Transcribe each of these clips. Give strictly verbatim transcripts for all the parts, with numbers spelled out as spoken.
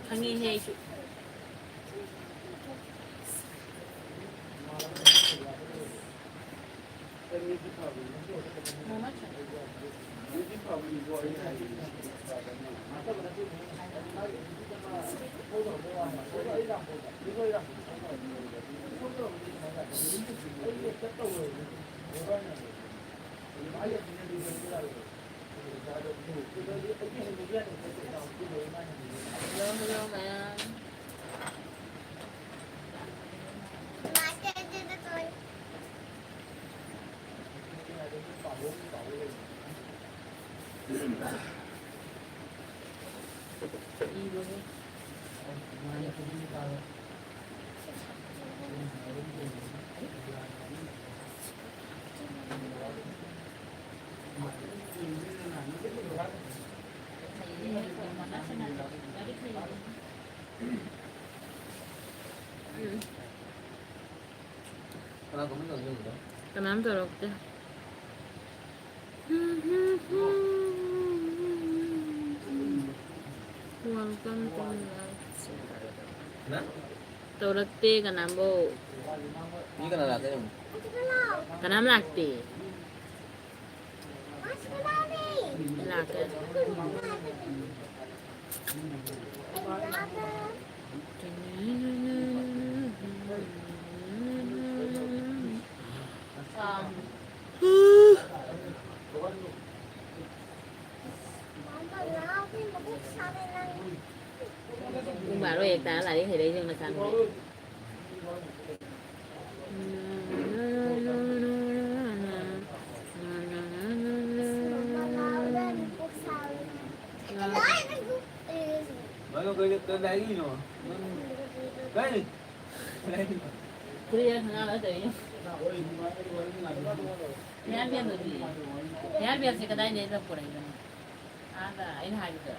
ꯈꯪꯉꯤꯍꯦ ꯑꯩꯁꯨ꯫ Hello, hello, ma'am. ꯎꯝ꯫ ꯀꯅꯥꯝ ꯇꯧꯔꯛꯇꯦ꯫ Welcome to life. ꯇꯧꯔꯛꯇꯦ ꯀꯅꯥꯝꯕꯧ꯫ ꯃꯤ ꯀꯅꯥ ꯂꯥꯛꯀꯦ ꯌꯦꯡꯉꯨ꯫ ꯀꯅꯥꯝ ꯂꯥꯛꯇꯦ꯫ ꯂꯥꯛꯀꯦ꯫ ꯄꯨꯡ ꯕꯥꯔꯣ ꯍꯦꯛ ꯇꯥꯔ ꯂꯥꯏꯔꯤꯛ ꯍꯩꯔꯛꯏꯁꯦ ꯃꯆꯥꯅꯨꯄꯤ꯫ ꯐꯨꯔꯤꯠ ꯈꯪꯒꯥꯎ ꯅꯠꯇꯕꯤ꯫ ꯍꯤꯌꯥꯔ ꯕꯦꯜꯗꯨꯗꯤ? ꯍꯤꯌꯥꯔ ꯕꯦꯜꯁꯦ ꯀꯗꯥꯏꯗꯩ ꯄꯨꯔꯛꯏꯅꯣ? ꯑꯥꯗ ꯑꯩꯅ ꯍꯥꯏꯕꯗꯣ꯫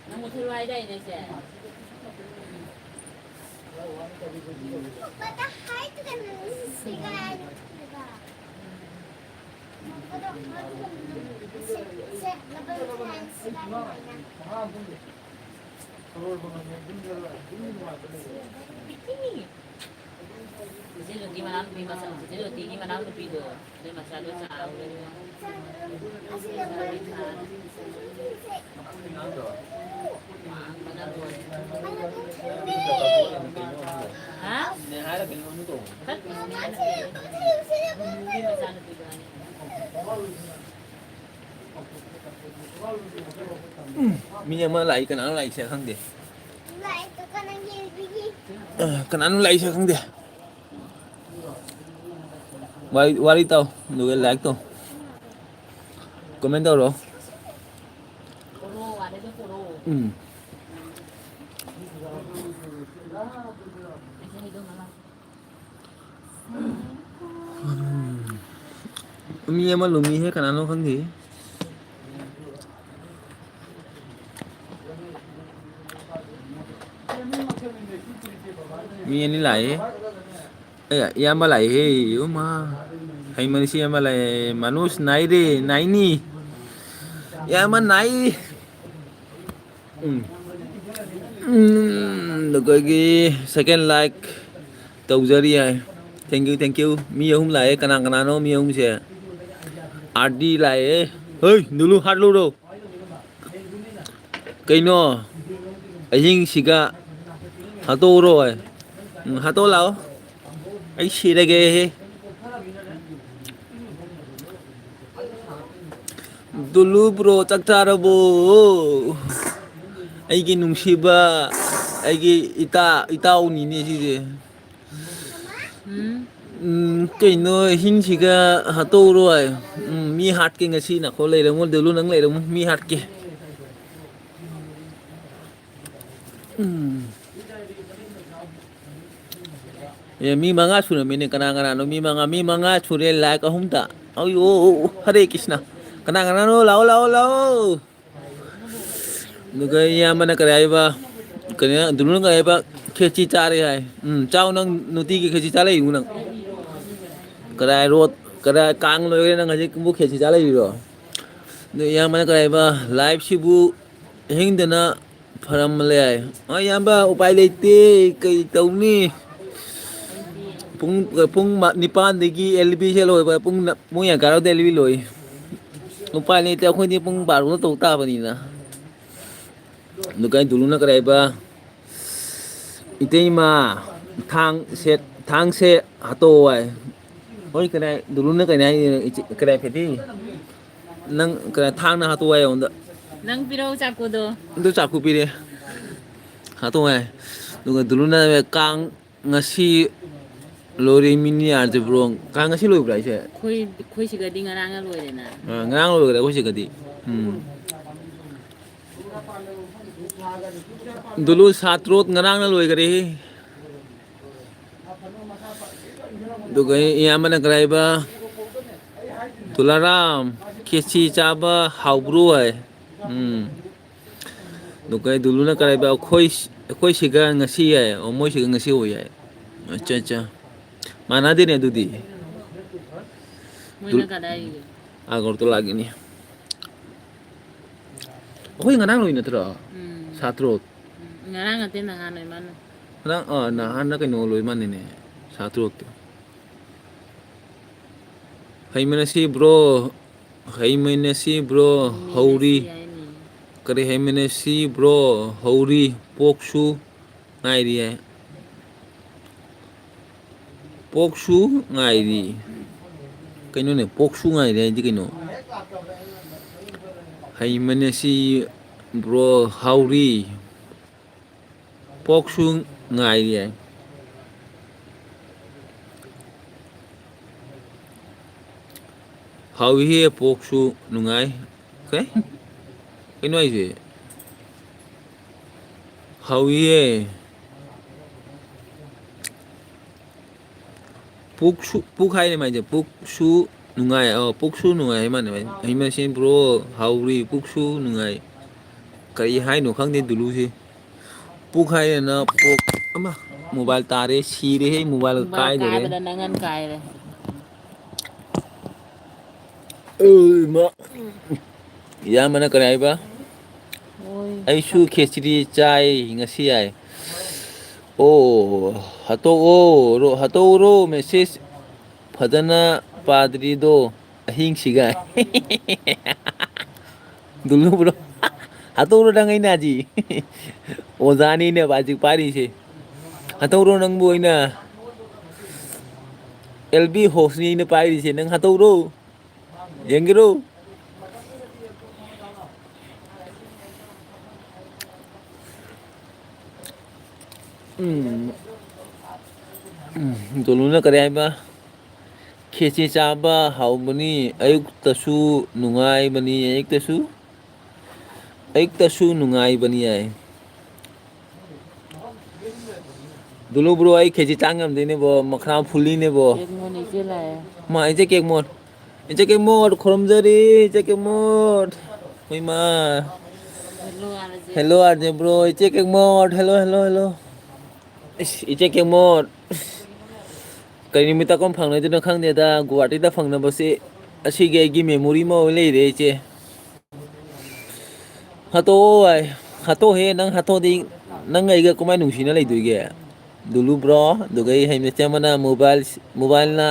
ꯅꯪ ꯃꯨꯊꯠꯂꯣ ꯍꯥꯏꯗꯥꯏꯅꯦ ꯁꯦ? ꯄꯄꯥꯗ ꯍꯥꯏꯗꯨꯒ ꯅꯪ ꯁꯤꯒꯥꯏ꯫ ꯄꯄꯥꯗ ꯍꯥꯏꯗꯨꯒ ꯅꯪ ꯏꯆꯦ ꯂꯨꯇꯤ ꯃꯅꯥꯎꯅꯨꯄꯤ ꯃꯆꯥ, ꯏꯆꯦ ꯂꯨꯇꯤꯒꯤ ꯃꯅꯥꯎꯅꯨꯄꯤꯗꯣ, ꯑꯗꯨ ꯃꯆꯥꯗꯣ ꯆꯥꯎꯔꯦ꯫ ꯍꯥ? ꯃꯆꯥꯅꯨꯄꯤꯗꯣ꯫ ꯎꯝ, ꯃꯤ ꯑꯃ ꯂꯥꯛꯏ, ꯀꯅꯥꯅꯣ ꯂꯥꯛꯏꯁꯦ ꯈꯪꯗꯦ꯫ ꯑ, ꯀꯅꯥꯅꯣ ꯂꯥꯛꯏꯁꯦ ꯈꯪꯗꯦ꯫ ꯋꯥꯔꯤ, ꯋꯥꯔꯤ ꯇꯥꯎ, ꯑꯗꯨꯒ like ꯇꯧ꯫ Comment ꯇꯧꯔꯣ꯫ ꯎꯝ꯫ ꯎꯝ꯫ ꯃꯤ ꯑꯃ ꯂꯨꯝꯃꯤꯍꯦ, ꯀꯅꯥꯅꯣ ꯈꯪꯗꯦ꯫ ꯃꯤ ꯑꯅꯤ ꯂꯥꯛꯑꯦ꯫ ꯑꯦ, ꯏꯌꯥꯝꯕ ꯂꯥꯛꯑꯦꯍꯦ, ꯏꯃꯥ꯫ ꯍꯩ ꯃꯅꯤꯁꯤ ꯏꯌꯥꯝꯕ ꯂꯥꯛꯑꯦ꯫ ꯃꯅꯣꯖ ꯅꯥꯏꯔꯦ, ꯅꯥꯏꯅꯤ꯫ ꯏꯌꯥꯝꯕ ꯅꯥꯏ꯫ ꯎꯝ꯫ ꯎꯝ, ꯑꯩꯈꯣꯏꯒꯤ second like ꯇꯧꯖꯔꯤ ꯍꯥꯏ꯫ Thank you, thank you꯫ ꯃꯤ ꯑꯍꯨꯝ ꯂꯥꯛꯑꯦ꯫ ꯀꯅꯥ ꯀꯅꯥꯅꯣ ꯃꯤ ꯑꯍꯨꯝꯁꯦ? ꯑꯥꯔ ꯗꯤ ꯂꯥꯛꯑꯦ꯫ ꯍꯩ, ꯅꯨꯂꯨ ꯍꯥꯠꯂꯨꯔꯣ꯫ ꯀꯩꯅꯣ? ꯑꯍꯤꯡꯁꯤꯒ ꯍꯥꯠꯇꯣꯛꯎꯔꯣ ꯍꯥꯏ꯫ ꯎꯝ, ꯍꯥꯠꯇꯣꯛ ꯂꯥꯛꯑꯣ꯫ ꯑꯩ ꯁꯤꯔꯒꯦ꯫ ꯗꯨꯂꯨ bro, ꯆꯥꯛ ꯆꯥꯔꯕꯣ? ꯑꯩꯒꯤ ꯅꯨꯡꯁꯤꯕ, ꯑꯩꯒꯤ ꯏꯇꯥ, ꯏꯇꯥꯎꯅꯤꯅꯦ ꯁꯤꯁꯦ꯫ ꯎꯝ꯫ ꯎꯝ, ꯀꯩꯅꯣ, ꯍꯤꯡꯁꯤꯒ ꯍꯥꯠꯇꯣꯛꯎꯔꯣ ꯍꯥꯏ꯫ ꯎꯝ, ꯃꯤ ꯍꯥꯠꯀꯦ ꯉꯁꯤ ꯅꯈꯣ ꯂꯩꯔꯝꯃꯣ, ꯗꯨꯂꯨ ꯅꯪ ꯂꯩꯔꯝꯃꯣ, ꯃꯤ ꯍꯥꯠꯀꯦ꯫ ꯎꯝ꯫ ꯑꯦ, ꯃꯤ ꯃꯉꯥ ꯁꯨꯔꯝꯃꯤꯅꯦ꯫ ꯀꯅꯥ ꯀꯅꯥꯅꯣ? ꯃꯤ ꯃꯉꯥ, ꯃꯤ ꯃꯉꯥ ꯁꯨꯔꯦ, like ꯑꯍꯨꯝꯇ꯫ ꯑꯌꯣ, ꯍꯔꯦ ꯀ꯭ꯔꯤꯁꯅ꯫ ꯀꯅꯥ ꯀꯅꯥꯅꯣ? ꯂꯥꯛꯑꯣ, ꯂꯥꯛꯑꯣ, ꯂꯥꯛꯑꯣ꯫ ꯑꯗꯨꯒ ꯏꯌꯥꯝꯕꯅ ꯀꯔꯤ ꯍꯥꯏꯕ? ꯀꯔꯤ, ꯗꯨꯂꯨꯅ ꯀꯔꯤ ꯍꯥꯏꯕ? ꯈꯦꯆꯤ ꯆꯥꯔꯦ ꯍꯥꯏ꯫ ꯎꯝ, ꯆꯥꯎ, ꯅꯪ ꯅꯨꯡꯇꯤꯒꯤ ꯈꯦꯆꯤ ꯆꯥ ꯂꯩꯌꯨ ꯅꯪ꯫ ꯀꯗꯥꯏ ꯔꯣꯠ, ꯀꯗꯥꯏ ꯀꯥꯡ ꯂꯣꯏꯈ꯭ꯔꯦ ꯅꯪ ꯍꯧꯖꯤꯛ ꯈꯦꯆꯤ ꯆꯥ ꯂꯩꯔꯤꯔꯣ? ꯑꯗꯨ ꯏꯌꯥꯝꯕꯅ ꯀꯔꯤ ꯍꯥꯏꯕ? Live ꯁꯤꯕꯨ ꯍꯤꯡꯗꯅ ꯐꯔꯝꯃ ꯂꯩ ꯍꯥꯏ꯫ ꯍꯣꯏ ꯏꯌꯥꯝꯕ, ꯎꯄꯥꯏ ꯂꯩꯇꯦ, ꯀꯩ ꯇꯧꯅꯤ? ꯄꯨꯡ, ꯄꯨꯡ ꯃ-, ꯅꯤꯄꯥꯟꯗꯒꯤ L B ꯁꯦ ꯂꯣꯏꯕ, ꯄꯨꯡ ꯅ-, ꯄꯨꯡ ꯌꯥꯡ ꯀꯥꯔꯛꯗ L B ꯂꯣꯏ꯫ ꯎꯄꯥꯏ ꯂꯩꯇꯦ, ꯑꯩꯈꯣꯏꯗꯤ ꯄꯨꯡ ꯕꯥꯔꯣꯗ ꯇꯧ ꯇꯥꯕꯅꯤꯅ꯫ ꯑꯗꯨ ꯀꯥꯏ ꯗꯨꯂꯨꯅ ꯀꯔꯤ ꯍꯥꯏꯕ? ꯏꯇꯩꯃ, ꯊꯥꯡ ꯁꯦ, ꯊꯥꯡ ꯁꯦ ꯍꯥꯠꯇꯣꯛꯑꯣ ꯍꯥꯏ꯫ ꯍꯣꯏ, ꯀꯅꯥ, ꯗꯨꯂꯨꯅ ꯀꯅꯥ ꯍꯥꯏ, ꯏꯆꯦ, ꯀꯅꯥ ꯐꯦꯇꯤ? ꯅꯪ ꯀꯅꯥ, ꯊꯥꯡꯅ ꯍꯥꯠꯇꯣꯛꯑꯣ ꯍꯥꯏ ꯑꯩꯉꯣꯟꯗ꯫ ꯅꯪ ꯄꯤꯔꯛꯑꯣ ꯆꯥꯛꯀꯨꯗꯣ꯫ ꯑꯗꯨ ꯆꯥꯛꯀꯨ ꯄꯤꯔꯦ꯫ ꯍꯥꯠꯇꯣꯛꯑꯣ ꯍꯥꯏ꯫ ꯑꯗꯨꯒ ꯗꯨꯂꯨꯅ ꯀꯥꯡ ꯉꯁꯤ ꯂꯣꯏꯔꯦ ꯃꯤꯅꯤ ꯌꯥꯗ꯭ꯔꯤꯕ꯭ꯔꯣ? ꯀꯥꯡ ꯉꯁꯤ ꯂꯣꯏꯕ꯭ꯔꯥ ꯍꯥꯏꯁꯦ? ꯑꯩꯈꯣꯏ, ꯑꯩꯈꯣꯏ ꯁꯤꯒꯗꯤ ꯉꯔꯥꯡꯅ ꯂꯣꯏꯔꯦꯅ꯫ ꯑ, ꯉꯔꯥꯡ ꯂꯣꯏꯈ꯭ꯔꯦ ꯑꯩꯈꯣꯏ ꯁꯤꯒꯗꯤ꯫ ꯎꯝ꯫ ꯗꯨꯂꯨ ꯁꯥꯇ꯭ꯔꯣꯠ ꯉꯔꯥꯡꯅ ꯂꯣꯏꯈꯔꯦ꯫ ꯑꯗꯨꯒ ꯏꯌꯥꯝꯕꯅ ꯀꯔꯥꯏꯕ? ꯇꯨꯂꯥꯔꯥꯝ, ꯈꯦꯆꯤ ꯆꯥꯕ ꯍꯥꯎꯕ꯭ꯔꯣ ꯍꯥꯏ꯫ ꯎꯝ꯫ ꯑꯗꯨꯒ ꯗꯨꯂꯨꯅ ꯀꯔꯥꯏꯕ? ꯑꯩꯈꯣꯏ, ꯑꯩꯈꯣꯏ ꯁꯤꯒ ꯉꯁꯤ ꯌꯥꯏ꯫ ꯑꯣ, ꯃꯣꯏ ꯁꯤꯒ ꯉꯁꯤ ꯑꯣꯏ ꯌꯥꯏ꯫ ꯑꯠꯆꯥ, ꯑꯠꯆꯥ꯫ ꯃꯥꯟꯅꯗꯦꯅꯦ ꯑꯗꯨꯗꯤ꯫ ꯃꯣꯏꯅ ꯗꯨ-, ꯀꯗꯥꯏꯒꯤ? ꯑꯒꯔꯇꯂꯥꯒꯤꯅꯤ꯫ ꯑꯩꯈꯣꯏ ꯉꯔꯥꯡ ꯂꯣꯏ ꯅꯠꯇ꯭ꯔꯣ? ꯎꯝ꯫ ꯁꯥꯇ꯭ꯔꯣꯠ꯫ ꯎꯝ, ꯉꯔꯥꯡ ꯅꯠꯇꯦ, ꯅꯍꯥꯟ ꯑꯣꯏ ꯃꯥꯜꯂꯦ꯫ ꯉꯔꯥꯡ, ꯑ, ꯅꯍꯥꯟꯅ ꯀꯩꯅꯣ ꯂꯣꯏ ꯃꯥꯜꯂꯤꯅꯦ, ꯁꯥꯇ꯭ꯔꯣꯠꯇꯣ꯫ ꯍꯩꯃꯅꯁꯤ bro, ꯍꯩꯃꯅꯁꯤ bro, ꯍꯩꯃꯅꯁꯤ ꯍꯧꯔꯤ꯫ ꯍꯥꯏꯅꯤ꯫ ꯀꯔꯤ ꯍꯩꯃꯅꯁꯤ bro, ꯍꯧꯔꯤ, ꯄꯣꯛꯁꯨ ꯉꯥꯏꯔꯤ ꯍꯥꯏ꯫ ꯄꯣꯛꯁꯨ ꯉꯥꯏꯔꯤ꯫ ꯀꯩꯅꯣꯅꯦ, ꯄꯣꯛꯁꯨ ꯉꯥꯏꯔꯤ ꯍꯥꯏꯗꯤ ꯀꯩꯅꯣ? ꯍꯩꯃꯅꯦꯁꯤ bro, ꯍꯥꯎꯔꯤ꯫ ꯄꯣꯛꯁꯨ ꯉꯥꯏꯔꯤ ꯍꯥꯏ꯫ ꯍꯥꯎꯏꯍꯦ, ꯄꯣꯛꯁꯨ ꯅꯨꯡꯉꯥꯏ꯫ ꯀꯩ? ꯀꯩꯅꯣ ꯍꯥꯏꯁꯦ? ꯍꯥꯎꯏꯍꯦ꯫ ꯄꯨꯛꯁꯨ, ꯄꯨꯛ ꯍꯥꯏꯅꯦ ꯃꯥꯏꯁꯦ꯫ ꯄꯨꯛꯁꯨ ꯅꯨꯡꯉꯥꯏ꯫ ꯑꯣ, ꯄꯨꯛꯁꯨ ꯅꯨꯡꯉꯥꯏ ꯍꯥꯏ ꯃꯥꯅꯦ ꯃꯥꯏꯁꯦ꯫ ꯍꯩꯃꯁꯤꯡ bro, ꯍꯥꯎꯔꯤ, ꯄꯨꯛꯁꯨ ꯅꯨꯡꯉꯥꯏ꯫ ꯀꯔꯤ ꯍꯥꯏꯅꯣ ꯈꯪꯗꯦ ꯗꯨꯂꯨꯁꯤ꯫ ꯄꯨꯛ ꯍꯥꯏꯔꯦꯅ ꯄꯣꯛ ꯑꯃ꯫ Mobile ꯇꯥꯔꯦ, ꯁꯤꯔꯦꯍꯦ, mobile ꯃꯣꯕꯥꯏꯜ ꯀꯥꯏꯗꯣꯔꯦ꯫ ꯀꯥꯏꯕꯗ ꯅꯪꯒꯟ ꯀꯥꯏꯔꯦ꯫ ꯑꯦ, ꯏꯃꯥ꯫ ꯏꯌꯥꯝꯕꯅ ꯀꯔꯤ ꯍꯥꯏꯕ? ꯍꯣꯏ꯫ ꯑꯩꯁꯨ ꯈꯦꯆ꯭ꯔꯤ ꯆꯥꯏ ꯉꯁꯤ ꯍꯥꯏ꯫ ꯑꯣ, ꯍꯥꯇꯣꯛꯑꯣ, ꯔꯣ-, ꯍꯥꯇꯣꯛꯎꯔꯣ ꯃꯦꯁꯦꯖ ꯐꯖꯅ ꯄꯥꯗ꯭ꯔꯤꯗꯣ ꯑꯍꯤꯡꯁꯤꯒ꯫ ꯗꯨꯜꯂꯨ bro, ꯍꯥꯇꯣꯛꯎꯔꯣ ꯅꯪ ꯑꯩꯅ ꯍꯧꯖꯤꯛ꯫ ꯑꯣꯖꯥꯅꯤꯅꯦ ꯍꯧꯖꯤꯛ ꯄꯥꯏꯔꯤꯁꯦ꯫ ꯍꯥꯇꯣꯛꯎꯔꯣ ꯅꯪꯕꯨ ꯑꯩꯅ꯫ ꯑꯦꯜ ꯕꯤ ꯍꯣꯁꯅꯤ ꯑꯩꯅ ꯄꯥꯏꯔꯤꯁꯦ, ꯅꯪ ꯍꯥꯇꯣꯛꯎꯔꯣ꯫ ꯌꯦꯡꯒꯦꯔꯣ? ꯎꯝ꯫ ꯎꯝ, ꯗꯣꯂꯨꯅ ꯀꯔꯤ ꯍꯥꯏꯕ? "ꯈꯦꯆꯤ ꯆꯥꯕ ꯍꯥꯎꯕꯅꯤ, ꯑꯌꯨꯛꯇꯁꯨ ꯅꯨꯡꯉꯥꯏꯕꯅꯤ, ꯑꯌꯨꯛꯇꯁꯨ, ꯑꯌꯨꯛꯇꯁꯨ ꯅꯨꯡꯉꯥꯏꯕꯅꯤ" ꯍꯥꯏ꯫ ꯗꯨꯂꯨ bro, ꯑꯩ ꯈꯦꯆꯤ ꯆꯥ ꯉꯝꯗꯦꯅꯦꯕꯣ, ꯃꯈꯅꯥꯎ ꯐꯨꯜꯂꯤꯅꯦꯕꯣ꯫ ꯀꯦꯛ ꯃꯣꯟ ꯏꯆꯦ ꯂꯥꯛꯑꯦ꯫ ꯃꯥ, ꯏꯆꯦ ꯀꯦꯛ ꯃꯣꯟ꯫ ꯏꯆꯦ ꯀꯦꯛ ꯃꯣꯟ, ꯈꯨꯔꯨꯝꯖꯔꯤ, ꯏꯆꯦ ꯀꯦꯛ ꯃꯣꯟ꯫ ꯍꯣꯏ ꯃꯥ꯫ Hello, R J. Hello, R J bro, ꯏꯆꯦ ꯀꯦꯛ ꯃꯣꯟ, hello, hello, hello꯫ ꯏꯁ, ꯏꯆꯦ ꯀꯦꯛ ꯃꯣꯟ꯫ ꯀꯔꯤ ꯅꯨꯃꯤꯠꯇ ꯀꯣꯟ ꯐꯪꯅꯗꯣꯏꯅꯣ ꯈꯪꯗꯦꯗ, ꯒꯨꯋꯥꯍꯥꯇꯤꯗ ꯐꯪꯅꯕꯁꯤ ꯑꯁꯤꯒꯤ ꯑꯩꯒꯤ memory ꯑꯃ ꯑꯣꯏ ꯂꯩꯔꯦ, ꯏꯆꯦ꯫ ꯍꯥꯠꯇꯣꯛꯑꯣ ꯍꯥꯏ꯫ ꯍꯥꯠꯇꯣꯛꯑꯣꯍꯦ, ꯅꯪ ꯍꯥꯠꯇꯣꯛꯑꯗꯤ ꯅꯪ ꯑꯩꯒ ꯀꯃꯥꯏꯅ ꯅꯨꯡꯁꯤꯅ ꯂꯩꯗꯣꯏꯒꯦ? ꯗꯨꯂꯨ bro, ꯑꯗꯨꯒ ꯑꯩ ꯍꯩꯅ ꯆꯦꯃꯅ mobile, mobile ꯅ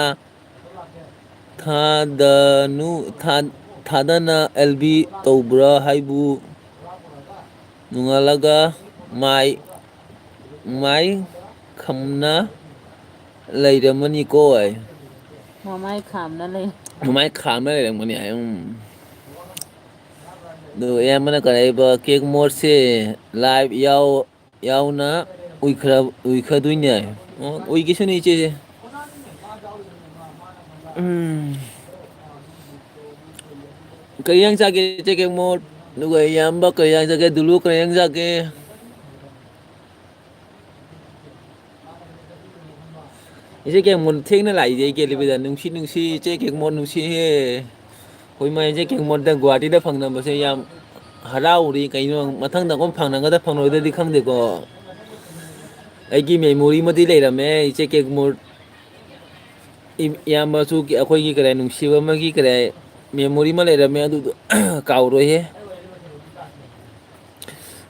ꯊꯥꯗꯅꯨ, ꯊꯥ-, ꯊꯥꯗꯅ ꯑꯦꯜ ꯕꯤ ꯇꯧꯕ꯭ꯔꯥ ꯍꯥꯏꯕꯨ? ꯅꯣꯡꯉꯥꯜꯂꯒ ꯃꯥꯏ, ꯃꯥꯏ ꯈꯝꯅ ꯂꯩꯔꯝꯃꯅꯤꯀꯣ ꯑꯩ꯫ ꯃꯃꯥꯏ ꯈꯥꯝꯅ ꯂꯩ꯫ ꯃꯃꯥꯏ ꯈꯥꯝꯅ ꯂꯩꯔꯝꯒꯅꯤ ꯍꯥꯏ, ꯎꯝ꯫ ꯑꯗꯨ ꯑꯌꯥꯝꯕꯅ ꯀꯔꯤ ꯍꯥꯏꯕ, ꯀꯦꯛ ꯃꯣꯠꯁꯦ live ꯌꯥꯎ-, ꯌꯥꯎꯅ ꯎꯏꯈ꯭ꯔ-, ꯎꯏꯈ꯭ꯔꯗꯣꯏꯅꯦ ꯍꯥꯏ꯫ ꯑꯣ, ꯎꯏꯈꯤꯁꯅꯨ ꯏꯆꯦꯁꯦ꯫ ꯎꯝ꯫ ꯀꯔꯤ ꯏꯟꯖꯥꯡ ꯆꯥꯒꯦ ꯏꯆꯦ ꯀꯦꯛ ꯃꯣꯠ? ꯑꯗꯨꯒ ꯏꯌꯥꯝꯕ ꯀꯔꯤ ꯏꯟꯖꯥꯡ ꯆꯥꯒꯦ? ꯗꯨꯂꯨ ꯀꯔꯤ ꯏꯟꯖꯥꯡ ꯆꯥꯒꯦ? ꯏꯆꯦ ꯀꯦꯛ ꯃꯣꯠ ꯊꯦꯡꯅ ꯂꯥꯛꯏꯁꯦ ꯑꯩ ꯀꯦꯂꯤꯕꯤꯗ꯫ ꯅꯨꯡꯁꯤ, ꯅꯨꯡꯁꯤ, ꯏꯆꯦ ꯀꯦꯛ ꯃꯣꯠ ꯅꯨꯡꯁꯤꯍꯦ꯫ ꯑꯩꯈꯣꯏ ꯃꯥ ꯏꯆꯦ ꯀꯦꯛ ꯃꯣꯠꯇ ꯒꯨꯍꯥꯇꯤꯗ ꯐꯪꯅꯕꯁꯦ ꯌꯥꯝ ꯍꯔꯥꯎꯔꯤ꯫ ꯀꯩꯅꯣ ꯃꯊꯪꯗ ꯑꯃꯨꯛ ꯐꯪꯅꯒꯗ꯭ꯔꯥ ꯐꯪꯂꯣꯏꯗ꯭ꯔꯗꯤ ꯈꯪꯗꯦꯀꯣ꯫ ꯑꯩꯒꯤ memory ꯑꯃꯗꯤ ꯂꯩꯔꯝꯃꯦ ꯏꯆꯦ ꯀꯦꯛ ꯃꯣꯠ꯫ ꯏ-, ꯏꯌꯥꯝꯕꯁꯨ ꯑꯩꯈꯣꯏꯒꯤ ꯀꯔꯤ ꯅꯨꯡꯁꯤꯕ ꯑꯃꯒꯤ ꯀꯔꯤ ꯃꯦꯃꯣꯔꯤ ꯑꯃ ꯂꯩꯔꯝꯃꯦ, ꯑꯗꯨꯗꯣ ꯀꯥꯎꯔꯣꯏꯍꯦ꯫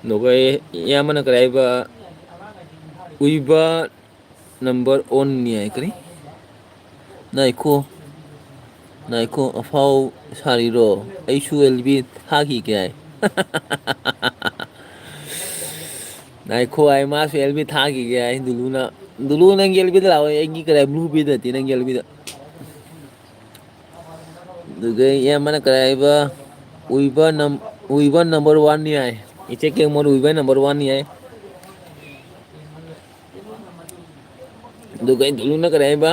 ꯑꯗꯨꯒ ꯏꯌꯥꯝꯕꯅ ꯀꯔꯤ ꯍꯥꯏꯕ, ꯎꯏꯕ ꯅꯝꯕꯔ ꯑꯣꯟꯅꯤ ꯍꯥꯏ꯫ ꯀꯔꯤ? ꯉꯥꯏꯈꯣ, ꯉꯥꯏꯈꯣ, ꯑꯐꯥꯎ ꯁꯥꯔꯤꯔꯣ? ꯑꯩꯁꯨ ꯑꯦꯜ ꯕꯤ ꯊꯥꯈꯤꯒꯦ ꯍꯥꯏ꯫ ꯉꯥꯏꯈꯣ ꯍꯥꯏ, ꯃꯥꯁꯨ ꯑꯦꯜ ꯕꯤ ꯊꯥꯈꯤꯒꯦ ꯍꯥꯏ꯫ ꯗꯨꯂꯨꯅ, ꯗꯨꯂꯨ, ꯅꯪꯒꯤ ꯑꯦꯜ ꯕꯤꯗ ꯂꯥꯛꯑꯣ, ꯑꯩꯒꯤ ꯀꯔꯤ, ꯕ꯭ꯂꯨ ꯕꯤꯗ ꯅꯠꯇꯦ, ꯅꯪꯒꯤ ꯑꯦꯜ ꯕꯤꯗ꯫ ꯑꯗꯨꯒ ꯏꯌꯥꯝꯕꯅ ꯀꯔꯤ ꯍꯥꯏꯕ? ꯎꯏꯕ ꯅꯝ-, ꯎꯏꯕ ꯅꯝꯕꯔ ꯋꯥꯟꯅꯤ ꯍꯥꯏ꯫ ꯏꯆꯦ ꯀꯦꯡꯃꯣꯟ ꯎꯏꯕ ꯅꯝꯕꯔ ꯋꯥꯟꯅꯤ ꯍꯥꯏ꯫ ꯑꯗꯨꯒ ꯑꯩ ꯗꯨꯂꯨꯅ ꯀꯔꯤ ꯍꯥꯏꯕ?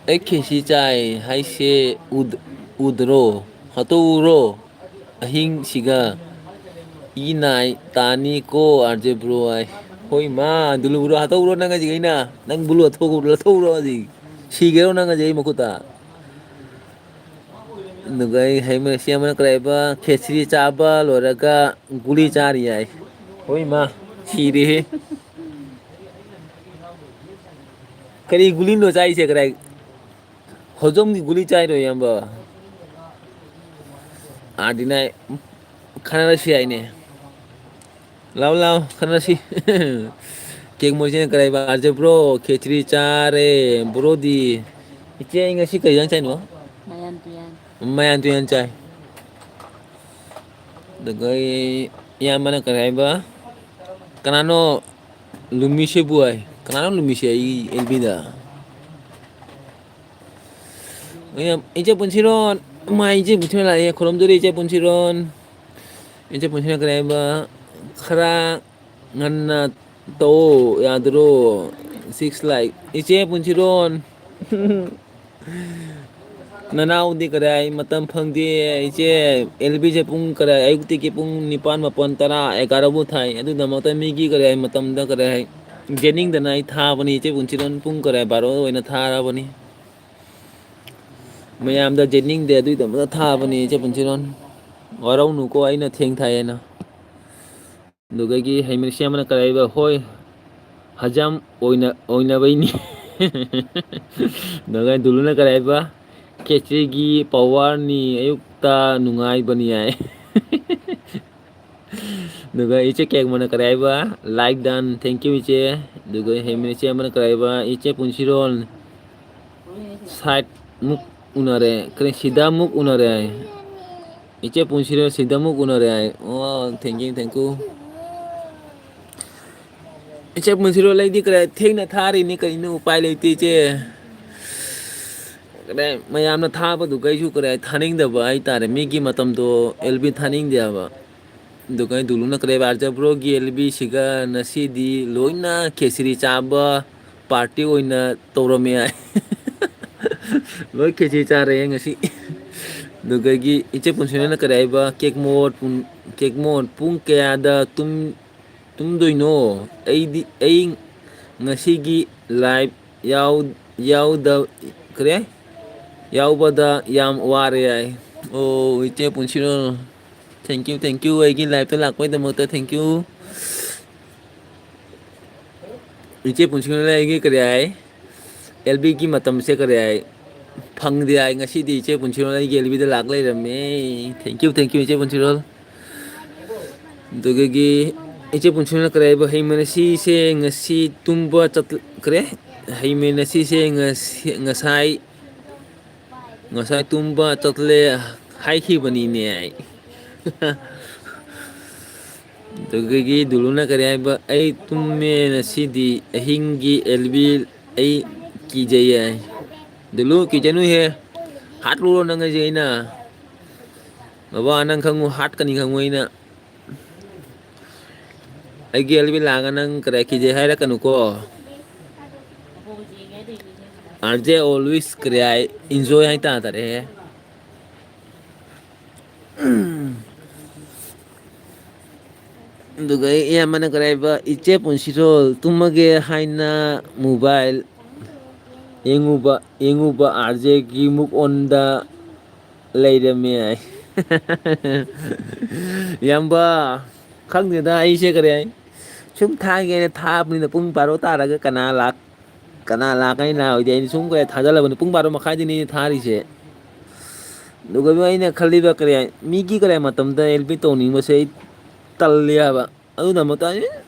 ꯑꯩ ꯈꯦꯁꯤ ꯆꯥꯏ ꯍꯥꯏꯁꯦ ꯎꯗ-, ꯎꯗ꯭ꯔꯣ? ꯍꯥꯇꯣꯛꯎꯔꯣ? ꯑꯍꯤꯡꯁꯤꯒ ꯏ ꯅꯥꯏ ꯇꯥꯅꯤ ꯀꯣ, ꯑꯥꯔ ꯖꯦ ꯕ꯭ꯔꯣ ꯍꯥꯏ꯫ ꯍꯣꯏ ꯃꯥ, ꯗꯨꯂꯨ ꯕ꯭ꯔꯣ ꯍꯥꯠꯇꯣꯛꯎꯔꯣ ꯅꯪ ꯍꯧꯖꯤꯛ ꯑꯩꯅ? ꯅꯪ ꯕꯨꯂꯨ ꯍꯥꯠꯇꯣꯛꯎꯔꯣ, ꯂꯧꯊꯣꯛꯎꯔꯣ ꯍꯧꯖꯤꯛ? ꯁꯤꯒꯦꯔꯣ ꯅꯪ ꯍꯧꯖꯤꯛ ꯑꯩ ꯃꯈꯨꯠꯇ? ꯑꯗꯨꯒ ꯑꯩ ꯍꯩꯃ ꯁꯤ ꯑꯃꯅ ꯀꯔꯤ ꯍꯥꯏꯕ, ꯈꯦꯆ꯭ꯔꯤ ꯆꯥꯕ ꯂꯣꯏꯔꯒ ꯒꯨꯂꯤ ꯆꯥꯔꯤ ꯍꯥꯏ꯫ ꯍꯣꯏ ꯃꯥ, ꯁꯤꯔꯦꯍꯦ꯫ ꯀꯔꯤ ꯒꯨꯂꯤꯅꯣ ꯆꯥꯏꯁꯦ ꯀꯗꯥꯏ? ꯍꯣꯖꯝꯒꯤ ꯒꯨꯂꯤ ꯆꯥꯏꯔꯣ ꯏꯌꯥꯝꯕ? ꯑꯥꯔ ꯗꯤ ꯅꯥꯏꯟ ꯈꯟꯅꯔꯁꯤ ꯍꯥꯏꯅꯦ꯫ ꯂꯥꯎ, ꯂꯥꯎ, ꯈꯟꯅꯔꯁꯤ꯫ ꯀꯦꯛ ꯃꯣꯏꯁꯤꯅ ꯀꯔꯤ ꯍꯥꯏꯕ? ꯑꯥꯔ ꯖꯦ ꯕ꯭ꯔꯣ, ꯈꯦꯆ꯭ꯔꯤ ꯆꯥꯔꯦ꯫ ꯕ꯭ꯔꯣꯗꯤ? ꯏꯆꯦ, ꯑꯩ ꯉꯁꯤ ꯀꯩ ꯏꯟꯖꯥꯡ ꯆꯥꯏꯅꯣ? ꯃꯌꯥꯟ ꯇꯨꯌꯥꯟ꯫ ꯃꯌꯥꯟ ꯇꯨꯌꯥꯟ ꯆꯥꯏ꯫ ꯑꯗꯨꯒ ꯑꯩ ꯏꯌꯥꯝꯕꯅ ꯀꯔꯤ ꯍꯥꯏꯕ? ꯀꯅꯥꯅꯣ ꯂꯨꯃꯤꯁꯤꯕꯨ ꯍꯥꯏ? ꯀꯅꯥꯅꯣ ꯂꯨꯃꯤꯁꯦ ꯑꯩ ꯑꯦꯜ ꯕꯤꯗ? ꯏꯆꯦ ꯄꯨꯟꯁꯤꯔꯣꯟ, ꯃꯥ ꯏꯆꯦ ꯄꯨꯟꯁꯤꯔꯣꯟ ꯂꯥꯛꯑꯦ, ꯈꯨꯔꯨꯝꯖꯔꯤ ꯏꯆꯦ ꯄꯨꯟꯁꯤꯔꯣꯟ꯫ ꯏꯆꯦ ꯄꯨꯟꯁꯤꯔꯣꯟ ꯀꯔꯤ ꯍꯥꯏꯕ? ꯈꯔ ꯉꯟꯅ ꯇꯧꯑꯣ ꯌꯥꯗ꯭ꯔꯣ? Six like. ꯏꯆꯦ ꯄꯨꯟꯁꯤꯔꯣꯟ꯫ ꯅꯅꯥꯎꯗꯤ ꯀꯔꯤ ꯍꯥꯏ? ꯃꯇꯝ ꯐꯪꯗꯦ꯫ ꯏꯆꯦ, ꯑꯦꯜ ꯕꯤꯁꯦ ꯄꯨꯡ ꯀꯔꯤ ꯍꯥꯏ? ꯑꯌꯨꯛꯇꯒꯤ ꯄꯨꯡ ꯅꯤꯄꯥꯟ, ꯃꯥꯄꯟ, ꯇꯔꯥ, ꯑꯦꯒꯥꯔꯣꯕꯨ ꯊꯥꯏ꯫ ꯑꯗꯨꯒꯤꯗꯃꯛꯇ ꯃꯤꯒꯤ ꯀꯔꯤ ꯍꯥꯏ? ꯃꯇꯝꯗ ꯀꯔꯤ ꯍꯥꯏ? ꯌꯦꯠꯅꯤꯡꯗꯅ ꯑꯩ ꯊꯥꯕꯅꯤ꯫ ꯏꯆꯦ ꯄꯨꯟꯁꯤꯔꯣꯟ ꯄꯨꯡ ꯀꯔꯤ ꯍꯥꯏ? ꯕꯥꯔꯣ ꯑꯣꯏꯅ ꯊꯥꯔꯕꯅꯤ꯫ ꯃꯌꯥꯝꯗ ꯌꯦꯠꯅꯤꯡꯗꯦ, ꯑꯗꯨꯒꯤꯗꯃꯛꯇ ꯊꯥꯕꯅꯤ ꯏꯆꯦ ꯄꯨꯟꯁꯤꯔꯣꯟ꯫ ꯋꯥꯔꯧꯅꯨꯀꯣ ꯑꯩꯅ ꯊꯦꯡ ꯊꯥꯏꯌꯦꯅ꯫ ꯑꯗꯨꯗꯒꯤ ꯍꯩꯃꯔꯤꯁꯤ ꯑꯃꯅ ꯀꯔꯤ ꯍꯥꯏꯕ? ꯍꯣꯏ, ꯍꯖꯥꯝ ꯑꯣꯏꯅ-, ꯑꯣꯏꯅꯕꯩꯅꯤ꯫ ꯑꯗꯨꯒ ꯗꯨꯂꯨꯅ ꯀꯔꯤ ꯍꯥꯏꯕ? ꯈꯦꯆ꯭ꯔꯤꯒꯤ ꯄꯋꯥꯔꯅꯤ, ꯑꯌꯨꯛꯇ ꯅꯨꯡꯉꯥꯏꯕꯅꯤ ꯍꯥꯏ꯫ ꯑꯗꯨꯒ ꯏꯆꯦ ꯀꯦꯛ ꯑꯃꯅ ꯀꯔꯤ ꯍꯥꯏꯕ? Like done, thank you ꯏꯆꯦ꯫ ꯑꯗꯨꯒ ꯍꯦꯃꯤꯟ ꯏꯆꯦ ꯑꯃꯅ ꯀꯔꯤ ꯍꯥꯏꯕ? ꯏꯆꯦ ꯄꯨꯟꯁꯤꯔꯣꯜ ꯁꯥꯏꯠ ꯃꯨꯛ ꯎꯅꯔꯦ, ꯀꯔꯤ ꯁꯤꯗ ꯃꯨꯛ ꯎꯅꯔꯦ ꯍꯥꯏ꯫ ꯏꯆꯦ ꯄꯨꯟꯁꯤꯔꯣꯜ ꯁꯤꯗ ꯃꯨꯛ ꯎꯅꯔꯦ ꯍꯥꯏ꯫ ꯑꯣ, thank you, thank you꯫ ꯏꯆꯦ ꯄꯨꯟꯁꯤꯔꯣꯜ ꯑꯩꯗꯤ ꯀꯔꯤ ꯊꯦꯡꯅ ꯊꯥꯔꯤꯅꯤ, ꯀꯔꯤꯅꯣ ꯎꯄꯥꯏ ꯂꯩꯇꯦ ꯏꯆꯦ꯫ ꯀꯔꯤ ꯃꯌꯥꯝꯅ ꯊꯥꯕꯗꯨꯒ ꯑꯩꯁꯨ ꯀꯔꯤ ꯊꯥꯅꯤꯡꯗꯕ ꯍꯥꯏꯇꯥꯔꯦ, ꯃꯤꯒꯤ ꯃꯇꯝꯗꯣ ꯑꯦꯜ ꯕꯤ ꯊꯥꯅꯤꯡꯗꯦ ꯍꯥꯏꯕ꯫ ꯑꯗꯨꯒ ꯑꯩ ꯗꯨꯂꯨꯅ ꯀꯔꯤ ꯍꯥꯏꯕ? ꯑꯥꯔꯖꯕ꯭ꯔꯣꯒꯤ ꯑꯦꯜ ꯕꯤꯁꯤꯒ ꯉꯁꯤꯗꯤ ꯂꯣꯏꯅ ꯈꯦꯆ꯭ꯔꯤ ꯆꯥꯕ ꯄꯥꯔꯇꯤ ꯑꯣꯏꯅ ꯇꯧꯔꯝꯃꯦ ꯍꯥꯏ꯫ ꯂꯣꯏ ꯈꯦꯆ꯭ꯔꯤ ꯆꯥꯔꯦ ꯉꯁꯤ꯫ ꯑꯗꯨꯗꯒꯤ ꯏꯆꯦ ꯄꯨꯟꯁꯤꯅ ꯀꯔꯤ ꯍꯥꯏꯕ? ꯀꯦꯛ ꯃꯣꯠ ꯄꯨꯟ-, ꯀꯦꯛ ꯃꯣꯠ ꯄꯨꯡ ꯀꯌꯥꯗ ꯇꯨꯝ-, ꯇꯨꯝꯗꯣꯏꯅꯣ? ꯑꯩꯗꯤ, ꯑꯩ ꯉꯁꯤꯒꯤ ꯂꯥꯏꯞ ꯌꯥꯎ-, ꯌꯥꯎꯗ-, ꯀꯔꯤ? ꯌꯥꯎꯕꯗ ꯌꯥꯝ ꯋꯥꯔꯦ ꯍꯥꯏ꯫ ꯑꯣ, ꯏꯆꯦ ꯄꯨꯟꯁꯤꯔꯣ꯫ Thank you, thank you꯫ ꯑꯩꯒꯤ ꯂꯥꯏꯞꯇ ꯂꯥꯛꯄꯩꯗꯃꯛꯇ thank you꯫ ꯏꯆꯦ ꯄꯨꯟꯁꯤꯔꯣꯅ ꯑꯩꯒꯤ ꯀꯔꯤ ꯍꯥꯏ? ꯑꯦꯜ ꯕꯤꯒꯤ ꯃꯇꯝꯁꯦ ꯀꯔꯤ ꯍꯥꯏ? ꯐꯪꯗꯦ ꯍꯥꯏ꯫ ꯉꯁꯤꯗꯤ ꯏꯆꯦ ꯄꯨꯟꯁꯤꯔꯣꯜ ꯑꯩꯒꯤ ꯑꯦꯜ ꯕꯤꯗ ꯂꯥꯛ ꯂꯩꯔꯝꯃꯦ꯫ Thank you, thank you, ꯏꯆꯦ ꯄꯨꯟꯁꯤꯔꯣꯜ꯫ ꯑꯗꯨꯗꯒꯤ ꯏꯆꯦ ꯄꯨꯟꯁꯤꯔꯣꯜꯅ ꯀꯔꯤ ꯍꯥꯏꯕ? ꯍꯩꯃꯅ ꯁꯤꯁꯦ ꯉꯁꯤ ꯇꯨꯝꯕ ꯆꯠ-, ꯀꯔꯤ? ꯍꯩꯃꯅ ꯁꯤꯁꯦ ꯉꯁꯤ, ꯉꯁꯥꯏ, ꯉꯁꯥꯏ ꯇꯨꯝꯕ ꯆꯠꯂꯦ ꯍꯥꯏꯈꯤꯕꯅꯤꯅꯦ ꯑꯩ꯫ ꯑꯗꯨꯗꯒꯤ ꯗꯨꯂꯨꯅ ꯀꯔꯤ ꯍꯥꯏꯕ? "ꯑꯩ ꯇꯨꯝꯃꯦ ꯉꯁꯤꯗꯤ, ꯑꯍꯤꯡꯒꯤ ꯑꯦꯜ ꯕꯤ ꯑꯩ ꯀꯤꯖꯩ" ꯍꯥꯏ꯫ ꯗꯨꯂꯨ, ꯀꯤꯖꯅꯨꯍꯦ, ꯍꯥꯠꯂꯨꯔꯣ ꯅꯪ ꯑꯩꯁꯦ ꯑꯩꯅ? ꯕꯕꯥ, ꯅꯪ ꯈꯪꯉꯨ, ꯍꯥꯠꯀꯅꯤ ꯈꯪꯉꯨ ꯑꯩꯅ꯫ ꯑꯩꯒꯤ ꯑꯦꯜ ꯕꯤ ꯂꯥꯛꯑꯒ ꯅꯪ ꯀꯔꯤ ꯀꯤꯖꯩ ꯍꯥꯏꯔꯛꯀꯅꯨꯀꯣ꯫ ꯑꯥꯔ ꯖꯦ always ꯀꯔꯤ ꯍꯥꯏ, enjoy ꯍꯥꯏꯇꯥꯔꯦ꯫ ꯑꯗꯨꯒ ꯑꯩ ꯏꯌꯥꯝꯕꯅ ꯀꯔꯤ ꯍꯥꯏꯕ? "ꯏꯆꯦ ꯄꯨꯟꯁꯤꯔꯣꯜ ꯇꯨꯝꯃꯒꯦ ꯍꯥꯏꯅ ꯃꯣꯕꯥꯏꯜ ꯌꯦꯡꯉꯨꯕ, ꯌꯦꯡꯉꯨꯕ ꯑꯥꯔ ꯖꯦꯒꯤ move onꯗ ꯂꯩꯔꯝꯃꯦ" ꯍꯥꯏ꯫ ꯏꯌꯥꯝꯕ, ꯈꯪꯗꯦꯗ ꯑꯩꯁꯦ ꯀꯔꯤ ꯍꯥꯏ, ꯁꯨꯝ ꯊꯥꯒꯦꯅ ꯊꯥꯕꯅꯤꯅ ꯄꯨꯡ ꯕꯥꯔꯣ ꯇꯥꯔꯒ ꯀꯅꯥ ꯂꯥꯛ-, ꯀꯅꯥ ꯂꯥꯛꯀꯅꯤ ꯂꯥꯛꯑꯣꯏꯗꯤ ꯑꯩꯅ ꯁꯨꯝ ꯀꯔꯤ ꯊꯥꯖꯜꯂꯕꯅꯤ꯫ ꯄꯨꯡ ꯕꯥꯔꯣ ꯃꯈꯥꯏꯗꯅꯤ ꯊꯥꯔꯤꯁꯦ꯫ ꯑꯗꯨꯒ ꯑꯩꯅ ꯈꯜꯂꯤꯕ ꯀꯔꯤ ꯍꯥꯏ-, ꯃꯤꯒꯤ ꯀꯔꯤ ꯃꯇꯝꯗ ꯑꯦꯜ ꯕꯤ ꯇꯧꯅꯤꯡꯕꯁꯦ ꯑꯩ ꯇꯜꯂꯤ ꯍꯥꯏꯕ꯫ ꯑꯗꯨꯅ ꯑꯃꯨꯛꯇ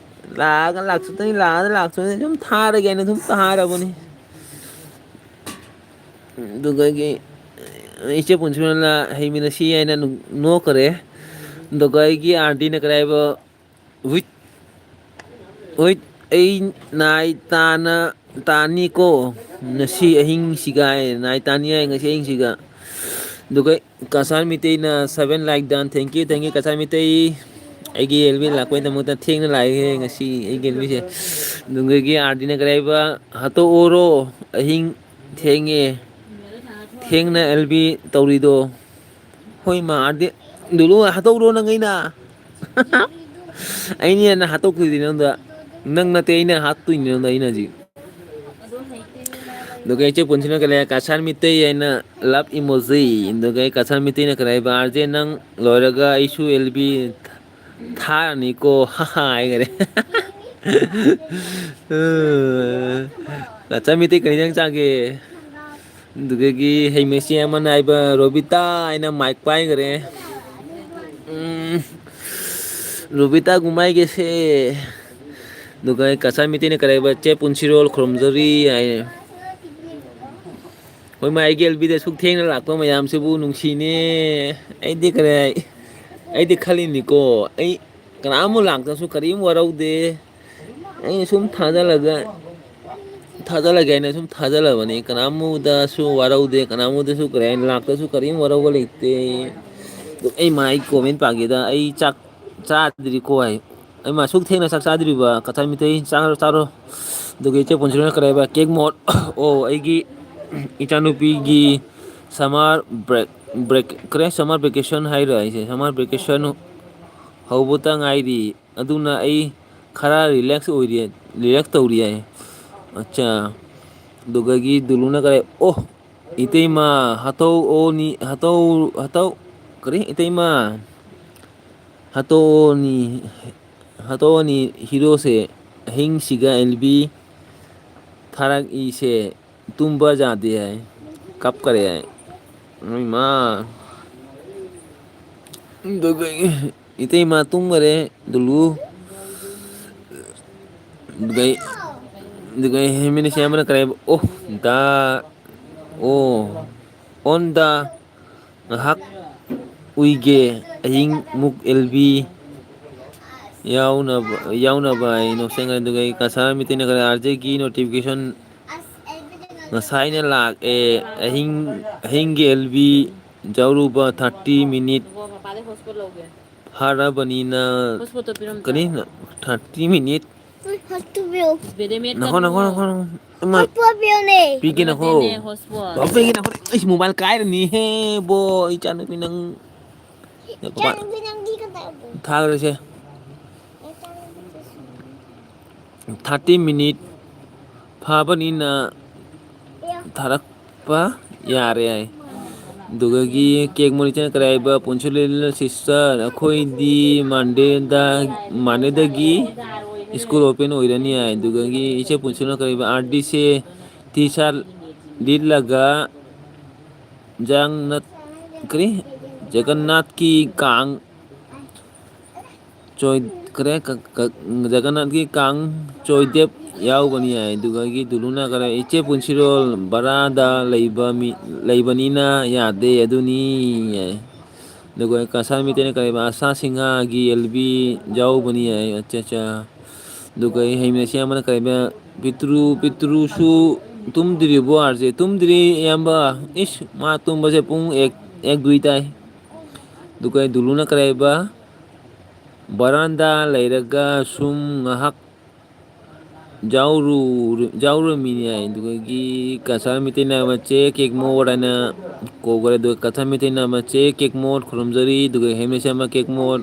ꯂꯥꯛꯑꯒ ꯂꯥꯛꯆꯗꯅꯤ, ꯂꯥꯛꯑꯒ ꯂꯥꯛꯆꯗꯅꯤ, ꯁꯨꯝ ꯊꯥꯔꯒꯦꯅ ꯁꯨꯝ ꯊꯥꯔꯕꯅꯤ꯫ ꯑꯗꯨꯗꯒꯤ ꯏꯆꯦ ꯄꯨꯟꯁꯤꯔꯣꯜꯅ ꯍꯩꯃꯤꯟꯅꯁꯤ ꯍꯥꯏꯅ ꯅꯣꯛꯈꯔꯦ꯫ ꯑꯗꯨꯒ ꯑꯩꯒꯤ ꯑꯥꯔ ꯗꯤꯅ ꯀꯔꯤ ꯍꯥꯏꯕ, ꯍꯨꯏꯠ, ꯍꯨꯏꯠ, ꯑꯩ ꯅꯥꯏ ꯇꯥꯅ, ꯇꯥꯅꯤꯀꯣ ꯉꯁꯤ ꯑꯍꯤꯡꯁꯤꯒ ꯍꯥꯏ, ꯅꯥꯏ ꯇꯥꯅꯤ ꯍꯥꯏ ꯉꯁꯤ ꯑꯍꯤꯡꯁꯤꯒ꯫ ꯑꯗꯨꯒ Cachar ꯃꯤꯇꯩꯅ seven like done, thank you, thank you, Cachar Meitei. ꯑꯩꯒꯤ ꯑꯦꯜ ꯕꯤ ꯂꯥꯛꯄꯩꯗꯃꯛꯇ ꯊꯦꯡꯅ ꯂꯥꯛꯑꯦ ꯉꯁꯤ ꯑꯩꯒꯤ ꯑꯦꯜ ꯕꯤꯁꯦ꯫ ꯑꯗꯨꯒꯤ ꯑꯥꯔ ꯗꯤꯅ ꯀꯔꯤ ꯍꯥꯏꯕ, ꯍꯥꯠꯇꯣꯛꯑꯣꯔꯣ, ꯑꯍꯤꯡ ꯊꯦꯡꯉꯦ, ꯊꯦꯡꯅ ꯑꯦꯜ ꯕꯤ ꯇꯧꯔꯤꯗꯣ꯫ ꯍꯣꯏ ꯃꯥ, ꯑꯥꯔ ꯗꯤ, ꯗꯨꯂꯨ ꯍꯥꯠꯇꯣꯛꯎꯔꯣ ꯅꯪ ꯑꯩꯅ꯫ ꯑꯩꯅ ꯍꯦꯟꯅ ꯍꯥꯠꯇꯣꯛꯇꯣꯏꯗꯤ ꯅꯉꯣꯟꯗ꯫ ꯅꯪ ꯅꯠꯇꯦ, ꯑꯩꯅ ꯍꯥꯠꯇꯣꯏꯅꯤ ꯅꯉꯣꯟꯗ ꯑꯩꯅ ꯍꯧꯖꯤꯛ꯫ ꯑꯗꯨꯒ ꯏꯆꯦ ꯄꯨꯟꯁꯤꯅ ꯀꯔꯤ ꯍꯥꯏ? ꯀꯁꯥꯔ ꯃꯤꯇꯩ ꯍꯥꯏꯅ love emoji꯫ ꯑꯗꯨꯒ ꯑꯩ ꯀꯁꯥꯔ ꯃꯤꯇꯩꯅ ꯀꯔꯤ ꯍꯥꯏꯕ? "ꯑꯥꯔ ꯖꯦ, ꯅꯪ ꯂꯣꯏꯔꯒ ꯑꯩꯁꯨ ꯑꯦꯜ ꯕꯤ ꯊꯥꯔꯅꯤꯀꯣ, ꯍꯥ ꯍꯥ," ꯍꯥꯏꯈꯔꯦ꯫ ꯀꯁꯥꯔ ꯃꯤꯇꯩ ꯀꯔꯤ ꯏꯟꯖꯥꯡ ꯆꯥꯒꯦ? ꯑꯗꯨꯗꯒꯤ ꯍꯩꯃꯦꯁꯤ ꯑꯃꯅ ꯍꯥꯏꯕ, "ꯔꯣꯕꯤꯇꯥ" ꯍꯥꯏꯅ ꯃꯥꯏꯛ ꯄꯥꯏꯈꯔꯦ꯫ ꯎꯝ, ꯔꯣꯕꯤꯇꯥ ꯒꯨꯃꯥꯏꯒꯦꯁꯦ꯫ ꯑꯗꯨꯒ ꯀꯁꯥꯔ ꯃꯤꯇꯩꯅ ꯀꯔꯤ ꯍꯥꯏꯕ? "ꯆꯦ ꯄꯨꯟꯁꯤꯔꯣꯜ ꯈꯨꯔꯨꯝꯖꯔꯤ" ꯍꯥꯏ꯫ ꯍꯣꯏ, ꯃꯥ, ꯑꯩꯒꯤ ꯑꯦꯜ ꯕꯤꯗ ꯁꯨꯛ ꯊꯦꯡꯅ ꯂꯥꯛꯄ ꯃꯌꯥꯝꯁꯤꯕꯨ ꯅꯨꯡꯁꯤꯅꯦ꯫ ꯑꯩꯗꯤ ꯀꯔꯤ ꯍꯥꯏ-, ꯑꯩꯗꯤ ꯈꯜꯂꯤꯅꯤꯀꯣ, ꯑꯩ ꯀꯅꯥꯝ ꯂꯥꯛꯇ꯭ꯔꯁꯨ ꯀꯔꯤꯝ ꯋꯥꯔꯧꯗꯦ꯫ ꯑꯩꯅ ꯁꯨꯝ ꯊꯥꯖꯜꯂꯒ, ꯊꯥꯖꯜꯂꯒꯦ ꯍꯥꯏꯅ ꯁꯨꯝ ꯊꯥꯖꯜꯂꯕꯅꯤ꯫ ꯀꯅꯥꯃꯨꯗꯁꯨ ꯋꯥꯔꯧꯗꯦ, ꯀꯅꯥꯃꯨꯗꯁꯨ ꯀꯔꯤ ꯍꯥꯏꯅ ꯂꯥꯛꯇ꯭ꯔꯁꯨ ꯀꯔꯤꯝ ꯋꯥꯔꯧꯕ ꯂꯩꯇꯦ꯫ ꯑꯗꯨ ꯑꯩ ꯃꯥ, ꯑꯩ ꯀꯣꯃꯦꯟ ꯄꯥꯒꯦꯗ, "ꯑꯩ ꯆꯥꯛ ꯆꯥꯗ꯭ꯔꯤꯀꯣ" ꯍꯥꯏ꯫ ꯑꯩ ꯃꯥ, "ꯁꯨꯛ ꯊꯦꯡꯅ ꯆꯥꯛ ꯆꯥꯗ꯭ꯔꯤꯕ ꯀꯊꯥ ꯃꯤꯇꯩ? ꯆꯥꯔꯣ, ꯆꯥꯔꯣ"꯫ ꯑꯗꯨꯒ ꯏꯆꯦ ꯄꯨꯟꯁꯤꯔꯣꯅ ꯀꯔꯤ ꯍꯥꯏꯕ? "ꯀꯦꯛ ꯃꯣꯠ, ꯑꯣ, ꯑꯩꯒꯤ ꯏꯆꯥꯅꯨꯄꯤꯒꯤ summer break, break, ꯀꯔꯤ, summer vacation ꯍꯥꯏꯔꯣ ꯑꯩꯁꯦ? Summer vacation ꯍꯧꯕꯇ ꯉꯥꯏꯔꯤ꯫ ꯑꯗꯨꯅ ꯑꯩ ꯈꯔ relax ꯑꯣꯏꯔꯤ, relax ꯇꯧꯔꯤ" ꯍꯥꯏ꯫ ꯑꯠꯆꯥ꯫ ꯑꯗꯨꯗꯒꯤ ꯗꯨꯂꯨꯅ ꯀꯔꯤ, "ꯑꯣ, ꯏꯇꯩꯃ, ꯍꯥꯇꯧ ꯑꯣꯅꯤ, ꯍꯥꯇꯧ, ꯍꯥꯇꯧ, ꯀꯔꯤ? ꯏꯇꯩꯃ, ꯍꯥꯇꯧ ꯑꯣꯅꯤ, ꯍꯥꯇꯧ ꯑꯣꯅꯤ ꯍꯤꯔꯣꯁꯦ ꯑꯍꯤꯡꯁꯤꯒ ꯑꯦꯜ ꯕꯤ ꯊꯥꯔꯛꯏꯁꯦ ꯇꯨꯝꯕ ꯌꯥꯗꯦ ꯍꯥꯏ, ꯀꯞꯈꯔꯦ ꯍꯥꯏ꯫ ꯏꯃꯥ, ꯑꯗꯨꯒ ꯏꯇꯩꯃ ꯇꯨꯝꯈꯔꯦ, ꯗꯨꯂꯨ꯫ ꯑꯗꯨꯒ ꯑꯗꯨꯒ ꯍꯦꯃꯤꯅ ꯁꯤ ꯑꯃꯅ ꯀꯔꯤ ꯍꯥꯏꯕ? ꯑꯣ ꯗ ꯑꯣ ꯑꯣꯟ ꯗ ꯉꯥꯏꯍꯥꯛ ꯎꯏꯒꯦ, ꯑꯍꯤꯡ ꯃꯨꯛ ꯑꯦꯜ ꯕꯤ ꯌꯥꯎꯅꯕ ꯌꯥꯎꯅꯕ ꯍꯥꯏ ꯅꯣꯛꯁꯦꯡ꯫ ꯑꯗꯨꯒ ꯑꯩ ꯀꯁꯥꯔ ꯃꯤꯇꯩꯅ ꯀꯔꯤ ꯑꯥꯔ ꯖꯦꯒꯤ ꯅꯣꯇꯤꯐꯤꯀꯦꯁꯟ ꯉꯁꯥꯏꯅ ꯂꯥꯛꯑꯦ꯫ ꯑꯍꯤꯡ ꯑꯍꯤꯡꯒꯤ ꯑꯦꯜ ꯕꯤ ꯌꯥꯎꯔꯨꯕ ꯊꯥꯔꯇꯤ ꯃꯤꯅꯤꯠ ꯐꯥꯔꯕꯅꯤꯅ꯫ ꯀꯔꯤ? Thirty minute? ꯅꯈꯣ ꯅꯈꯣ ꯅꯈꯣ ꯅꯈꯣ꯫ ꯏꯃꯥ꯫ ꯄꯤꯒꯦ ꯅꯈꯣ꯫ ꯄꯤꯒꯦ ꯅꯈꯣ꯫ ꯑꯩꯁ, ꯃꯣꯕꯥꯏꯜ ꯀꯥꯏꯔꯅꯤꯍꯦ ꯕꯣ, ꯏꯆꯥꯅꯨꯄꯤ ꯅꯪ꯫ ꯊꯥꯈ꯭ꯔꯁꯦ꯫ ꯊꯥꯔꯇꯤ ꯃꯤꯅꯤꯠ ꯐꯥꯕꯅꯤꯅ ꯊꯥꯔꯛꯄ ꯌꯥꯔꯦ ꯍꯥꯏ꯫ ꯑꯗꯨꯗꯒꯤ ꯀꯦꯛ ꯃꯣꯔꯤꯁꯅ ꯀꯔꯤ ꯍꯥꯏꯕ? ꯄꯨꯟꯁꯤꯂꯣꯜ ꯁꯤꯁꯇꯔ, ꯑꯩꯈꯣꯏꯗꯤ ꯃꯟꯗꯦꯗ, ꯃꯟꯗꯦꯗꯒꯤ ꯁ꯭ꯀꯨꯜ ꯑꯣꯄꯦꯟ ꯑꯣꯏꯔꯅꯤ ꯍꯥꯏ꯫ ꯑꯗꯨꯗꯒꯤ ꯏꯆꯦ ꯄꯨꯟꯁꯤꯂꯣꯜꯅ ꯀꯔꯤ ꯍꯥꯏꯕ? ꯑꯥꯔ ꯗꯤ ꯁꯦ ꯇꯤ ꯁꯥꯔꯠ ꯂꯤꯠꯂꯒ ꯖꯒꯟꯅꯥꯊ, ꯀꯔꯤ? ꯖꯒꯟꯅꯥꯊꯀꯤ ꯀꯥꯡ ꯆꯣꯏꯈ꯭ꯔꯦ꯫ ꯀ-, ꯀ-, ꯖꯒꯟꯅꯥꯊꯀꯤ ꯀꯥꯡ ꯆꯣꯏꯗꯦꯞ ꯌꯥꯎꯒꯅꯤ ꯍꯥꯏ꯫ ꯑꯗꯨꯗꯒꯤ ꯗꯨꯂꯨꯅ ꯀꯔꯤ, ꯏꯆꯦ ꯄꯨꯟꯁꯤꯔꯣꯜ ꯕꯔꯥꯗ ꯂꯩꯕ ꯃꯤ, ꯂꯩꯕꯅꯤꯅ ꯌꯥꯗꯦ ꯑꯗꯨꯅꯤ ꯍꯥꯏ꯫ ꯑꯗꯨꯒ ꯀꯁꯥꯔ ꯃꯤꯇꯩꯅ ꯀꯔꯤꯕ, ꯑꯁꯥ ꯁꯤꯡꯍꯥꯒꯤ ꯑꯦꯜ ꯕꯤ ꯌꯥꯎꯕꯅꯤ ꯍꯥꯏ꯫ ꯑꯠꯆꯥ, ꯑꯠꯆꯥ꯫ ꯑꯗꯨꯒ ꯑꯩ ꯍꯩꯃꯦꯁꯤ ꯑꯃꯅ ꯀꯔꯤꯕ, ꯄꯤꯇ꯭ꯔꯨ, ꯄꯤꯇ꯭ꯔꯨꯁꯨ ꯇꯨꯝꯗ꯭ꯔꯤꯕꯣ? ꯑꯥꯔꯁꯦ ꯇꯨꯝꯗ꯭ꯔꯤ, ꯏꯌꯥꯝꯕ꯫ ꯏꯁ, ꯃꯥ ꯇꯨꯝꯕꯁꯦ ꯄꯨꯡ ꯑꯦꯛ, ꯑꯦꯛ ꯗꯨꯏ ꯇꯥꯏ꯫ ꯑꯗꯨꯒ ꯗꯨꯂꯨꯅ ꯀꯔꯤ ꯍꯥꯏꯕ? ꯕꯔꯥꯟꯗꯥ ꯂꯩꯔꯒ ꯁꯨꯝ ꯉꯥꯏꯍꯥꯛ ꯌꯥꯎꯔꯨ-, ꯌꯥꯎꯔꯨꯔꯃꯤꯅꯦ ꯍꯥꯏ꯫ ꯑꯗꯨꯗꯒꯤ ꯀꯁꯥꯔ ꯃꯤꯇꯩꯅ ꯃꯆꯦ ꯀꯦꯛ ꯃꯣꯠ ꯍꯥꯏꯅ ꯀꯧꯈ꯭ꯔꯦ꯫ ꯑꯗꯨꯒ ꯀꯁꯥꯔ ꯃꯤꯇꯩꯅ ꯃꯆꯦ ꯀꯦꯛ ꯃꯣꯠ ꯈꯨꯔꯨꯝꯖꯔꯤ꯫ ꯑꯗꯨꯒ ꯍꯦꯃꯦꯁ ꯑꯃ ꯀꯦꯛ ꯃꯣꯠ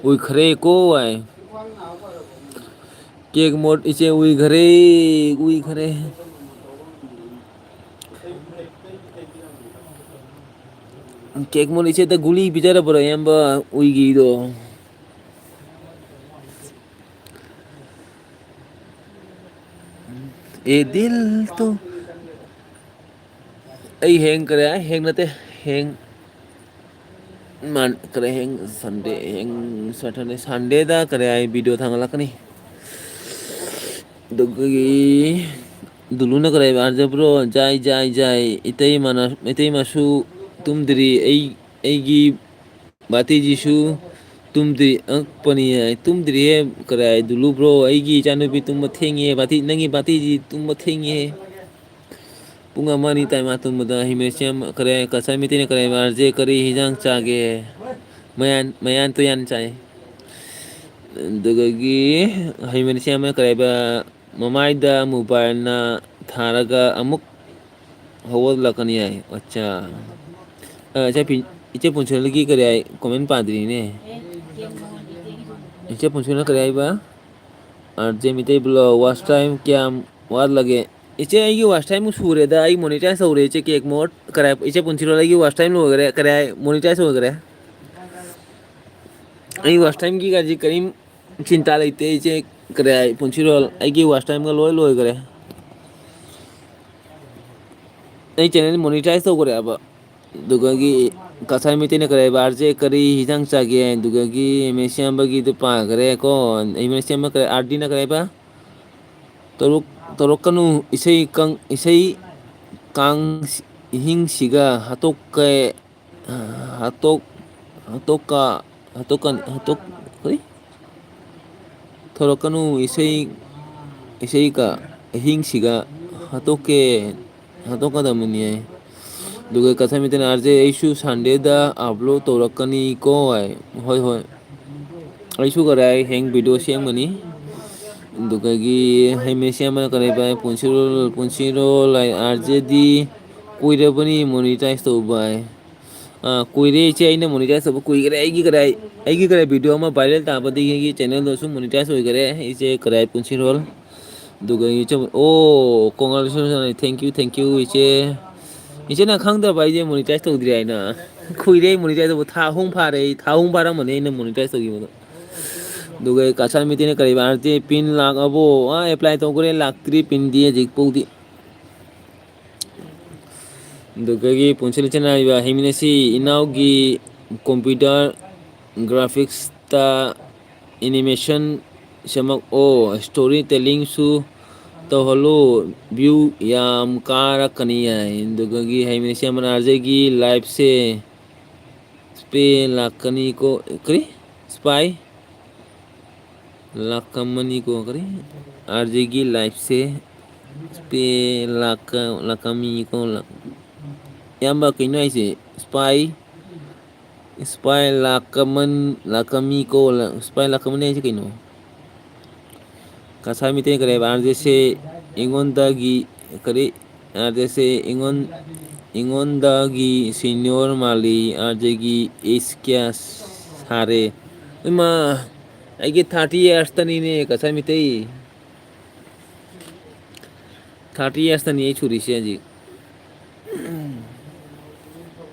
ꯎꯏꯈ꯭ꯔꯦꯀꯣ ꯍꯥꯏ꯫ ꯀꯦꯛ ꯃꯣꯠ ꯏꯆꯦ ꯎꯏꯈ꯭ꯔꯦ, ꯎꯏꯈ꯭ꯔꯦ꯫ ꯀꯦꯛ ꯃꯣꯠ ꯏꯆꯦꯗ ꯒꯨꯂꯤ ꯄꯤꯖꯔꯕ꯭ꯔꯣ, ꯏꯌꯥꯝꯕ? ꯎꯏꯒꯤꯗꯣ꯫ ꯑꯦ ꯗꯤꯜ ꯇꯣ ꯑꯩ ꯍꯌꯦꯡ ꯀꯔꯤ ꯍꯥꯏ? ꯍꯌꯦꯡ ꯅꯠꯇꯦ, ꯍꯌꯦꯡ ꯃꯥꯟ-, ꯀꯔꯤ ꯍꯌꯦꯡ? ꯁꯟꯗꯦ, ꯍꯌꯦꯡ ꯁꯦꯇꯔꯗꯦ, ꯁꯟꯗꯦꯗ ꯀꯔꯤ ꯍꯥꯏ? ꯚꯤꯗꯤꯑꯣ ꯊꯥꯒꯠꯂꯛꯀꯅꯤ꯫ ꯑꯗꯨꯒꯤ ꯗꯨꯂꯨꯅ ꯀꯔꯤ ꯍꯥꯏꯕ? ꯑꯥꯔꯖꯦ ꯕ꯭ꯔꯣ, ꯖꯥꯏ, ꯖꯥꯏ, ꯖꯥꯏ, ꯏꯇꯩ ꯃꯅꯥ-, ꯏꯇꯩ ꯃꯁꯨ ꯇꯨꯝꯗ꯭ꯔꯤ, ꯑꯩ, ꯑꯩꯒꯤ ꯚꯥꯇꯤꯖꯤꯁꯨ ꯇꯨꯝꯗ꯭ꯔꯤ꯫ ꯑꯉꯛꯄꯅꯤ ꯍꯥꯏ꯫ ꯇꯨꯝꯗ꯭ꯔꯤꯌꯦ꯫ ꯀꯔꯥꯏ ꯗꯨꯂꯨ ꯕ꯭ꯔꯣ? ꯑꯩꯒꯤ ꯏꯆꯥꯅꯨꯄꯤ ꯇꯨꯝꯕ ꯊꯦꯡꯉꯦ꯫ ꯚꯥꯇꯤ, ꯅꯪꯒꯤ ꯚꯥꯇꯤꯖꯤ ꯇꯨꯝꯕ ꯊꯦꯡꯉꯦ꯫ ꯄꯨꯡ ꯑꯃ ꯑꯅꯤ ꯇꯥꯏ ꯃꯥ ꯇꯨꯝꯕꯗ꯫ ꯍꯤꯃꯦꯁꯤꯌꯝ ꯀꯔꯦ, ꯀꯁꯥꯏ ꯃꯩꯇꯩꯅ ꯀꯔꯦ, ꯑꯥꯔꯖꯦ ꯀꯔꯤ ꯍꯤꯟꯖꯥꯡ ꯆꯥꯒꯦ? ꯃꯌꯥꯟ, ꯃꯌꯥꯟ ꯇꯨꯌꯥꯟ ꯆꯥꯏ꯫ ꯑꯗꯨꯗꯒꯤ ꯍꯤꯃꯦꯁꯤꯌꯝꯅ ꯀꯔꯦꯕ, ꯃꯃꯥꯏꯗ ꯃꯣꯕꯥꯏꯜꯅ ꯊꯥꯔꯒ ꯑꯃꯨꯛ ꯍꯧꯒꯠꯂꯛꯀꯅꯤ ꯍꯥꯏ꯫ ꯑꯠꯆꯥ꯫ ꯑ, ꯏꯆꯦ ꯄꯤ-, ꯏꯆꯦ ꯄꯨꯟꯁꯤꯜꯒꯤ ꯀꯔꯤ ꯍꯥꯏ? ꯀꯣꯃꯦꯟ ꯄꯥꯗ꯭ꯔꯤꯅꯦ꯫ ꯏꯆꯦ ꯄꯨꯟꯁꯤꯜꯅ ꯀꯔꯤ ꯍꯥꯏꯕ? ꯑꯥꯔꯖꯦ ꯃꯤꯇꯩ ꯕ꯭ꯂꯣꯒ, watch time ꯀꯌꯥꯝ ꯋꯥꯠꯂꯒꯦ? ꯏꯆꯦ, ꯑꯩꯒꯤ watch time ꯁꯨꯔꯦꯗ, ꯑꯩ ꯃꯣꯅꯤꯇꯥꯏꯖ ꯇꯧꯔꯦ ꯏꯆꯦ, ꯀꯦꯛ ꯃꯣꯠ꯫ ꯀꯔꯥꯏ, ꯏꯆꯦ ꯄꯨꯟꯁꯤꯔꯣꯜ, ꯑꯩꯒꯤ watch time ꯂꯣꯏꯈꯔꯦ, ꯀꯔꯥꯏ ꯃꯣꯅꯤꯇꯥꯏꯖ ꯑꯣꯏꯈꯔꯦ? ꯑꯩ watch timeꯒꯤ ꯀꯔꯤꯝ ꯆꯤꯟꯇꯥ ꯂꯩꯇꯦ ꯏꯆꯦ, ꯀꯔꯥꯏ ꯄꯨꯟꯁꯤꯔꯣꯜ, ꯑꯩꯒꯤ watch timeꯒ ꯂꯣꯏ ꯂꯣꯏꯈꯔꯦ꯫ ꯑꯩ ꯆꯦꯅꯦꯜ ꯃꯣꯅꯤꯇꯥꯏꯖ ꯇꯧꯈ꯭ꯔꯦꯕ꯫ ꯑꯗꯨꯒꯒꯤ ꯀꯁꯥꯏ ꯃꯩꯇꯩꯅ ꯀꯔꯤ ꯍꯥꯏꯕ? ꯑꯥꯔꯖꯦ ꯀꯔꯤ ꯍꯤꯟꯖꯥꯡ ꯆꯥꯒꯦ? ꯑꯗꯨꯒꯒꯤ ꯃꯦꯁꯤꯌꯥꯝꯕꯒꯤꯗꯨ ꯄꯥꯈ꯭ꯔꯦ ꯀꯣ꯫ ꯑꯩ ꯃꯦꯁꯤꯌꯥꯝꯕ ꯀꯔꯤ, ꯑꯥꯔꯗꯤꯅ ꯀꯔꯤ ꯍꯥꯏꯕ? ꯇꯧꯔꯛ-, ꯇꯧꯔꯛꯀꯅꯨ꯫ ꯏꯁꯩ ꯀꯪ-, ꯏꯁꯩ ꯀꯥꯡ ꯏꯍꯤꯡꯁꯤꯒ ꯍꯥꯠꯇꯣꯛꯀꯦ꯫ ꯍꯥꯇꯣꯛ, ꯍꯥꯇꯣꯛꯀ, ꯍꯥꯇꯣꯛꯀ, ꯍꯥꯇꯣꯛ, ꯀꯔꯤ? ꯊꯣꯔꯛꯀꯅꯨ, ꯏꯁꯩ, ꯏꯁꯩꯒ ꯑꯍꯤꯡꯁꯤꯒ ꯍꯥꯠꯇꯣꯛꯀꯦ, ꯍꯥꯠꯇꯣꯛꯀꯗꯕꯅꯤ ꯍꯥꯏ꯫ ꯑꯗꯨꯒ ꯀꯁꯥꯏ ꯃꯩꯇꯩꯅ, "ꯑꯥꯔꯖꯦ, ꯑꯩꯁꯨ ꯁꯟꯗꯦꯗ ꯑꯞꯂꯣꯗ ꯇꯧꯔꯛꯀꯅꯤꯀꯣ" ꯍꯥꯏ꯫ ꯍꯣꯏ, ꯍꯣꯏ꯫ ꯑꯩꯁꯨ ꯀꯔꯥꯏ ꯍꯌꯦꯡ ꯚꯤꯗꯤꯑꯣ ꯁꯦꯝꯒꯅꯤ꯫ ꯑꯗꯨꯗꯒꯤ ꯍꯩ ꯃꯦꯁꯤ ꯑꯃꯅ ꯀꯔꯤ ꯍꯥꯏ? "ꯄꯨꯟꯁꯤꯔꯣꯜ, ꯄꯨꯟꯁꯤꯔꯣꯜ" ꯍꯥꯏ, "ꯑꯥꯔꯖꯦꯗꯤ ꯀꯨꯏꯔꯕꯅꯤ ꯃꯣꯅꯤꯇꯥꯏꯖ ꯇꯧꯕ" ꯍꯥꯏ꯫ ꯑꯥ, ꯀꯨꯏꯔꯦ ꯏꯆꯦ, ꯑꯩꯅ ꯃꯣꯅꯤꯇꯥꯏꯖ ꯇꯧꯕ ꯀꯨꯏꯈ꯭ꯔꯦ꯫ ꯑꯩꯒꯤ ꯀꯗꯥꯏ, ꯑꯩꯒꯤ ꯀꯗꯥꯏ ꯚꯤꯗꯤꯑꯣ ꯑꯃ ꯚꯥꯏꯔꯦꯜ ꯇꯥꯕꯗꯒꯤ ꯑꯩꯒꯤ ꯆꯦꯅꯦꯜꯗꯣꯁꯨ ꯃꯣꯅꯤꯇꯥꯏꯖ ꯑꯣꯏꯈꯔꯦ꯫ ꯏꯆꯦ ꯀꯗꯥꯏ ꯄꯨꯟꯁꯤꯔꯣꯜ꯫ ꯑꯗꯨꯒ ꯏꯆꯦ, ꯑꯣ, congratulations, thank you, thank you, ꯏꯆꯦ꯫ ꯏꯆꯦ, ꯅꯪ ꯈꯪꯗꯕ ꯑꯩꯁꯦ ꯃꯣꯅꯤꯇꯥꯏꯖ ꯇꯧꯗ꯭ꯔꯤ ꯍꯥꯏꯅ? ꯀꯨꯏꯔꯦ ꯑꯩ ꯃꯣꯅꯤꯇꯥꯏꯖ ꯇꯧꯕ, ꯊꯥ ꯑꯍꯨꯝ ꯐꯥꯔꯦ ꯑꯩ, ꯊꯥ ꯑꯍꯨꯝ ꯐꯥꯔꯝꯃꯅꯤ ꯑꯩꯅ ꯃꯣꯅꯤꯇꯥꯏꯖ ꯇꯧꯈꯤꯕꯗꯣ꯫ ꯑꯗꯨꯒ ꯀꯁꯥꯔ ꯃꯤꯇꯩꯅ ꯀꯔꯤꯕ ꯑꯥꯔ ꯇꯤ ꯄꯤꯟ ꯂꯥꯛꯑꯕꯣ? ꯑꯥ, ꯑꯦꯄ꯭ꯂꯥꯏ ꯇꯧꯈ꯭ꯔꯦ, ꯂꯥꯛꯇ꯭ꯔꯤ ꯄꯤꯟꯗꯤ ꯍꯧꯖꯤꯛ ꯐꯥꯎꯗꯤ꯫ ꯑꯗꯨꯗꯒꯤ ꯄꯨꯟꯁꯤꯜ ꯏꯆꯤꯟ ꯏꯅꯥꯎ ꯍꯩꯃꯤꯟꯅꯁꯤ ꯏꯅꯥꯎꯒꯤ ꯀꯝꯄ꯭ꯌꯨꯇꯔ ꯒ꯭ꯔꯥꯐꯤꯛꯁꯇ ꯑꯦꯅꯤꯃꯦꯁꯟ ꯁꯦꯝꯃꯛꯑꯣ, ꯁ꯭ꯇꯣꯔꯤ ꯇꯦꯂꯤꯡꯁꯨ ꯇꯧꯍꯜꯂꯨ, ꯚ꯭ꯌꯨ ꯌꯥꯝ ꯀꯥꯔꯛꯀꯅꯤ ꯍꯥꯏ꯫ ꯑꯗꯨꯗꯒꯤ ꯍꯩꯃꯤꯟꯅꯁꯤ ꯑꯃꯅ ꯑꯥꯔ ꯖꯦꯒꯤ ꯂꯥꯏꯐꯁꯦ ꯁ꯭ꯄꯦ ꯂꯥꯛꯀꯅꯤꯀꯣ, ꯀꯔꯤ? ꯁ꯭ꯄꯥꯏ ꯂꯥꯛꯀꯝꯃꯅꯤꯀꯣ, ꯀꯔꯤ? ꯑꯥꯔ ꯖꯦꯒꯤ ꯂꯥꯏꯐꯁꯦ ꯁ꯭ꯄꯦ ꯂꯥꯛꯀ-, ꯂꯥꯛꯀꯝꯃꯤꯀꯣ, ꯂꯥꯛ-, ꯏꯌꯥꯝꯕ, ꯀꯩꯅꯣ ꯍꯥꯏꯁꯦ? ꯁ꯭ꯄꯥꯏ, ꯁ꯭ꯄꯥꯏ ꯂꯥꯛꯀꯃꯟ-, ꯂꯥꯛꯀꯝꯃꯤꯀꯣ, ꯂꯥꯛ-, ꯁ꯭ꯄꯥꯏ ꯂꯥꯛꯀꯃꯅꯤ ꯍꯥꯏꯁꯦ ꯀꯩꯅꯣ? ꯀꯁꯥꯔ ꯃꯤꯇꯩ ꯀꯔꯤ ꯍꯥꯏꯕ? ꯑꯥꯔ ꯖꯦꯁꯦ ꯑꯩꯉꯣꯟꯗꯒꯤ, ꯀꯔꯤ? ꯑꯥꯔ ꯖꯦꯁꯦ ꯑꯩꯉꯣꯟ-, ꯑꯩꯉꯣꯟꯗꯒꯤ ꯁꯤꯅꯤꯌꯣꯔ ꯃꯥꯜꯂꯤ, ꯑꯥꯔ ꯖꯦꯒꯤ ꯑꯦꯖ ꯀꯌꯥ ꯁꯥꯔꯦ? ꯏꯃꯥ, ꯑꯩꯒꯤ ꯊꯥꯔꯇꯤ ꯌꯔꯁꯇꯅꯤꯅꯦ, ꯀꯁꯥꯔ ꯃꯤꯇꯩ꯫ ꯊꯥꯔꯇꯤ ꯌꯔꯁꯇꯅꯤ ꯑꯩ ꯁꯨꯔꯤꯁꯦ ꯍꯧꯖꯤꯛ꯫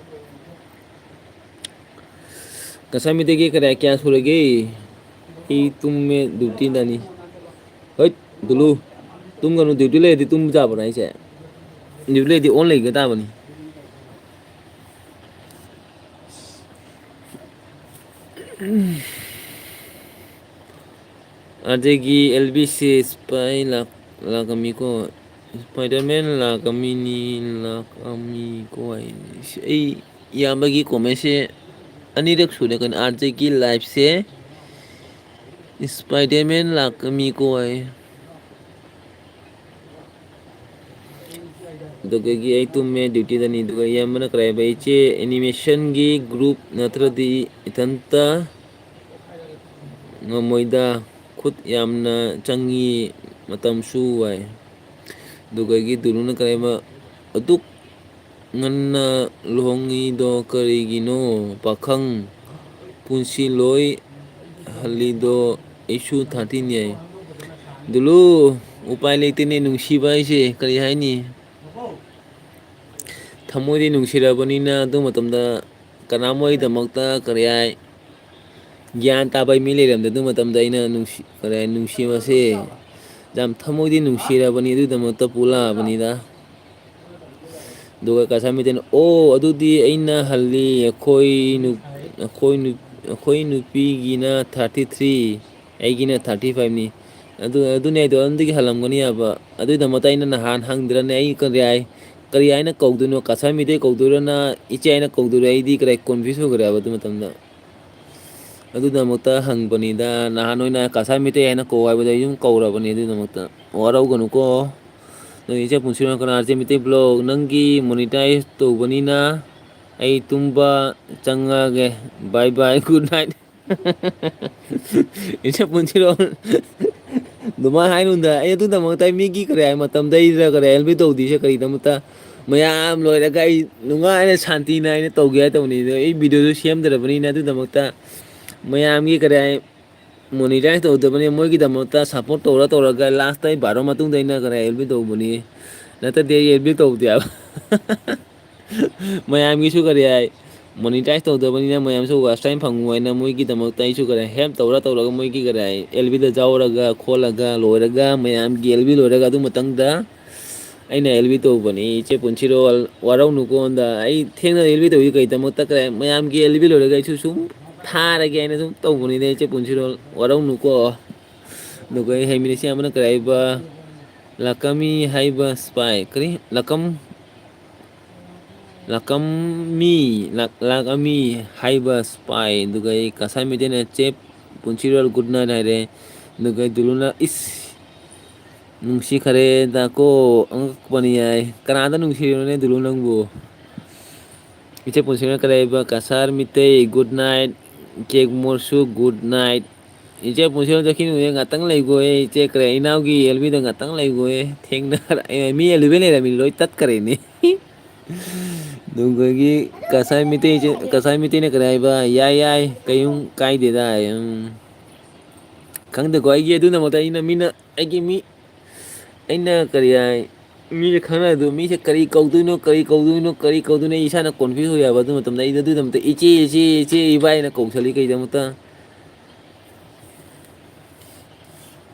ꯀꯁꯥꯔ ꯃꯤꯇꯩꯒꯤ ꯀꯔꯤ ꯀꯌꯥ ꯁꯨꯔꯒꯦ? ꯑꯩ ꯇꯨꯝꯃꯦ, ꯗ꯭ꯌꯨꯇꯤꯗꯅꯤ꯫ ꯍꯩꯠ, ꯗꯨꯂꯨ, ꯇꯨꯝꯒꯅꯨ, ꯗ꯭ꯌꯨꯇꯤ ꯂꯩꯔꯗꯤ ꯇꯨꯝꯕ ꯌꯥꯕ꯭ꯔꯣ ꯍꯥꯏꯁꯦ? ꯗ꯭ꯌꯨꯇꯤ ꯂꯩꯔꯗꯤ ꯑꯣꯟ ꯂꯩꯒ ꯇꯥꯕꯅꯤ꯫ ꯑꯗꯒꯤ ꯑꯦꯜ ꯕꯤ ꯁꯤ ꯁ꯭ꯄꯥꯏ ꯂꯥꯛ-, ꯂꯥꯛꯀꯃꯤꯀꯣ꯫ ꯁ꯭ꯄꯥꯏꯗꯔꯃꯦꯟ ꯂꯥꯛꯀꯃꯤꯅꯤ, ꯂꯥꯛꯀꯃꯤꯀꯣ ꯍꯥꯏ꯫ ꯑꯩ ꯏꯌꯥꯝꯕꯒꯤ ꯀꯣꯃꯦꯟꯁꯦ ꯑꯅꯤꯔꯛ ꯁꯨꯔꯦ ꯀꯩꯅꯣ, ꯑꯥꯔ ꯖꯦꯒꯤ ꯂꯥꯏꯐꯁꯦ ꯁ꯭ꯄꯥꯏꯗꯔꯃꯦꯟ ꯂꯥꯛꯀꯃꯤꯀꯣ ꯍꯥꯏ꯫ ꯑꯗꯨꯗꯒꯤ ꯑꯩ ꯇꯨꯝꯃꯦ, ꯗ꯭ꯌꯨꯇꯤꯗꯅꯤ꯫ ꯑꯗꯨꯒ ꯏꯌꯥꯝꯕꯅ ꯀꯔꯤ ꯍꯥꯏꯕ? ꯏꯆꯦ, ꯑꯦꯅꯤꯃꯦꯁꯟꯒꯤ ꯒ꯭ꯔꯨꯞ ꯅꯠꯇ꯭ꯔꯗꯤ ꯏꯊꯟꯇ ꯉꯝꯃꯣꯏꯗ, ꯈꯨꯠ ꯌꯥꯝꯅ ꯆꯪꯉꯤ, ꯃꯇꯝꯁꯨ ꯋꯥꯏ꯫ ꯑꯗꯨꯒꯒꯤ ꯗꯨꯂꯨꯅ ꯀꯔꯤ ꯍꯥꯏꯕ? ꯑꯗꯨꯛ ꯉꯟꯅ ꯂꯨꯍꯣꯡꯉꯤꯗꯣ ꯀꯔꯤꯒꯤꯅꯣ? ꯄꯥꯈꯪ ꯄꯨꯟꯁꯤ ꯂꯣꯏ ꯍꯜꯂꯤꯗꯣ ꯑꯩꯁꯨ ꯊꯥꯔꯇꯤꯅꯤ ꯍꯥꯏ꯫ ꯗꯨꯂꯨ, ꯎꯄꯥꯏ ꯂꯩꯇꯦꯅꯦ, ꯅꯨꯡꯁꯤꯕ ꯍꯥꯏꯁꯦ ꯀꯔꯤ ꯍꯥꯏꯅꯤ? ꯊꯃꯣꯏꯗꯤ ꯅꯨꯡꯁꯤꯔꯕꯅꯤꯅ ꯑꯗꯨ ꯃꯇꯝꯗ ꯀꯅꯥꯃꯣꯏꯗꯃꯛꯇ ꯀꯔꯤ ꯍꯥꯏ? ꯒ꯭ꯌꯥꯟ ꯇꯥꯕ ꯃꯤ ꯂꯩꯔꯝꯗꯦ ꯑꯗꯨ ꯃꯇꯝꯗ꯫ ꯑꯩꯅ ꯅꯨꯡꯁꯤ-, ꯀꯔꯤ, ꯅꯨꯡꯁꯤꯕꯁꯦ ꯌꯥꯝ ꯊꯃꯣꯏꯗꯤ ꯅꯨꯡꯁꯤꯔꯕꯅꯤ, ꯑꯗꯨꯒꯤꯗꯃꯛꯇ ꯄꯨꯂꯛꯑꯕꯅꯤꯗ꯫ ꯑꯗꯨꯒ ꯀꯁꯥꯔ ꯃꯤꯇꯩꯅ, "ꯑꯣ, ꯑꯗꯨꯗꯤ ꯑꯩꯅ ꯍꯜꯂꯤ, ꯑꯩꯈꯣꯏ ꯅꯨ-, ꯑꯩꯈꯣꯏ ꯅꯨ-, ꯑꯩꯈꯣꯏ ꯅꯨꯄꯤꯒꯤꯅ thirty three, ꯑꯩꯒꯤꯅ thirty five ꯅꯤ꯫ ꯑꯗꯨ, ꯑꯗꯨꯅꯦ ꯑꯩꯗꯣ, ꯑꯗꯨꯗꯒꯤ ꯍꯜꯂꯝꯒꯅꯤ ꯍꯥꯏꯕ꯫ ꯑꯗꯨꯒꯤꯗꯃꯛꯇ ꯑꯩꯅ ꯅꯍꯥꯟ ꯍꯪꯗ꯭ꯔꯅꯦ, ꯑꯩ ꯀꯔꯤ ꯍꯥꯏ-, ꯀꯔꯤ ꯍꯥꯏꯅ ꯀꯧꯗꯣꯏꯅꯣ? ꯀꯁꯥꯔ ꯃꯤꯇꯩ ꯀꯧꯗꯣꯏꯔꯣ, ꯅ ꯏꯆꯦ ꯍꯥꯏꯅ ꯀꯧꯗꯣꯏꯔꯣ?" ꯑꯩꯗꯤ ꯀꯔꯤ confuse ꯑꯣꯏꯈ꯭ꯔꯦ ꯍꯥꯏꯕ ꯑꯗꯨ ꯃꯇꯝꯗ꯫ ꯑꯗꯨꯒꯤꯗꯃꯛꯇ ꯍꯪꯕꯅꯤꯗ, ꯅꯍꯥꯟ ꯑꯣꯏꯅ ꯀꯁꯥꯔ ꯃꯤꯇꯩ ꯍꯥꯏꯅ ꯀꯧ ꯍꯥꯏꯕꯗ ꯑꯩ ꯁꯨꯝ ꯀꯧꯔꯕꯅꯤ ꯑꯗꯨꯒꯤꯗꯃꯛꯇ꯫ ꯋꯥꯔꯧꯒꯅꯨꯀꯣ꯫ ꯅꯣꯏ ꯏꯆꯦ ꯄꯨꯟꯁꯤꯔꯣ ꯀꯅꯥ ꯏꯆꯦ ꯃꯤꯇꯩ vlog? ꯅꯪꯒꯤ monetize ꯇꯧꯕꯅꯤꯅ ꯑꯩ ꯇꯨꯝꯕ ꯆꯪꯉꯒꯦ꯫ Bye bye, good night꯫ ꯏꯆꯦ ꯄꯨꯟꯁꯤꯔꯣ? ꯑꯗꯨꯃꯥꯏꯅ ꯍꯥꯏꯅꯨꯗ꯫ ꯑꯩ ꯑꯗꯨꯒꯤꯗꯃꯛꯇ ꯑꯩ ꯃꯤꯒꯤ ꯀꯔꯤ ꯍꯥꯏ ꯃꯇꯝꯗꯩꯗ ꯀꯔꯤ help ꯇꯧꯗꯣꯏꯁꯦ ꯀꯔꯤꯗꯃꯛꯇ? ꯃꯌꯥꯝ ꯂꯣꯏꯔꯒ ꯑꯩ ꯅꯨꯡꯉꯥꯏꯅ ꯁꯥꯟꯇꯤꯅ ꯑꯩꯅ ꯇꯧꯒꯦ ꯍꯥꯏ ꯇꯧꯕꯅꯤ꯫ ꯑꯗꯣ ꯑꯩ videoꯗꯨ ꯁꯦꯝꯗ꯭ꯔꯕꯅꯤꯅ ꯑꯗꯨꯒꯤꯗꯃꯛꯇ ꯃꯌꯥꯝꯒꯤ ꯀꯔꯤ ꯍꯥꯏ, monetize ꯇꯧꯗꯕꯅꯤ꯫ ꯃꯣꯏꯒꯤꯗꯃꯛꯇ support ꯇꯧꯔ ꯇꯧꯔꯒ lastꯇ ꯑꯩ ꯕꯥꯔꯣ ꯃꯇꯨꯡꯗ ꯑꯩꯅ ꯀꯔꯤ ꯍꯥꯏ, help ꯇꯧꯕꯅꯤ꯫ ꯅꯠꯇ꯭ꯔꯗꯤ ꯑꯩ help ꯇꯧꯗꯦ ꯍꯥꯏꯕ꯫ ꯃꯌꯥꯝꯒꯤꯁꯨ ꯀꯔꯤ ꯍꯥꯏ, monetize ꯇꯧꯗꯕꯅꯤꯅ ꯃꯌꯥꯝꯁꯨ watch time ꯐꯪꯉꯨ ꯍꯥꯏꯅ ꯃꯣꯏꯒꯤꯗꯃꯛꯇ ꯑꯩꯁꯨ ꯀꯔꯤ ꯍꯥꯏ, help ꯇꯧꯔ ꯇꯧꯔꯒ ꯃꯣꯏꯒꯤ ꯀꯔꯤ ꯍꯥꯏ, helpꯗ ꯌꯥꯎꯔꯒ ꯈꯣꯠꯂꯒ ꯂꯣꯏꯔꯒ ꯃꯌꯥꯝꯒꯤ help ꯂꯣꯏꯔꯒ ꯑꯗꯨ ꯃꯇꯨꯡꯗ ꯑꯩꯅ help ꯇꯧꯕꯅꯤ꯫ ꯏꯆꯦ ꯄꯨꯟꯁꯤꯔꯣꯜ, ꯋꯥꯔꯧꯅꯨꯀꯣ ꯑꯩꯉꯣꯟꯗ꯫ ꯑꯩ ꯊꯦꯡꯅ help ꯇꯧꯔꯤ ꯀꯩꯗꯃꯛꯇ ꯀꯔꯤ ꯍꯥꯏ, ꯃꯌꯥꯝꯒꯤ help ꯂꯣꯏꯔꯒ ꯑꯩꯁꯨ ꯁꯨꯝ ꯊꯥꯔꯒꯦ ꯍꯥꯏꯅ ꯁꯨꯝ ꯇꯧꯕꯅꯤꯗ ꯏꯆꯦ ꯄꯨꯟꯁꯤꯔꯣꯜ, ꯋꯥꯔꯧꯅꯨꯀꯣ꯫ ꯑꯗꯨꯒ ꯑꯩ ꯍꯩꯃꯤꯟꯅꯁꯤ ꯑꯃꯅ ꯀꯔꯤ ꯍꯥꯏꯕ, ꯂꯥꯀꯃꯤ ꯍꯥꯏꯕ spy, ꯀꯔꯤ? ꯂꯥꯀꯝ-, ꯂꯥꯀꯝꯃꯤ, ꯂꯥꯛ-, ꯂꯥꯛꯑꯝꯃꯤ ꯍꯥꯏꯕ spy꯫ ꯑꯗꯨꯒ ꯑꯩ ꯀꯁꯥꯔ ꯃꯤꯇꯩꯅ ꯆꯦꯞ ꯄꯨꯟꯁꯤꯔꯣꯜ good night ꯍꯥꯏꯔꯦ꯫ ꯑꯗꯨꯒ ꯗꯨꯂꯨꯅ, ꯏꯁ, ꯅꯨꯡꯁꯤꯈꯔꯦꯗꯀꯣ, ꯑꯉꯛꯄꯅꯤ ꯍꯥꯏ꯫ ꯀꯅꯥꯗ ꯅꯨꯡꯁꯤꯔꯤꯅꯣꯅꯦ ꯗꯨꯂꯨ ꯅꯪꯕꯨ? ꯏꯆꯦ ꯄꯨꯟꯁꯤꯅ ꯀꯔꯤ ꯍꯥꯏꯕ? Kasar Meitei, good night꯫ ꯀꯦꯛ ꯃꯣꯔꯁꯨ, good night꯫ ꯏꯆꯦ ꯄꯨꯟꯁꯤꯔꯣꯜ ꯆꯠꯈꯤꯅꯨꯅꯦ, ꯉꯥꯛꯇꯪ ꯂꯩꯈꯣꯍꯦ꯫ ꯏꯆꯦ ꯀꯔꯤ, ꯏꯅꯥꯎꯒꯤ ꯑꯦꯜꯕꯤꯗꯣ ꯉꯥꯛꯇꯪ ꯂꯩꯈꯣꯍꯦ꯫ ꯊꯦꯡꯅ-, ꯑꯦ, ꯃꯤ ꯑꯦꯜꯕꯤ ꯂꯩꯔꯝꯃꯤ, ꯂꯣꯏ ꯇꯠꯈꯔꯦꯅꯦ꯫ ꯑꯗꯨꯒꯤ ꯀꯁꯥꯏ ꯃꯤꯇꯩ, ꯀꯁꯥꯏ ꯃꯤꯇꯩꯅ ꯀꯔꯤ ꯍꯥꯏꯕ? "ꯌꯥꯏ, ꯌꯥꯏ, ꯀꯩꯝ ꯀꯥꯏꯗꯦꯗ" ꯍꯥꯏ꯫ ꯎꯝ꯫ ꯈꯪꯗꯦꯀꯣ, ꯑꯩꯒꯤ ꯑꯗꯨꯅꯃꯛꯇ ꯑꯩꯅ ꯃꯤꯅ, ꯑꯩꯒꯤ ꯃꯤ, ꯑꯩꯅ ꯀꯔꯤ ꯍꯥꯏ, ꯃꯤꯁꯦ ꯈꯪꯅꯗꯣ, ꯃꯤꯁꯦ ꯀꯔꯤ ꯀꯧꯗꯣꯏꯅꯣ, ꯀꯔꯤ ꯀꯧꯗꯣꯏꯅꯣ, ꯀꯔꯤ ꯀꯧꯗꯣꯏꯅꯣ, ꯑꯩ ꯏꯁꯥꯅ confuse ꯑꯣꯏ ꯍꯥꯏꯕ꯫ ꯑꯗꯨ ꯃꯇꯝꯗ ꯑꯩꯅ ꯑꯗꯨꯒꯤꯗꯃꯛꯇ "ꯏꯆꯦ, ꯏꯆꯦ, ꯏꯆꯦ, ꯏꯕꯥꯏ" ꯍꯥꯏꯅ ꯀꯧꯁꯜꯂꯤ꯫ ꯀꯩꯗꯃꯛꯇ?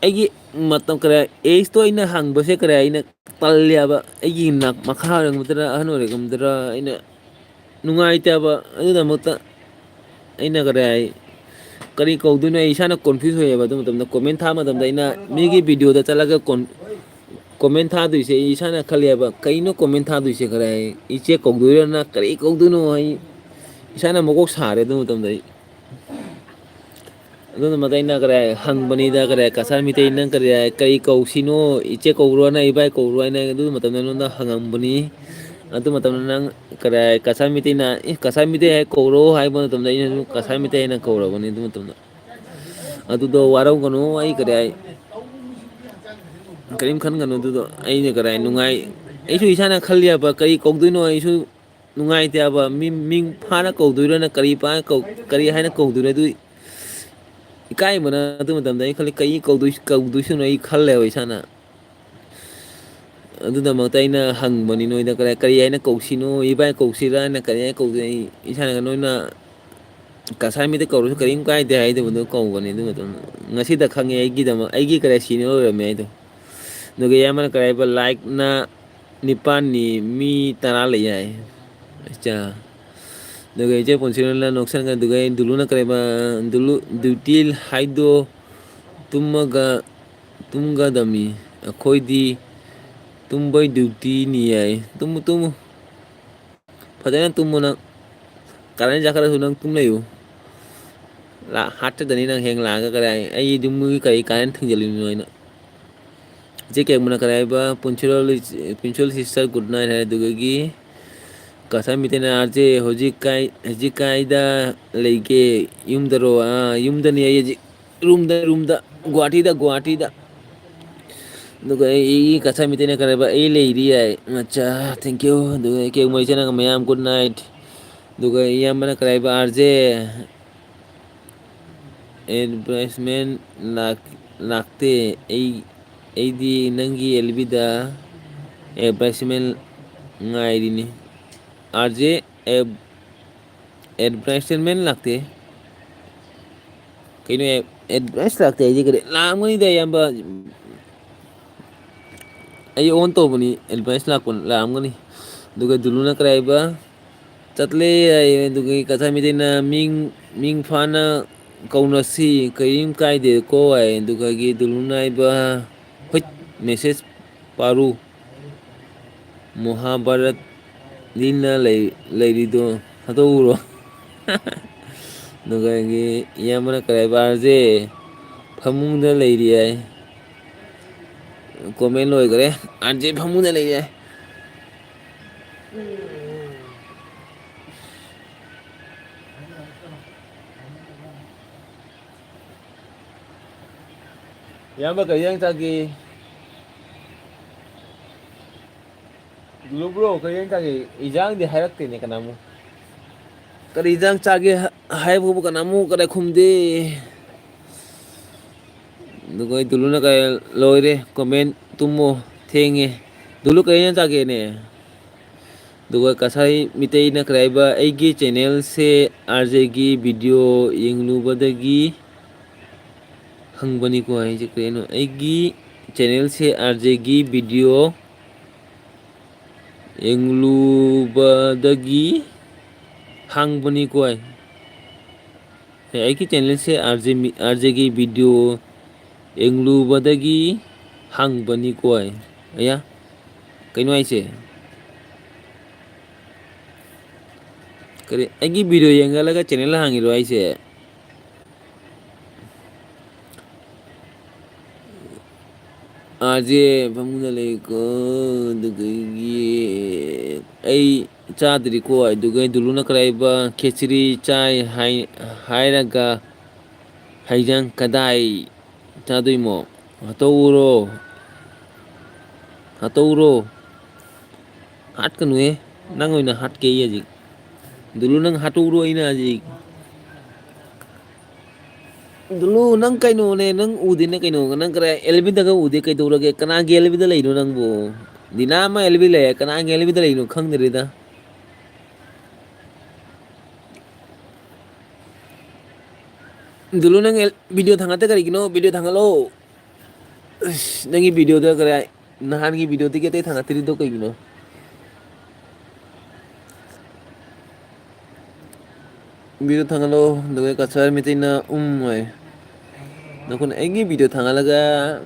ꯑꯩꯒꯤ ꯃꯇꯝ ꯀꯔꯤ, age ꯇꯣ ꯑꯩꯅ ꯍꯪꯕꯁꯦ ꯀꯔꯤ, ꯑꯩꯅ ꯇꯜꯂꯦꯕ꯫ ꯑꯩꯒꯤ ꯅ-, ꯃꯈꯥ ꯑꯣꯏꯔꯝꯒꯗ꯭ꯔꯥ, ꯑꯍꯟ ꯑꯣꯏꯔꯝꯒꯗ꯭ꯔꯥ, ꯑꯩꯅ ꯅꯨꯡꯉꯥꯏꯇꯦꯕ꯫ ꯑꯗꯨꯒꯤꯗꯃꯛꯇ ꯑꯩꯅ ꯀꯔꯤ ꯍꯥꯏ, ꯀꯔꯤ ꯀꯧꯗꯣꯏꯅꯣ, ꯑꯩ ꯏꯁꯥꯅ confuse ꯑꯣꯏꯌꯦꯕ꯫ ꯑꯗꯨ ꯃꯇꯝꯗ comment ꯊꯥꯕ ꯃꯇꯝꯗ ꯑꯩꯅ ꯃꯤꯒꯤ video ꯗ ꯆꯠꯂꯒ con-, comment ꯊꯥꯗꯣꯏꯁꯦ ꯑꯩ ꯏꯁꯥꯅ ꯈꯜꯂꯦꯕ, "ꯀꯩꯅꯣ comment ꯊꯥꯗꯣꯏꯁꯦ?" ꯀꯔꯤ ꯍꯥꯏ, "ꯏꯆꯦ ꯀꯧꯗꯣꯏꯔꯅ ꯀꯔꯤ ꯀꯧꯗꯣꯏꯅꯣ?" ꯑꯩ ꯏꯁꯥꯅ ꯃꯀꯣꯛ ꯁꯥꯔꯦ ꯑꯗꯨ ꯃꯇꯝꯗ ꯑꯩ꯫ ꯑꯗꯨꯅ ꯃꯇꯝ ꯑꯩꯅ ꯀꯔꯤ ꯍꯥꯏ, ꯍꯪꯕꯅꯤꯗ, ꯀꯔꯤ ꯍꯥꯏ, "ꯀꯁꯥꯔ ꯃꯤꯇꯩ ꯅꯪ ꯀꯔꯤ ꯍꯥꯏ, ꯀꯔꯤ ꯀꯧꯁꯤꯅꯣ, ꯏꯆꯦ ꯀꯧꯔꯣꯅ, ꯏꯕꯥꯏ ꯀꯧꯔꯣ?" ꯍꯥꯏꯅ ꯑꯗꯨ ꯃꯇꯝꯗ ꯑꯩꯉꯣꯟꯗ ꯍꯪꯉꯝꯕꯅꯤ꯫ ꯑꯗꯨ ꯃꯇꯝꯗ ꯅꯪ ꯀꯔꯤ ꯍꯥꯏ, ꯀꯁꯥꯔ ꯃꯤꯇꯩꯅ, "ꯑꯦ, ꯀꯁꯥꯔ ꯃꯤꯇꯩ ꯍꯥꯏ ꯀꯧꯔꯣ" ꯍꯥꯏꯕ ꯃꯇꯝꯗ ꯑꯩꯅꯁꯨ ꯀꯁꯥꯔ ꯃꯤꯇꯩ ꯍꯥꯏꯅ ꯀꯧꯔꯕꯅꯤ ꯑꯗꯨ ꯃꯇꯝꯗ꯫ ꯑꯗꯨꯗꯣ ꯋꯥꯔꯧꯒꯅꯨ, ꯑꯩ ꯀꯔꯤ ꯍꯥꯏ, ꯀꯔꯤꯝ ꯈꯟꯒꯅꯨ꯫ ꯑꯗꯨꯗꯣ ꯑꯩꯅ ꯀꯔꯤ ꯍꯥꯏ, ꯅꯨꯡꯉꯥꯏ, ꯑꯩꯁꯨ ꯏꯁꯥꯅ ꯈꯜꯂꯦꯕ, ꯀꯔꯤ ꯀꯧꯗꯣꯏꯅꯣ, ꯑꯩꯁꯨ ꯅꯨꯡꯉꯥꯏꯇꯦꯕ꯫ ꯃꯤ, ꯃꯤꯡ ꯐꯥꯅ ꯀꯧꯗꯣꯏꯔꯣꯅ ꯀꯔꯤ ꯄꯥ-, ꯀꯧ-, ꯀꯔꯤ ꯍꯥꯏꯅ ꯀꯧꯗꯣꯏꯅꯣ? ꯑꯗꯨ ꯏꯀꯥꯏꯕꯅ ꯑꯗꯨ ꯃꯇꯝꯗ ꯑꯩ ꯈꯜꯂꯤ, "ꯀꯩ ꯀꯧꯗꯣꯏ-, ꯀꯧꯗꯣꯏꯁꯤꯅꯣ?" ꯑꯩ ꯈꯜꯂꯦꯕ ꯏꯁꯥꯅ꯫ ꯑꯗꯨꯗꯃꯛꯇ ꯑꯩꯅ ꯍꯪꯕꯅꯤ ꯅꯣꯏꯗ, ꯀꯔꯤ, ꯀꯔꯤ ꯍꯥꯏꯅ ꯀꯧꯁꯤꯅꯣ? ꯏꯕꯥꯏ ꯀꯧꯁꯤꯔꯥ? ꯍꯥꯏꯅ ꯀꯔꯤ ꯍꯥꯏꯅ ꯀꯧꯗꯣꯏ? ꯑꯩ ꯏꯁꯥꯅ ꯅꯣꯏꯅ ꯀꯁꯥꯔ ꯃꯤꯇꯩ ꯀꯧꯔꯁꯨ ꯀꯔꯤꯝ ꯀꯥꯏꯗꯦ ꯍꯥꯏꯗꯕꯗꯣ ꯀꯧꯕꯅꯤ꯫ ꯑꯗꯨ ꯃꯇꯝꯗ ꯉꯁꯤꯗ ꯈꯪꯉꯦ ꯑꯩꯒꯤꯗꯃꯛ, ꯑꯩꯒꯤ ꯀꯔꯤ senior ꯑꯣꯏꯔꯝꯃꯦ ꯍꯥꯏꯗꯣ꯫ ꯑꯗꯨꯒ ꯏꯌꯥꯝꯕꯅ ꯀꯔꯤ ꯍꯥꯏꯕ, like ꯅ ꯅꯤꯄꯥꯟꯅꯤ, ꯃꯤ ꯇꯔꯥ ꯂꯩ ꯍꯥꯏ꯫ ꯑꯆꯥ꯫ ꯑꯗꯨꯒ ꯏꯆꯦ ꯄꯨꯟꯁꯤꯔꯣꯜꯅ ꯅꯣꯛꯁꯟꯒ, ꯑꯗꯨꯒ ꯑꯩ ꯗꯨꯂꯨꯅ ꯀꯔꯤ ꯍꯥꯏꯕ, ꯗꯨꯂꯨ, duty ꯍꯥꯏꯗꯣ ꯇꯨꯝꯃꯒ, ꯇꯨꯝꯒꯗꯕꯅꯤ꯫ ꯑꯩꯈꯣꯏꯗꯤ ꯇꯨꯝꯕꯩ duty ꯅꯤ ꯍꯥꯏ꯫ ꯇꯨꯝꯃꯨ, ꯇꯨꯝꯃꯨ꯫ ꯐꯖꯅ ꯇꯨꯝꯃꯨ ꯅꯪ꯫ ꯀꯔꯟ ꯆꯥꯈꯠꯂꯁꯨ ꯅꯪ ꯇꯨꯝ ꯂꯩꯌꯨ꯫ ꯂꯥ-, ꯍꯥꯠꯆꯗꯅꯤ ꯅꯪ ꯍꯌꯦꯡ ꯂꯥꯛꯑꯒ ꯀꯔꯥꯏ, ꯑꯩ ꯌꯨꯝꯒꯤ ꯀꯔꯤ ꯀꯥꯏꯅ ꯊꯤꯡꯖꯤꯜꯂꯤꯅꯣ ꯍꯥꯏꯅ꯫ ꯏꯆꯦ ꯀꯦꯛꯃꯅ ꯀꯔꯥꯏꯕ, ꯄꯨꯟꯁꯤꯔꯣꯜ, ꯄꯨꯟꯁꯤꯔꯣꯜ sister good night ꯍꯥꯏ, ꯑꯗꯨꯗꯒꯤ ꯀꯁꯥꯔ ꯃꯤꯇꯩꯅ, "ꯑꯥꯔ ꯖꯦ, ꯍꯧꯖꯤꯛ ꯀꯥꯏ, ꯍꯧꯖꯤꯛ ꯀꯥꯏꯗ ꯂꯩꯒꯦ? ꯌꯨꯝꯗꯔꯣ?" "ꯑꯥ, ꯌꯨꯝꯗꯅꯤ ꯑꯩ ꯍꯧꯖꯤꯛ꯫ ꯔꯨꯝꯗ, ꯔꯨꯝꯗ, ꯒꯨꯍꯥꯇꯤꯗ, ꯒꯨꯍꯥꯇꯤꯗ꯫" ꯑꯗꯨꯒ ꯑꯩ, ꯑꯩꯒꯤ ꯀꯁꯥꯔ ꯃꯤꯇꯩꯅ ꯀꯔꯥꯏꯕ, "ꯑꯩ ꯂꯩꯔꯤ" ꯍꯥꯏ꯫ ꯑꯠꯆꯥ, thank you꯫ ꯑꯗꯨꯒ ꯀꯦꯛꯃ ꯏꯆꯦꯅ ꯃꯌꯥꯝ good night꯫ ꯑꯗꯨꯒ ꯏꯌꯥꯝꯕꯅ ꯀꯔꯥꯏꯕ, "ꯑꯥꯔ ꯖꯦ, advertisement ꯂꯥꯛ-, ꯂꯥꯛꯇꯦ꯫ ꯑꯩ, ꯑꯩꯗꯤ ꯅꯪꯒꯤ ꯑꯦꯜ ꯕꯤꯗ advertisement ꯉꯥꯏꯔꯤꯅꯤ꯫" "ꯑꯥꯔ ꯖꯦ, ꯑꯦ-, advertisement ꯂꯥꯛꯇꯦ?" ꯀꯩꯅꯣ ꯑꯦ-, ꯑꯦꯗꯚꯥꯏꯁ ꯂꯥꯛꯇꯦ ꯍꯥꯏꯗꯤ ꯀꯔꯤ? ꯂꯥꯛꯑꯝꯒꯅꯤꯗ, ꯏꯌꯥꯝꯕ꯫ ꯑꯩ ꯑꯣꯟ ꯇꯧꯕꯅꯤ, ꯑꯦꯗꯚꯥꯏꯁ ꯂꯥꯛꯄ, ꯂꯥꯛꯑꯝꯒꯅꯤ꯫ ꯑꯗꯨꯒ ꯗꯨꯂꯨꯅ ꯀꯔꯤ ꯍꯥꯏꯕ? "ꯆꯠꯂꯦ" ꯍꯥꯏꯌꯦ꯫ ꯑꯗꯨꯒ ꯀꯊꯥ ꯃꯤꯇꯩꯅ "ꯃꯤꯡ, ꯃꯤꯡ ꯐꯥꯅ ꯀꯧꯅꯁꯤ, ꯀꯔꯤꯝ ꯀꯥꯏꯗꯦꯀꯣ" ꯍꯥꯏ꯫ ꯑꯗꯨꯒꯒꯤ ꯗꯨꯂꯨꯅ ꯍꯥꯏꯕ, ꯍꯨꯏꯠ, ꯃꯦꯁꯦꯖ ꯄꯥꯔꯨ꯫ ꯃꯍꯥꯚꯥꯔꯠ ꯂꯤꯟꯅ ꯂꯩ-, ꯂꯩꯔꯤꯗꯣ ꯍꯥꯠꯇꯣꯛꯎꯔꯣ꯫ ꯑꯗꯨꯒ ꯑꯩꯒꯤ ꯏꯌꯥꯝꯕꯅ ꯀꯔꯤ ꯍꯥꯏꯕ? "ꯑꯥꯔꯖꯦ ꯐꯃꯨꯡꯗ ꯂꯩꯔꯤ" ꯍꯥꯏ꯫ ꯀꯣꯃꯦꯟ ꯂꯣꯏꯈ꯭ꯔꯦ꯫ "ꯑꯥꯔꯖꯦ ꯐꯃꯨꯡꯗ ꯂꯩꯔꯤ" ꯍꯥꯏ꯫ ꯏꯌꯥꯝꯕ, ꯀꯔꯤ ꯏꯟꯖꯥꯡ ꯆꯥꯒꯦ? ꯂꯨꯕ꯭ꯔꯣ, ꯀꯔꯤ ꯏꯟꯖꯥꯡ ꯆꯥꯒꯦ? ꯏꯟꯖꯥꯡꯗꯤ ꯍꯥꯏꯔꯛꯇꯦꯅꯦ ꯀꯅꯥꯃꯨꯛ꯫ ꯀꯔꯤ ꯏꯟꯖꯥꯡ ꯆꯥꯒꯦ ꯍꯥꯏꯕꯕꯨ ꯀꯅꯥꯃꯨꯛ ꯀꯗꯥꯏ ꯈꯨꯝꯗꯦ꯫ ꯑꯗꯨꯒ ꯑꯩ ꯗꯨꯂꯨꯅ ꯀꯔꯤ, ꯂꯣꯏꯔꯦ, ꯀꯣꯃꯦꯟ, "ꯇꯨꯝꯃꯣ, ꯊꯦꯡꯉꯦ"꯫ ꯗꯨꯂꯨ, ꯀꯔꯤ ꯏꯟꯖꯥꯡ ꯆꯥꯒꯦꯅꯦ? ꯑꯗꯨꯒ ꯀꯁꯥꯏ ꯃꯤꯇꯩꯅ ꯀꯔꯤ ꯍꯥꯏꯕ? "ꯑꯩꯒꯤ ꯆꯦꯅꯦꯜꯁꯦ ꯑꯥꯔ ꯖꯦꯒꯤ ꯚꯤꯗꯤꯑꯣ ꯌꯦꯡꯂꯨꯕꯗꯒꯤ ꯍꯪꯕꯅꯤꯀꯣ" ꯍꯥꯏꯁꯦ ꯀꯩꯅꯣ? "ꯑꯩꯒꯤ ꯆꯦꯅꯦꯜꯁꯦ ꯑꯥꯔ ꯖꯦꯒꯤ ꯚꯤꯗꯤꯑꯣ ꯌꯦꯡꯂꯨꯕꯗꯒꯤ ꯍꯪꯕꯅꯤꯀꯣ" ꯍꯥꯏ꯫ ꯑꯦ, ꯑꯩꯒꯤ ꯆꯦꯅꯦꯜꯁꯦ ꯑꯥꯔ ꯖꯦ ꯃꯤ-, ꯑꯥꯔ ꯖꯦꯒꯤ ꯚꯤꯗꯤꯑꯣ ꯌꯦꯡꯂꯨꯕꯗꯒꯤ ꯍꯪꯕꯅꯤꯀꯣ꯫ ꯑꯌꯥ, ꯀꯩꯅꯣ ꯍꯥꯏꯁꯦ? ꯀꯔꯤ, ꯑꯩꯒꯤ ꯚꯤꯗꯤꯑꯣ ꯌꯦꯡꯍꯜꯂꯒ ꯆꯦꯅꯦꯜ ꯍꯥꯡꯉꯤꯔꯣ ꯍꯥꯏꯁꯦ? ꯑꯥꯔ ꯖꯦ ꯐꯃꯨꯡꯗ ꯂꯩꯀꯣ, ꯑꯗꯨꯗꯒꯤ ꯑꯩ ꯆꯥꯗ꯭ꯔꯤꯀꯣ, ꯑꯗꯨꯒ ꯗꯨꯂꯨꯅ ꯀꯔꯥꯏꯕ ꯈꯦꯆ꯭ꯔꯤ ꯆꯥꯏ ꯍꯥꯏ-, ꯍꯥꯏꯔꯒ ꯍꯩꯖꯥꯡ ꯀꯗꯥꯏ ꯆꯥꯗꯣꯏꯃꯣ? ꯍꯥꯇꯣꯛꯎꯔꯣ, ꯍꯥꯇꯣꯛꯎꯔꯣ, ꯍꯥꯠꯀꯅꯨꯍꯦ, ꯅꯪ ꯑꯣꯏꯅ ꯍꯥꯠꯀꯦ ꯑꯩ ꯍꯧꯖꯤꯛ꯫ ꯗꯨꯂꯨ, ꯅꯪ ꯍꯥꯠꯇꯣꯛꯎꯔꯣ ꯑꯩꯅ ꯍꯧꯖꯤꯛ꯫ ꯗꯨꯂꯨ, ꯅꯪ ꯀꯩꯅꯣꯅꯦ, ꯅꯪ ꯎꯗꯦꯅꯦ ꯀꯩꯅꯣ, ꯅꯪ ꯀꯗꯥꯏ ꯑꯦꯜꯕꯤꯗꯒ ꯎꯗꯦ, ꯀꯩꯗꯧꯔꯒꯦ? ꯀꯅꯥꯒꯤ ꯑꯦꯜꯕꯤꯗ ꯂꯩꯅꯣ ꯅꯪꯕꯨ? ꯗꯤꯅꯥ ꯑꯃ ꯑꯦꯜꯕꯤ ꯂꯩ, ꯀꯅꯥꯒꯤ ꯑꯦꯜꯕꯤꯗ ꯂꯩꯅꯣ ꯈꯪꯗ꯭ꯔꯦꯗ꯫ ꯗꯨꯂꯨ, ꯅꯪ ꯑꯦꯜ-, ꯚꯤꯗꯤꯑꯣ ꯊꯥꯡꯒꯠꯇ ꯀꯔꯤꯒꯤꯅꯣ? ꯚꯤꯗꯤꯑꯣ ꯊꯥꯡꯒꯠꯂꯣ꯫ ꯑꯁ, ꯅꯪꯒꯤ ꯚꯤꯗꯤꯑꯣꯗ ꯀꯔꯥꯏ-, ꯅꯍꯥꯟꯒꯤ ꯚꯤꯗꯤꯑꯣꯗꯒꯤ ꯑꯇꯩ ꯊꯥꯡꯒꯠꯇ꯭ꯔꯤꯗꯣ ꯀꯩꯒꯤꯅꯣ? ꯚꯤꯗꯤꯑꯣ ꯊꯥꯡꯒꯠꯂꯣ, ꯑꯗꯨꯒ ꯀꯆꯥꯔ ꯃꯩꯇꯩꯅ ꯎꯝ ꯍꯥꯏ꯫ ꯅꯈꯣꯏꯅ ꯑꯩꯒꯤ ꯚꯤꯗꯤꯑꯣ ꯊꯥꯡꯒꯠꯂꯒ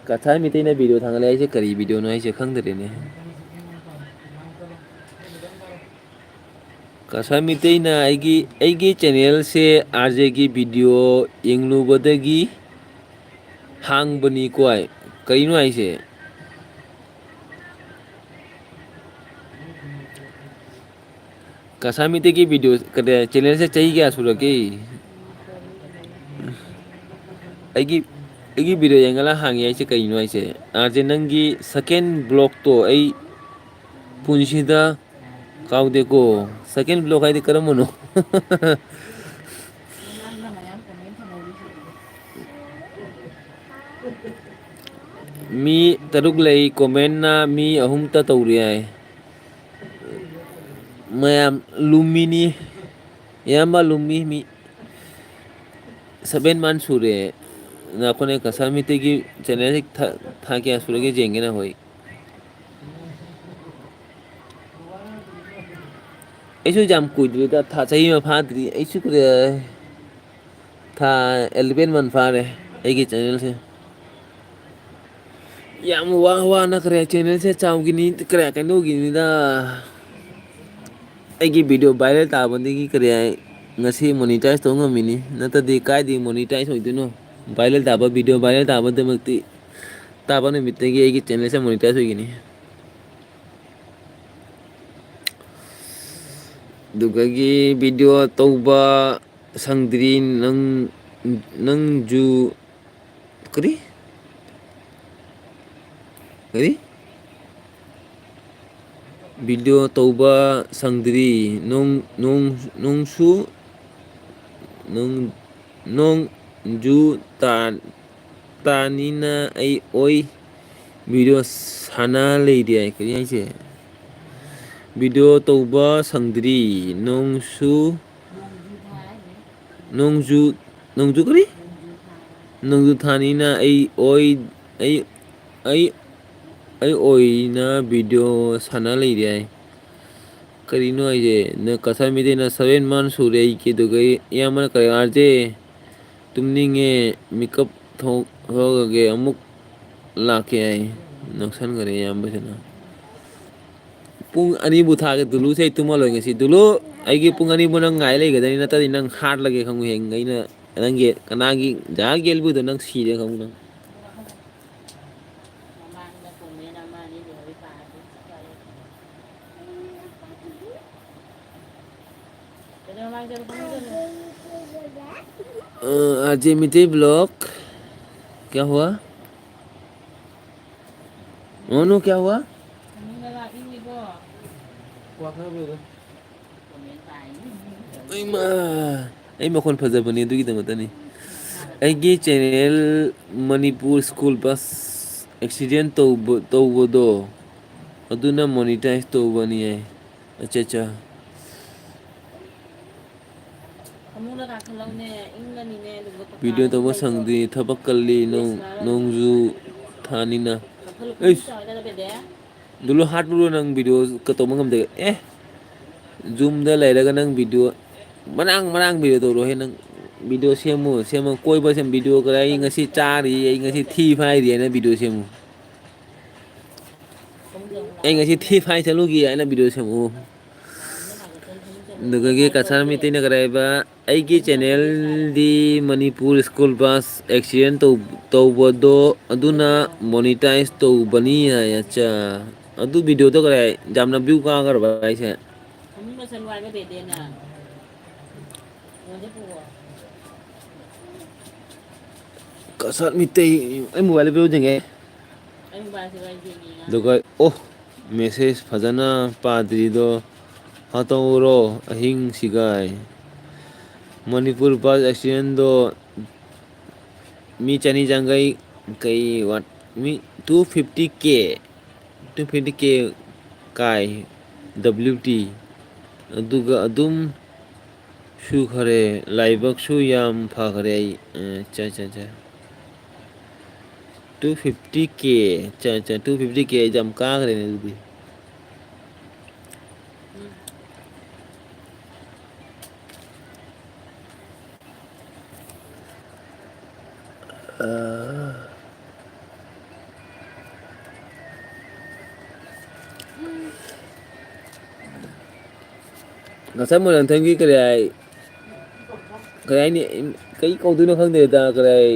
ꯀꯆꯥꯔ ꯃꯩꯇꯩꯅ ꯚꯤꯗꯤꯑꯣ ꯊꯥꯡꯒꯠꯂꯦ ꯍꯥꯏꯁꯦ ꯀꯔꯤ ꯚꯤꯗꯤꯑꯣꯅꯣ ꯍꯥꯏꯁꯦ ꯈꯪꯗ꯭ꯔꯦꯅꯦ꯫ ꯀꯁꯥꯔ ꯃꯤꯇꯩꯅ ꯑꯩꯒꯤ, ꯑꯩꯒꯤ ꯆꯦꯅꯦꯜꯁꯦ ꯑꯥꯔ ꯖꯦꯒꯤ ꯚꯤꯗꯤꯑꯣ ꯌꯦꯡꯂꯨꯕꯗꯒꯤ ꯍꯥꯡꯕꯅꯤꯀꯣ꯫ ꯀꯔꯤꯅꯣ ꯍꯥꯏꯁꯦ? ꯀꯁꯥꯔ ꯃꯤꯇꯩꯒꯤ ꯚꯤꯗꯤꯑꯣ, ꯀꯩꯅꯣ, ꯆꯦꯅꯦꯜꯁꯦ ꯆꯍꯤ ꯀꯌꯥ ꯁꯨꯔꯒꯦ? ꯑꯩꯒꯤ, ꯑꯩꯒꯤ ꯚꯤꯗꯤꯑꯣ ꯌꯦꯡꯉꯂ ꯍꯥꯡꯉꯤ ꯍꯥꯏꯁꯦ ꯀꯩꯅꯣ ꯍꯥꯏꯁꯦ? ꯑꯥꯔ ꯖꯦ, ꯅꯪꯒꯤ ꯁꯦꯀꯦꯟ ꯕ꯭ꯂꯣꯛꯇꯣ ꯑꯩ ꯄꯨꯟꯁꯤꯗ ꯀꯥꯎꯗꯦꯀꯣ꯫ ꯁꯦꯀꯦꯟ ꯕ꯭ꯂꯣꯛ ꯍꯥꯏꯗꯤ ꯀꯔꯝꯕꯅꯣ? ꯃꯤ ꯇꯔꯨꯛ ꯂꯩ, ꯀꯣꯃꯦꯟꯅ ꯃꯤ ꯑꯍꯨꯝꯇ ꯇꯧꯔꯤ ꯍꯥꯏ꯫ ꯃꯌꯥꯝ ꯂꯨꯝꯃꯤꯅꯤ, ꯏꯌꯥꯝꯕ ꯂꯨꯝꯃꯤ꯫ ꯃꯤ ꯁꯚꯦꯟ ꯃꯟ ꯁꯨꯔꯦ꯫ ꯅꯈꯣꯏꯅ ꯀꯁꯥꯔ ꯃꯤꯇꯩꯒꯤ ꯆꯦꯅꯦꯜꯁꯤ ꯊꯥ, ꯊꯥ ꯀꯌꯥ ꯁꯨꯔꯒꯦ ꯌꯦꯡꯒꯦꯅ ꯍꯣꯏ꯫ ꯑꯩꯁꯨ ꯌꯥꯝ ꯀꯨꯏꯗ꯭ꯔꯤꯗ, ꯊꯥ ꯆꯍꯤ ꯑꯃ ꯐꯥꯗ꯭ꯔꯤ꯫ ꯑꯩꯁꯨ ꯀꯨꯏꯔꯦ꯫ ꯊꯥ ꯑꯦꯂꯚꯦꯟ ꯃꯟ ꯐꯥꯔꯦ ꯑꯩꯒꯤ ꯆꯦꯅꯦꯜꯁꯦ꯫ ꯌꯥꯝ ꯋꯥ ꯋꯥꯅ ꯀꯔꯦ ꯆꯦꯅꯦꯜꯁꯦ ꯆꯥꯎꯈꯤꯅꯤ, ꯀꯔꯦ ꯀꯩꯅꯣꯒꯤꯅꯤꯗ꯫ ꯑꯩꯒꯤ ꯚꯤꯗꯤꯑꯣ ꯚꯥꯏꯔꯦꯜ ꯇꯥꯕꯗꯒꯤ ꯀꯔꯤ ꯍꯥꯏ, ꯉꯁꯤ ꯃꯣꯅꯤꯇꯥꯏꯖ ꯇꯧꯕ ꯉꯝꯃꯤꯅꯤ, ꯅꯠꯇ꯭ꯔꯗꯤ ꯀꯥꯏꯗꯒꯤ ꯃꯣꯅꯤꯇꯥꯏꯖ ꯑꯣꯏꯗꯣꯏꯅꯣ? ꯚꯥꯏꯔꯦꯜ ꯇꯥꯕ, ꯚꯤꯗꯤꯑꯣ ꯚꯥꯏꯔꯦꯜ ꯇꯥꯕꯗꯃꯛꯇꯤ, ꯇꯥꯕ ꯅꯨꯃꯤꯠꯇꯒꯤ ꯑꯩꯒꯤ ꯆꯦꯅꯦꯜꯁꯦ ꯃꯣꯅꯤꯇꯥꯏꯖ ꯑꯣꯏꯒꯅꯤ꯫ ꯑꯗꯨꯗꯒꯤ ꯚꯤꯗꯤꯑꯣ ꯇꯧꯕ ꯁꯪꯗ꯭ꯔꯤ꯫ ꯅꯪ, ꯅꯪꯁꯨ ꯀꯔꯤ? ꯀꯔꯤ? ꯚꯤꯗꯤꯑꯣ ꯇꯧꯕ ꯁꯪꯗ꯭ꯔꯤ꯫ ꯅꯣꯡ, ꯅꯣꯡ, ꯅꯣꯡꯁꯨ, ꯅꯣꯡ, ꯅꯣꯡꯖꯨ ꯇꯥ-, ꯇꯥꯅꯤꯅ ꯑꯩ ꯑꯣꯏ ꯚꯤꯗꯤꯑꯣ ꯁꯥꯟꯅ ꯂꯩꯔꯤ ꯍꯥꯏ꯫ ꯀꯔꯤ ꯍꯥꯏꯁꯦ? ꯚꯤꯗꯤꯑꯣ ꯇꯧꯕ ꯁꯪꯗ꯭ꯔꯤ꯫ ꯅꯣꯡꯁꯨ, ꯅꯣꯡꯖꯨ, ꯅꯣꯡꯖꯨ ꯀꯔꯤ? ꯅꯣꯡꯖꯨ ꯊꯥꯅꯤꯅ ꯑꯩ ꯑꯣꯏ-, ꯑꯩ, ꯑꯩ, ꯑꯩ ꯑꯣꯏꯅ ꯚꯤꯗꯤꯑꯣ ꯁꯥꯟꯅ ꯂꯩꯔꯦ ꯍꯥꯏ꯫ ꯀꯔꯤꯅꯣ ꯍꯥꯏꯁꯦ? ꯅ-, ꯀꯁꯥꯔ ꯃꯤꯇꯩꯅ seven month ꯁꯨꯔꯦ ꯑꯩ ꯀꯦꯗꯧꯒꯩ꯫ ꯏꯌꯥꯝꯕꯅ ꯀꯔꯤ, "ꯑꯥꯔ ꯖꯦ, ꯇꯨꯝꯅꯤꯡꯉꯦ, ꯃꯤꯀꯞ ꯊꯣꯛ-, ꯊꯣꯛꯂꯒꯦ, ꯑꯃꯨꯛ ꯂꯥꯛꯀꯦ" ꯍꯥꯏ꯫ ꯅꯣꯛꯁꯟꯈꯔꯦ ꯏꯌꯥꯝꯕꯁꯤꯅ꯫ ꯄꯨꯡ ꯑꯅꯤꯕꯨ ꯊꯥꯒꯦ, ꯗꯨꯂꯨꯁꯦ ꯑꯩ ꯇꯨꯝꯍꯜꯂꯣꯏ ꯉꯁꯤ꯫ ꯗꯨꯂꯨ, ꯑꯩꯒꯤ ꯄꯨꯡ ꯑꯅꯤꯕꯨ ꯅꯪ ꯉꯥꯏ ꯂꯩꯒꯗꯅꯤ, ꯅꯠꯇ꯭ꯔꯗꯤ ꯅꯪ ꯍꯥꯠꯂꯒꯦ ꯈꯪꯉꯨ ꯍꯌꯦꯡ꯫ ꯑꯩꯅ ꯅꯪꯒꯤ, ꯀꯅꯥꯒꯤ ꯖꯍꯥ ꯒꯦꯜꯕꯨꯗꯣ ꯅꯪ ꯁꯤꯔꯦ ꯈꯪꯉꯨ ꯅꯪ꯫ ꯑ, ꯑꯥꯔ ꯖꯦ ꯃꯤꯇꯩ vlog꯫ क्या हुआ? मोनू, क्या हुआ? ꯏꯃꯥ, ꯑꯩ ꯃꯈꯣꯟ ꯐꯖꯕꯅꯤ ꯑꯗꯨꯒꯤꯗꯃꯛꯇꯅꯤ꯫ ꯑꯩꯒꯤ channel Manipur school bus accident ꯇꯧꯕ, ꯇꯧꯕꯗꯣ ꯑꯗꯨꯅ ꯃꯣꯅꯤꯇꯥꯏꯖ ꯇꯧꯕꯅꯤ ꯍꯥꯏ꯫ ꯑꯠꯆꯥ, ꯑꯠꯆꯥ꯫ ꯚꯤꯗꯤꯑꯣ ꯇꯧꯕ ꯁꯪꯗꯦ, ꯊꯕꯛ ꯀꯜꯂꯤ, ꯅꯣꯡ-, ꯅꯣꯡꯖꯨ ꯊꯥꯅꯤꯅ꯫ ꯑꯩꯁ! ꯗꯨꯂꯨ ꯍꯥꯠꯂꯨꯔꯣ ꯅꯪ ꯚꯤꯗꯤꯑꯣ ꯀ-, ꯇꯧꯕ ꯉꯝꯗꯦ꯫ ꯑꯦ! ꯌꯨꯝꯗ ꯂꯩꯔꯒ ꯅꯪ ꯚꯤꯗꯤꯑꯣ ꯃꯔꯥꯡ ꯃꯔꯥꯡ ꯚꯤꯗꯤꯑꯣ ꯇꯧꯔꯣꯍꯦ ꯅꯪ꯫ ꯚꯤꯗꯤꯑꯣ ꯁꯦꯝꯃꯨ, ꯁꯦꯝꯃꯨ꯫ ꯀꯣꯏꯕ ꯁꯦꯝ-, ꯚꯤꯗꯤꯑꯣ ꯀꯔꯥꯏ, "ꯑꯩ ꯉꯁꯤ ꯆꯥꯔꯤ, ꯑꯩ ꯉꯁꯤ ꯊꯤ ꯐꯥꯏꯔꯤ" ꯍꯥꯏꯅ ꯚꯤꯗꯤꯑꯣ ꯁꯦꯝꯃꯨ꯫ "ꯑꯩ ꯉꯁꯤ ꯊꯤ ꯐꯥꯏ ꯆꯠꯂꯨꯒꯦ" ꯍꯥꯏꯅ ꯚꯤꯗꯤꯑꯣ ꯁꯦꯝꯃꯛꯑꯣ꯫ ꯑꯗꯨꯗꯒꯤ ꯀꯁꯥꯔ ꯃꯤꯇꯩꯅ ꯀꯔꯤ ꯍꯥꯏꯕ? "ꯑꯩꯒꯤ ꯆꯦꯅꯦꯜꯗꯤ ꯃꯅꯤꯄꯨꯔ ꯁ꯭ꯀꯨꯜ ꯕꯁ ꯑꯦꯛꯁꯤꯗꯦꯟ ꯇꯧ-, ꯇꯧꯕꯗꯣ ꯑꯗꯨꯅ ꯃꯣꯅꯤꯇꯥꯏꯖ ꯇꯧꯕꯅꯤ" ꯍꯥꯏ꯫ ꯑꯠꯆꯥ꯫ ꯑꯗꯨ ꯚꯤꯗꯤꯑꯣꯗꯣ ꯀꯔꯤ ꯍꯥꯏ? ꯌꯥꯝꯅ ꯚ꯭ꯌꯨ ꯀꯥꯈ꯭ꯔꯕ ꯍꯥꯏꯁꯦ? ꯀꯁꯥꯔ ꯃꯤꯇꯩ, ꯑꯩ ꯃꯣꯕꯥꯏꯜꯗ ꯚꯤꯗꯤꯑꯣ ꯌꯦꯡꯉꯦ꯫ ꯑꯗꯨꯒ, ꯑꯣ, ꯃꯦꯁꯦꯖ ꯐꯖꯅ ꯄꯥꯗ꯭ꯔꯤꯗꯣ ꯍꯥꯠꯇꯣꯛꯎꯔꯣ ꯑꯍꯤꯡꯁꯤꯒꯥꯏ꯫ ꯃꯅꯤꯄꯨꯔ ꯕꯁ ꯑꯦꯛꯁꯤꯗꯦꯟꯗꯣ ꯃꯤ ꯆꯅꯤ ꯆꯥꯡꯈꯩ ꯀꯩ ꯋꯥꯠ-, ꯃꯤ two fifty K, two fifty K ꯀꯥꯏ, W T꯫ ꯑꯗꯨꯒ ꯑꯗꯨꯝ ꯁꯨꯈꯔꯦ, ꯂꯥꯏꯕꯛꯁꯨ ꯌꯥꯝ ꯐꯈꯔꯦ ꯑꯩ꯫ ꯑ, ꯆꯥ, ꯆꯥ, ꯆꯥ꯫ Two fifty K, ꯆ-, ꯆ-, two fifty K ꯑꯩꯗꯤ ꯌꯥꯝ ꯀꯥꯈ꯭ꯔꯦꯅꯦ ꯑꯗꯨꯗꯤ꯫ ꯑꯥ꯫ ꯉꯁꯥꯏ ꯃꯣꯏꯔꯥꯡꯊꯦꯝꯒꯤ ꯀꯔꯤ ꯍꯥꯏ, ꯀꯔꯤ ꯍꯥꯏꯅꯤ, ꯀꯔꯤ ꯀꯧꯗꯣꯏꯅꯣ ꯈꯪꯗꯦꯗ, ꯀꯔꯤ ꯍꯥꯏ,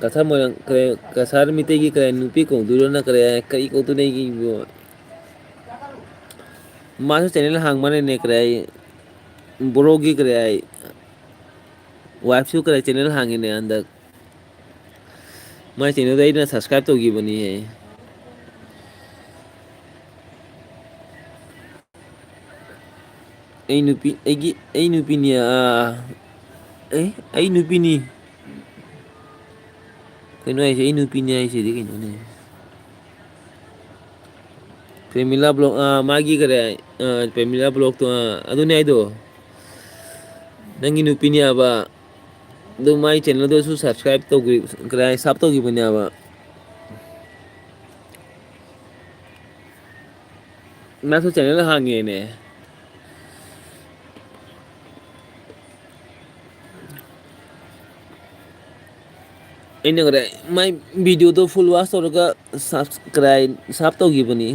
ꯀꯁꯥꯔ ꯃꯣꯏꯔꯥꯡ, ꯀꯔꯤ, ꯀꯁꯥꯔ ꯃꯤꯇꯩꯒꯤ ꯀꯔꯤ ꯍꯥꯏ, ꯅꯨꯄꯤ ꯀꯧꯗꯣꯏꯔꯣꯅ ꯀꯔꯤ ꯍꯥꯏ, ꯀꯔꯤ ꯀꯧꯗꯣꯏꯅꯣ ꯑꯩꯒꯤꯕꯨ? ꯃꯥꯁꯨ channel ꯍꯥꯡꯕꯅꯤꯅꯦ, ꯀꯔꯤ ꯍꯥꯏ, ꯕ꯭ꯔꯣꯒꯤ ꯀꯔꯤ ꯍꯥꯏ, wifeꯁꯨ ꯀꯔꯤ ꯍꯥꯏ, channel ꯍꯥꯡꯉꯤꯅꯦ ꯍꯟꯗꯛ꯫ ꯃꯥꯏ channelꯗ ꯑꯩꯅ subscribe ꯇꯧꯈꯤꯕꯅꯤꯍꯦ꯫ ꯑꯩ ꯅꯨꯄꯤ, ꯑꯩꯒꯤ, ꯑꯩ ꯅꯨꯄꯤꯅꯤ, ꯑꯥ, ꯑꯦ, ꯑꯩ ꯅꯨꯄꯤꯅꯤ꯫ ꯀꯩꯅꯣ ꯍꯥꯏꯁꯦ? ꯑꯩ ꯅꯨꯄꯤꯅꯤ ꯍꯥꯏꯁꯤꯗꯤ ꯀꯩꯅꯣꯅꯦ? ꯄ꯭ꯔꯦꯃꯤꯂꯥ vlog, ꯑꯥ, ꯃꯥꯒꯤ ꯀꯔꯤ, ꯑꯥ, ꯄ꯭ꯔꯦꯃꯤꯂꯥ vlogꯇꯣ, ꯑꯥ, ꯑꯗꯨꯅꯦ ꯍꯥꯏꯗꯣ꯫ ꯅꯪꯒꯤ ꯅꯨꯄꯤꯅꯦ ꯍꯥꯏꯕ꯫ ꯑꯗꯨ ꯃꯥꯏ channelꯗꯨꯁꯨ subscribe ꯇꯧꯈꯤ-, ꯀꯔꯤ, sub ꯇꯧꯈꯤꯕꯅꯦꯕ꯫ ꯃꯥꯁꯨ channel ꯍꯥꯡꯉꯦꯅꯦ꯫ ꯑꯩꯅ ꯀꯔꯤ, ꯃꯥꯏ videoꯗꯣ full watch ꯇꯧꯔꯒ subs-, ꯀꯔꯤ, sub ꯇꯧꯈꯤꯕꯅꯤ꯫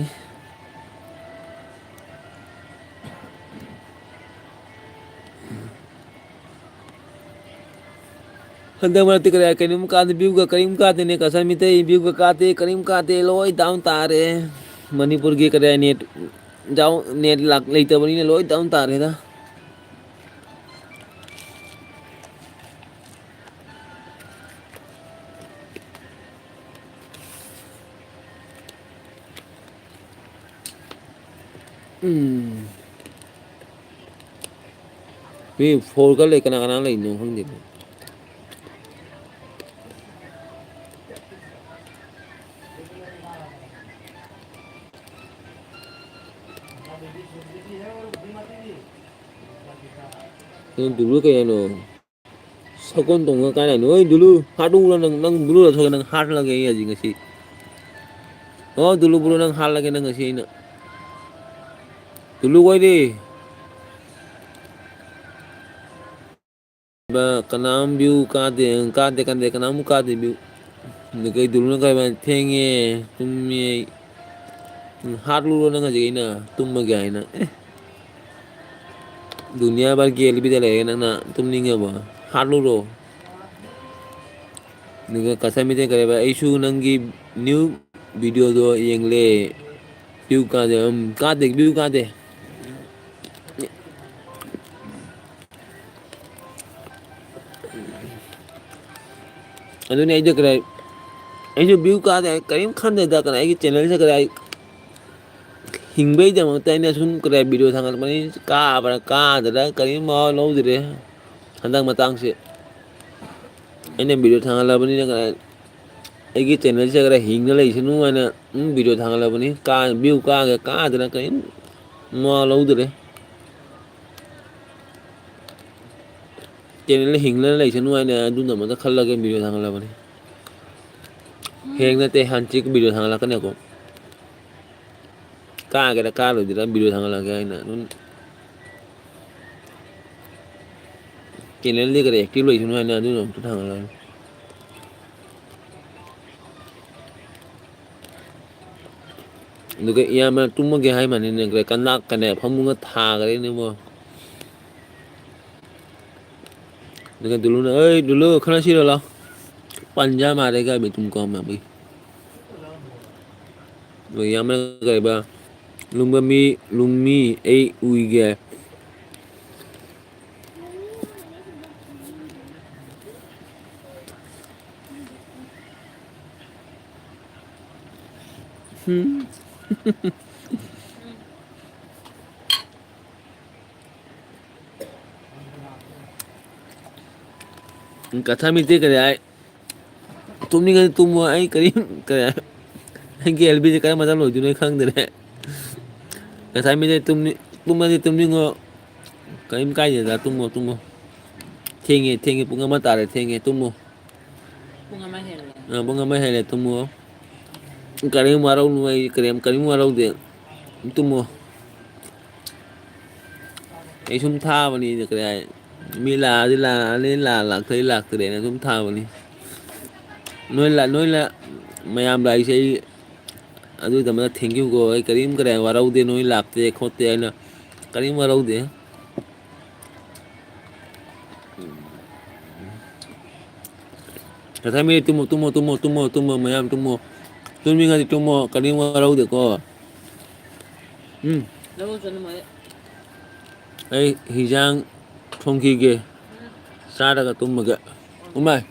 ꯍꯟꯗꯛ ꯃꯔꯛꯇꯤ ꯀꯔꯤ ꯀꯩꯅꯣꯝ ꯀꯥꯗꯦ, viewꯒ ꯀꯔꯤꯝ ꯀꯥꯗꯦꯅꯦ, ꯀꯁꯥꯔ ꯃꯤꯇꯩ viewꯒ ꯀꯥꯗꯦ, ꯀꯔꯤꯝ ꯀꯥꯗꯦ, ꯂꯣꯏ down ꯇꯥꯔꯦ꯫ ꯃꯅꯤꯄꯨꯔꯒꯤ ꯀꯔꯤ net down, net ꯂꯥꯛ-, ꯂꯩꯇꯕꯅꯤꯅ ꯂꯣꯏ down ꯇꯥꯔꯦꯗ꯫ ꯎꯝ꯫ ꯃꯤ fourꯒ ꯂꯩ, ꯀꯅꯥ ꯀꯅꯥ ꯂꯩꯅꯣ ꯈꯪꯗꯦꯅꯦ꯫ ꯅꯪ ꯗꯨꯕꯨ ꯀꯩ ꯍꯥꯏꯅꯣ? ꯁꯒꯣꯜ ꯇꯣꯡꯉ ꯀꯥꯏ ꯂꯥꯛꯏꯅꯣ? ꯑꯣꯏ, ꯗꯨꯂꯨ, ꯍꯥꯠꯂꯨꯔꯣ ꯅꯪ, ꯅꯪ ꯕ꯭ꯔꯣꯗ ꯊꯣꯛꯑꯦ, ꯅꯪ ꯍꯥꯠꯂꯒꯦ ꯑꯩ ꯍꯧꯖꯤꯛ ꯉꯁꯤ꯫ ꯑꯣ, ꯗꯨꯂꯨ ꯕ꯭ꯔꯣ, ꯅꯪ ꯍꯥꯠꯂꯒꯦ ꯅꯪ ꯉꯁꯤ ꯑꯩꯅ꯫ ꯗꯨꯂꯨ ꯀꯣꯏꯗꯦ꯫ ꯕ-, ꯀꯅꯥꯝ view ꯀꯥꯗꯦ, ꯀꯥꯗꯦ, ꯀꯥꯗꯦ, ꯀꯅꯥꯝ ꯀꯥꯗꯦ view꯫ ꯑꯗꯨ ꯀꯩ ꯗꯨꯂꯨꯅ ꯀꯥꯏꯕ ꯊꯦꯡꯉꯦ, ꯇꯨꯝꯃꯦ ꯑꯩ꯫ ꯎꯝ, ꯍꯥꯠꯂꯨꯔꯣ ꯅꯪ ꯍꯧꯖꯤꯛ ꯑꯩꯅ ꯇꯨꯝꯃꯒꯦ ꯍꯥꯏꯅ꯫ ꯑꯦ꯫ ꯗꯨꯅꯤꯌꯥ ꯚꯔꯒꯤ ꯑꯦꯜꯕꯤꯗ ꯂꯩꯔꯦ ꯅꯪꯅ ꯇꯨꯝꯅꯤꯡꯉꯕꯣ? ꯍꯥꯠꯂꯨꯔꯣ꯫ ꯑꯗꯨꯒ ꯀꯁꯥꯏ ꯃꯤꯇꯩ ꯀꯔꯦꯕ, "ꯑꯩꯁꯨ ꯅꯪꯒꯤ new videoꯗꯣ ꯌꯦꯡꯂꯦ꯫ View ꯀꯥꯗꯦ, ꯎꯝ, ꯀꯥꯗꯦ, view ꯀꯥꯗꯦ꯫" ꯑꯗꯨꯅꯤ ꯑꯩꯗꯣ ꯀꯗꯥꯏ, ꯑꯩꯁꯨ view ꯀꯥꯗꯦ, ꯀꯔꯤꯝ ꯈꯟꯗꯦꯗ, ꯀꯅꯥ ꯑꯩꯒꯤ channelꯁꯦ ꯀꯗꯥꯏ ꯍꯤꯡꯕꯩꯗꯃꯛꯇ ꯑꯩꯅ ꯁꯨꯝ ꯀꯗꯥꯏ video ꯊꯥꯒꯠꯄꯅꯤ, ꯀꯥꯕ꯭ꯔꯥ ꯀꯥꯗ꯭ꯔꯥ ꯀꯔꯤꯝ ꯃꯋꯥ ꯂꯧꯗ꯭ꯔꯦ ꯍꯟꯗꯛ ꯃꯇꯥꯡꯁꯦ꯫ ꯑꯩꯅ video ꯊꯥꯒꯠꯂꯕꯅꯤꯅ ꯀꯗꯥꯏ ꯑꯩꯒꯤ channelꯁꯦ ꯈꯔ ꯍꯤꯡꯅ ꯂꯩꯁꯅꯨ ꯍꯥꯏꯅ, ꯎꯝ, video ꯊꯥꯒꯠꯂꯕꯅꯤ꯫ ꯀꯥ-, view ꯀꯥꯒꯦ ꯀꯥꯗꯅ ꯀꯔꯤꯝ ꯃꯋꯥ ꯂꯧꯗꯔꯦ꯫ Channel ꯍꯤꯡꯅ ꯂꯩꯁꯅꯨ ꯍꯥꯏꯅ ꯑꯗꯨꯅ ꯑꯃꯗ ꯈꯜꯂꯒ video ꯊꯥꯒꯠꯂꯕꯅꯤ꯫ ꯍꯌꯦꯡ ꯅꯠꯇꯦ, ꯍꯟꯆꯤꯠ video ꯊꯥꯒꯠꯂꯛꯀꯅꯤꯀꯣ꯫ ꯀꯥꯒꯦꯔꯥ ꯀꯥꯔꯣꯏꯗꯔꯥ video ꯊꯥꯒꯠꯂꯛꯑꯒꯦ ꯍꯥꯏꯅ ꯑꯗꯨꯝ꯫ Channelꯗꯤ ꯈꯔ active ꯂꯩꯁꯅꯨ ꯍꯥꯏꯅ ꯑꯗꯨꯅ ꯑꯃꯨꯛꯁꯨ ꯊꯥꯡꯒꯠꯂꯛꯑꯅꯤ꯫ ꯑꯗꯨꯒ ꯏꯌꯥꯝꯕꯅ ꯇꯨꯝꯃꯒꯦ ꯍꯥꯏ ꯃꯥꯅꯤꯅꯦ, ꯀꯅꯥꯛꯀꯅꯦ ꯐꯃꯨꯡꯒ ꯊꯥꯈ꯭ꯔꯦꯅꯦꯕꯣ꯫ ꯑꯗꯨꯒ ꯗꯨꯂꯨꯅ, "ꯑꯩ ꯗꯨꯂꯨ, ꯈꯠꯅꯁꯤꯔꯣ ꯂꯥꯎ꯫ ꯄꯟꯖꯥ ꯃꯥꯔꯦꯒ ꯑꯕꯤ ꯇꯨꯝꯀꯣ ꯃꯥꯕꯤ꯫" ꯑꯗꯨꯒ ꯏꯌꯥꯝꯕꯅ ꯀꯩꯕ, "ꯂꯨꯝꯕ ꯃꯤ, ꯂꯨꯝꯃꯤ ꯑꯩ ꯎꯏꯒꯦ꯫" ꯎꯝ꯫ ꯀꯊꯥ ꯃꯤꯇꯩ ꯀꯔꯤ ꯍꯥꯏ? ꯇꯨꯝꯅꯤꯡꯉꯗꯤ ꯇꯨꯝꯃꯣ, ꯑꯩ ꯀꯔꯤꯝ, ꯀꯔꯤ, ꯑꯩꯒꯤ ꯑꯦꯜ ꯕꯤꯁꯦ ꯀꯔꯝꯕꯗ ꯂꯣꯏꯗꯣꯏꯅꯣ ꯑꯩ ꯈꯪꯗ꯭ꯔꯦ꯫ ꯀꯊꯥ ꯃꯤꯇꯩ ꯇꯨꯝꯅꯤꯡ-, ꯇꯨꯝꯃꯗꯤ ꯇꯨꯝꯅꯤꯡꯉꯣ, ꯀꯔꯤꯝ ꯀꯥꯏꯗꯦꯗ, ꯇꯨꯝꯃꯣ, ꯇꯨꯝꯃꯣ꯫ ꯊꯦꯡꯉꯦ, ꯊꯦꯡꯉꯦ, ꯄꯨꯡ ꯑꯃ ꯇꯥꯔꯦ, ꯊꯦꯡꯉꯦ, ꯇꯨꯝꯃꯣ꯫ ꯄꯨꯡ ꯑꯃ ꯍꯦꯜꯂꯦ꯫ ꯑ, ꯄꯨꯡ ꯑꯃ ꯍꯦꯜꯂꯦ, ꯇꯨꯝꯃꯣ꯫ ꯀꯔꯤꯝ ꯋꯥꯔꯧꯅꯨ, ꯑꯩ ꯀꯔꯤꯝ, ꯀꯔꯤꯝ ꯋꯥꯔꯧꯗꯦ꯫ ꯇꯨꯝꯃꯣ꯫ ꯑꯩ ꯁꯨꯝ ꯊꯥꯕꯅꯤꯗ, ꯀꯔꯤ ꯍꯥꯏ? ꯃꯤ ꯂꯥꯛꯑꯗꯤ ꯂꯥꯛꯑꯅꯤ, ꯂꯥꯛ-, ꯂꯥꯛꯇ꯭ꯔꯗꯤ ꯂꯥꯛꯇ꯭ꯔꯦꯅ ꯁꯨꯝ ꯊꯥꯕꯅꯤ꯫ ꯅꯣꯏ ꯂꯥ-, ꯅꯣꯏ ꯂꯥ-, ꯃꯌꯥꯝ ꯂꯥꯛꯏꯁꯦ ꯑꯩ ꯑꯗꯨꯒꯤꯗꯃꯛꯇ thank you ꯀꯣ꯫ ꯑꯩ ꯀꯔꯤꯝ, ꯀꯔꯤ ꯋꯥꯔꯧꯗꯦ, ꯅꯣꯏ ꯂꯥꯛꯇꯦ ꯈꯣꯠꯇꯦ ꯍꯥꯏꯅ ꯀꯔꯤꯝ ꯋꯥꯔꯧꯗꯦ꯫ ꯉꯁꯥꯏ ꯃꯤ ꯇꯨꯝꯃꯣ, ꯇꯨꯝꯃꯣ, ꯇꯨꯝꯃꯣ, ꯇꯨꯝꯃꯣ, ꯇꯨꯝꯃꯣ, ꯃꯌꯥꯝ ꯇꯨꯝꯃꯣ꯫ ꯇꯨꯝꯅꯤꯡꯉꯗꯤ ꯇꯨꯝꯃꯣ, ꯀꯔꯤꯝ ꯋꯥꯔꯧꯗꯦꯀꯣ꯫ ꯎꯝ꯫ ꯂꯧꯔꯨ ꯆꯠꯂꯨ ꯃꯥꯜꯂꯦ꯫ ꯑꯩ ꯍꯤꯟꯖꯥꯡ ꯊꯣꯡꯈꯤꯒꯦ꯫ ꯆꯥꯔꯒ ꯇꯨꯝꯃꯒꯦ꯫ ꯎꯃꯥꯏ꯫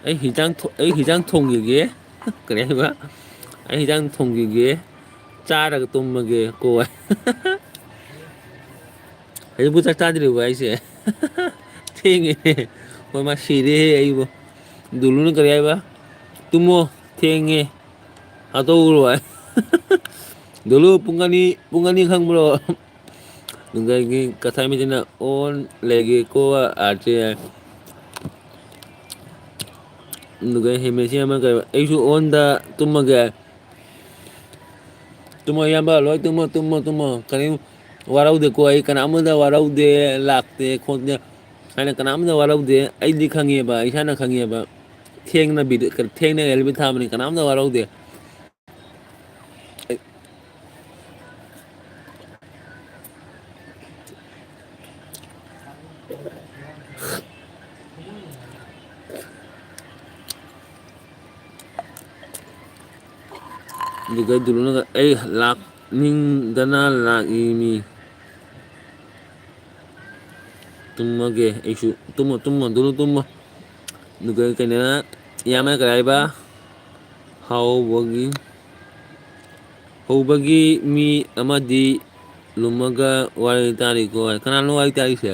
ꯑꯩ ꯍꯤꯟꯖꯥꯡ ꯊꯣ-, ꯑꯩ ꯍꯤꯟꯖꯥꯡ ꯊꯣꯡꯈꯤꯒꯦ꯫ ꯀꯔꯤ ꯍꯥꯏꯕ? ꯑꯩ ꯍꯤꯟꯖꯥꯡ ꯊꯣꯡꯈꯤꯒꯦ꯫ ꯆꯥꯔꯒ ꯇꯨꯝꯃꯒꯦ ꯀꯣ꯫ ꯍꯧꯖꯤꯛꯄꯨ ꯆꯥꯛ ꯆꯥꯗ꯭ꯔꯤꯕꯣ ꯍꯥꯏꯁꯦ? ꯊꯦꯡꯉꯦ꯫ ꯍꯣꯏ, ꯃꯥ ꯁꯤꯔꯦꯍꯦ ꯑꯩꯕꯨ꯫ ꯗꯨꯂꯨꯅ ꯀꯔꯤ ꯍꯥꯏꯕ? "ꯇꯨꯝꯃꯣ, ꯊꯦꯡꯉꯦ, ꯍꯥꯠꯇꯣꯛꯎꯔꯣ" ꯍꯥꯏ꯫ ꯗꯨꯂꯨ, ꯄꯨꯡ ꯑꯅꯤ, ꯄꯨꯡ ꯑꯅꯤ ꯈꯪꯕ꯭ꯔꯣ? ꯑꯗꯨꯗꯒꯤ ꯀꯊꯥꯏ ꯃꯤꯁꯤꯅ "ꯑꯣꯟ ꯂꯩꯒꯦꯀꯣ" ꯑꯥꯔꯁꯦ ꯍꯥꯏ꯫ ꯑꯗꯨꯒ ꯍꯦꯃꯦꯁꯤ ꯑꯃ ꯀꯩ, "ꯑꯩꯁꯨ ꯑꯣꯟꯗ ꯇꯨꯝꯃꯒꯦ"꯫ ꯇꯨꯝꯃꯣ ꯏꯌꯥꯝꯕ, ꯂꯣꯏ ꯇꯨꯝꯃꯣ, ꯇꯨꯝꯃꯣ, ꯇꯨꯝꯃꯣ꯫ ꯀꯔꯤꯝ ꯋꯥꯔꯧꯗꯦꯀꯣ, ꯑꯩ ꯀꯅꯥꯝꯇ ꯋꯥꯔꯧꯗꯦ, ꯂꯥꯛꯇꯦ, ꯈꯣꯠꯇꯦ ꯍꯥꯏꯅ ꯀꯅꯥꯝꯇ ꯋꯥꯔꯧꯗꯦ꯫ ꯑꯩꯗꯤ ꯈꯪꯉꯦꯕ, ꯏꯁꯥꯅ ꯈꯪꯉꯦꯕ꯫ ꯊꯦꯡꯅ ꯚꯤꯗꯤꯑꯣ, ꯊꯦꯡꯅ ꯔꯤꯜ ꯊꯥꯕꯅꯤ, ꯀꯅꯥꯝꯇ ꯋꯥꯔꯧꯗꯦ꯫ ꯑꯗꯨꯒ ꯗꯨꯂꯨꯅꯒ, "ꯑꯩ ꯂꯥꯛꯅꯤꯡꯗꯅ ꯂꯥꯛꯏꯃꯤ꯫ ꯇꯨꯝꯃꯒꯦ ꯑꯩꯁꯨ꯫ ꯇꯨꯝꯃꯣ, ꯇꯨꯝꯃꯣ, ꯗꯨꯂꯨ ꯇꯨꯝꯃꯣ"꯫ ꯑꯗꯨꯒ ꯀꯩꯅꯣꯅ, ꯏꯌꯥꯝꯕꯅ ꯀꯔꯤ ꯍꯥꯏꯕ? ꯍꯧꯕꯒꯤ, ꯍꯧꯕꯒꯤ ꯃꯤ ꯑꯃꯗꯤ ꯂꯨꯝꯃꯒ ꯋꯥꯔꯤ ꯇꯥꯔꯤꯀꯣ꯫ ꯀꯅꯥꯅꯣ ꯋꯥꯔꯤ ꯇꯥꯔꯤꯁꯦ?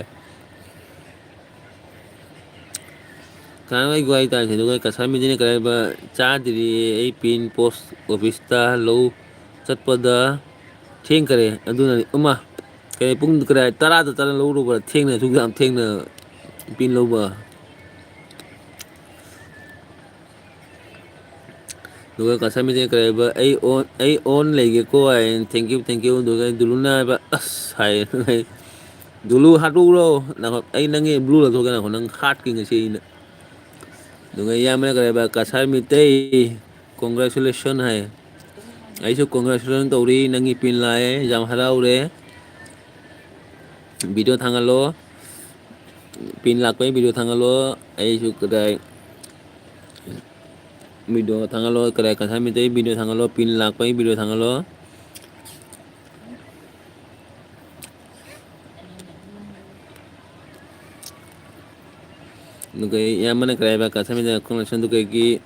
ꯀꯅꯥꯅꯣ ꯑꯩꯒꯤ ꯋꯥꯔꯤ ꯇꯥꯔꯤꯁꯦ? ꯑꯗꯨꯒ ꯀꯁꯥꯔ ꯃꯤꯗꯤꯅ ꯀꯔꯤ ꯍꯥꯏꯕ? "ꯆꯥꯗ꯭ꯔꯤꯌꯦ, ꯑꯩ ꯄꯤꯟ ꯄꯣꯁ ꯑꯣꯐꯤꯁꯇ ꯂꯧ ꯆꯠꯄꯗ ꯊꯦꯡꯈꯔꯦ꯫ ꯑꯗꯨꯅꯅꯤ, ꯏꯃꯥ, ꯀꯩ ꯄꯨꯡ ꯀꯗꯥꯏ ꯇꯔꯥꯗ ꯇꯔꯥ ꯂꯧꯔꯨꯕ꯭ꯔꯥ? ꯊꯦꯡꯅ ꯑꯁꯨꯛ ꯌꯥꯝ ꯊꯦꯡꯅ ꯄꯤꯟ ꯂꯧꯕ꯫ ꯑꯗꯨꯒ ꯀꯁꯥꯔ ꯃꯤꯇꯩꯅ ꯀꯔꯤ ꯍꯥꯏꯕ? "ꯑꯩ on, ꯑꯩ on ꯂꯩꯒꯦꯀꯣ" high. "Thank you, thank you." ꯑꯗꯨꯒ ꯗꯨꯂꯨꯅ ꯍꯥꯏꯕ, "ꯑꯁ" ꯍꯥꯏ꯫ "ꯗꯨꯂꯨ ꯍꯥꯠꯇꯣꯛꯎꯔꯣ꯫ ꯅꯪ, ꯑꯩ ꯅꯪꯒꯤ blue ꯂꯧꯊꯣꯛꯀꯦ, ꯅꯪ ꯍꯥꯠꯀꯦ ꯉꯁꯤ ꯑꯩꯅ"꯫ ꯑꯗꯨꯒ ꯏꯌꯥꯝꯕꯅ ꯀꯔꯤ ꯍꯥꯏꯕ? "ꯀꯁꯥꯔ ꯃꯤꯇꯩ, congratulation" ꯍꯥꯏ꯫ "ꯑꯩꯁꯨ congratulation ꯇꯧꯔꯤ, ꯅꯪꯒꯤ ꯄꯤꯟ ꯂꯥꯛꯑꯦ, ꯌꯥꯝ ꯍꯔꯥꯎꯔꯦ꯫ Video ꯊꯥꯡꯒꯠꯂꯣ, ꯄꯤꯟ ꯂꯥꯛꯄꯩ video ꯊꯥꯡꯒꯠꯂꯣ"꯫ ꯑꯩꯁꯨ ꯀꯗꯥꯏ video ꯊꯥꯡꯒꯠꯂꯣ, ꯀꯗꯥꯏ ꯀꯁꯥꯔ ꯃꯤꯇꯩ video ꯊꯥꯡꯒꯠꯂꯣ, ꯄꯤꯟ ꯂꯥꯛꯄꯩ video ꯊꯥꯡꯒꯠꯂꯣ꯫ ꯑꯗꯨꯒ ꯏꯌꯥꯝꯕꯅ ꯀꯔꯤ ꯍꯥꯏꯕ? "ꯀꯁꯥꯔ ꯃꯤꯇꯩ, congratulation"꯫ ꯑꯗꯨ ꯀꯩꯒꯤ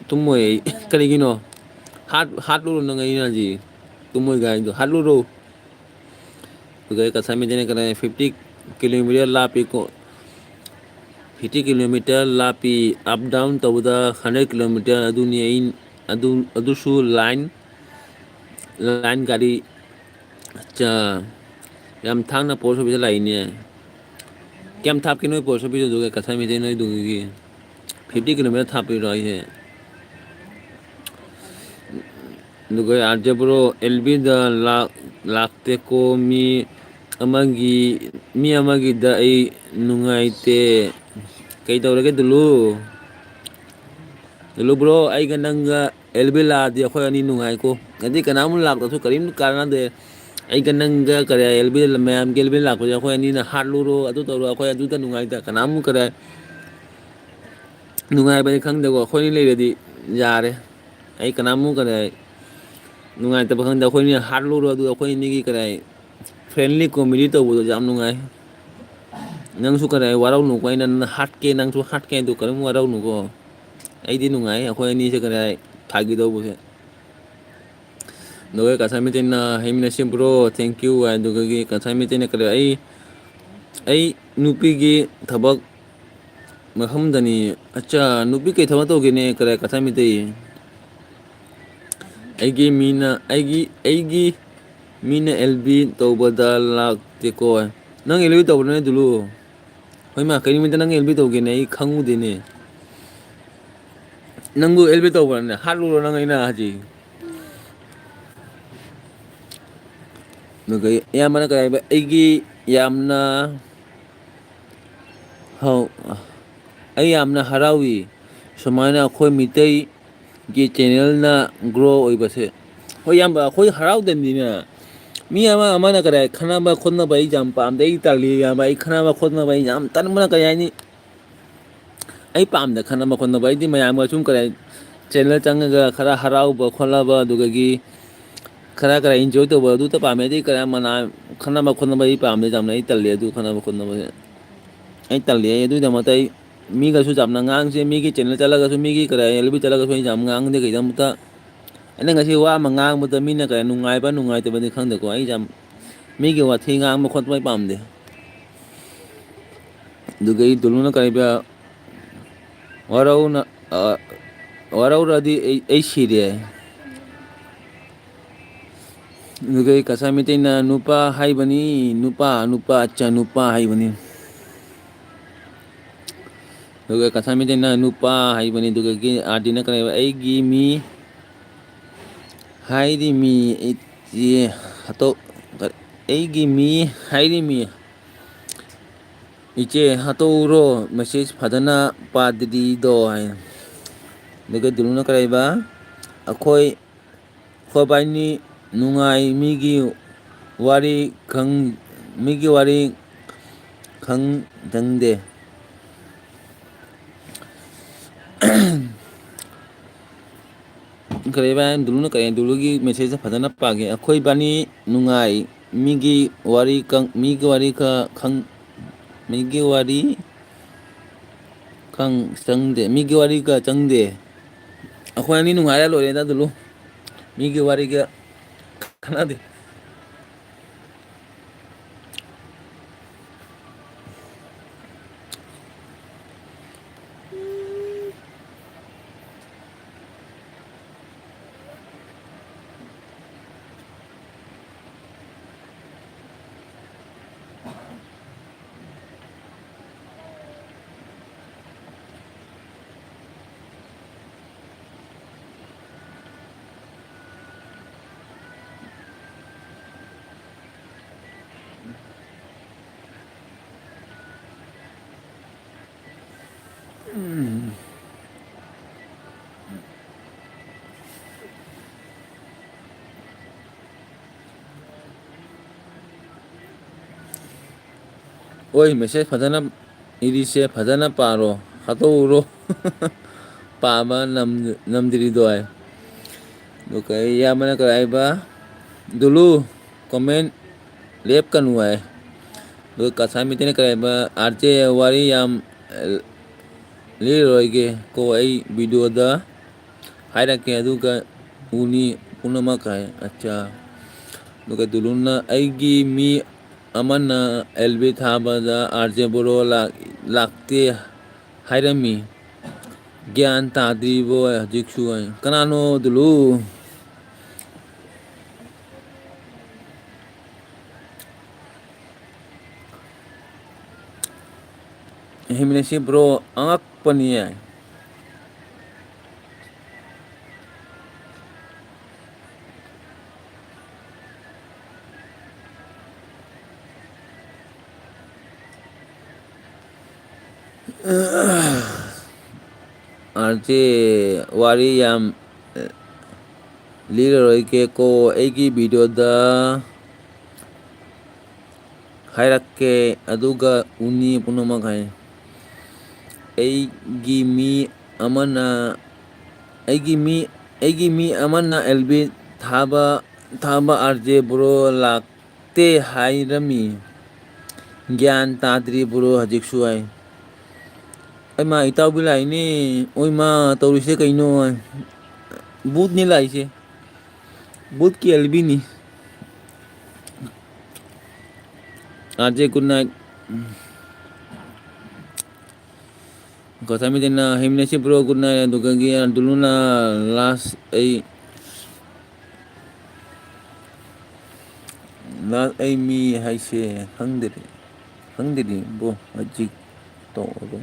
ꯇꯨꯝꯃꯣꯏ ꯑꯩ꯫ ꯀꯔꯤꯒꯤꯅꯣ? ꯍꯥꯠ-, ꯍꯥꯠꯂꯨꯔꯣ ꯅꯪ, ꯑꯩꯅ ꯍꯥꯏꯁꯤ꯫ ꯇꯨꯝꯃꯣꯏ ꯒꯥꯏꯗꯣ ꯍꯥꯠꯂꯨꯔꯣ꯫ ꯑꯗꯨꯒ ꯀꯁꯥꯔ ꯃꯤꯇꯩꯅ ꯀꯗꯥꯏ fifty kilometer ꯂꯥꯞꯄꯤꯀꯣ, fifty kilometer ꯂꯥꯞꯄꯤ, up down ꯇꯧꯕꯗ hundred kilometer ꯑꯗꯨꯅꯤ꯫ ꯑꯩ ꯑꯗꯨ, ꯑꯗꯨꯁꯨ line, line ꯒꯥꯔꯤ꯫ ꯑꯠꯆꯥ, ꯌꯥꯝ ꯊꯥꯡꯅ post office ꯂꯥꯛꯏꯅꯦ꯫ ꯀꯌꯥꯝ ꯊꯥꯞꯀꯦ ꯅꯣꯏ post office ꯑꯗꯨꯒ ꯀꯁꯥꯔ ꯃꯤꯇꯩ ꯅꯣꯏꯗꯨꯒꯤ? Fifty kilometer ꯊꯥꯞꯄꯤꯔꯣ ꯑꯩꯁꯦ? ꯑꯗꯨꯒ ꯑꯥꯔꯖꯦ ꯕ꯭ꯔꯣ, "ꯑꯦꯜ ꯕꯤꯗ ꯂꯥꯛ-, ꯂꯥꯛꯇꯦꯀꯣ ꯃꯤ ꯑꯃꯒꯤ, ꯃꯤ ꯑꯃꯒꯤꯗ ꯑꯩ ꯅꯨꯡꯉꯥꯏꯇꯦ"꯫ ꯀꯩꯗꯧꯔꯒꯦ ꯗꯨꯂꯨ? ꯗꯨꯂꯨ ꯕ꯭ꯔꯣ, ꯑꯩꯒ ꯅꯪꯒ ꯑꯦꯜ ꯕꯤ ꯂꯥꯛꯑꯗꯤ ꯑꯩꯈꯣꯏ ꯑꯅꯤ ꯅꯨꯡꯉꯥꯏꯀꯣ꯫ ꯑꯗꯩ ꯀꯅꯥꯃꯨꯛ ꯂꯥꯛꯇ꯭ꯔꯁꯨ ꯀꯔꯤꯝ ꯀꯥꯟꯅꯗꯦ꯫ ꯑꯩꯒ ꯅꯪꯒ ꯀꯔꯤ ꯑꯦꯜ ꯕꯤ, ꯃꯌꯥꯝꯒꯤ ꯑꯦꯜ ꯕꯤ ꯂꯥꯛꯄꯁꯦ ꯑꯩꯈꯣꯏ ꯑꯅꯤꯅ ꯍꯥꯠꯂꯨꯔꯣ, ꯑꯗꯨ ꯇꯧꯔꯣ, ꯑꯩꯈꯣꯏ ꯑꯗꯨꯗ ꯅꯨꯡꯉꯥꯏꯇ ꯀꯅꯥꯃꯨꯛ ꯀꯔꯤ ꯅꯨꯡꯉꯥꯏꯕꯗꯤ ꯈꯪꯗꯦꯀꯣ꯫ ꯑꯩꯈꯣꯏꯅꯤ ꯂꯩꯔꯗꯤ ꯌꯥꯔꯦ꯫ ꯑꯩ ꯀꯅꯥꯃꯨꯛ ꯀꯔꯤ ꯅꯨꯡꯉꯥꯏꯇꯕ ꯈꯪꯗꯦ꯫ ꯑꯩꯈꯣꯏꯅꯤ ꯍꯥꯠꯂꯨꯔꯣ, ꯑꯗꯨ ꯑꯩꯈꯣꯏ ꯑꯅꯤꯒꯤ ꯀꯔꯤ friendly comedy ꯇꯧꯕꯗꯣ ꯌꯥꯝ ꯅꯨꯡꯉꯥꯏ꯫ ꯅꯪꯁꯨ ꯀꯔꯤ ꯋꯥꯔꯧꯅꯨꯀꯣ, ꯑꯩꯅ ꯅꯪ ꯍꯥꯠꯀꯦ, ꯅꯪꯁꯨ ꯍꯥꯠꯀꯦ, ꯑꯗꯨ ꯀꯔꯤꯝ ꯋꯥꯔꯧꯅꯨꯀꯣ꯫ ꯑꯩꯗꯤ ꯅꯨꯡꯉꯥꯏ, ꯑꯩꯈꯣꯏ ꯑꯅꯤꯁꯦ ꯀꯔꯤ ꯐꯥꯒꯤ ꯇꯧꯕꯁꯦ꯫ ꯑꯗꯨꯒ ꯀꯁꯥꯔ ꯃꯤꯇꯩꯅ, "ꯍꯩꯃꯤꯟꯅꯁꯤ bro, thank you" ꯍꯥꯏ꯫ ꯑꯗꯨꯒꯒꯤ ꯀꯁꯥꯔ ꯃꯤꯇꯩꯅ ꯀꯔꯤ, "ꯑꯩ, ꯑꯩ ꯅꯨꯄꯤꯒꯤ ꯊꯕꯛ ꯃꯐꯝꯗꯅꯤ"꯫ ꯑꯠꯆꯥ, ꯅꯨꯄꯤ ꯀꯩ ꯊꯕꯛ ꯇꯧꯒꯦꯅꯦ ꯀꯔꯤ ꯀꯁꯥꯔ ꯃꯤꯇꯩ? "ꯑꯩꯒꯤ ꯃꯤꯅ, ꯑꯩꯒꯤ, ꯑꯩꯒꯤ ꯃꯤꯅ ꯑꯦꯜ ꯕꯤ ꯇꯧꯕꯗ ꯂꯥꯛꯇꯦꯀꯣ꯫ ꯅꯪ ꯑꯦꯜ ꯕꯤ ꯇꯧꯕ꯭ꯔꯅꯦ, ꯗꯨꯂꯨ? ꯍꯣꯏ ꯃꯥ, ꯀꯩ ꯅꯨꯃꯤꯠꯇ ꯅꯪ ꯑꯦꯜ ꯕꯤ ꯇꯧꯒꯦꯅꯦ? ꯑꯩ ꯈꯪꯉꯨꯗꯦꯅꯦ꯫ ꯅꯪꯕꯨ ꯑꯦꯜ ꯕꯤ ꯇꯧꯕ꯭ꯔꯅꯦ? ꯍꯥꯠꯂꯨꯔꯣ ꯅꯪ ꯑꯩꯅ ꯍꯧꯖꯤꯛ? ꯑꯗꯨꯒ ꯏꯌꯥꯝꯕꯅ ꯀꯔꯤ ꯍꯥꯏꯕ? ꯑꯩꯒꯤ ꯌꯥꯝꯅ ꯍꯧ-, ꯑꯩ ꯌꯥꯝꯅ ꯍꯔꯥꯎꯏ ꯁꯨꯃꯥꯏꯅ ꯑꯩꯈꯣꯏ ꯃꯤꯇꯩꯒꯤ ꯆꯦꯅꯦꯜꯅ ꯒ꯭ꯔꯣ ꯑꯣꯏꯕꯁꯦ꯫ ꯍꯣꯏ ꯏꯌꯥꯝꯕ, ꯑꯩꯈꯣꯏ ꯍꯔꯥꯎꯗꯕꯅꯤꯅ ꯃꯤ ꯑꯃ ꯑꯃꯅ ꯀꯔꯤ ꯈꯠꯅꯕ ꯈꯣꯠꯅꯕ ꯑꯩ ꯌꯥꯝ ꯄꯥꯝꯗꯦ꯫ ꯑꯩ ꯇꯜꯂꯤ ꯏꯌꯥꯝꯕ, ꯑꯩ ꯈꯠꯅꯕ ꯈꯣꯠꯅꯕ ꯑꯩ ꯌꯥꯝ ꯇꯟꯕꯅ ꯀꯔꯤ ꯍꯥꯏꯅꯤ? ꯑꯩ ꯄꯥꯝꯗꯦ ꯈꯠꯅꯕ ꯈꯣꯠꯅꯕ꯫ ꯑꯩꯗꯤ ꯃꯌꯥꯝꯒ ꯁꯨꯝ ꯀꯔꯤ ꯍꯥꯏ, ꯆꯦꯅꯦꯜ ꯆꯪꯉꯒ ꯈꯔ ꯍꯔꯥꯎꯕ ꯈꯣꯠꯂꯕ, ꯑꯗꯨꯗꯒꯤ ꯈꯔ ꯈꯔ ꯏꯟꯖꯣꯏ ꯇꯧꯕ ꯑꯗꯨꯇ ꯄꯥꯝꯃꯦ꯫ ꯑꯩꯗꯤ ꯀꯔꯤ ꯃꯅꯥ ꯈꯠꯅꯕ ꯈꯣꯠꯅꯕ ꯑꯩ ꯄꯥꯝꯗꯦ ꯌꯥꯝꯅ꯫ ꯑꯩ ꯇꯜꯂꯦ ꯑꯗꯨ ꯈꯠꯅꯕ ꯈꯣꯠꯅꯕꯁꯦ꯫ ꯑꯩ ꯇꯜꯂꯤ꯫ ꯑꯩ ꯑꯗꯨꯒꯤꯗꯃꯛꯇ ꯑꯩ ꯃꯤꯒꯁꯨ ꯌꯥꯝꯅ ꯉꯥꯡꯁꯦ, ꯃꯤꯒꯤ ꯆꯦꯅꯦꯜ ꯆꯠꯂꯒꯁꯨ, ꯃꯤꯒꯤ ꯀꯔꯤ ꯍꯥꯏ, ꯑꯦꯜ ꯕꯤ ꯆꯠꯂꯒꯁꯨ ꯑꯩ ꯌꯥꯝ ꯉꯥꯡꯗꯦ꯫ ꯀꯩꯗꯃꯛꯇ ꯑꯩꯅ ꯉꯁꯤ ꯋꯥ ꯑꯃ ꯉꯥꯡꯕꯗ ꯃꯤꯅ ꯀꯔꯤ ꯅꯨꯡꯉꯥꯏꯕ ꯅꯨꯡꯉꯥꯏꯇꯕꯗꯤ ꯈꯪꯗꯦꯀꯣ꯫ ꯑꯩ ꯌꯥꯝ ꯃꯤꯒꯤ ꯋꯥꯊꯤ ꯉꯥꯡꯕ ꯈꯣꯠꯄ ꯑꯩ ꯄꯥꯝꯗꯦ꯫ ꯑꯗꯨꯒ ꯑꯩ ꯗꯨꯂꯨꯅ ꯀꯔꯤꯕ ꯋꯥꯔꯧꯅ-, ꯑ, ꯋꯥꯔꯧꯔꯗꯤ ꯑꯩ, ꯑꯩ ꯁꯤꯔꯦ꯫ ꯑꯗꯨꯒ ꯑꯩ ꯀꯁꯥꯔ ꯃꯩꯇꯩꯅ ꯅꯨꯄꯥ ꯍꯥꯏꯕꯅꯤ, ꯅꯨꯄꯥ, ꯅꯨꯄꯥ, ꯑꯠꯆꯥ, ꯅꯨꯄꯥ ꯍꯥꯏꯕꯅꯤ꯫ ꯑꯗꯨꯒ ꯀꯁꯥꯔ ꯃꯩꯇꯩꯅ ꯅꯨꯄꯥ ꯍꯥꯏꯕꯅꯤ꯫ ꯑꯗꯨꯒ ꯑꯥꯔ ꯗꯤꯅ ꯀꯔꯤ ꯍꯥꯏꯕ? ꯑꯩꯒꯤ ꯃꯤ ꯍꯥꯏꯔꯤꯃꯤ, ꯏꯆꯦ ꯍꯥꯇꯣ-, ꯑꯩꯒꯤ ꯃꯤ ꯍꯥꯏꯔꯤꯃꯤ, ꯏꯆꯦ ꯍꯥꯇꯣꯛꯎꯔꯣ, ꯃꯦꯁꯦꯖ ꯐꯖꯅ ꯄꯥꯗ꯭ꯔꯤꯗꯣ ꯍꯥꯏ꯫ ꯑꯗꯨꯒ ꯗꯨꯂꯨꯅ ꯀꯔꯤ ꯍꯥꯏꯕ? ꯑꯩꯈꯣꯏ, ꯑꯩꯈꯣꯏꯕꯥꯏꯅꯤ ꯅꯨꯡꯉꯥꯏ, ꯃꯤꯒꯤ ꯋꯥꯔꯤ ꯈꯪ-, ꯃꯤꯒꯤ ꯋꯥꯔꯤ ꯈꯪꯗꯪꯗꯦ꯫ ꯀꯔꯤꯕ? ꯗꯨꯂꯨꯅ ꯀꯔꯤ? ꯗꯨꯂꯨꯒꯤ ꯃꯦꯁꯦꯖꯇ ꯐꯖꯅ ꯄꯥꯒꯦ꯫ ꯑꯩꯈꯣꯏ ꯏꯕꯥꯅꯤ ꯅꯨꯡꯉꯥꯏ, ꯃꯤꯒꯤ ꯋꯥꯔꯤ ꯀꯪ-, ꯃꯤꯒꯤ ꯋꯥꯔꯤ ꯈ-, ꯈꯪ-, ꯃꯤꯒꯤ ꯋꯥꯔꯤ ꯈꯪ-, ꯆꯪꯗꯦ, ꯃꯤꯒꯤ ꯋꯥꯔꯤꯒ ꯆꯪꯗꯦ꯫ ꯑꯩꯈꯣꯏ ꯑꯅꯤ ꯅꯨꯡꯉꯥꯏꯔ ꯂꯣꯏꯔꯦꯗ, ꯗꯨꯂꯨ꯫ ꯃꯤꯒꯤ ꯋꯥꯔꯤꯒ ꯀꯥꯟꯅꯗꯦ꯫ ꯎꯝ꯫ ꯍꯣꯏ, ꯃꯦꯁꯦꯖ ꯐꯖꯅ ꯏꯔꯤꯁꯦ, ꯐꯖꯅ ꯄꯥꯔꯣ, ꯍꯥꯠꯇꯣꯛꯎꯔꯣ꯫ ꯄꯥꯕ ꯅꯝ-, ꯅꯝꯗ꯭ꯔꯤꯗꯣ ꯍꯥꯏ꯫ ꯑꯗꯨꯒ ꯏꯌꯥꯝꯕꯅ ꯀꯔꯤ ꯍꯥꯏꯕ? ꯗꯨꯂꯨ, ꯀꯣꯃꯦꯟ ꯂꯦꯞꯀꯅꯨ ꯍꯥꯏ꯫ ꯑꯗꯨꯒ ꯀꯁꯥꯔ ꯃꯤꯇꯩꯅ ꯀꯔꯤ ꯍꯥꯏꯕ? "ꯑꯥꯔ ꯖꯦ, ꯋꯥꯔꯤ ꯌꯥꯝ, ꯑ, ꯂꯤꯔꯔꯣꯏꯒꯦ ꯀꯣ, ꯑꯩ ꯚꯤꯗꯤꯑꯣꯗ ꯍꯥꯏꯔꯛꯀꯦ, ꯑꯗꯨꯒ ꯎꯅꯤ ꯄꯨꯝꯅꯃꯛ" ꯍꯥꯏ꯫ ꯑꯠꯆꯥ꯫ ꯑꯗꯨꯒ ꯗꯨꯂꯨꯅ, "ꯑꯩꯒꯤ ꯃꯤ ꯑꯃꯅ ꯑꯦꯜ ꯕꯤ ꯊꯥꯕꯗ ꯑꯥꯔ ꯖꯦ ꯕ꯭ꯔꯣ ꯂꯥꯛ-, ꯂꯥꯛꯇꯦ ꯍꯥꯏꯔꯝꯃꯤ꯫ ꯒ꯭ꯌꯥꯟ ꯇꯥꯗ꯭ꯔꯤꯕꯣ ꯍꯧꯖꯤꯛꯁꯨ?" ꯍꯥꯏ꯫ ꯀꯅꯥꯅꯣ ꯗꯨꯂꯨ? ꯍꯤꯃꯤꯅꯦꯁꯤ ꯕ꯭ꯔꯣ ꯑꯉꯛꯄꯅꯤꯌꯦ꯫ ꯑꯥꯔ ꯖꯦ, ꯋꯥꯔꯤ ꯌꯥꯝ ꯂꯤꯔꯔꯣꯏꯒꯦꯀꯣ, ꯑꯩꯒꯤ ꯚꯤꯗꯤꯑꯣꯗ ꯍꯥꯏꯔꯛꯀꯦ, ꯑꯗꯨꯒ ꯎꯅꯤ ꯄꯨꯝꯅꯃꯛ ꯍꯥꯏ꯫ ꯑꯩꯒꯤ ꯃꯤ ꯑꯃꯅ, ꯑꯩꯒꯤ ꯃꯤ, ꯑꯩꯒꯤ ꯃꯤ ꯑꯃꯅ ꯑꯦꯜ ꯕꯤ ꯊꯥꯕ, ꯊꯥꯕ ꯑꯥꯔ ꯖꯦ ꯕ꯭ꯔꯣ ꯂꯥꯛꯇꯦ ꯍꯥꯏꯔꯝꯃꯤ꯫ ꯒ꯭ꯌꯥꯟ ꯇꯥꯗ꯭ꯔꯤ ꯕ꯭ꯔꯣ ꯍꯧꯖꯤꯛꯁꯨ ꯍꯥꯏ꯫ ꯑꯩꯃꯥ, ꯏꯇꯥꯎꯕꯤ ꯂꯥꯛꯏꯅꯦ꯫ ꯑꯣꯏꯃꯥ, ꯇꯧꯔꯤꯁꯦ ꯀꯩꯅꯣ? ꯕꯨꯠꯅꯤ ꯂꯥꯛꯏꯁꯦ꯫ ꯕꯨꯠꯀꯤ ꯑꯦꯜꯕꯤꯅꯤ꯫ R J, good night꯫ ꯒꯣꯁꯥꯃꯤꯗꯅ ꯍꯤꯃꯤꯅꯦꯁꯤ ꯕ꯭ꯔꯣ, good night꯫ ꯑꯗꯨꯒꯒꯤ ꯑꯗꯨꯂꯨꯅ ꯂꯥꯁ ꯑꯩ ꯂꯥꯁ ꯑꯩ ꯃꯤ ꯍꯥꯏꯁꯦ ꯈꯪꯗ꯭ꯔꯤ, ꯈꯪꯗ꯭ꯔꯤ ꯕ꯭ꯔꯣ, ꯍꯧꯖꯤꯛ ꯇꯧꯔꯒ꯫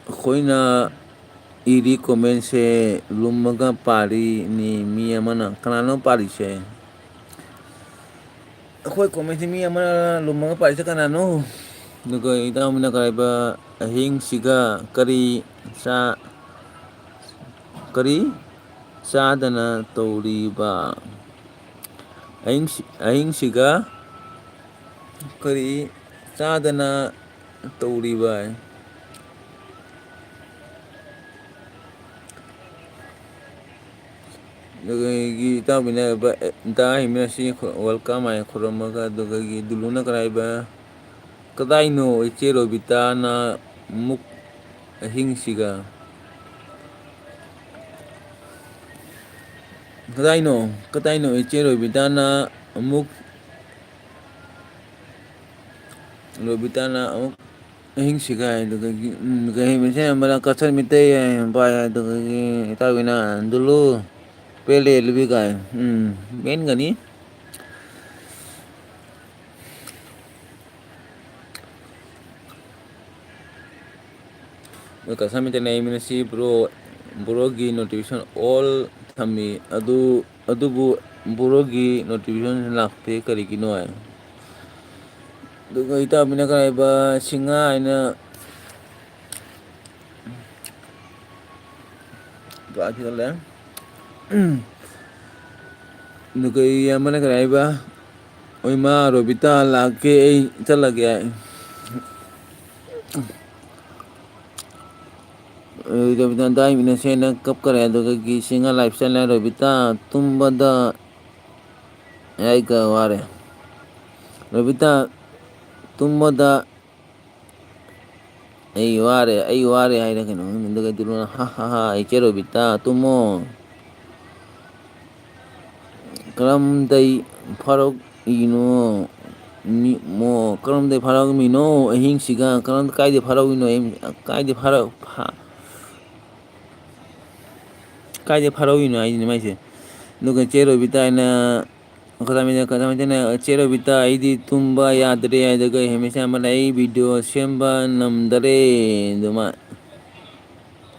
ꯑꯩꯈꯣꯏꯅ ꯏꯔꯤ ꯀꯣꯃꯦꯟꯁꯦ ꯂꯨꯝꯃꯒ ꯄꯥꯔꯤꯅꯤ ꯃꯤ ꯑꯃꯅ꯫ ꯀꯅꯥꯅꯣ ꯄꯥꯔꯤꯁꯦ? ꯑꯩꯈꯣꯏ ꯀꯣꯃꯦꯟꯁꯦ ꯃꯤ ꯑꯃꯅ ꯂꯨꯝꯃꯒ ꯄꯥꯔꯤꯁꯦ ꯀꯅꯥꯅꯣ? ꯑꯗꯨꯒ ꯏꯇꯥꯎꯕꯤꯅ ꯀꯔꯥꯏꯕ ꯑꯍꯤꯡꯁꯤꯒ ꯀꯔꯤ ꯆꯥ-, ꯀꯔꯤ ꯆꯥꯗꯅ ꯇꯧꯔꯤꯕ? ꯑꯍꯤꯡꯁꯤ-, ꯑꯍꯤꯡꯁꯤꯒ ꯀꯔꯤ ꯆꯥꯗꯅ ꯇꯧꯔꯤꯕ? ꯑꯗꯨꯗꯒꯤ ꯏꯇꯥꯎꯕꯤꯅ ꯕ-, ꯗꯥ ꯍꯤꯃꯦꯁꯁꯤ ꯈꯨ-, welcome ꯍꯥꯏꯅ ꯈꯨꯔꯨꯝꯃꯒ, ꯑꯗꯨꯗꯒꯤ ꯗꯨꯂꯨꯅ ꯀꯔꯥꯏꯕ, "ꯀꯗꯥꯏꯅꯣ ꯏꯆꯦ ꯔꯣꯕꯤꯇꯥꯅ ꯑꯃꯨꯛ ꯑꯍꯤꯡꯁꯤꯒ?" ꯀꯗꯥꯏꯅꯣ, ꯀꯗꯥꯏꯅꯣ ꯏꯆꯦ ꯔꯣꯕꯤꯇꯥꯅ ꯑꯃꯨꯛ, ꯔꯣꯕꯤꯇꯥꯅ ꯑꯃꯨꯛ ꯑꯍꯤꯡꯁꯤꯒ ꯍꯥꯏꯗꯨꯗꯒꯤ, ꯎꯝ, ꯀꯩ ꯍꯥꯏ, ꯃꯁꯤ ꯌꯥꯝꯕꯅ ꯀꯛꯆꯤꯡ ꯃꯤꯇꯩ ꯍꯥꯏ, ꯄꯥꯏ ꯍꯥꯏꯗꯨꯗꯒꯤ ꯏꯇꯥꯎꯕꯤꯅ, "ꯗꯨꯂꯨ, ꯄꯦꯜꯂꯦ ꯂꯨꯕꯤ ꯀꯥꯏ"꯫ ꯎꯝ, ꯄꯦꯟꯒꯅꯤ꯫ ꯃꯣꯏ ꯀꯁꯥꯃꯤꯇꯅ ꯑꯩ ꯃꯤꯅꯁꯤ ꯕ꯭ꯔꯣ, ꯕ꯭ꯔꯣꯒꯤ notification all ꯊꯝꯃꯤ꯫ ꯑꯗꯨ, ꯑꯗꯨꯕꯨ ꯕ꯭ꯔꯣꯒꯤ notification ꯂꯥꯛꯇꯦ ꯀꯔꯤꯒꯤꯅꯣ ꯍꯥꯏ꯫ ꯑꯗꯨꯒ ꯏꯇꯥꯎꯕꯤꯅ ꯀꯔꯥꯏꯕ ꯁꯤꯡꯍꯥ ꯍꯥꯏꯅ ꯂꯥꯛꯈꯤꯗꯧꯔꯦ꯫ ꯑꯗꯨꯒ ꯏꯌꯥꯝꯕꯅ ꯀꯔꯤ ꯍꯥꯏꯕ? "ꯍꯣꯏ ꯃꯥ, ꯔꯣꯕꯤꯇꯥ ꯂꯥꯛꯀꯦ, ꯑꯩ ꯆꯠꯂꯒꯦ" ꯍꯥꯏ꯫ ꯔꯣꯕꯤꯇꯥ ꯗꯥꯏꯃꯤꯅ ꯁꯦꯡꯅ ꯀꯞꯈꯔꯦ꯫ ꯑꯗꯨꯒ ꯒꯤ ꯁꯤꯡꯍꯥ live ꯆꯠꯂꯦ꯫ ꯔꯣꯕꯤꯇꯥ ꯇꯨꯝꯕꯗ ꯑꯩꯒ ꯋꯥꯔꯦ꯫ ꯔꯣꯕꯤꯇꯥ ꯇꯨꯝꯕꯗ "ꯑꯩ ꯋꯥꯔꯦ, ꯑꯩ ꯋꯥꯔꯦ" ꯍꯥꯏꯔ ꯀꯩꯅꯣ ꯈꯪꯗꯦ꯫ ꯑꯗꯨꯒ ꯗꯨꯂꯨꯅ, "ꯍꯥ, ꯍꯥ, ꯍꯥ, ꯏꯆꯦ ꯔꯣꯕꯤꯇꯥ, ꯇꯨꯝꯃꯣ꯫ ꯀꯔꯝꯗꯩ ꯐꯥꯔꯛꯏꯅꯣ? ꯃꯤ-, ꯃꯣ-, ꯀꯔꯝꯗꯩ ꯐꯥꯔꯛꯃꯤꯅꯣ ꯑꯍꯤꯡꯁꯤꯒ? ꯀꯔꯝ-, ꯀꯥꯏꯗꯩ ꯐꯥꯔꯛꯏꯅꯣ? ꯑꯍꯤꯡ-, ꯀꯥꯏꯗꯩ ꯐꯥꯔꯛ-, ꯐꯥ-, ꯀꯥꯏꯗꯩ ꯐꯥꯔꯛꯏꯅꯣ?" ꯍꯥꯏꯁꯤꯅꯤ ꯃꯥꯏꯁꯦ꯫ ꯑꯗꯨꯒ ꯆꯦ ꯔꯣꯕꯤꯇꯥ ꯍꯥꯏꯅ ꯈꯗꯥꯃꯤꯅ, ꯈꯗꯥꯃꯤꯅ, "ꯆꯦ ꯔꯣꯕꯤꯇꯥ, ꯑꯩꯗꯤ ꯇꯨꯝꯕ ꯌꯥꯗ꯭ꯔꯦ" ꯍꯥꯏꯗꯨꯒ ꯍꯦꯃꯦꯁ ꯑꯃꯅ, "ꯑꯩ video ꯁꯦꯝꯕ ꯅꯝꯗꯔꯦ" ꯑꯗꯨꯃꯥꯏ꯫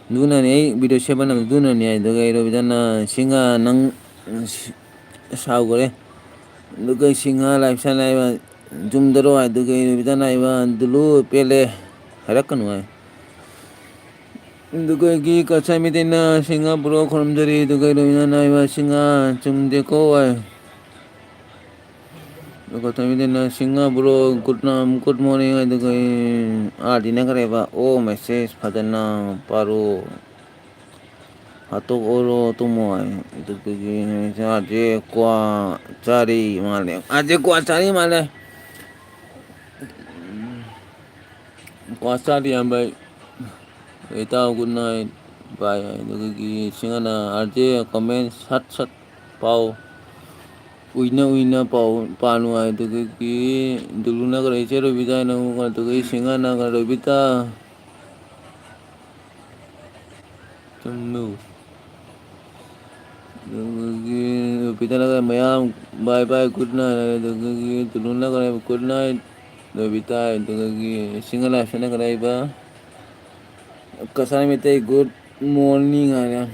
ꯑꯗꯨꯅꯅꯦ ꯑꯩ ꯚꯤꯗꯤꯑꯣ ꯁꯦꯝꯕ ꯅꯪꯗꯦ꯫ ꯑꯗꯨꯅꯅꯦ꯫ ꯑꯗꯨꯒ ꯑꯩ ꯔꯣꯕꯤꯇꯥꯅ, "ꯁꯤꯡꯍꯥ, ꯅꯪ ꯁꯤ-, ꯁꯥꯎꯈ꯭ꯔꯦ"꯫ ꯑꯗꯨꯒ ꯁꯤꯡꯍꯥ ꯂꯥꯏꯐ ꯏꯁꯇꯥꯏꯜ ꯍꯥꯏꯕ ꯆꯨꯝꯗꯔꯣ ꯍꯥꯏꯗꯨꯒ ꯑꯩ ꯔꯣꯕꯤꯇꯥꯅ ꯍꯥꯏꯕ, "ꯗꯨꯂꯨ ꯄꯦꯜꯂꯦ, ꯍꯥꯏꯔꯛꯀꯅꯨ" ꯍꯥꯏ꯫ ꯑꯗꯨꯒꯒꯤ ꯀꯁꯥꯏ ꯃꯩꯇꯩꯅ, "ꯁꯤꯡꯍꯥ ꯕ꯭ꯔꯣ ꯈꯨꯔꯨꯝꯖꯔꯤ"꯫ ꯑꯗꯨꯒ ꯔꯣꯕꯤꯇꯥꯅ ꯍꯥꯏꯕ, "ꯁꯤꯡꯍꯥ ꯆꯨꯝꯗꯦꯀꯣ" ꯍꯥꯏ꯫ ꯑꯗꯨꯒ ꯊꯣꯏꯕꯤꯗꯅ, "ꯁꯤꯡꯍꯥ ꯕ꯭ꯔꯣ, ꯒꯨꯗ ꯅꯥ-, ꯒꯨꯗ ꯃꯣꯔꯅꯤꯡ" ꯍꯥꯏꯗꯨꯒ ꯑꯥꯔꯗꯤꯅ ꯈꯔꯦꯕ, "ꯑꯣ, ꯃꯦꯁꯦꯖ ꯐꯖꯅ ꯄꯥꯔꯣ, ꯍꯥꯠꯇꯣꯛꯑꯣꯔꯣ, ꯇꯨꯝꯃꯣ" ꯍꯥꯏ꯫ ꯑꯗꯨꯗꯒꯤ ꯑꯥꯔꯖꯦ ꯀ꯭ꯋꯥ ꯆꯥꯔꯤ ꯃꯥꯜꯂꯦ, ꯑꯥꯔꯖꯦ ꯀ꯭ꯋꯥ ꯆꯥꯔꯤ ꯃꯥꯜꯂꯦ꯫ ꯀ꯭ꯋꯥ ꯆꯥꯔꯤ ꯏꯌꯥꯝꯕ꯫ "ꯏꯇꯥꯎ, ꯒꯨꯗ ꯅꯥꯏꯠ, ꯕꯥꯏ" ꯍꯥꯏ꯫ ꯑꯗꯨꯗꯒꯤ ꯁꯤꯡꯍꯥꯅ, "ꯑꯥꯔꯖꯦ, ꯀꯃꯦꯟ ꯁꯠ ꯁꯠ ꯄꯥꯎ, ꯎꯏꯅ ꯎꯏꯅ ꯄꯥꯎ ꯄꯥꯅꯨ" ꯍꯥꯏ꯫ ꯑꯗꯨꯗꯒꯤ ꯗꯨꯂꯨꯅꯒ ꯂꯩ, "ꯏꯆꯦ ꯔꯣꯕꯤꯇꯥ" ꯍꯥꯏꯅ ꯑꯃꯨꯛ, ꯑꯗꯨꯗꯒꯤ ꯁꯤꯡꯍꯥꯅꯒ, "ꯔꯣꯕꯤꯇꯥ"꯫ ꯆꯨꯝꯅꯨ꯫ ꯑꯗꯨꯗꯒꯤ ꯔꯣꯕꯤꯇꯥꯅꯒ ꯃꯌꯥꯝ, "ꯕꯥꯏ ꯕꯥꯏ, ꯒꯨꯗ ꯅꯥꯏꯠ" ꯍꯥꯏ꯫ ꯑꯗꯨꯗꯒꯤ ꯗꯨꯂꯨꯅꯒ, "ꯒꯨꯗ ꯅꯥꯏꯠ ꯔꯣꯕꯤꯇꯥ" ꯍꯥꯏ꯫ ꯑꯗꯨꯗꯒꯤ ꯁꯤꯡꯍꯥ ꯂꯥꯏꯐ ꯏꯁꯇꯥꯏꯜꯅꯒ ꯂꯩꯕ, "ꯀꯁꯥꯔ ꯃꯩꯇꯩ, ꯒꯨꯗ ꯃꯣꯔꯅꯤꯡ" ꯍꯥꯏꯅ꯫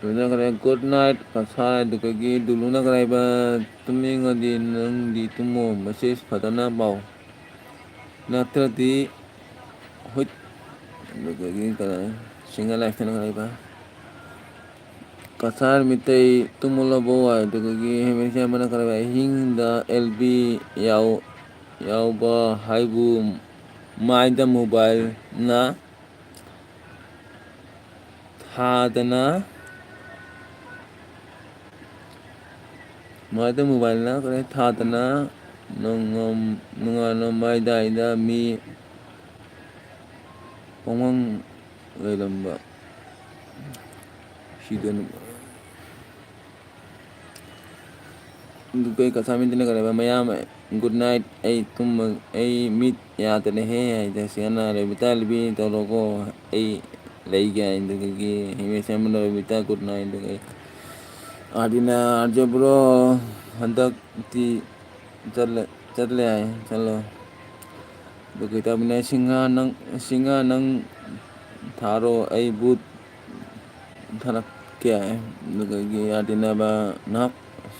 ꯗꯨꯂꯨꯅꯒ ꯂꯩ, "ꯒꯨꯗ ꯅꯥꯏꯠ ꯀꯁꯥꯔ", ꯑꯗꯨꯗꯒꯤ ꯗꯨꯂꯨꯅꯒ ꯂꯩꯕ, "ꯇꯨꯝꯅꯤꯡꯉꯗꯤ ꯅꯪꯗꯤ ꯇꯨꯝꯃꯣ, ꯃꯦꯁꯦꯖ ꯐꯖꯅ ꯄꯥꯎ, ꯅꯠꯇ꯭ꯔꯗꯤ ꯍꯨꯏꯠ", ꯑꯗꯨꯗꯒꯤ ꯀꯩꯅꯣ, ꯁꯤꯡꯍꯥ ꯂꯥꯏꯐ ꯏꯁꯇꯥꯏꯜꯅꯒ ꯂꯩꯕ, "ꯀꯁꯥꯔ ꯃꯤꯇꯩ ꯇꯨꯝꯃꯨꯂꯕꯣ" ꯍꯥꯏ꯫ ꯑꯗꯨꯗꯒꯤ ꯍꯦꯃꯦꯁ ꯏꯌꯥꯝꯕꯅ ꯈꯔ ꯂꯩ, "ꯑꯍꯤꯡꯗ ꯑꯦꯜ ꯕꯤ ꯌꯥꯎ-, ꯌꯥꯎꯕ ꯍꯥꯏꯕꯨ ꯃꯥꯏꯗ ꯃꯣꯕꯥꯏꯜꯅ ꯊꯥꯗꯅ, ꯃꯥꯏꯗ ꯃꯣꯕꯥꯏꯜꯅ ꯀꯔꯤ ꯊꯥꯗꯅ ꯅꯣꯡꯉꯥꯟ-, ꯅꯣꯡꯉꯥꯟꯕ ꯃꯥꯏꯗꯥꯏꯗ ꯃꯤ ꯄꯣꯡꯃꯪ ꯂꯩꯔꯝꯕ"꯫ ꯁꯤꯗ ꯑꯗꯨꯝ ꯑꯗꯨꯒ ꯑꯩ ꯀꯁꯥꯃꯤꯗꯨꯅ ꯀꯔꯤꯕ, "ꯃꯌꯥꯝ, good night, ꯑꯩ ꯇꯨꯝꯃ-, ꯑꯩ ꯃꯤꯠ ꯌꯥꯗ꯭ꯔꯦꯍꯦ" ꯍꯥꯏꯗ, ꯁꯤꯅ "ꯔꯣꯕꯤꯇꯥ ꯂꯤꯕꯤ ꯇꯧꯔꯣꯀꯣ, ꯑꯩ ꯂꯩꯒꯦ" ꯍꯥꯏꯗꯨꯒꯤ ꯍꯤꯃꯦꯁ ꯑꯃꯅ "ꯔꯣꯕꯤꯇꯥ, good night" ꯑꯗꯨꯒ ꯑꯩ ꯑꯥꯔꯗꯤꯅ "ꯑꯥꯔꯖꯦ ꯕ꯭ꯔꯣ, ꯍꯟꯗꯛꯇꯤ ꯆꯠꯂꯦ, ꯆꯠꯂꯦ ꯍꯥꯏ, ꯆꯠꯂꯣ"꯫ ꯑꯗꯨꯒ ꯇꯧꯕꯅꯦ, "ꯁꯤꯡꯍꯥ ꯅꯪ, ꯁꯤꯡꯍꯥ ꯅꯪ ꯊꯥꯔꯣ, ꯑꯩ ꯕꯨꯠ ꯊꯥꯔꯛꯀꯦ"꯫ ꯑꯗꯨꯗꯒꯤ ꯑꯥꯔꯗꯤꯅꯕ ꯅꯍꯥꯛ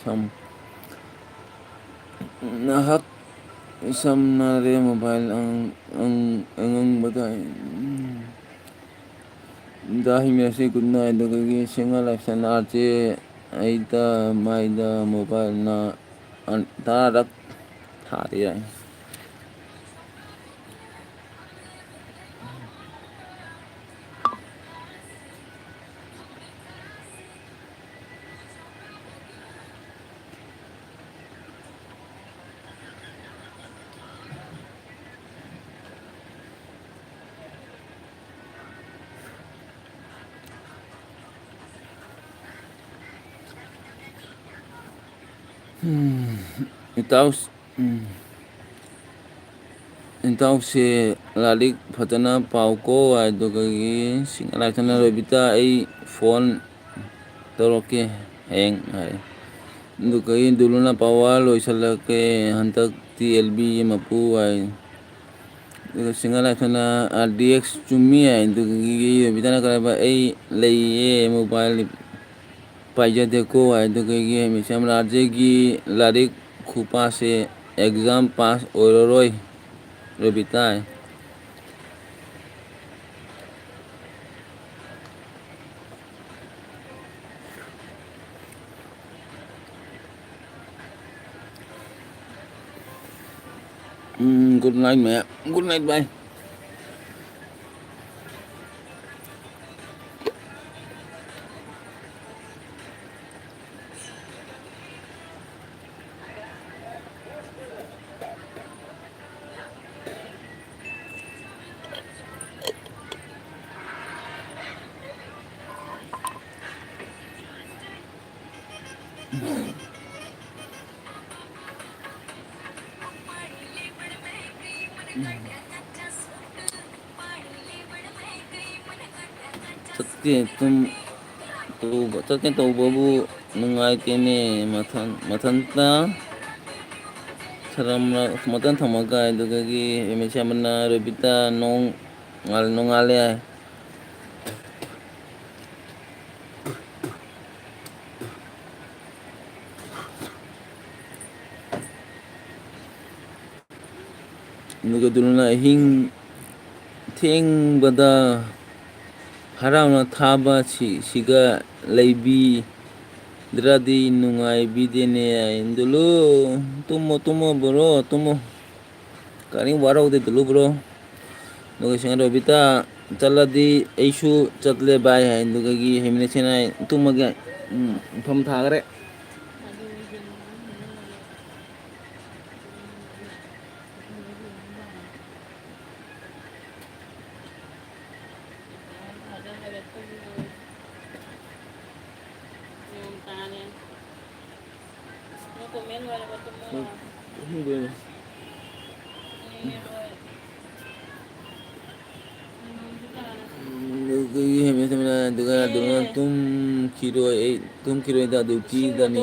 ꯁꯝ, ꯅꯍꯥꯛ ꯁꯝꯅꯔꯦ ꯃꯣꯕꯥꯏꯜ ꯑꯉ-, ꯑꯉ-, ꯑꯉꯪꯕꯗ꯫ ꯗ ꯍꯤꯃꯦꯁꯤ good night꯫ ꯑꯗꯨꯗꯒꯤ ꯁꯤꯡꯍꯥ ꯂꯥꯏꯐꯁꯟ "ꯑꯥꯔꯖꯦ, ꯑꯩꯗ ꯃꯥꯏꯗ ꯃꯣꯕꯥꯏꯜꯅ ꯑꯟ-, ꯇꯔꯥꯔꯛ ꯊꯥꯔꯤ ꯍꯥꯏ꯫ ꯎꯝ, ꯏꯇꯥꯎ, ꯎꯝ, ꯏꯇꯥꯎꯁꯦ ꯂꯥꯏꯔꯤꯛ ꯐꯖꯅ ꯄꯥꯎꯀꯣ, ꯑꯗꯨꯒꯒꯤ ꯁꯤꯡꯍꯥ ꯂꯥꯏꯐꯁꯟꯅ "ꯔꯣꯕꯤꯇꯥ, ꯑꯩ ꯐꯣꯟ ꯇꯧꯔꯛꯀꯦ ꯍꯌꯦꯡ" ꯍꯥꯏ꯫ ꯑꯗꯨꯒ ꯗꯨꯂꯨꯅ "ꯄꯋꯥꯔ ꯂꯣꯏꯁꯤꯜꯂꯛꯀꯦ ꯍꯟꯗꯛꯇꯤ ꯑꯦꯜ ꯕꯤ ꯃꯄꯨ" ꯍꯥꯏ꯫ ꯑꯗꯨꯒ ꯁꯤꯡꯍꯥ ꯂꯥꯏꯐꯁꯟꯅ "ꯑꯥꯔ ꯗꯤ ꯑꯦꯛꯁ ꯆꯨꯝꯃꯤ" ꯍꯥꯏ꯫ ꯑꯗꯨꯒꯤ ꯔꯣꯕꯤꯇꯥꯅ ꯀꯔꯝꯕ "ꯑꯩ ꯂꯩꯌꯦ, ꯃꯣꯕꯥꯏꯜ ꯄꯥꯏꯖꯗꯦꯀꯣ" ꯍꯥꯏ꯫ ꯑꯗꯨꯒ ꯃꯤꯁꯝ "ꯔꯥꯖꯦꯒꯤ ꯂꯥꯏꯔꯤꯛ ꯈꯨꯄꯥꯁꯦ ꯑꯦꯛꯖꯥꯝ ꯄꯥꯁ ꯑꯣꯏꯔꯔꯣꯏ ꯔꯣꯕꯤꯇꯥ" ꯍꯥꯏ꯫ ꯎꯝ, good night ꯃꯌꯥꯝ, good night, bye꯫ ꯆꯠꯀꯦ ꯇꯨꯝ-, ꯇꯧꯕ-, ꯆꯠꯀꯦ ꯇꯧꯕꯕꯨ ꯅꯨꯡꯉꯥꯏꯇꯦꯅꯦ꯫ ꯃꯊꯟ-, ꯃꯊꯟꯇ ꯁꯔꯝꯔ-, ꯃꯊꯟ ꯊꯝꯃꯒ, ꯑꯗꯨꯗꯒꯤ ꯔꯤꯃꯤꯁꯤ ꯑꯃꯅ ꯔꯣꯕꯤꯇꯥ ꯅꯣꯡ ꯉꯥꯜ-, ꯅꯣꯡꯉꯥꯜꯂꯦ ꯍꯥꯏ꯫ ꯑꯗꯨꯒ ꯑꯗꯨꯅ ꯑꯍꯤꯡ ꯊꯦꯡꯕꯗ ꯍꯔꯥꯎꯅ ꯊꯥꯕ ꯁꯤ-, ꯁꯤꯒ ꯂꯩꯕꯤꯗ꯭ꯔꯗꯤ ꯅꯨꯡꯉꯥꯏꯕꯤꯗꯦꯅꯦ꯫ ꯑꯗꯨꯂꯨ, ꯇꯨꯝꯃꯣ, ꯇꯨꯝꯃꯣ, ꯕꯣꯔꯣ, ꯇꯨꯝꯃꯣ꯫ ꯀꯔꯤꯝ ꯋꯥꯔꯧꯗꯦ, ꯗꯨꯂꯨ ꯕ꯭ꯔꯣ꯫ ꯑꯗꯨꯒ ꯁꯤꯡꯍꯥꯔ ꯔꯣꯕꯤꯇꯥ ꯆꯠꯂꯗꯤ ꯑꯩꯁꯨ ꯆꯠꯂꯦ ꯚꯥꯏ ꯍꯥꯏ꯫ ꯑꯗꯨꯗꯒꯤ ꯍꯩꯃꯤꯅꯦꯁꯟ ꯍꯥꯏ, "ꯇꯨꯝꯃꯒꯦ, ꯎꯝ, ꯃꯐꯝ ꯊꯥꯈ꯭ꯔꯦ"꯫ ꯑꯗꯨꯒ ꯑꯗꯨꯅ ꯇꯨꯝꯈꯤꯔꯣꯏ, ꯑꯩ ꯇꯨꯝꯈꯤꯔꯣꯏꯗ ꯗ꯭ꯌꯨꯇꯤꯗꯅꯤ꯫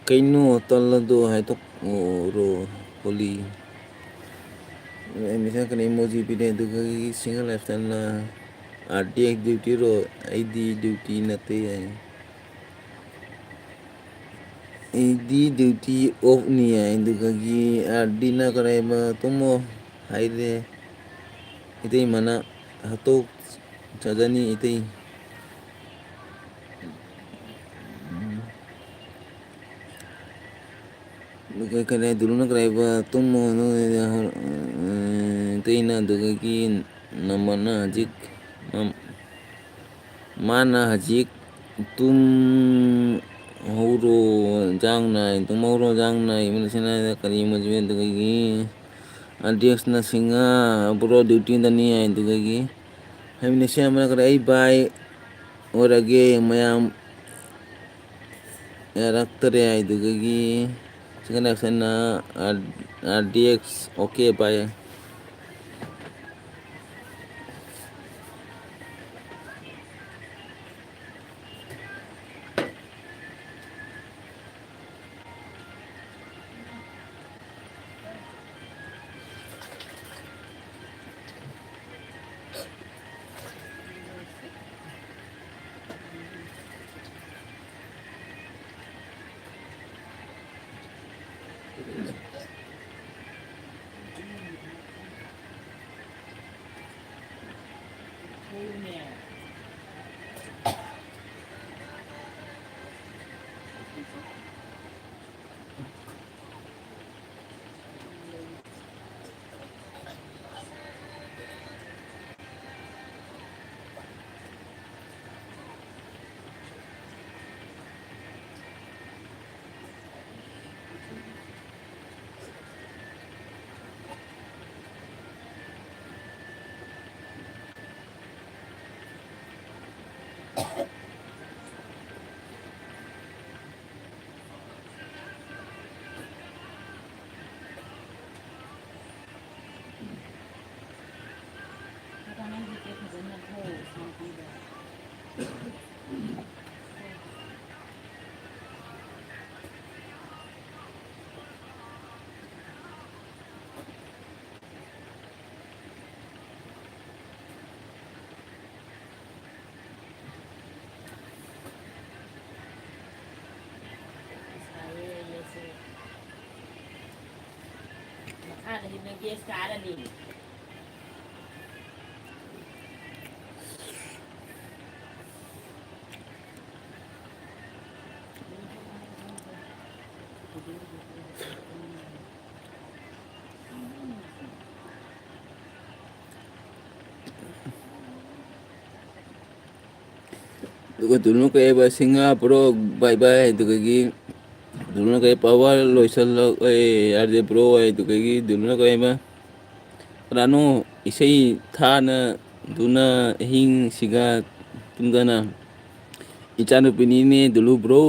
ꯀꯩꯅꯣ ꯇꯜꯂꯗꯣ ꯍꯥꯏꯗꯣꯛꯎꯔꯣ, ꯍꯣꯂꯤ꯫ ꯑꯦꯗꯃꯤꯁꯟ ꯀꯩꯅꯣ ꯏꯃꯣꯖꯤ ꯄꯤꯔꯦ, ꯑꯗꯨꯒ ꯁꯤꯡꯍꯥꯔ ꯂꯥꯏꯐꯁ꯭ꯇꯥꯏꯜꯅ ꯑꯥꯔ ꯗꯤ ꯑꯦꯛꯁ ꯗ꯭ꯌꯨꯇꯤꯔꯣ? ꯑꯩꯗꯤ ꯗ꯭ꯌꯨꯇꯤ ꯅꯠꯇꯦ ꯍꯥꯏ꯫ ꯑꯩꯗꯤ ꯗ꯭ꯌꯨꯇꯤ ꯑꯣꯐꯅꯤ ꯍꯥꯏ꯫ ꯑꯗꯨꯗꯒꯤ ꯑꯥꯔ ꯗꯤꯅ ꯀꯔꯥꯏꯕ ꯇꯨꯝꯃꯣ ꯍꯥꯏꯔꯦ꯫ ꯏꯇꯩꯃꯅ ꯍꯥꯠꯇꯣꯛ ꯆꯥꯖꯅꯤ ꯏꯇꯩ꯫ ꯀꯔꯤ ꯗꯨꯂꯨꯅ ꯀꯔꯥꯏꯕ ꯇꯨꯝꯃꯣ ꯏꯇꯩꯅ꯫ ꯑꯗꯨꯗꯒꯤ ꯅꯝꯕꯔꯅ ꯍꯧꯖꯤꯛ ꯃꯥꯅ ꯍꯧꯖꯤꯛ ꯇꯨꯝ ꯍꯧꯔꯣ ꯏꯟꯖꯥꯡ ꯅꯥꯏ, ꯇꯨꯝ ꯍꯧꯔꯣ ꯏꯟꯖꯥꯡ ꯅꯥꯏ꯫ ꯏꯃꯨꯡ ꯁꯤꯅ ꯀꯔꯤ ꯃꯣꯏꯁꯨ ꯑꯗꯨꯗꯒꯤ ꯑꯗ꯭ꯔꯦꯁꯅ ꯁꯤꯡꯉ ꯕ꯭ꯔꯣ ꯗ꯭ꯌꯨꯇꯤꯗꯅꯤ ꯍꯥꯏꯗꯨꯗꯒꯤ ꯍꯥꯏꯃꯤꯟꯅꯁꯤ ꯑꯃꯅ ꯀꯔꯤ ꯑꯩ ꯕꯥꯏ ꯑꯣꯏꯔꯒꯦ ꯃꯌꯥꯝ ꯌꯥꯔꯛꯇꯔꯦ ꯍꯥꯏꯗꯨꯗꯒꯤ ꯁꯤꯀꯟ ꯑꯦꯛꯁꯟꯅ R D X okay bye. ꯍꯥꯟꯅ ꯍꯦꯟꯅ ꯒꯦꯁ ꯀꯥꯔꯅꯤ꯫ ꯑꯗꯨꯒ ꯗꯨꯂꯨꯅ ꯀꯩ ꯍꯥꯏꯕ, "ꯁꯤꯡꯍꯥ ꯕ꯭ꯔꯣ, ꯕꯥꯏ ꯕꯥꯏ" ꯍꯥꯏꯗꯨꯒꯒꯤ ꯗꯨꯂꯨꯅ ꯀꯩ, "ꯄꯋꯥꯔ ꯂꯣꯏꯁꯜꯂꯛ-, ꯑꯦ, ꯌꯥꯗꯦ ꯕ꯭ꯔꯣ" ꯍꯥꯏꯗꯨꯒꯒꯤ ꯗꯨꯂꯨꯅ ꯀꯩ ꯍꯥꯏꯕ, "ꯀꯅꯥꯅꯣ ꯏꯁꯩ ꯊꯥꯅ ꯗꯨꯅ ꯑꯍꯤꯡꯁꯤꯒ ꯇꯨꯝꯗꯅ?" "ꯏꯆꯥꯅꯨꯄꯤꯅꯤꯅꯦ ꯗꯨꯂꯨ ꯕ꯭ꯔꯣ"꯫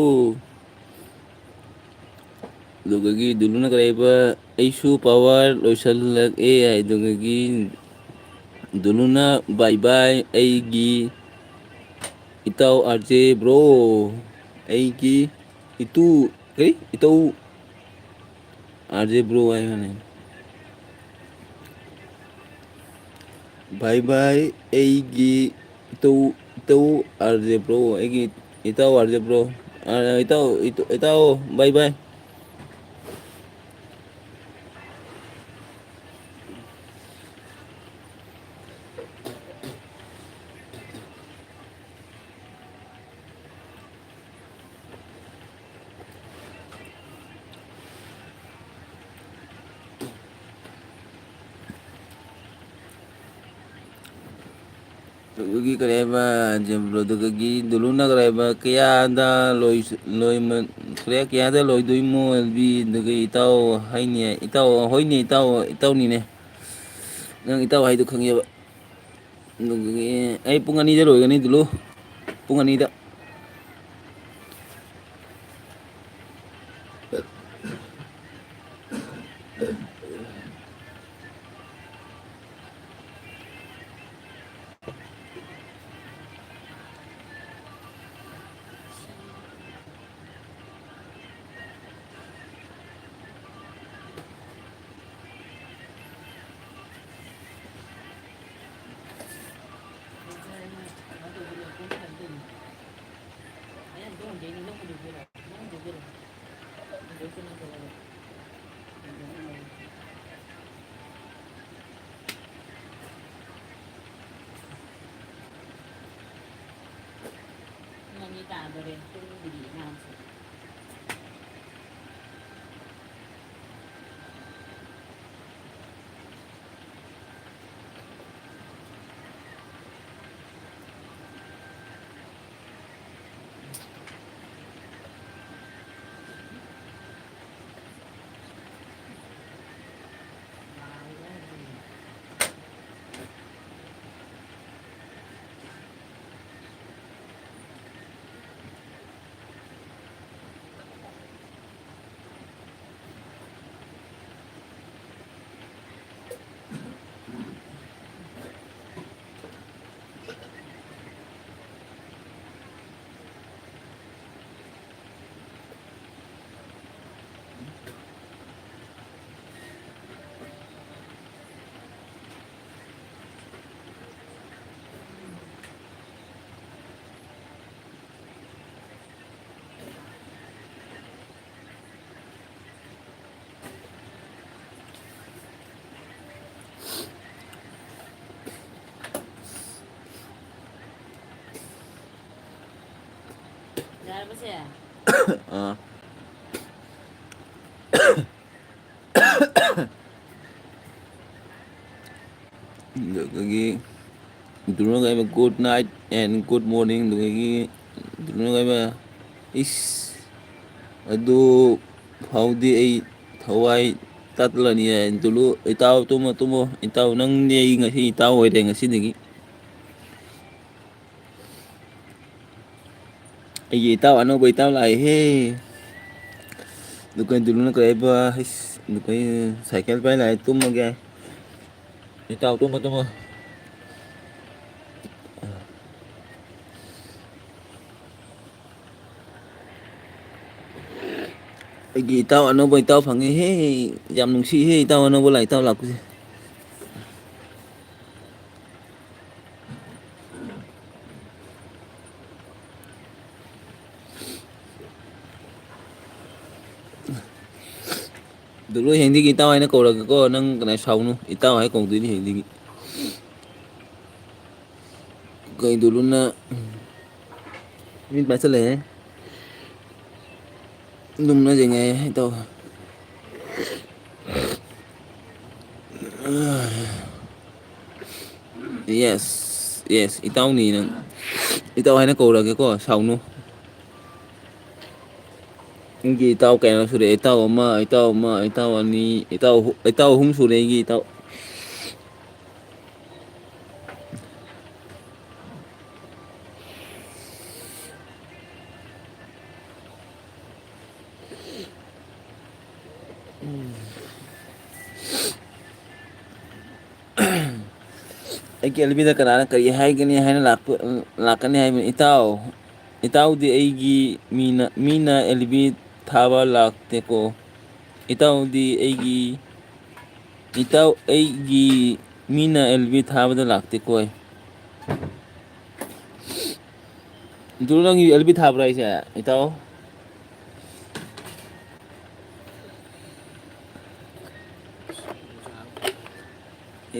ꯑꯗꯨꯗꯒꯤ ꯗꯨꯂꯨꯅ ꯀꯔꯤ ꯍꯥꯏꯕ, "ꯑꯩꯁꯨ ꯄꯋꯥꯔ ꯂꯣꯏꯁꯤꯜꯂꯛꯑꯦ" ꯍꯥꯏꯗꯨꯗꯒꯤ ꯗꯨꯂꯨꯅ, "ꯕꯥꯏ ꯕꯥꯏ ꯑꯩꯒꯤ ꯏꯇꯥꯎ ꯑꯥꯔ ꯖꯦ ꯕ꯭ꯔꯣ, ꯑꯩꯒꯤ ꯏꯇꯨ"꯫ ꯀꯔꯤ? "ꯏꯇꯧ ꯑꯥꯔ ꯖꯦ ꯕ꯭ꯔꯣ" ꯍꯥꯏꯕꯅꯦ꯫ "ꯕꯥꯏ ꯕꯥꯏ ꯑꯩꯒꯤ ꯏꯇꯧ, ꯏꯇꯧ ꯑꯥꯔ ꯖꯦ ꯕ꯭ꯔꯣ, ꯑꯩꯒꯤ ꯏꯇꯥꯎ ꯑꯥꯔ ꯖꯦ ꯕ꯭ꯔꯣ, ꯑ, ꯏꯇꯥꯎ, ꯏꯇ-, ꯏꯇꯥꯎ, ꯕꯥꯏ ꯕꯥꯏ"꯫ ꯑꯗꯨꯒꯤ ꯀꯔꯤ ꯍꯥꯏꯕ, ꯖꯦꯝꯕ꯭ꯔꯣꯗꯨꯒꯤ ꯗꯨꯂꯨꯅ ꯀꯔꯤ ꯍꯥꯏꯕ, "ꯀꯌꯥꯗ ꯂꯣꯏ-, ꯂꯣꯏꯃ-, ꯀꯌꯥ-, ꯀꯌꯥꯗ ꯂꯣꯏꯗꯣꯏꯃꯣ ꯑꯦꯜ ꯕꯤ?" ꯑꯗꯨꯒ ꯏꯇꯥꯎ ꯍꯥꯏꯅꯦ, ꯏꯇꯥꯎ ꯍꯣꯏꯅꯦ, ꯏꯇꯥꯎ, ꯏꯇꯥꯎꯅꯤꯅꯦ꯫ ꯅꯪ ꯏꯇꯥꯎ ꯍꯥꯏꯗꯣ ꯈꯪꯉꯦꯕ꯫ ꯑꯗꯨꯒꯤ ꯑꯩ ꯄꯨꯡ ꯑꯅꯤꯗ ꯂꯣꯏꯒꯅꯤ, ꯗꯨꯂꯨ꯫ ꯄꯨꯡ ꯑꯅꯤꯗ꯫ ꯇꯥꯗꯣꯔꯦ, ꯇꯨꯝꯗ꯭ꯔꯤ ꯑꯉꯥꯡꯁꯦ꯫ ꯌꯥꯔꯕꯁꯦ? ꯑꯥ꯫ ꯑꯗꯨꯗꯒꯤ ꯗꯨꯅꯒ ꯑꯩꯕ good night and good morning, ꯑꯗꯨꯗꯒꯤ ꯗꯨꯅꯒ ꯑꯩꯕ, ꯏꯁ, ꯑꯗꯨ ꯐꯥꯎꯗꯤ ꯑꯩ ꯊꯋꯥꯏ ꯇꯠꯂꯅꯤ꯫ ꯗꯨꯂꯨ, ꯏꯇꯥꯎ ꯇꯨꯝꯃꯣ, ꯇꯨꯝꯃꯣ, ꯏꯇꯥꯎ ꯅꯪꯗꯤ ꯑꯩ ꯉꯁꯤ ꯏꯇꯥꯎ ꯑꯣꯏꯔꯦ ꯉꯁꯤꯗꯒꯤ꯫ ꯑꯩꯒꯤ ꯏꯇꯥꯎ ꯑꯅꯧꯕ ꯏꯇꯥꯎ ꯂꯥꯛꯑꯦꯍꯦ꯫ ꯑꯗꯨ ꯀꯩꯅꯣ ꯗꯨꯂꯨꯅ ꯀꯔꯤ ꯍꯥꯏꯕ? ꯍꯩꯁ, ꯑꯗꯨ ꯀꯩ ꯁꯥꯏꯀꯜ ꯄꯥꯏ ꯂꯥꯛꯑꯦ, ꯇꯨꯝꯃꯒꯦ꯫ ꯏꯇꯥꯎ ꯇꯨꯝꯃꯣ, ꯇꯨꯝꯃꯣ꯫ ꯑꯩꯒꯤ ꯏꯇꯥꯎ ꯑꯅꯧꯕ ꯏꯇꯥꯎ ꯐꯪꯉꯦꯍꯦ꯫ ꯌꯥꯝ ꯅꯨꯡꯁꯤꯍꯦ ꯏꯇꯥꯎ ꯑꯅꯧꯕ ꯂꯥꯛ-, ꯏꯇꯥꯎ ꯂꯥꯛꯄꯁꯦ꯫ ꯑꯗꯨ ꯂꯣꯏ ꯍꯌꯦꯡꯗꯒꯤ ꯏꯇꯥꯎ ꯍꯥꯏꯅ ꯀꯧꯔꯒꯦꯀꯣ꯫ ꯅꯪ ꯀꯩꯅꯣ ꯁꯥꯎꯅꯨ꯫ ꯏꯇꯥꯎ ꯍꯥꯏ ꯀꯧꯗꯣꯏꯅꯤ ꯍꯌꯦꯡꯗꯒꯤ꯫ ꯀꯩꯗꯨꯂꯨꯅ ꯃꯤꯠ ꯄꯥꯏꯁꯜꯂꯛꯑꯦ꯫ ꯅꯨꯡꯅ ꯌꯦꯡꯉꯦ ꯏꯇꯥꯎ꯫ Yes, yes, ꯏꯇꯥꯎꯅꯤ ꯅꯪ꯫ ꯏꯇꯥꯎ ꯍꯥꯏꯅ ꯀꯧꯔꯒꯦꯀꯣ, ꯁꯥꯎꯅꯨ꯫ ꯅꯪꯒꯤ ꯏꯇꯥꯎ ꯀꯌꯥꯅꯣ ꯁꯨꯔꯦ? ꯏꯇꯥꯎ ꯑꯃ, ꯏꯇꯥꯎ ꯑꯃ, ꯏꯇꯥꯎ ꯑꯅꯤ, ꯏꯇꯥꯎ ꯑꯍꯨ-, ꯏꯇꯥꯎ ꯑꯍꯨꯝ ꯁꯨꯔꯦ ꯑꯩꯒꯤ ꯏꯇꯥꯎ꯫ ꯑꯩꯒꯤ ꯑꯦꯜꯕꯤꯗ ꯀꯅꯥꯅ ꯀꯔꯤ ꯍꯥꯏꯒꯅꯤ ꯍꯥꯏꯅ ꯂꯥꯛꯄ-, ꯂꯥꯛꯀꯅꯤ ꯍꯥꯏꯕꯅꯤ? ꯏꯇꯥꯎ, ꯏꯇꯥꯎꯗꯤ ꯑꯩꯒꯤ ꯃꯤꯅ, ꯃꯤꯅ ꯑꯦꯜꯕꯤ ꯊꯥꯕ ꯂꯥꯛꯇꯦꯀꯣ꯫ ꯏꯇꯥꯎꯗꯤ ꯑꯩꯒꯤ, ꯏꯇꯥꯎ ꯑꯩꯒꯤ ꯃꯤꯅ ꯑꯦꯜꯕꯤ ꯊꯥꯕꯗ ꯂꯥꯛꯇꯦꯀꯣ꯫ ꯑꯗꯨ ꯅꯪꯒꯤ ꯑꯦꯜꯕꯤ ꯊꯥꯕ꯭ꯔꯥ ꯍꯥꯏꯁꯦ, ꯏꯇꯥꯎ?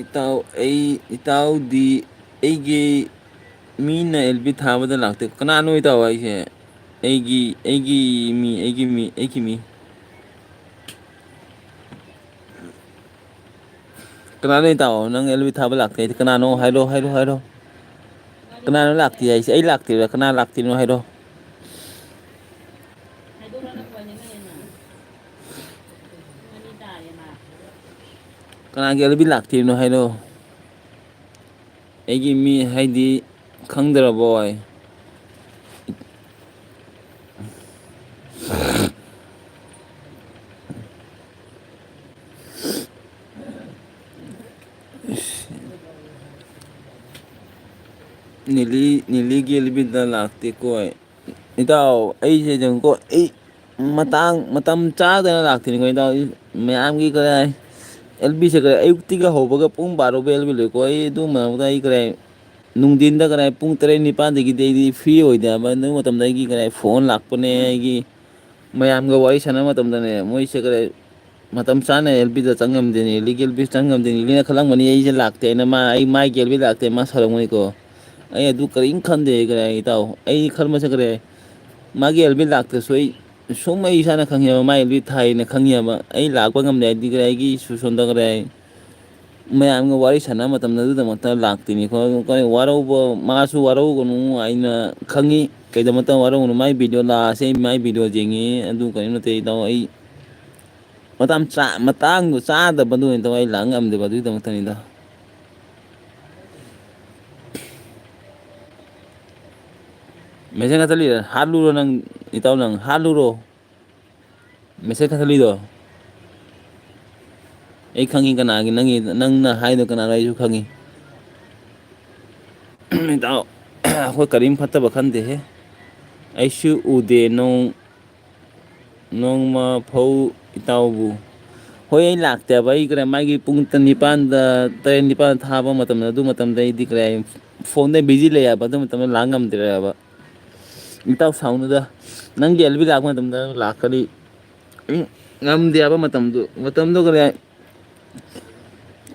ꯏꯇꯥꯎ, ꯑꯩ, ꯏꯇꯥꯎꯗꯤ ꯑꯩꯒꯤ ꯃꯤꯅ ꯑꯦꯜꯕꯤ ꯊꯥꯕꯗ ꯂꯥꯛꯇꯦ꯫ ꯀꯅꯥꯅꯣ ꯏꯇꯥꯎ ꯍꯥꯏꯁꯦ? ꯑꯩꯒꯤ, ꯑꯩꯒꯤ ꯃꯤ, ꯑꯩꯒꯤ ꯃꯤ, ꯑꯩꯒꯤ ꯃꯤ꯫ ꯀꯅꯥꯅꯣ ꯏꯇꯥꯎ? ꯅꯪ ꯑꯦꯜꯕꯤ ꯊꯥꯕ ꯂꯥꯛꯇꯦ ꯍꯥꯏꯗꯤ ꯀꯅꯥꯅꯣ? ꯍꯥꯏꯔꯣ, ꯍꯥꯏꯔꯣ, ꯍꯥꯏꯔꯣ꯫ ꯀꯅꯥꯅꯣ ꯂꯥꯛꯇꯦ ꯍꯥꯏꯁꯦ? ꯑꯩ ꯂꯥꯛꯇꯦꯕ? ꯀꯅꯥ ꯂꯥꯛꯇ꯭ꯔꯤꯅꯣ ꯍꯥꯏꯔꯣ꯫ ꯀꯅꯥꯒꯤ ꯑꯦꯜꯕꯤ ꯂꯥꯛꯇ꯭ꯔꯤꯅꯣ ꯍꯥꯏꯔꯣ꯫ ꯑꯩꯒꯤ ꯃꯤ ꯍꯥꯏꯗꯤ ꯈꯪꯗ꯭ꯔꯕꯣ? ꯅꯤꯂꯤ, ꯅꯤꯂꯤꯒꯤ ꯑꯦꯜꯕꯤꯗ ꯂꯥꯛꯇꯦꯀꯣ꯫ ꯏꯇꯥꯎ, ꯑꯩꯁꯦ ꯌꯦꯡꯉꯨꯀꯣ, ꯑꯩ ꯃꯇꯥꯡ, ꯃꯇꯝ ꯆꯥꯗꯅ ꯂꯥꯛꯇꯣꯏꯅꯤꯀꯣ, ꯏꯇꯥꯎ꯫ ꯃꯌꯥꯝꯒꯤ ꯀꯔꯥꯏ, ꯑꯦꯜꯕꯤꯁꯦ ꯀꯔꯥꯏ, ꯑꯌꯨꯛꯇꯒꯤ ꯍꯧꯕꯒ ꯄꯨꯡ ꯕꯥꯔꯣ ꯐꯥꯎ ꯑꯦꯜꯕꯤ ꯂꯣꯏꯀꯣ꯫ ꯑꯩ ꯑꯗꯨ ꯃꯔꯛꯇ ꯑꯩ ꯀꯔꯥꯏ, ꯅꯨꯡꯊꯤꯟꯗ ꯀꯔꯥꯏ, ꯄꯨꯡ ꯇꯔꯦꯠ ꯅꯤꯄꯥꯟꯗꯒꯤꯗꯤ ꯑꯩꯗꯤ ꯐ꯭ꯔꯤ ꯑꯣꯏꯗꯦ ꯍꯥꯏꯕ꯫ ꯑꯗꯨ ꯃꯇꯝꯗ ꯑꯩꯒꯤ ꯀꯔꯥꯏ, ꯐꯣꯟ ꯂꯥꯛꯄꯅꯦ, ꯑꯩꯒꯤ ꯃꯌꯥꯝꯒ ꯋꯥꯔꯤ ꯁꯥꯟꯅꯕ ꯃꯇꯝꯗꯅꯦ, ꯃꯣꯏꯁꯦ ꯀꯔꯥꯏ, ꯃꯇꯝ ꯆꯥꯅ ꯑꯦꯜꯕꯤꯗ ꯆꯪꯉꯝꯗꯦꯅꯦ, ꯏꯂꯤꯒꯤ ꯑꯦꯜꯕꯤ ꯆꯪꯉꯝꯗꯦꯅꯦ꯫ ꯏꯂꯤꯅ ꯈꯜꯂꯝꯒꯅꯤ ꯑꯩꯁꯦ ꯂꯥꯛꯇꯦ ꯍꯥꯏꯅ, ꯃꯥ, ꯑꯩ ꯃꯥꯒꯤ ꯑꯦꯜꯕꯤ ꯂꯥꯛꯇꯦ, ꯃꯥ ꯁꯥꯎꯔꯝꯒꯅꯤꯀꯣ꯫ ꯑꯩ ꯑꯗꯨ ꯀꯔꯤꯝ ꯈꯟꯗꯦ ꯀꯔꯥꯏ ꯏꯇꯥꯎ꯫ ꯑꯩ ꯈꯟꯕꯁꯦ ꯀꯔꯥꯏ ꯃꯥꯒꯤ ꯑꯦꯜ ꯕꯤ ꯂꯥꯛꯇ꯭ꯔꯁꯨ ꯑꯩ ꯁꯨꯝ ꯑꯩ ꯏꯁꯥꯅ ꯈꯪꯉꯦꯕ, ꯃꯥ ꯑꯦꯜ ꯕꯤ ꯊꯥꯏꯅ ꯈꯪꯉꯦꯕ꯫ ꯑꯩ ꯂꯥꯛꯄ ꯉꯝꯗꯦ ꯍꯥꯏꯗꯤ ꯀꯔꯥꯏ ꯑꯩꯒꯤ ꯁꯣꯝꯗ ꯀꯔꯥꯏ ꯃꯌꯥꯝꯒ ꯋꯥꯔꯤ ꯁꯥꯟꯅꯕ ꯃꯇꯝꯗ ꯑꯗꯨꯗꯃꯛꯇ ꯂꯥꯛꯇꯣꯏꯅꯤ꯫ ꯀꯔꯥꯏ ꯋꯥꯔꯧꯕ, ꯃꯥꯁꯨ ꯋꯥꯔꯧꯒꯅꯨ, ꯑꯩꯅ ꯈꯪꯉꯤ꯫ ꯀꯩꯗꯃꯛꯇ ꯋꯥꯔꯧꯒꯅꯨ? ꯃꯥꯏ ꯚꯤꯗꯤꯑꯣ ꯂꯥꯛꯑꯁꯦ, ꯑꯩ ꯃꯥꯏ ꯚꯤꯗꯤꯑꯣ ꯌꯦꯡꯉꯤ꯫ ꯑꯗꯨ ꯀꯔꯤꯝ ꯅꯠꯇꯦ ꯏꯇꯥꯎ꯫ ꯑꯩ ꯃꯇꯥꯡ ꯆꯥ-, ꯃꯇꯥꯡꯗꯣ ꯆꯥꯗꯕꯗꯨ ꯏꯇꯥꯎ ꯑꯩ ꯂꯥꯛ ꯉꯝꯗꯦꯕ꯫ ꯑꯗꯨꯒꯤꯗꯃꯛꯇꯅꯤꯗ꯫ ꯃꯦꯁꯦꯖ ꯀꯛꯊꯠꯂꯤꯔ? ꯍꯥꯠꯂꯨꯔꯣ ꯅꯪ, ꯏꯇꯥꯎ ꯅꯪ ꯍꯥꯠꯂꯨꯔꯣ꯫ ꯃꯦꯁꯦꯖ ꯀꯛꯊꯠꯂꯤꯗꯣ ꯑꯩ ꯈꯪꯉꯤ ꯀꯅꯥꯒꯤ, ꯅꯪꯒꯤ, ꯅꯪꯅ ꯍꯥꯏꯗꯣ ꯀꯅꯥꯅꯣ ꯑꯩꯁꯨ ꯈꯪꯉꯤ꯫ ꯏꯇꯥꯎ, ꯑꯩꯈꯣꯏ ꯀꯔꯤꯝ ꯐꯠꯇꯕ ꯈꯟꯗꯦꯍꯦ꯫ ꯑꯩꯁꯨ ꯎꯗꯦ ꯅꯣꯡ-, ꯅꯣꯡꯃ ꯐꯧ ꯏꯇꯥꯎꯕꯨ꯫ ꯍꯣꯏ, ꯑꯩ ꯂꯥꯛꯇꯦꯕ꯫ ꯑꯩ ꯀꯔꯥꯏ ꯃꯥꯒꯤ ꯄꯨꯡ ꯇ-, ꯅꯤꯄꯥꯟꯗ, ꯇꯔꯦꯠ ꯅꯤꯄꯥꯟꯗ ꯊꯥꯕ ꯃꯇꯝꯗ, ꯑꯗꯨ ꯃꯇꯝꯗ ꯑꯩꯗꯤ ꯀꯔꯥꯏ ꯐꯣꯟꯗ ꯕꯤꯖꯤ ꯂꯩꯌꯦꯕ꯫ ꯑꯗꯨ ꯃꯇꯝꯗ ꯂꯥꯛ ꯉꯝꯗ꯭ꯔꯦꯕ꯫ ꯏꯇꯥꯎ ꯁꯥꯎꯅꯨꯗ꯫ ꯅꯪꯒꯤ ꯑꯦꯜ ꯕꯤ ꯂꯥꯛꯄ ꯃꯇꯝꯗ ꯂꯥꯛꯀꯅꯤ꯫ ꯎꯝ, ꯉꯝꯗꯦ ꯍꯥꯏꯕ ꯃꯇꯝꯗꯨ, ꯃꯇꯝꯗꯨ ꯀꯔꯤ ꯍꯥꯏ,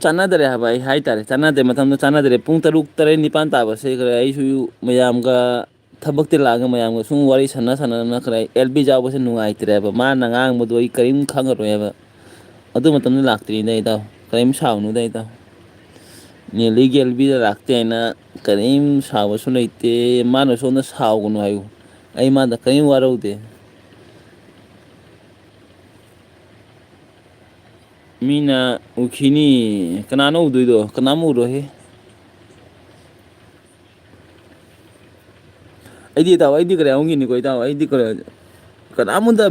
ꯆꯥꯟꯅꯗꯔꯦ ꯍꯥꯏꯕ, ꯑꯩ ꯍꯥꯏꯇꯥꯔꯦ, ꯆꯥꯟꯅꯗꯦ, ꯃꯇꯝꯗꯨ ꯆꯥꯟꯅꯗꯔꯦ꯫ ꯄꯨꯡ ꯇꯔꯨꯛ, ꯇꯔꯦꯠ, ꯅꯤꯄꯥꯟ ꯇꯥꯕꯁꯦ ꯀꯔꯤ ꯍꯥꯏ, ꯑꯩꯁꯨ ꯃꯌꯥꯝꯒ ꯊꯕꯛꯇ ꯂꯥꯛꯑꯒ ꯃꯌꯥꯝꯒ ꯁꯨꯝ ꯋꯥꯔꯤ ꯁꯥꯟꯅ ꯁꯥꯟꯅꯅ ꯀꯔꯤ ꯍꯥꯏ, ꯑꯦꯜ ꯕꯤ ꯌꯥꯎꯕꯁꯦ ꯅꯨꯡꯉꯥꯏꯇ꯭ꯔꯦꯕ꯫ ꯃꯥꯅ ꯉꯥꯡꯕꯗꯣ ꯑꯩ ꯀꯔꯤꯝ ꯈꯪꯉꯔꯣꯏꯕ꯫ ꯑꯗꯨ ꯃꯇꯝꯗ ꯂꯥꯛꯇ꯭ꯔꯤꯅꯦ ꯏꯇꯥꯎ꯫ ꯀꯔꯤꯝ ꯁꯥꯎꯅꯨꯗ ꯏꯇꯥꯎ꯫ ꯅꯦꯂꯤꯒꯤ ꯑꯦꯜ ꯕꯤꯗ ꯂꯥꯛꯇꯦ ꯍꯥꯏꯅ ꯀꯔꯤꯝ ꯁꯥꯎꯕꯁꯨ ꯂꯩꯇꯦ꯫ ꯃꯥꯅ ꯁꯣꯝꯗ ꯁꯥꯎꯒꯅꯨ ꯍꯥꯏꯌꯨ꯫ ꯑꯩ ꯃꯥꯗ ꯀꯔꯤꯝ ꯋꯥꯔꯧꯗꯦ꯫ ꯃꯤꯅ ꯎꯈꯤꯅꯤ꯫ ꯀꯅꯥꯅꯣ ꯎꯗꯣꯏꯗꯣ? ꯀꯅꯥꯝ ꯎꯔꯣꯏꯍꯦ꯫ ꯑꯩꯗꯤ ꯏꯇꯥꯎ, ꯑꯩꯗꯤ ꯀꯔꯤ ꯍꯥꯏꯔꯝꯒꯤꯅꯤꯀꯣ ꯏꯇꯥꯎ? ꯑꯩꯗꯤ ꯀꯔꯤ, ꯀꯅꯥꯃꯗ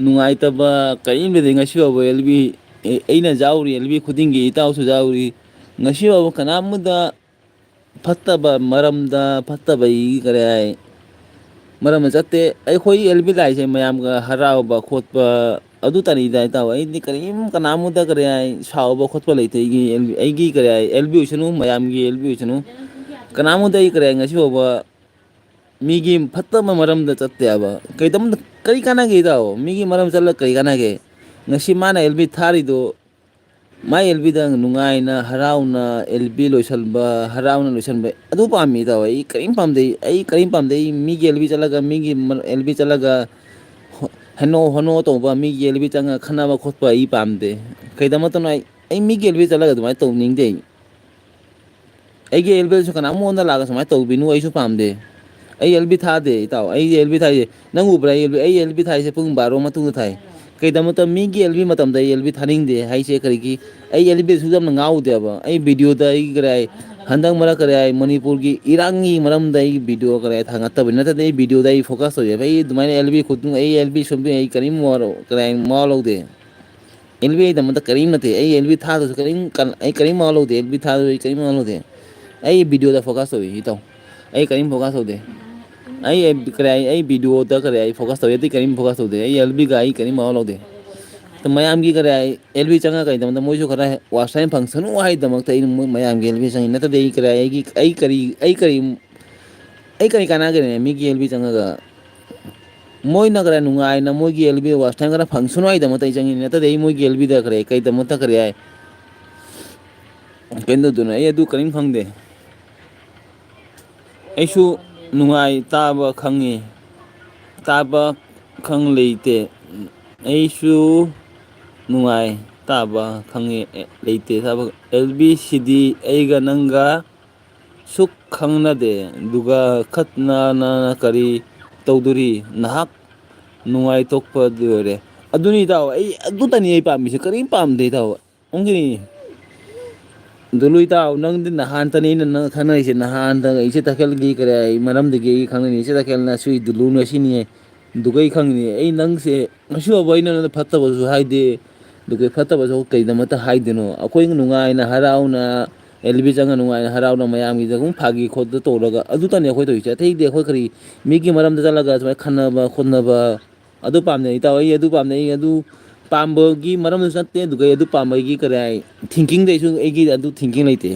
ꯅꯨꯡꯉꯥꯏꯇꯕ ꯀꯔꯤꯝ ꯂꯩꯇꯦ꯫ ꯉꯁꯤ ꯐꯥꯎꯕ ꯑꯦꯜ ꯕꯤ, ꯑꯦ-, ꯑꯩꯅ ꯌꯥꯎꯔꯤ, ꯑꯦꯜ ꯕꯤ ꯈꯨꯗꯤꯡꯒꯤ ꯏꯇꯥꯎꯁꯨ ꯌꯥꯎꯔꯤ꯫ ꯉꯁꯤ ꯐꯥꯎꯕ ꯀꯅꯥꯃꯗ ꯐꯠꯇꯕ ꯃꯔꯝꯗ, ꯐꯠꯇꯕꯒꯤ ꯀꯔꯤ ꯍꯥꯏ, ꯃꯔꯝꯗ ꯆꯠꯇꯦ꯫ ꯑꯩꯈꯣꯏ ꯑꯦꯜ ꯕꯤ ꯂꯥꯛꯏꯁꯦ ꯃꯌꯥꯝꯒ ꯍꯔꯥꯎꯕ ꯈꯣꯠꯄ ꯑꯗꯨ ꯇꯅꯤꯗ ꯏꯇꯥꯎ꯫ ꯑꯩꯗꯤ ꯀꯔꯤꯝ ꯀꯅꯥꯃꯗ ꯀꯔꯤ ꯍꯥꯏ, ꯁꯥꯎꯕ ꯈꯣꯠꯄ ꯂꯩꯇꯦ꯫ ꯑꯩꯒꯤ ꯑꯦꯜ ꯕꯤ, ꯑꯩꯒꯤ ꯀꯔꯤ ꯍꯥꯏ, ꯑꯦꯜ ꯕꯤ ꯑꯣꯏꯁꯅꯨ, ꯃꯌꯥꯝꯒꯤ ꯑꯦꯜ ꯕꯤ ꯑꯣꯏꯁꯅꯨ꯫ ꯀꯅꯥꯃꯗ ꯑꯩ ꯀꯔꯤ ꯍꯥꯏ, ꯉꯁꯤ ꯐꯥꯎꯕ ꯃꯤꯒꯤ ꯐꯠꯇꯕ ꯃꯔꯝꯗ ꯆꯠꯇꯦ ꯍꯥꯏꯕ꯫ ꯀꯩꯗꯝ-, ꯀꯔꯤ ꯀꯥꯟꯅꯒꯦ ꯏꯇꯥꯎ? ꯃꯤꯒꯤ ꯃꯔꯝ ꯆꯠꯂꯒ ꯀꯔꯤ ꯀꯥꯟꯅꯒꯦ? ꯉꯁꯤ ꯃꯥꯅ ꯑꯦꯜ ꯕꯤ ꯊꯥꯔꯤꯗꯣ ꯃꯥꯏ ꯑꯦꯜ ꯕꯤꯗ ꯅꯨꯡꯉꯥꯏꯅ, ꯍꯔꯥꯎꯅ ꯑꯦꯜ ꯕꯤ ꯂꯣꯏꯁꯟꯕ, ꯍꯔꯥꯎꯅ ꯂꯣꯏꯁꯟꯕ, ꯑꯗꯨ ꯄꯥꯝꯃꯤ, ꯏꯇꯥꯎ꯫ ꯑꯩ ꯀꯔꯤꯝ ꯄꯥꯝꯗꯦ, ꯑꯩ ꯀꯔꯤꯝ ꯄꯥꯝꯗꯦ꯫ ꯑꯩ ꯃꯤꯒꯤ ꯑꯦꯜ ꯕꯤ ꯆꯠꯂꯒ, ꯃꯤꯒꯤ ꯑꯦꯜ ꯕꯤ ꯆꯠꯂꯒ ꯍꯣ-, ꯍꯦꯅꯣ ꯍꯣꯅꯣ ꯇꯧꯕ, ꯃꯤꯒꯤ ꯑꯦꯜ ꯕꯤ ꯆꯪꯉꯒ ꯈꯠꯅꯕ ꯈꯣꯠꯄ ꯑꯩ ꯄꯥꯝꯗꯦ꯫ ꯀꯩꯗꯃꯛꯇꯅꯣ ꯑꯩ, ꯑꯩ ꯃꯤꯒꯤ ꯑꯦꯜ ꯕꯤ ꯆꯠꯂꯒ ꯑꯗꯨꯃꯥꯏꯅ ꯇꯧꯅꯤꯡꯗꯦ ꯑꯩ꯫ ꯑꯩꯒꯤ ꯑꯦꯜ ꯕꯤꯗꯁꯨ ꯀꯅꯥꯝꯉꯣꯟꯗ ꯂꯥꯛꯑꯒ ꯁꯨꯃꯥꯏꯅ ꯇꯧꯕꯤꯅꯨ, ꯑꯩꯁꯨ ꯄꯥꯝꯗꯦ꯫ ꯑꯩ ꯑꯦꯜ ꯕꯤ ꯊꯥꯗꯦ, ꯏꯇꯥꯎ꯫ ꯑꯩ ꯑꯦꯜ ꯕꯤ ꯊꯥꯏꯁꯦ, ꯅꯪ ꯎꯕ꯭ꯔꯥ? ꯑꯩ ꯑꯦꯜ ꯕꯤ, ꯑꯩ ꯑꯦꯜ ꯕꯤ ꯊꯥꯏꯁꯦ ꯄꯨꯡ ꯕꯥꯔꯣ ꯃꯇꯨꯡꯗ ꯊꯥꯏ꯫ ꯀꯩꯗꯃꯛꯇ ꯃꯤꯒꯤ ꯑꯦꯜ ꯕꯤ ꯃꯇꯝꯗ ꯑꯩ ꯑꯦꯜ ꯕꯤ ꯊꯥꯅꯤꯡꯗꯦ ꯍꯥꯏꯁꯦ ꯀꯔꯤꯒꯤ? ꯑꯩ ꯑꯦꯜ ꯕꯤꯗꯁꯨ ꯌꯥꯝꯅ ꯉꯥꯎꯗꯦꯕ꯫ ꯑꯩ ꯚꯤꯗꯤꯑꯣꯗ ꯑꯩ ꯀꯔꯤ ꯍꯥꯏ, ꯍꯟꯗꯛ ꯃꯔꯛ ꯀꯔꯤ ꯍꯥꯏ, ꯃꯅꯤꯄꯨꯔꯒꯤ ꯏꯔꯥꯡꯒꯤ ꯃꯔꯝꯗ ꯑꯩ ꯚꯤꯗꯤꯑꯣ ꯀꯔꯤ ꯍꯥꯏ ꯊꯥꯡꯒꯠꯇꯕꯅꯤ, ꯅꯠꯇ꯭ꯔꯗꯤ ꯑꯩ ꯚꯤꯗꯤꯑꯣꯗ ꯑꯩ ꯐꯣꯀꯁ ꯇꯧꯖꯩꯕ꯫ ꯑꯩ ꯑꯗꯨꯃꯥꯏꯅ ꯑꯦꯜ ꯕꯤ ꯈꯨꯗꯤꯡ, ꯑꯩ ꯑꯦꯜ ꯕꯤ ꯁꯨꯝꯕꯤ ꯑꯩ ꯀꯔꯤꯝ ꯃꯋꯥ ꯂꯧ-, ꯀꯔꯤ ꯍꯥꯏ, ꯃꯋꯥ ꯂꯧꯗꯦ꯫ ꯑꯦꯜ ꯕꯤ ꯑꯩꯗꯃꯛꯇ ꯀꯔꯤꯝ ꯅꯠꯇꯦ꯫ ꯑꯩ ꯑꯦꯜ ꯕꯤ ꯊꯥꯗꯁꯨ ꯀꯔꯤꯝ ꯀꯥꯟ-, ꯑꯩ ꯀꯔꯤꯝ ꯃꯋꯥ ꯂꯧꯗꯦ꯫ ꯑꯦꯜ ꯕꯤ ꯊꯥꯗꯁꯨ ꯑꯩ ꯀꯔꯤꯝ ꯃꯋꯥ ꯂꯧꯗꯦ꯫ ꯑꯩ ꯚꯤꯗꯤꯑꯣꯗ ꯐꯣꯀꯁ ꯇꯧꯏ, ꯏꯇꯥꯎ꯫ ꯑꯩ ꯀꯔꯤꯝ ꯐꯣꯀꯁ ꯇꯧꯗꯦ꯫ ꯑꯩ ꯑꯦ-, ꯀꯔꯤ ꯍꯥꯏ, ꯑꯩ ꯚꯤꯗꯤꯑꯣꯗ ꯀꯔꯤ ꯍꯥꯏ ꯐꯣꯀꯁ ꯇꯧꯏ, ꯑꯇꯩ ꯀꯔꯤꯝ ꯐꯣꯀꯁ ꯇꯧꯗꯦ꯫ ꯑꯩ ꯑꯦꯜ ꯕꯤꯒ ꯑꯩ ꯀꯔꯤꯝ ꯃꯋꯥ ꯂꯧꯗꯦ꯫ ꯑꯗꯣ ꯃꯌꯥꯝꯒꯤ ꯀꯔꯤ ꯍꯥꯏ, ꯑꯦꯜ ꯕꯤ ꯆꯪꯉ ꯀꯩꯗꯧꯕꯗ ꯃꯣꯏꯁꯨ ꯈꯔ ꯋꯥꯁ ꯇꯥꯏꯝ ꯐꯪꯁꯅꯨ ꯍꯥꯏꯗꯃꯛꯇ ꯑꯩꯅ ꯃꯣꯏ ꯃꯌꯥꯝꯒꯤ ꯑꯦꯜ ꯕꯤ ꯆꯪꯉꯤ꯫ ꯅꯠꯇ꯭ꯔꯗꯤ ꯑꯩ ꯀꯔꯤ ꯍꯥꯏ, ꯑꯩꯒꯤ, ꯑꯩ ꯀꯔꯤ, ꯑꯩ ꯀꯔꯤ, ꯑꯩ ꯀꯔꯤ ꯀꯥꯟꯅꯒꯦꯅꯦ ꯃꯤꯒꯤ ꯑꯦꯜ ꯕꯤ ꯆꯪꯉꯒ? ꯃꯣꯏꯅ ꯈꯔ ꯅꯨꯡꯉꯥꯏꯅ ꯃꯣꯏꯒꯤ ꯑꯦꯜ ꯕꯤ ꯋꯥꯁ ꯇꯥꯏꯝ ꯈꯔ ꯐꯪꯁꯅꯨ ꯍꯥꯏꯗꯃꯛꯇ ꯑꯩ ꯆꯪꯉꯤꯅꯤ, ꯅꯠꯇ꯭ꯔꯗꯤ ꯑꯩ ꯃꯣꯏꯒꯤ ꯑꯦꯜ ꯕꯤꯗ ꯈꯔ ꯀꯩꯗꯃꯛꯇ ꯈꯔ ꯍꯥꯏ ꯀꯩꯅꯣ ꯇꯧꯗꯣꯏꯅꯣ? ꯑꯩ ꯑꯗꯨ ꯀꯔꯤꯝ ꯈꯪꯗꯦ꯫ ꯑꯩꯁꯨ ꯅꯨꯡꯉꯥꯏ ꯇꯥꯕ ꯈꯪꯉꯤ, ꯇꯥꯕ ꯈꯪ ꯂꯩꯇꯦ꯫ ꯑꯩꯁꯨ ꯅꯨꯡꯉꯥꯏ ꯇꯥꯕ ꯈꯪꯉꯤ, ꯑꯦ, ꯂꯩꯇꯦ ꯇꯥꯕ꯫ ꯑꯦꯜ ꯕꯤ ꯁꯤꯗꯤ ꯑꯩꯒ ꯅꯪꯒ ꯁꯨꯛ ꯈꯪꯅꯗꯦ, ꯑꯗꯨꯒ ꯈꯠꯅꯅ ꯀꯔꯤ ꯇꯧꯗꯣꯔꯤ? ꯅꯍꯥꯛ ꯅꯨꯡꯉꯥꯏꯊꯣꯛꯄꯗꯤ ꯑꯣꯏꯔꯦ꯫ ꯑꯗꯨꯅꯤ ꯏꯇꯥꯎ, ꯑꯩ ꯑꯗꯨꯇꯅꯤ ꯑꯩ ꯄꯥꯝꯃꯤꯁꯦ, ꯀꯔꯤꯝ ꯄꯥꯝꯗꯦ ꯏꯇꯥꯎ꯫ ꯑꯣꯟꯈꯤꯅꯤ꯫ ꯑꯗꯨ ꯂꯣꯏ ꯏꯇꯥꯎ, ꯅꯪꯗꯤ ꯅꯍꯥꯟꯇꯅꯤ ꯑꯩꯅ ꯅꯪ ꯈꯪꯅꯔꯤꯁꯦ, ꯅꯍꯥꯟꯗ ꯏꯆꯦ ꯇꯈꯦꯜꯒꯤ ꯀꯔꯤ ꯃꯔꯝꯗꯒꯤ ꯑꯩ ꯈꯪꯅꯔꯤꯅꯤ꯫ ꯏꯆꯦ ꯇꯈꯦꯜꯅ ꯁꯨꯏ ꯗꯨꯂꯨ ꯉꯁꯤꯅꯤ꯫ ꯑꯗꯨꯒ ꯑꯩ ꯈꯪꯉꯤꯅꯦ, ꯑꯩ ꯅꯪꯁꯦ ꯉꯁꯤ ꯐꯥꯎꯕ ꯑꯩꯅ ꯅꯉꯣꯟꯗ ꯐꯠꯇꯕꯁꯨ ꯍꯥꯏꯗꯦ, ꯑꯗꯨꯒ ꯐꯠꯇꯕꯁꯨ ꯀꯩꯗꯃꯛꯇ ꯍꯥꯏꯗꯣꯏꯅꯣ? ꯑꯩꯈꯣꯏ ꯅꯨꯡꯉꯥꯏꯅ ꯍꯔꯥꯎꯅ ꯑꯦꯜ ꯕꯤ ꯆꯪꯉ ꯅꯨꯡꯉꯥꯏꯅ ꯍꯔꯥꯎꯅ ꯃꯌꯥꯝꯒꯤꯗ ꯑꯗꯨꯝ ꯐꯥꯒꯤ ꯈꯣꯠꯇ ꯇꯧꯔꯒ ꯑꯗꯨꯇꯅꯤ ꯑꯩꯈꯣꯏ ꯇꯧꯔꯤꯁꯦ꯫ ꯑꯇꯩꯗꯤ ꯑꯩꯈꯣꯏ ꯀꯔꯤ ꯃꯤꯒꯤ ꯃꯔꯝꯗ ꯆꯠꯂꯒ ꯁꯨꯃꯥꯏꯅ ꯈꯟꯅꯕ ꯈꯣꯠꯅꯕ ꯑꯗꯨ ꯄꯥꯝꯅꯩ ꯏꯇꯥꯎ, ꯑꯩ ꯑꯗꯨ ꯄꯥꯝꯅꯩ, ꯑꯩ ꯑꯗꯨ ꯄꯥꯝꯕꯒꯤ ꯃꯔꯝꯗꯁꯨ ꯅꯠꯇꯦ, ꯑꯗꯨꯒ ꯑꯩ ꯑꯗꯨ ꯄꯥꯝꯕꯒꯤ ꯀꯔꯤ ꯍꯥꯏ, ꯊꯤꯡꯀꯤꯡꯗ ꯑꯩꯁꯨ ꯑꯩꯒꯤ ꯑꯗꯨ ꯊꯤꯡꯀꯤꯡ ꯂꯩꯇꯦ꯫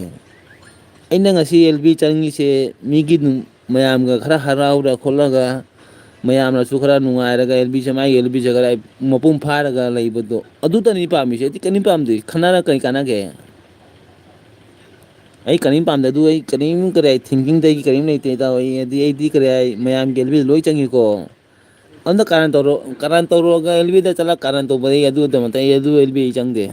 ꯑꯩꯅ ꯉꯁꯤ ꯑꯦꯜ ꯕꯤ ꯆꯪꯉꯤꯁꯦ ꯃꯤꯒꯤ ꯅꯨꯡ-, ꯃꯌꯥꯝꯒ ꯈꯔ ꯍꯔꯥꯎꯔ ꯈꯣꯠꯂꯒ ꯃꯌꯥꯝꯅꯁꯨ ꯈꯔ ꯅꯨꯡꯉꯥꯏꯔꯒ ꯑꯦꯜ ꯕꯤꯁꯦ, ꯃꯥꯒꯤ ꯑꯦꯜ ꯕꯤꯁꯦ ꯈꯔ ꯃꯄꯨꯡ ꯐꯥꯔꯒ ꯂꯩꯕꯗꯣ, ꯑꯗꯨꯇꯅꯤ ꯄꯥꯝꯃꯤꯁꯦ꯫ ꯑꯩꯗꯤ ꯀꯔꯤꯝ ꯄꯥꯝꯗꯦ꯫ ꯈꯠꯅꯔ ꯀꯔꯤ ꯀꯥꯟꯅꯒꯦ? ꯑꯩ ꯀꯔꯤꯝ ꯄꯥꯝꯗꯦ꯫ ꯑꯗꯨ ꯑꯩ ꯀꯔꯤꯝ, ꯀꯔꯤ ꯍꯥꯏ, ꯊꯤꯡꯀꯤꯡꯗ ꯑꯩꯒꯤ ꯀꯔꯤꯝ ꯂꯩꯇꯦ, ꯏꯇꯥꯎ꯫ ꯑꯩ, ꯍꯥꯏꯗꯤ, ꯑꯩꯗꯤ ꯀꯔꯤ ꯍꯥꯏ, ꯃꯌꯥꯝꯒꯤ ꯑꯦꯜ ꯕꯤꯗ ꯂꯣꯏ ꯆꯪꯉꯤꯀꯣ꯫ ꯑꯗꯨꯅ ꯀꯥꯔꯟ ꯇꯧꯔꯣ-, ꯀꯥꯔꯟ ꯇꯧꯔꯨꯔꯒ ꯑꯦꯜ ꯕꯤꯗ ꯆꯠꯂꯒ ꯀꯥꯔꯟ ꯇꯧꯕꯗ ꯑꯩ ꯑꯗꯨ ꯃꯇꯝꯗ ꯑꯩ ꯑꯗꯨ ꯑꯦꯜ ꯕꯤ ꯑꯩ ꯆꯪꯗꯦ꯫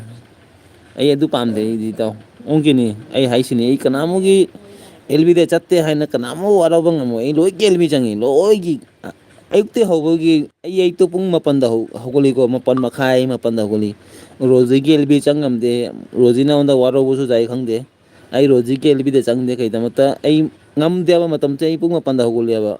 ꯑꯩ ꯑꯗꯨ ꯄꯥꯝꯗꯦ꯫ ꯑꯩꯗꯤ, ꯏꯇꯥꯎ, ꯑꯣꯟꯈꯤꯅꯤ꯫ ꯑꯩ ꯍꯥꯏꯁꯤꯅꯤ, ꯑꯩ ꯀꯅꯥꯃꯨꯛꯀꯤ ꯑꯦꯜ ꯕꯤꯗ ꯆꯠꯇꯦ ꯍꯥꯏꯅ ꯀꯅꯥꯃꯨꯛ ꯋꯥꯔꯧꯕ ꯉꯝꯃꯣꯏ꯫ ꯑꯩ ꯂꯣꯏꯒꯤ ꯑꯦꯜ ꯕꯤ ꯆꯪꯉꯤ, ꯂꯣꯏꯒꯤ꯫ ꯑꯌꯨꯛꯇꯩ ꯍꯧꯕꯒꯤ ꯑꯩ, ꯑꯌꯨꯛꯇ ꯄꯨꯡ ꯃꯥꯄꯟꯗ ꯍꯧ-, ꯍꯧꯒꯠꯂꯤꯀꯣ, ꯃꯥꯄꯟ ꯃꯈꯥꯏ, ꯃꯥꯄꯟꯗ ꯍꯧꯒꯠꯂꯤ꯫ ꯔꯣꯖꯤꯒꯤ ꯑꯦꯜ ꯕꯤ ꯆꯪ ꯉꯝꯗꯦ꯫ ꯔꯣꯖꯤꯅ ꯑꯩꯉꯣꯟꯗ ꯋꯥꯔꯧꯕꯁꯨ ꯌꯥꯏ ꯈꯪꯗꯦ꯫ ꯑꯩ ꯔꯣꯖꯤꯒꯤ ꯑꯦꯜ ꯕꯤꯗ ꯆꯪꯗꯦ꯫ ꯀꯩꯗꯃꯛꯇ? ꯑꯩ ꯉꯝꯗꯦꯕ, ꯃꯇꯝꯁꯦ ꯑꯩ ꯄꯨꯡ ꯃꯥꯄꯟꯗ ꯍꯧꯒꯠꯂꯦꯕ꯫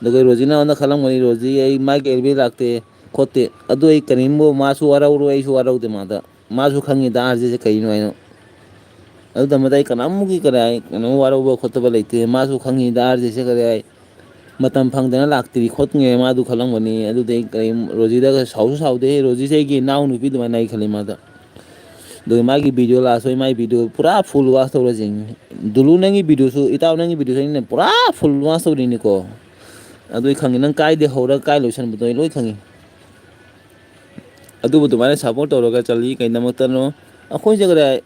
ꯑꯗꯨꯒ ꯔꯣꯖꯤꯅ ꯑꯩꯉꯣꯟꯗ ꯈꯜꯂꯝꯒꯅꯤ, "ꯔꯣꯖꯤ, ꯑꯩ, ꯃꯥꯒꯤ ꯑꯦꯜ ꯕꯤ ꯂꯥꯛꯇꯦ ꯈꯣꯠꯇꯦ"꯫ ꯑꯗꯨ ꯑꯩ ꯀꯔꯤꯝꯕꯨ, ꯃꯥꯁꯨ ꯋꯥꯔꯧꯔꯣꯏ, ꯑꯩꯁꯨ ꯋꯥꯔꯧꯗꯦ ꯃꯥꯗ꯫ ꯃꯥꯁꯨ ꯈꯪꯉꯤ ꯗꯥ ꯑꯥꯔ ꯖꯦꯁꯦ ꯀꯩꯅꯣ ꯍꯥꯏꯅ꯫ ꯑꯗꯨ ꯃꯇꯝꯗ ꯑꯩ ꯀꯅꯥꯝꯒꯤ ꯀꯔꯤ ꯍꯥꯏ, ꯀꯩꯅꯣ ꯋꯥꯔꯧꯕ ꯈꯣꯠꯇꯕ ꯂꯩꯇꯦ꯫ ꯃꯥꯁꯨ ꯈꯪꯉꯤ ꯗꯥ ꯑꯥꯔ ꯖꯦꯁꯦ ꯀꯔꯤ ꯍꯥꯏ, ꯃꯇꯝ ꯐꯪꯗꯅ ꯂꯥꯛꯇ꯭ꯔꯤ ꯈꯣꯠꯇ꯭ꯔꯤ ꯃꯥꯗꯨ ꯈꯜꯂꯝꯒꯅꯤ꯫ ꯑꯗꯨꯗꯤ ꯑꯩ ꯀꯔꯤꯝ, ꯔꯣꯖꯤꯗꯒ ꯁꯥꯎꯁꯨ ꯁꯥꯎꯗꯦ꯫ ꯔꯣꯖꯤꯁꯦ ꯑꯩꯒꯤ ꯏꯅꯥꯎ ꯅꯨꯄꯤ ꯑꯗꯨꯃꯥꯏꯅ ꯑꯩ ꯈꯜꯂꯤ ꯃꯥꯗ꯫ ꯑꯗꯨꯒ ꯃꯥꯒꯤ ꯚꯤꯗꯤꯑꯣ ꯂꯥꯁ ꯑꯣꯏ, ꯃꯥꯒꯤ ꯚꯤꯗꯤꯑꯣ ꯄꯨꯔꯥ ꯐꯨꯜ ꯋꯥꯆ ꯇꯧꯔꯁꯦ꯫ ꯗꯨꯂꯨ, ꯅꯪꯒꯤ ꯚꯤꯗꯤꯑꯣꯁꯨ, ꯏꯇꯥꯎ, ꯅꯪꯒꯤ ꯚꯤꯗꯤꯑꯣꯁꯨ ꯑꯩꯅ ꯄꯨꯔꯥ ꯐꯨꯜ ꯋꯥꯆ ꯇꯧꯔꯤꯅꯤꯀꯣ꯫ ꯑꯗꯨ ꯑꯩ ꯈꯪꯉꯤ, ꯅꯪ ꯀꯥꯏꯗꯩ ꯍꯧꯔꯒ ꯀꯥꯏ ꯂꯣꯏꯁꯟꯕꯗꯣ ꯑꯩ ꯂꯣꯏ ꯈꯪꯉꯤ꯫ ꯑꯗꯨꯕꯨ ꯑꯗꯨꯃꯥꯏꯅ ꯁꯞꯄꯣꯔꯠ ꯇꯧꯔꯒ ꯆꯠꯂꯤ꯫ ꯀꯩꯗꯃꯛꯇꯅꯣ? ꯑꯩꯈꯣꯏꯁꯦ ꯀꯗꯥꯏ,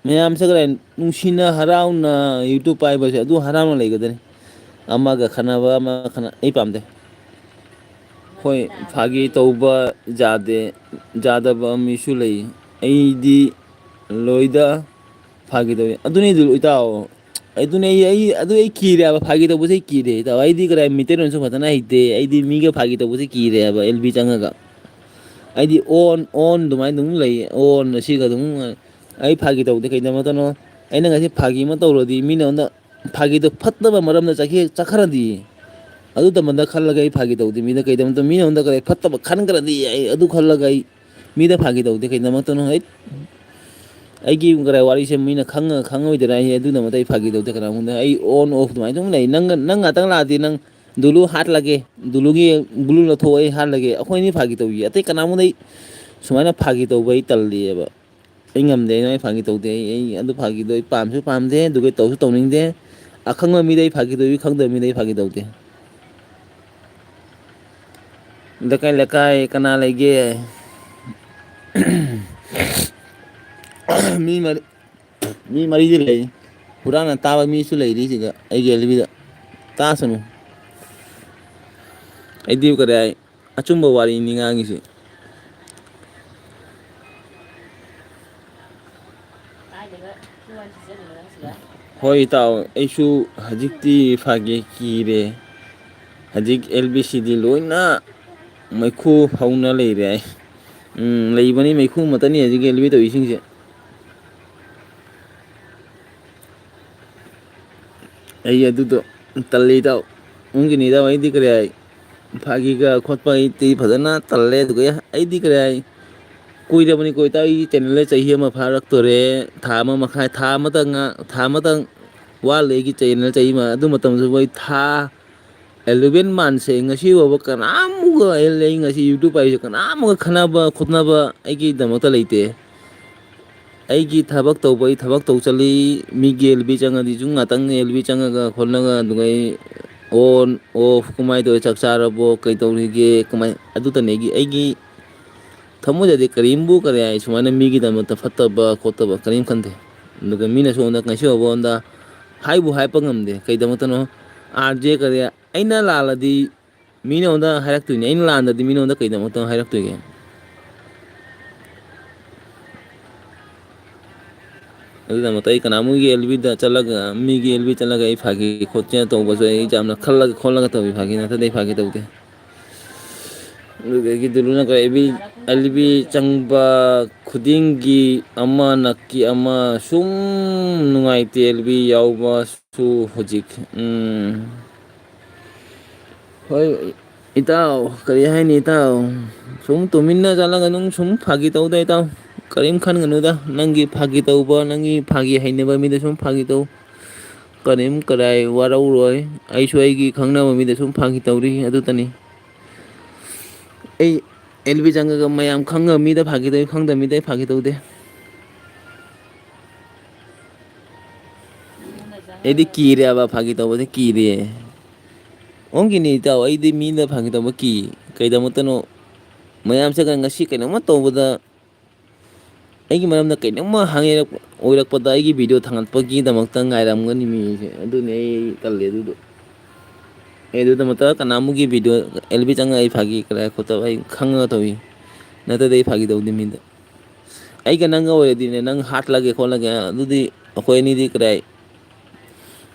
ꯃꯌꯥꯝꯁꯦ ꯀꯗꯥꯏ, ꯅꯨꯡꯁꯤꯅ ꯍꯔꯥꯎꯅ ꯌꯨꯇ꯭ꯌꯨꯕ ꯄꯥꯏꯕꯁꯦ ꯑꯗꯨ ꯍꯔꯥꯎꯅ ꯂꯩꯒꯗꯅꯤ꯫ ꯑꯃꯒ ꯈꯠꯅꯕ, ꯑꯃꯒ ꯈꯠꯅ-, ꯑꯩ ꯄꯥꯝꯗꯦ꯫ ꯍꯣꯏ, ꯐꯥꯒꯤ ꯇꯧꯕ ꯌꯥꯗꯦ, ꯌꯥꯗꯕ ꯃꯤꯁꯨ ꯂꯩ꯫ ꯑꯩꯗꯤ ꯂꯣꯏꯗ ꯐꯥꯒꯤ ꯇꯧꯏ꯫ ꯑꯗꯨꯅꯤ ꯑꯗꯨ, ꯏꯇꯥꯎ꯫ ꯑꯗꯨꯅꯦ ꯑꯩ, ꯑꯩ, ꯑꯗꯨ ꯑꯩ ꯀꯤꯔꯦ ꯍꯥꯏꯕ, ꯐꯥꯒꯤ ꯇꯧꯕꯁꯦ ꯑꯩ ꯀꯤꯔꯦ, ꯏꯇꯥꯎ꯫ ꯑꯩꯗꯤ ꯀꯗꯥꯏ ꯃꯩꯇꯩꯂꯣꯟꯁꯨ ꯐꯖꯅ ꯍꯩꯇꯦ꯫ ꯑꯩꯗꯤ ꯃꯤꯒ ꯐꯥꯒꯤ ꯇꯧꯕꯁꯦ ꯀꯤꯔꯦ ꯍꯥꯏꯕ, ꯑꯦꯜ ꯕꯤ ꯆꯪꯉꯒ꯫ ꯑꯩꯗꯤ ꯑꯣꯟ, ꯑꯣꯟ ꯑꯗꯨꯃꯥꯏꯅ ꯑꯗꯨꯝ ꯂꯩ, ꯑꯣꯟ ꯑꯁꯤꯒ ꯑꯗꯨꯝ꯫ ꯑꯩ ꯐꯥꯒꯤ ꯇꯧꯗꯦ, ꯀꯩꯗꯃꯛꯇꯅꯣ? ꯑꯩꯅ ꯉꯁꯤ ꯐꯥꯒꯤ ꯑꯃ ꯇꯧꯔꯗꯤ ꯃꯤꯅ ꯑꯩꯉꯣꯟꯗ ꯐꯥꯒꯤꯗꯣ ꯐꯠꯇꯕ ꯃꯔꯝꯗ ꯆꯠꯈꯤ-, ꯆꯠꯈ꯭ꯔꯗꯤ꯫ ꯑꯗꯨ ꯇꯝꯕꯗ ꯈꯜꯂꯒ ꯑꯩ ꯐꯥꯒꯤ ꯇꯧꯗꯦ ꯃꯤꯗ, ꯀꯩꯗꯃꯛꯇ ꯃꯤꯅ ꯑꯩꯉꯣꯟꯗ ꯀꯔꯤ ꯐꯠꯇꯕ ꯈꯟꯈ꯭ꯔꯗꯤ ꯑꯩ ꯑꯗꯨ ꯈꯜꯂꯒ ꯑꯩ ꯃꯤꯗ ꯐꯥꯒꯤ ꯇꯧꯗꯦ꯫ ꯀꯩꯗꯃꯛꯇꯅꯣ? ꯑꯩ, ꯑꯩꯒꯤ ꯀꯔꯥꯏ ꯋꯥꯔꯤꯁꯦ ꯃꯤꯅ ꯈꯪꯉ-, ꯈꯪꯉꯣꯏꯗꯅ ꯑꯩ ꯑꯗꯨꯒꯤꯗꯃꯛꯇ ꯑꯩ ꯐꯥꯒꯤ ꯇꯧꯗꯦ ꯀꯅꯥꯒꯨꯝꯗ꯫ ꯑꯩ ꯑꯣꯟ ꯑꯣꯐ ꯑꯗꯨꯃꯥꯏꯅ ꯑꯗꯨꯝ ꯂꯩ꯫ ꯅꯪ, ꯅꯪ ꯉꯥꯛꯇꯪ ꯂꯥꯛꯑꯗꯤ ꯅꯪ ꯗꯨꯂꯨ ꯍꯥꯠꯂꯒꯦ, ꯗꯨꯂꯨꯒꯤ ꯕ꯭ꯂꯨ ꯂꯧꯊꯣꯛꯑꯣ, ꯑꯩ ꯍꯥꯠꯂꯒꯦ꯫ ꯑꯩꯈꯣꯏ ꯑꯅꯤ ꯐꯥꯒꯤ ꯇꯧꯏ꯫ ꯑꯇꯩ ꯀꯅꯥꯒꯨꯝꯗ ꯑꯩ ꯁꯨꯃꯥꯏꯅ ꯐꯥꯒꯤ ꯇꯧꯕ ꯑꯩ ꯇꯜꯂꯤꯑꯕ꯫ ꯑꯩ ꯉꯝꯗꯦ, ꯑꯩ ꯐꯥꯒꯤ ꯇꯧꯗꯦ꯫ ꯑꯩ, ꯑꯩ ꯑꯗꯨ ꯐꯥꯒꯤꯗꯣ ꯑꯩ ꯄꯥꯝꯁꯨ ꯄꯥꯝꯗꯦ, ꯑꯗꯨꯒ ꯇꯧꯁꯨ ꯇꯧꯅꯤꯡꯗꯦ꯫ ꯑꯈꯪꯕ ꯃꯤꯗ ꯑꯩ ꯐꯥꯒꯤ ꯇꯧꯏ, ꯈꯪꯗꯕ ꯃꯤꯗ ꯑꯩ ꯐꯥꯒꯤ ꯇꯧꯗꯦ꯫ ꯂꯩꯀꯥꯏ ꯂꯩꯀꯥꯏ ꯀꯅꯥ ꯂꯩꯒꯦ? ꯃꯤ ꯃꯔꯤ, ꯃꯤ ꯃꯔꯤꯗꯤ ꯂꯩ꯫ ꯍꯨꯔꯥꯟꯅ ꯇꯥꯕ ꯃꯤꯁꯨ ꯂꯩꯔꯤ ꯁꯤꯗ, ꯑꯩꯒꯤ ꯑꯦꯜꯕꯤꯗ꯫ ꯇꯥꯁꯅꯨ꯫ ꯑꯩꯗꯤ ꯀꯔꯤ ꯍꯥꯏ? ꯑꯆꯨꯝꯕ ꯋꯥꯔꯤꯅꯤ ꯉꯥꯡꯉꯤꯁꯤ꯫ ꯍꯣꯏ, ꯏꯇꯥꯎ, ꯑꯩꯁꯨ ꯍꯧꯖꯤꯛꯇꯤ ꯐꯥꯒꯤ ꯀꯤꯔꯦ꯫ ꯍꯧꯖꯤꯛ ꯑꯦꯜ ꯕꯤ ꯁꯤꯗꯤ ꯂꯣꯏꯅ ꯃꯩꯈꯨ ꯍꯧꯅ ꯂꯩꯔꯦ꯫ ꯎꯝ, ꯂꯩꯕꯅꯤ, ꯃꯩꯈꯨ ꯃꯇꯅꯤ ꯍꯧꯖꯤꯛ ꯑꯦꯜ ꯕꯤ ꯇꯧꯔꯤꯁꯤꯡꯁꯦ꯫ ꯑꯩ ꯑꯗꯨꯗꯣ ꯇꯜꯂꯤ, ꯏꯇꯥꯎ꯫ ꯎꯪꯒꯤꯅꯤ, ꯏꯇꯥꯎ, ꯑꯩꯗꯤ ꯀꯔꯤ ꯍꯥꯏ? ꯐꯥꯒꯤꯒ ꯈꯣꯠꯄ ꯑꯩꯗꯤ ꯐꯖꯅ ꯇꯜꯂꯦ꯫ ꯑꯗꯨꯒ ꯑꯩꯗꯤ ꯀꯔꯤ ꯍꯥꯏ? ꯀꯨꯏꯔꯕꯅꯤꯀꯣ, ꯏꯇꯥꯎ, ꯑꯩꯒꯤ ꯆꯦꯅꯦꯜꯗ ꯆꯍꯤ ꯑꯃ ꯐꯥꯔꯛꯇꯣꯔꯦ꯫ ꯊꯥ ꯑꯃ ꯃꯈꯥꯏ, ꯊꯥ ꯑꯃꯇꯪ ꯉ-, ꯊꯥ ꯑꯃꯇꯪ ꯋꯥꯠꯂꯤ ꯑꯩꯒꯤ ꯆꯦꯅꯦꯜ ꯆꯍꯤ ꯑꯃ꯫ ꯑꯗꯨ ꯃꯇꯝꯗꯨ ꯑꯩ ꯊꯥ ꯑꯦꯂꯚꯦꯟ ꯃꯥꯟꯁꯦ ꯉꯁꯤ ꯐꯥꯎꯕ ꯀꯅꯥꯝꯒ ꯑꯩ ꯂꯩ, ꯉꯁꯤ YouTube ꯄꯥꯏꯔꯤꯁꯦ ꯀꯅꯥꯝꯒ ꯈꯟꯅꯕ ꯈꯣꯠꯅꯕ ꯑꯩꯒꯤꯗꯃꯛꯇ ꯂꯩꯇꯦ꯫ ꯑꯩꯒꯤ ꯊꯕꯛ ꯇꯧꯕ, ꯑꯩ ꯊꯕꯛ ꯇꯧ ꯆꯠꯂꯤ꯫ ꯃꯤꯒꯤ ꯑꯦꯜ ꯕꯤ ꯆꯪꯉꯗꯤ ꯁꯨꯝ ꯉꯥꯛꯇꯪ ꯑꯦꯜ ꯕꯤ ꯆꯪꯉꯒ ꯈꯣꯠꯂꯒ ꯑꯗꯨꯒ ꯑꯩ on off ꯀꯃꯥꯏꯅ ꯇꯧꯋꯤ, ꯆꯥꯛ ꯆꯥꯔꯕꯣ, ꯀꯩ ꯇꯧꯔꯤꯒꯦ, ꯀꯃꯥꯏ-, ꯑꯗꯨꯇꯅꯦ ꯑꯩꯒꯤ, ꯑꯩꯒꯤ ꯊꯃꯣꯏꯗꯗꯤ ꯀꯔꯤꯝꯕꯨ ꯀꯔꯤ ꯍꯥꯏ ꯁꯨꯃꯥꯏꯅ ꯃꯤꯒꯤꯗꯃꯛꯇ ꯐꯠꯇꯕ ꯈꯣꯠꯇꯕ ꯀꯔꯤꯝ ꯈꯟꯗꯦ꯫ ꯑꯗꯨꯒ ꯃꯤꯅꯁꯨ ꯑꯩꯉꯣꯟꯗ ꯉꯁꯤ ꯐꯥꯎꯕ ꯑꯩꯉꯣꯟꯗ ꯍꯥꯏꯕꯨ ꯍꯥꯏꯕ ꯉꯝꯗꯦ꯫ ꯀꯩꯗꯃꯛꯇꯅꯣ? ꯑꯥꯔ ꯖꯦ ꯀꯔꯤ ꯑꯩꯅ ꯂꯥꯜꯂꯗꯤ ꯃꯤꯅ ꯑꯩꯉꯣꯟꯗ ꯍꯥꯏꯔꯛꯇꯣꯏꯅꯦ, ꯑꯩꯅ ꯂꯥꯟꯗꯗꯤ ꯃꯤꯅ ꯑꯩꯉꯣꯟꯗ ꯀꯩꯗꯃꯛꯇ ꯍꯥꯏꯔꯛꯇꯣꯏꯒꯦ? ꯑꯗꯨꯒꯤꯗꯃꯛꯇ ꯑꯩ ꯀꯅꯥꯃꯨꯛꯒꯤ ꯑꯦꯜ ꯕꯤꯗ ꯆꯠꯂꯒ, ꯃꯤꯒꯤ ꯑꯦꯜ ꯕꯤ ꯆꯠꯂꯒ ꯑꯩ ꯐꯥꯒꯤ ꯈꯣꯠꯇꯅ ꯇꯧꯕꯁꯨ ꯑꯩ ꯌꯥꯝꯅ ꯈꯜꯂꯒ ꯈꯣꯠꯂꯒ ꯇꯧꯏ, ꯐꯥꯒꯤ ꯅꯠꯇ꯭ꯔꯗꯤ ꯑꯩ ꯐꯥꯒꯤ ꯇꯧꯗꯦ꯫ ꯑꯗꯨꯗꯒꯤ ꯗꯨꯂꯨꯅ ꯀꯔꯤ, ꯑꯦꯜ ꯕꯤ, ꯑꯦꯜ ꯕꯤ ꯆꯪꯕ ꯈꯨꯗꯤꯡꯒꯤ ꯑꯃ ꯅꯛꯀꯤ ꯑꯃ ꯁꯨꯝ ꯅꯨꯡꯉꯥꯏꯇꯦ, ꯑꯦꯜ ꯕꯤ ꯌꯥꯎꯕꯁꯨ ꯍꯧꯖꯤꯛ꯫ ꯎꯝ꯫ ꯍꯣꯏ, ꯏꯇꯥꯎ, ꯀꯔꯤ ꯍꯥꯏꯅꯤ, ꯏꯇꯥꯎ? ꯁꯨꯝ ꯇꯨꯃꯤꯟꯅ ꯆꯠꯂꯒ ꯅꯪ ꯁꯨꯝ ꯐꯥꯒꯤ ꯇꯧꯗ, ꯏꯇꯥꯎ꯫ ꯀꯔꯤꯝ ꯈꯟꯒꯅꯨꯗ, ꯅꯪꯒꯤ ꯐꯥꯒꯤ ꯇꯧꯕ, ꯅꯪꯒꯤ ꯐꯥꯒꯤ ꯍꯩꯅꯕ ꯃꯤꯗ ꯁꯨꯝ ꯐꯥꯒꯤ ꯇꯧ꯫ ꯀꯔꯤꯝ ꯀꯗꯥꯏ ꯋꯥꯔꯧꯔꯣꯏ꯫ ꯑꯩꯁꯨ ꯑꯩꯒꯤ ꯈꯪꯅꯕ ꯃꯤꯗ ꯁꯨꯝ ꯐꯥꯒꯤ ꯇꯧꯔꯤ, ꯑꯗꯨꯇꯅꯤ꯫ ꯑꯩ ꯑꯦꯜ ꯕꯤ ꯆꯪꯉꯒ ꯃꯌꯥꯝ ꯈꯪꯉꯕ ꯃꯤꯗ ꯐꯥꯒꯤ ꯇꯧꯏ, ꯈꯪꯗꯕ ꯃꯤꯗ ꯑꯩ ꯐꯥꯒꯤ ꯇꯧꯗꯦ꯫ ꯑꯩꯗꯤ ꯀꯤꯔꯦꯕ, ꯐꯥꯒꯤ ꯇꯧꯕꯁꯦ ꯀꯤꯔꯦ꯫ ꯑꯣꯟꯈꯤꯅꯤ ꯏꯇꯥꯎ, ꯑꯩꯗꯤ ꯃꯤꯗ ꯐꯥꯒꯤ ꯇꯧꯕ ꯀꯤ꯫ ꯀꯩꯗꯃꯛꯇꯅꯣ ꯃꯌꯥꯝꯁꯦ ꯉꯁꯤ ꯀꯩꯅꯣꯝꯃ ꯇꯧꯕꯗ, ꯑꯩꯒꯤ ꯃꯔꯝꯗ ꯀꯩꯅꯣꯝꯃ ꯍꯪꯉꯛ-, ꯑꯣꯏꯔꯛꯄꯗ ꯑꯩꯒꯤ video ꯊꯥꯡꯒꯠꯄꯒꯤꯗꯃꯛꯇ ꯉꯥꯏꯔꯝꯒꯅꯤ ꯃꯤꯁꯦ꯫ ꯑꯗꯨꯅꯤ ꯑꯩ ꯇꯜꯂꯤ ꯑꯗꯨꯗꯣ꯫ ꯑꯩ ꯑꯗꯨꯗꯃꯛꯇ ꯀꯅꯥꯃꯨꯛꯀꯤ video, ꯑꯦꯜ ꯕꯤ ꯆꯪꯉꯒ ꯑꯩ ꯐꯥꯒꯤ ꯀꯔꯥꯏ ꯈꯣꯠꯇꯕ ꯑꯩ ꯈꯪꯉꯒ ꯇꯧꯏ꯫ ꯅꯠꯇ꯭ꯔꯗꯤ ꯑꯩ ꯐꯥꯒꯤ ꯇꯧꯗꯦ ꯃꯤꯗ꯫ ꯑꯩꯒ ꯅꯪꯒ ꯑꯣꯏꯔꯗꯤꯅꯦ, ꯅꯪ ꯍꯥꯠꯂꯒꯦ ꯈꯣꯠꯂꯒꯦ, ꯑꯗꯨꯗꯤ ꯑꯩꯈꯣꯏ ꯑꯅꯤꯗꯤ ꯀꯗꯥꯏ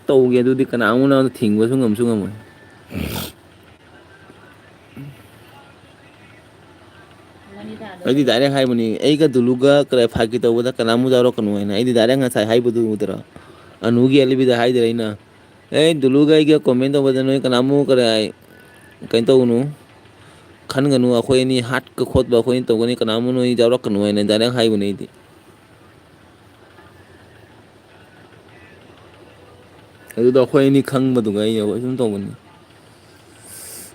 ꯇꯧꯒꯦ? ꯑꯗꯨꯗꯤ ꯀꯅꯥ ꯑꯃꯨꯛ ꯅꯉꯣꯟꯗ ꯊꯤꯡꯕꯁꯨ ꯉꯝꯁꯨ ꯉꯝꯃꯣꯏ꯫ ꯑꯩꯗꯤ direct ꯍꯥꯏꯕꯅꯤ, ꯑꯩꯒ ꯗꯨꯂꯨꯒ ꯀꯔꯥꯏ ꯐꯥꯒꯤ ꯇꯧꯕꯗ ꯀꯅꯥꯃꯨꯛ ꯌꯥꯎꯔꯛꯀꯅꯨ ꯍꯥꯏꯅ꯫ ꯑꯩꯗꯤ direct ꯉꯁꯥꯏ ꯍꯥꯏꯕꯗꯨ ꯎꯗ꯭ꯔꯣ? ꯑꯅꯨꯒꯤ ꯑꯦꯜ ꯕꯤꯗ ꯍꯥꯏꯗ꯭ꯔꯦ ꯑꯩꯅ, "ꯑꯦ, ꯗꯨꯂꯨꯒ ꯑꯩꯒ comment ꯇꯧꯕꯗ ꯅꯣꯏ ꯀꯅꯥꯃꯨꯛ ꯀꯔꯥꯏ ꯀꯩꯅꯣ ꯇꯧꯒꯅꯨ, ꯈꯟꯒꯅꯨ, ꯑꯩꯈꯣꯏ ꯑꯅꯤ ꯍꯥꯠꯀ ꯈꯣꯠꯄ ꯑꯩꯈꯣꯏ ꯑꯅꯤ ꯇꯧꯒꯅꯤ, ꯀꯅꯥꯃꯨꯛ ꯅꯣꯏ ꯌꯥꯎꯔꯛꯀꯅꯨ" ꯍꯥꯏꯅ direct ꯍꯥꯏꯕꯅꯤ ꯑꯩꯗꯤ꯫ ꯑꯗꯨꯗ ꯑꯩꯈꯣꯏ ꯑꯅꯤ ꯈꯪꯕꯗꯨꯒ ꯑꯩ ꯑꯩꯈꯣꯏ ꯁꯨꯝ ꯇꯧꯕꯅꯤ꯫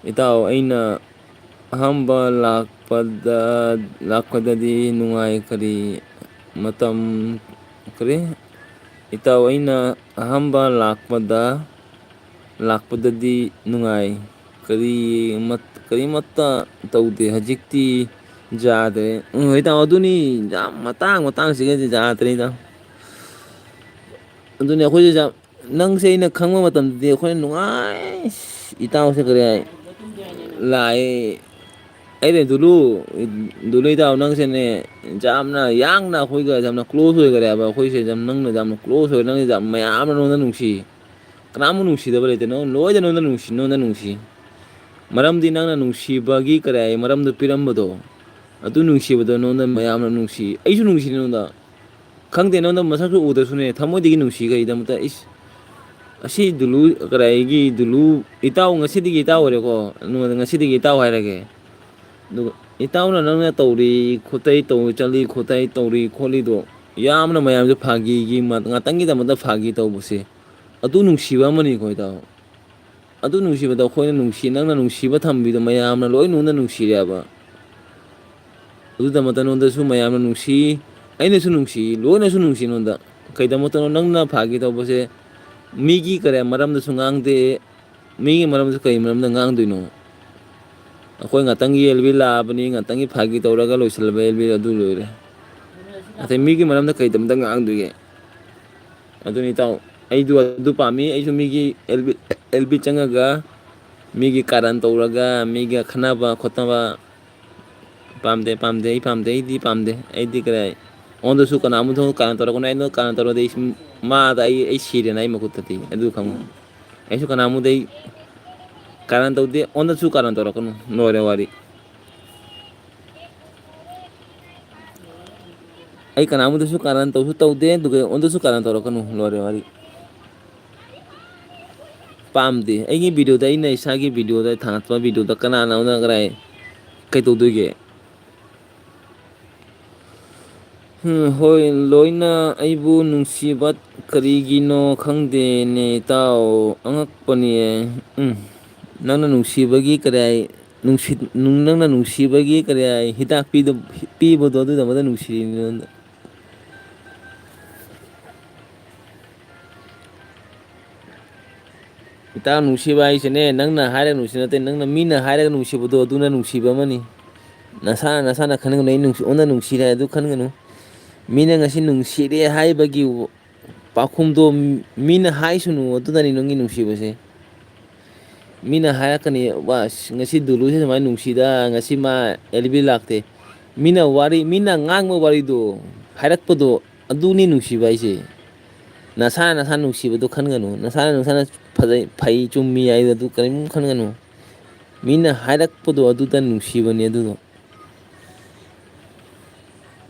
ꯏꯇꯥꯎ, ꯑꯩꯅ ꯑꯍꯥꯟꯕ ꯂꯥꯛꯄꯗ, ꯂꯥꯛꯄꯗꯗꯤ ꯅꯨꯡꯉꯥꯏ, ꯀꯔꯤ ꯃꯇꯝ, ꯀꯔꯤ? ꯏꯇꯥꯎ, ꯑꯩꯅ ꯑꯍꯥꯟꯕ ꯂꯥꯛꯄꯗ, ꯂꯥꯛꯄꯗꯗꯤ ꯅꯨꯡꯉꯥꯏ, ꯀꯔꯤ ꯃꯠ-, ꯀꯔꯤꯃꯠꯇ ꯇꯧꯗꯦ꯫ ꯍꯧꯖꯤꯛꯇꯤ ꯌꯥꯗ꯭ꯔꯦ꯫ ꯎꯝ, ꯏꯇꯥꯎ, ꯑꯗꯨꯅꯤ, ꯌꯥꯝ ꯃꯇꯥꯡ ꯃꯇꯥꯡꯁꯤꯒꯗꯤ ꯌꯥꯗ꯭ꯔꯦ, ꯏꯇꯥꯎ꯫ ꯑꯗꯨꯅꯤ ꯑꯩꯈꯣꯏꯁꯨ ꯌꯥꯝ, ꯅꯪꯁꯦ ꯑꯩꯅ ꯈꯪꯕ ꯃꯇꯝꯗꯗꯤ ꯑꯩꯈꯣꯏꯅ ꯅꯨꯡꯉꯥꯏ, ꯏꯇꯥꯎꯁꯦ ꯀꯔꯤ ꯍꯥꯏ, ꯂꯥꯛꯑꯦ꯫ ꯑꯩꯅ ꯗꯨꯂꯨ, ꯗꯨꯂꯨ ꯏꯇꯥꯎ, ꯅꯪꯁꯦꯅꯦ ꯌꯥꯝꯅ ꯌꯥꯡꯅ ꯑꯩꯈꯣꯏꯒ ꯌꯥꯝꯅ close ꯑꯣꯏꯈꯔꯦ ꯍꯥꯏꯕ꯫ ꯑꯩꯈꯣꯏꯁꯦ ꯌꯥꯝ, ꯅꯪꯅ ꯌꯥꯝꯅ close ꯑꯣꯏ, ꯅꯪꯁꯦ ꯌꯥꯝ ꯃꯌꯥꯝꯅ ꯅꯉꯣꯟꯗ ꯅꯨꯡꯁꯤ꯫ ꯀꯅꯥꯝꯕꯨ ꯅꯨꯡꯁꯤꯗꯕ ꯂꯩꯇꯦ, ꯅꯪ ꯂꯣꯏꯅ ꯅꯉꯣꯟꯗ ꯅꯨꯡꯁꯤ, ꯅꯉꯣꯟꯗ ꯅꯨꯡꯁꯤ꯫ ꯃꯔꯝꯗꯤ ꯅꯪꯅ ꯅꯨꯡꯁꯤꯕꯒꯤ ꯀꯔꯤ ꯍꯥꯏ, ꯃꯔꯝꯗꯣ ꯄꯤꯔꯝꯕꯗꯣ, ꯑꯗꯨ ꯅꯨꯡꯁꯤꯕꯗꯣ ꯅꯉꯣꯟꯗ ꯃꯌꯥꯝꯅ ꯅꯨꯡꯁꯤ꯫ ꯑꯩꯁꯨ ꯅꯨꯡꯁꯤꯅꯦ ꯅꯉꯣꯟꯗ꯫ ꯈꯪꯗꯦ, ꯅꯉꯣꯟꯗ ꯃꯁꯛꯁꯨ ꯎꯗ꯭ꯔꯁꯨꯅꯦ, ꯊꯃꯣꯏꯗꯒꯤ ꯅꯨꯡꯁꯤ꯫ ꯀꯩꯗꯃꯛꯇ? ꯏꯁ, ꯑꯁꯤ ꯗꯨꯂꯨ ꯀꯔꯥꯏꯒꯤ ꯗꯨꯂꯨ ꯏꯇꯥꯎ, ꯉꯁꯤꯗꯒꯤ ꯏꯇꯥꯎ ꯑꯣꯏꯔꯦꯀꯣ꯫ ꯅꯉꯣꯟꯗ ꯉꯁꯤꯗꯒꯤ ꯏꯇꯥꯎ ꯍꯥꯏꯔꯒꯦ꯫ ꯑꯗꯨꯒ ꯏꯇꯥꯎꯅ ꯅꯪꯅ ꯇꯧꯔꯤ ꯈꯣꯠꯇꯩ, ꯇꯧ-, ꯆꯠꯂꯤ ꯈꯣꯠꯇꯩ, ꯇꯧꯔꯤ ꯈꯣꯠꯂꯤꯗꯣ, ꯌꯥꯝꯅ ꯃꯌꯥꯝꯁꯦ ꯐꯥꯒꯤꯒꯤ ꯃ-, ꯉꯥꯛꯇꯪꯒꯤꯗꯃꯛꯇ ꯐꯥꯒꯤ ꯇꯧꯕꯁꯦ, ꯑꯗꯨ ꯅꯨꯡꯁꯤꯕ ꯑꯃꯅꯤꯀꯣ ꯏꯇꯥꯎ꯫ ꯑꯗꯨ ꯅꯨꯡꯁꯤꯕꯗꯣ ꯑꯩꯈꯣꯏꯅ ꯅꯨꯡꯁꯤ, ꯅꯪꯅ ꯅꯨꯡꯁꯤꯕ ꯊꯝꯕꯤꯗꯣ ꯃꯌꯥꯝꯅ ꯂꯣꯏ ꯅꯉꯣꯟꯗ ꯅꯨꯡꯁꯤꯔꯦꯕ꯫ ꯑꯗꯨꯗꯃꯛꯇ ꯅꯉꯣꯟꯗꯁꯨ ꯃꯌꯥꯝꯅ ꯅꯨꯡꯁꯤ, ꯑꯩꯅꯁꯨ ꯅꯨꯡꯁꯤ, ꯂꯣꯏꯅꯁꯨ ꯅꯨꯡꯁꯤ ꯅꯉꯣꯟꯗ꯫ ꯀꯩꯗꯃꯛꯇꯅꯣ ꯅꯪꯅ ꯐꯥꯒꯤ ꯇꯧꯕꯁꯦ? ꯃꯤꯒꯤ ꯀꯔꯤ ꯃꯔꯝꯗꯁꯨ ꯉꯥꯡꯗꯦ, ꯃꯤꯒꯤ ꯃꯔꯝꯗꯁꯨ ꯀꯩ ꯃꯔꯝꯗ ꯉꯥꯡꯗꯣꯏꯅꯣ? ꯑꯩꯈꯣꯏ ꯉꯥꯛꯇꯪꯒꯤ ꯑꯦꯜ ꯕꯤ ꯂꯥꯛꯑꯕꯅꯤ, ꯉꯥꯛꯇꯪꯒꯤ ꯐꯥꯒꯤ ꯇꯧꯔꯒ ꯂꯣꯏꯁꯤꯜꯂꯕ ꯑꯦꯜ ꯕꯤ ꯑꯗꯨ ꯂꯣꯏꯔꯦ꯫ ꯑꯇꯩ ꯃꯤꯒꯤ ꯃꯔꯝꯗ ꯀꯩꯗꯝꯇ ꯉꯥꯡꯗꯣꯏꯒꯦ? ꯑꯗꯨꯅꯤ ꯏꯇꯥꯎ, ꯑꯩꯗꯨ ꯑꯗꯨ ꯄꯥꯝꯃꯤ꯫ ꯑꯩꯁꯨ ꯃꯤꯒꯤ ꯑꯦꯜ ꯕꯤ, ꯑꯦꯜ ꯕꯤ ꯆꯪꯉꯒ ꯃꯤꯒꯤ ꯀꯥꯔꯟ ꯇꯧꯔꯒ ꯃꯤꯒ ꯈꯠꯅꯕ ꯈꯣꯠꯅꯕ ꯄꯥꯝꯗꯦ, ꯄꯥꯝꯗꯦ, ꯑꯩ ꯄꯥꯝꯗꯦ, ꯑꯩꯗꯤ ꯄꯥꯝꯗꯦ꯫ ꯑꯩꯗꯤ ꯀꯗꯥꯏ, ꯑꯩꯉꯣꯟꯗꯁꯨ ꯀꯅꯥꯃꯨꯛꯇ ꯀꯥꯔꯟ ꯇꯧꯔꯛꯀꯅꯨ꯫ ꯑꯩꯉꯣꯟꯗ ꯀꯥꯔꯟ ꯇꯧꯔꯗꯤ ꯑꯩ ꯁꯨꯝ ꯃꯥꯗ ꯑꯩ, ꯑꯩ ꯁꯤꯔꯦꯅ ꯑꯩ ꯃꯈꯨꯠꯇꯗꯤ꯫ ꯑꯗꯨ ꯈꯪꯉꯨ꯫ ꯑꯩꯁꯨ ꯀꯅꯥꯃꯨꯛꯇ ꯑꯩ ꯀꯥꯔꯟ ꯇꯧꯗꯦ, ꯑꯩꯉꯣꯟꯗꯁꯨ ꯀꯥꯔꯟ ꯇꯧꯔꯛꯀꯅꯨ꯫ ꯂꯣꯏꯔꯦ ꯋꯥꯔꯤ꯫ ꯑꯩ ꯀꯅꯥꯃꯨꯛꯇꯁꯨ ꯀꯥꯔꯟ ꯇꯧꯁꯨ ꯇꯧꯗꯦ, ꯑꯗꯨꯒ ꯑꯩꯉꯣꯟꯗꯁꯨ ꯀꯥꯔꯟ ꯇꯧꯔꯛꯀꯅꯨ꯫ ꯂꯣꯏꯔꯦ ꯋꯥꯔꯤ꯫ ꯄꯥꯝꯗꯦ꯫ ꯑꯩꯒꯤ ꯚꯤꯗꯤꯑꯣꯗ, ꯑꯩꯅ ꯏꯁꯥꯒꯤ ꯚꯤꯗꯤꯑꯣꯗ ꯊꯥꯒꯠꯄ ꯚꯤꯗꯤꯑꯣꯗ ꯀꯅꯥꯅ ꯑꯩꯉꯣꯟꯗ ꯀꯗꯥꯏ ꯀꯩꯇꯧꯗꯣꯏꯒꯦ? ꯎꯝ, ꯍꯣꯏ, ꯂꯣꯏꯅ ꯑꯩꯕꯨ ꯅꯨꯡꯁꯤꯕ ꯀꯔꯤꯒꯤꯅꯣ ꯈꯪꯗꯦꯅꯦ, ꯏꯇꯥꯎ꯫ ꯑꯉꯛꯄꯅꯦ꯫ ꯎꯝ, ꯅꯪꯅ ꯅꯨꯡꯁꯤꯕꯒꯤ ꯀꯗꯥꯏ, ꯅꯨꯡꯁꯤ-, ꯅꯨꯡ-, ꯅꯪꯅ ꯅꯨꯡꯁꯤꯕꯒꯤ ꯀꯗꯥꯏ ꯍꯤꯗꯥꯛ ꯄꯤꯗ-, ꯄꯤꯕꯗꯣ ꯑꯗꯨꯗꯃꯛꯇ ꯅꯨꯡꯁꯤꯔꯤꯅꯣ? ꯏꯇꯥꯎ, ꯅꯨꯡꯁꯤꯕ ꯍꯥꯏꯁꯤꯅꯦ, ꯅꯪꯅ ꯍꯥꯏꯔꯒ ꯅꯨꯡꯁꯤꯕ ꯅꯠꯇꯦ, ꯅꯪꯅ, ꯃꯤꯅ ꯍꯥꯏꯔꯒ ꯅꯨꯡꯁꯤꯕꯗꯣ ꯑꯗꯨꯅ ꯅꯨꯡꯁꯤꯕ ꯑꯃꯅꯤ꯫ ꯅꯁꯥꯅ, ꯅꯁꯥꯅ ꯈꯟꯒꯅꯨ, "ꯑꯩ ꯅꯨꯡꯁꯤ-, ꯑꯣꯟꯅ ꯅꯨꯡꯁꯤꯔꯦ" ꯍꯥꯏ ꯑꯗꯨ ꯈꯟꯒꯅꯨ꯫ ꯃꯤꯅ ꯉꯁꯤ ꯅꯨꯡꯁꯤꯔꯦ ꯍꯥꯏꯕꯒꯤ ꯄꯥꯎꯈꯨꯝꯗꯣ ꯃꯤꯅ ꯍꯥꯏꯁꯅꯨ, ꯑꯗꯨꯅꯅꯤ ꯅꯪꯒꯤ ꯅꯨꯡꯁꯤꯕꯁꯦ꯫ ꯃꯤꯅ ꯍꯥꯏꯔꯛꯀꯅꯤ, "ꯋꯥ, ꯑꯁ, ꯉꯁꯤ ꯗꯨꯂꯨꯁꯦ ꯁꯨꯃꯥꯏꯅ ꯅꯨꯡꯁꯤꯗ, ꯉꯁꯤ ꯃꯥ ꯑꯦꯜ ꯕꯤ ꯂꯥꯛꯇꯦ"꯫ ꯃꯤꯅ ꯋꯥꯔꯤ, ꯃꯤꯅ ꯉꯥꯡꯕ ꯋꯥꯔꯤꯗꯣ ꯍꯥꯏꯔꯛꯄꯗꯣ, ꯑꯗꯨꯅꯤ ꯅꯨꯡꯁꯤꯕ ꯍꯥꯏꯁꯦ꯫ ꯅꯁꯥꯅ ꯅꯁꯥ ꯅꯨꯡꯁꯤꯕꯗꯣ ꯈꯟꯒꯅꯨ꯫ ꯅꯁꯥꯅ ꯅꯁꯥꯅ ꯐꯖꯩ, ꯐꯩ, ꯆꯨꯝꯃꯤ ꯍꯥꯏꯗꯣ ꯑꯗꯨ ꯀꯔꯤꯝ ꯈꯟꯒꯅꯨ꯫ ꯃꯤꯅ ꯍꯥꯏꯔꯛꯄꯗꯣ ꯑꯗꯨꯗ ꯅꯨꯡꯁꯤꯕꯅꯦ ꯑꯗꯨꯗꯣ꯫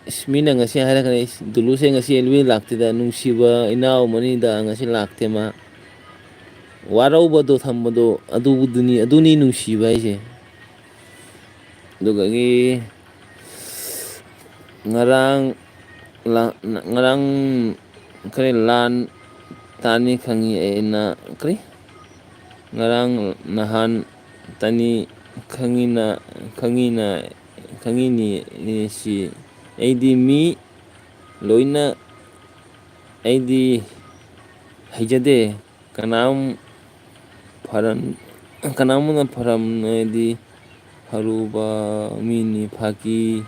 ꯏꯁ, ꯃꯤꯅ ꯉꯁꯤ ꯍꯥꯏꯔꯛꯀꯅꯤ, "ꯏꯁ, ꯗꯨꯂꯨꯁꯦ ꯉꯁꯤ ꯑꯦꯜ ꯕꯤ ꯂꯥꯛꯇꯦꯗ, ꯅꯨꯡꯁꯤꯕ ꯏꯅꯥꯎ ꯑꯃꯅꯤꯗ, ꯉꯁꯤ ꯂꯥꯛꯇꯦ ꯃꯥ"꯫ ꯋꯥꯔꯧꯕꯗꯣ ꯊꯝꯕꯗꯣ ꯑꯗꯨꯗꯨꯅꯤ, ꯑꯗꯨꯅꯤ ꯅꯨꯡꯁꯤꯕ ꯍꯥꯏꯁꯦ꯫ ꯑꯗꯨꯗꯒꯤ ꯉꯔꯥꯡ ꯂꯥ-, ꯉꯔꯥꯡ ꯀꯔꯤ ꯂꯥꯟ ꯇꯥꯅꯤ ꯈꯪꯉꯤ ꯑꯩꯅ, ꯀꯔꯤ? ꯉꯔꯥꯡ ꯅꯍꯥꯟ ꯇꯅꯤ ꯈꯪꯉꯤꯅ, ꯈꯪꯉꯤꯅ, ꯈꯪꯉꯤꯅꯤ ꯁꯤ꯫ ꯑꯩꯗꯤ ꯃꯤ ꯂꯣꯏꯅ ꯑꯩꯗꯤ ꯍꯩꯖꯗꯦ꯫ ꯀꯅꯥꯝ ꯐꯔꯝ-, ꯀꯅꯥꯝꯅ ꯐꯔꯝꯃꯗꯤ ꯍꯔꯨꯕ ꯃꯤꯅꯤ, ꯐꯥꯒꯤ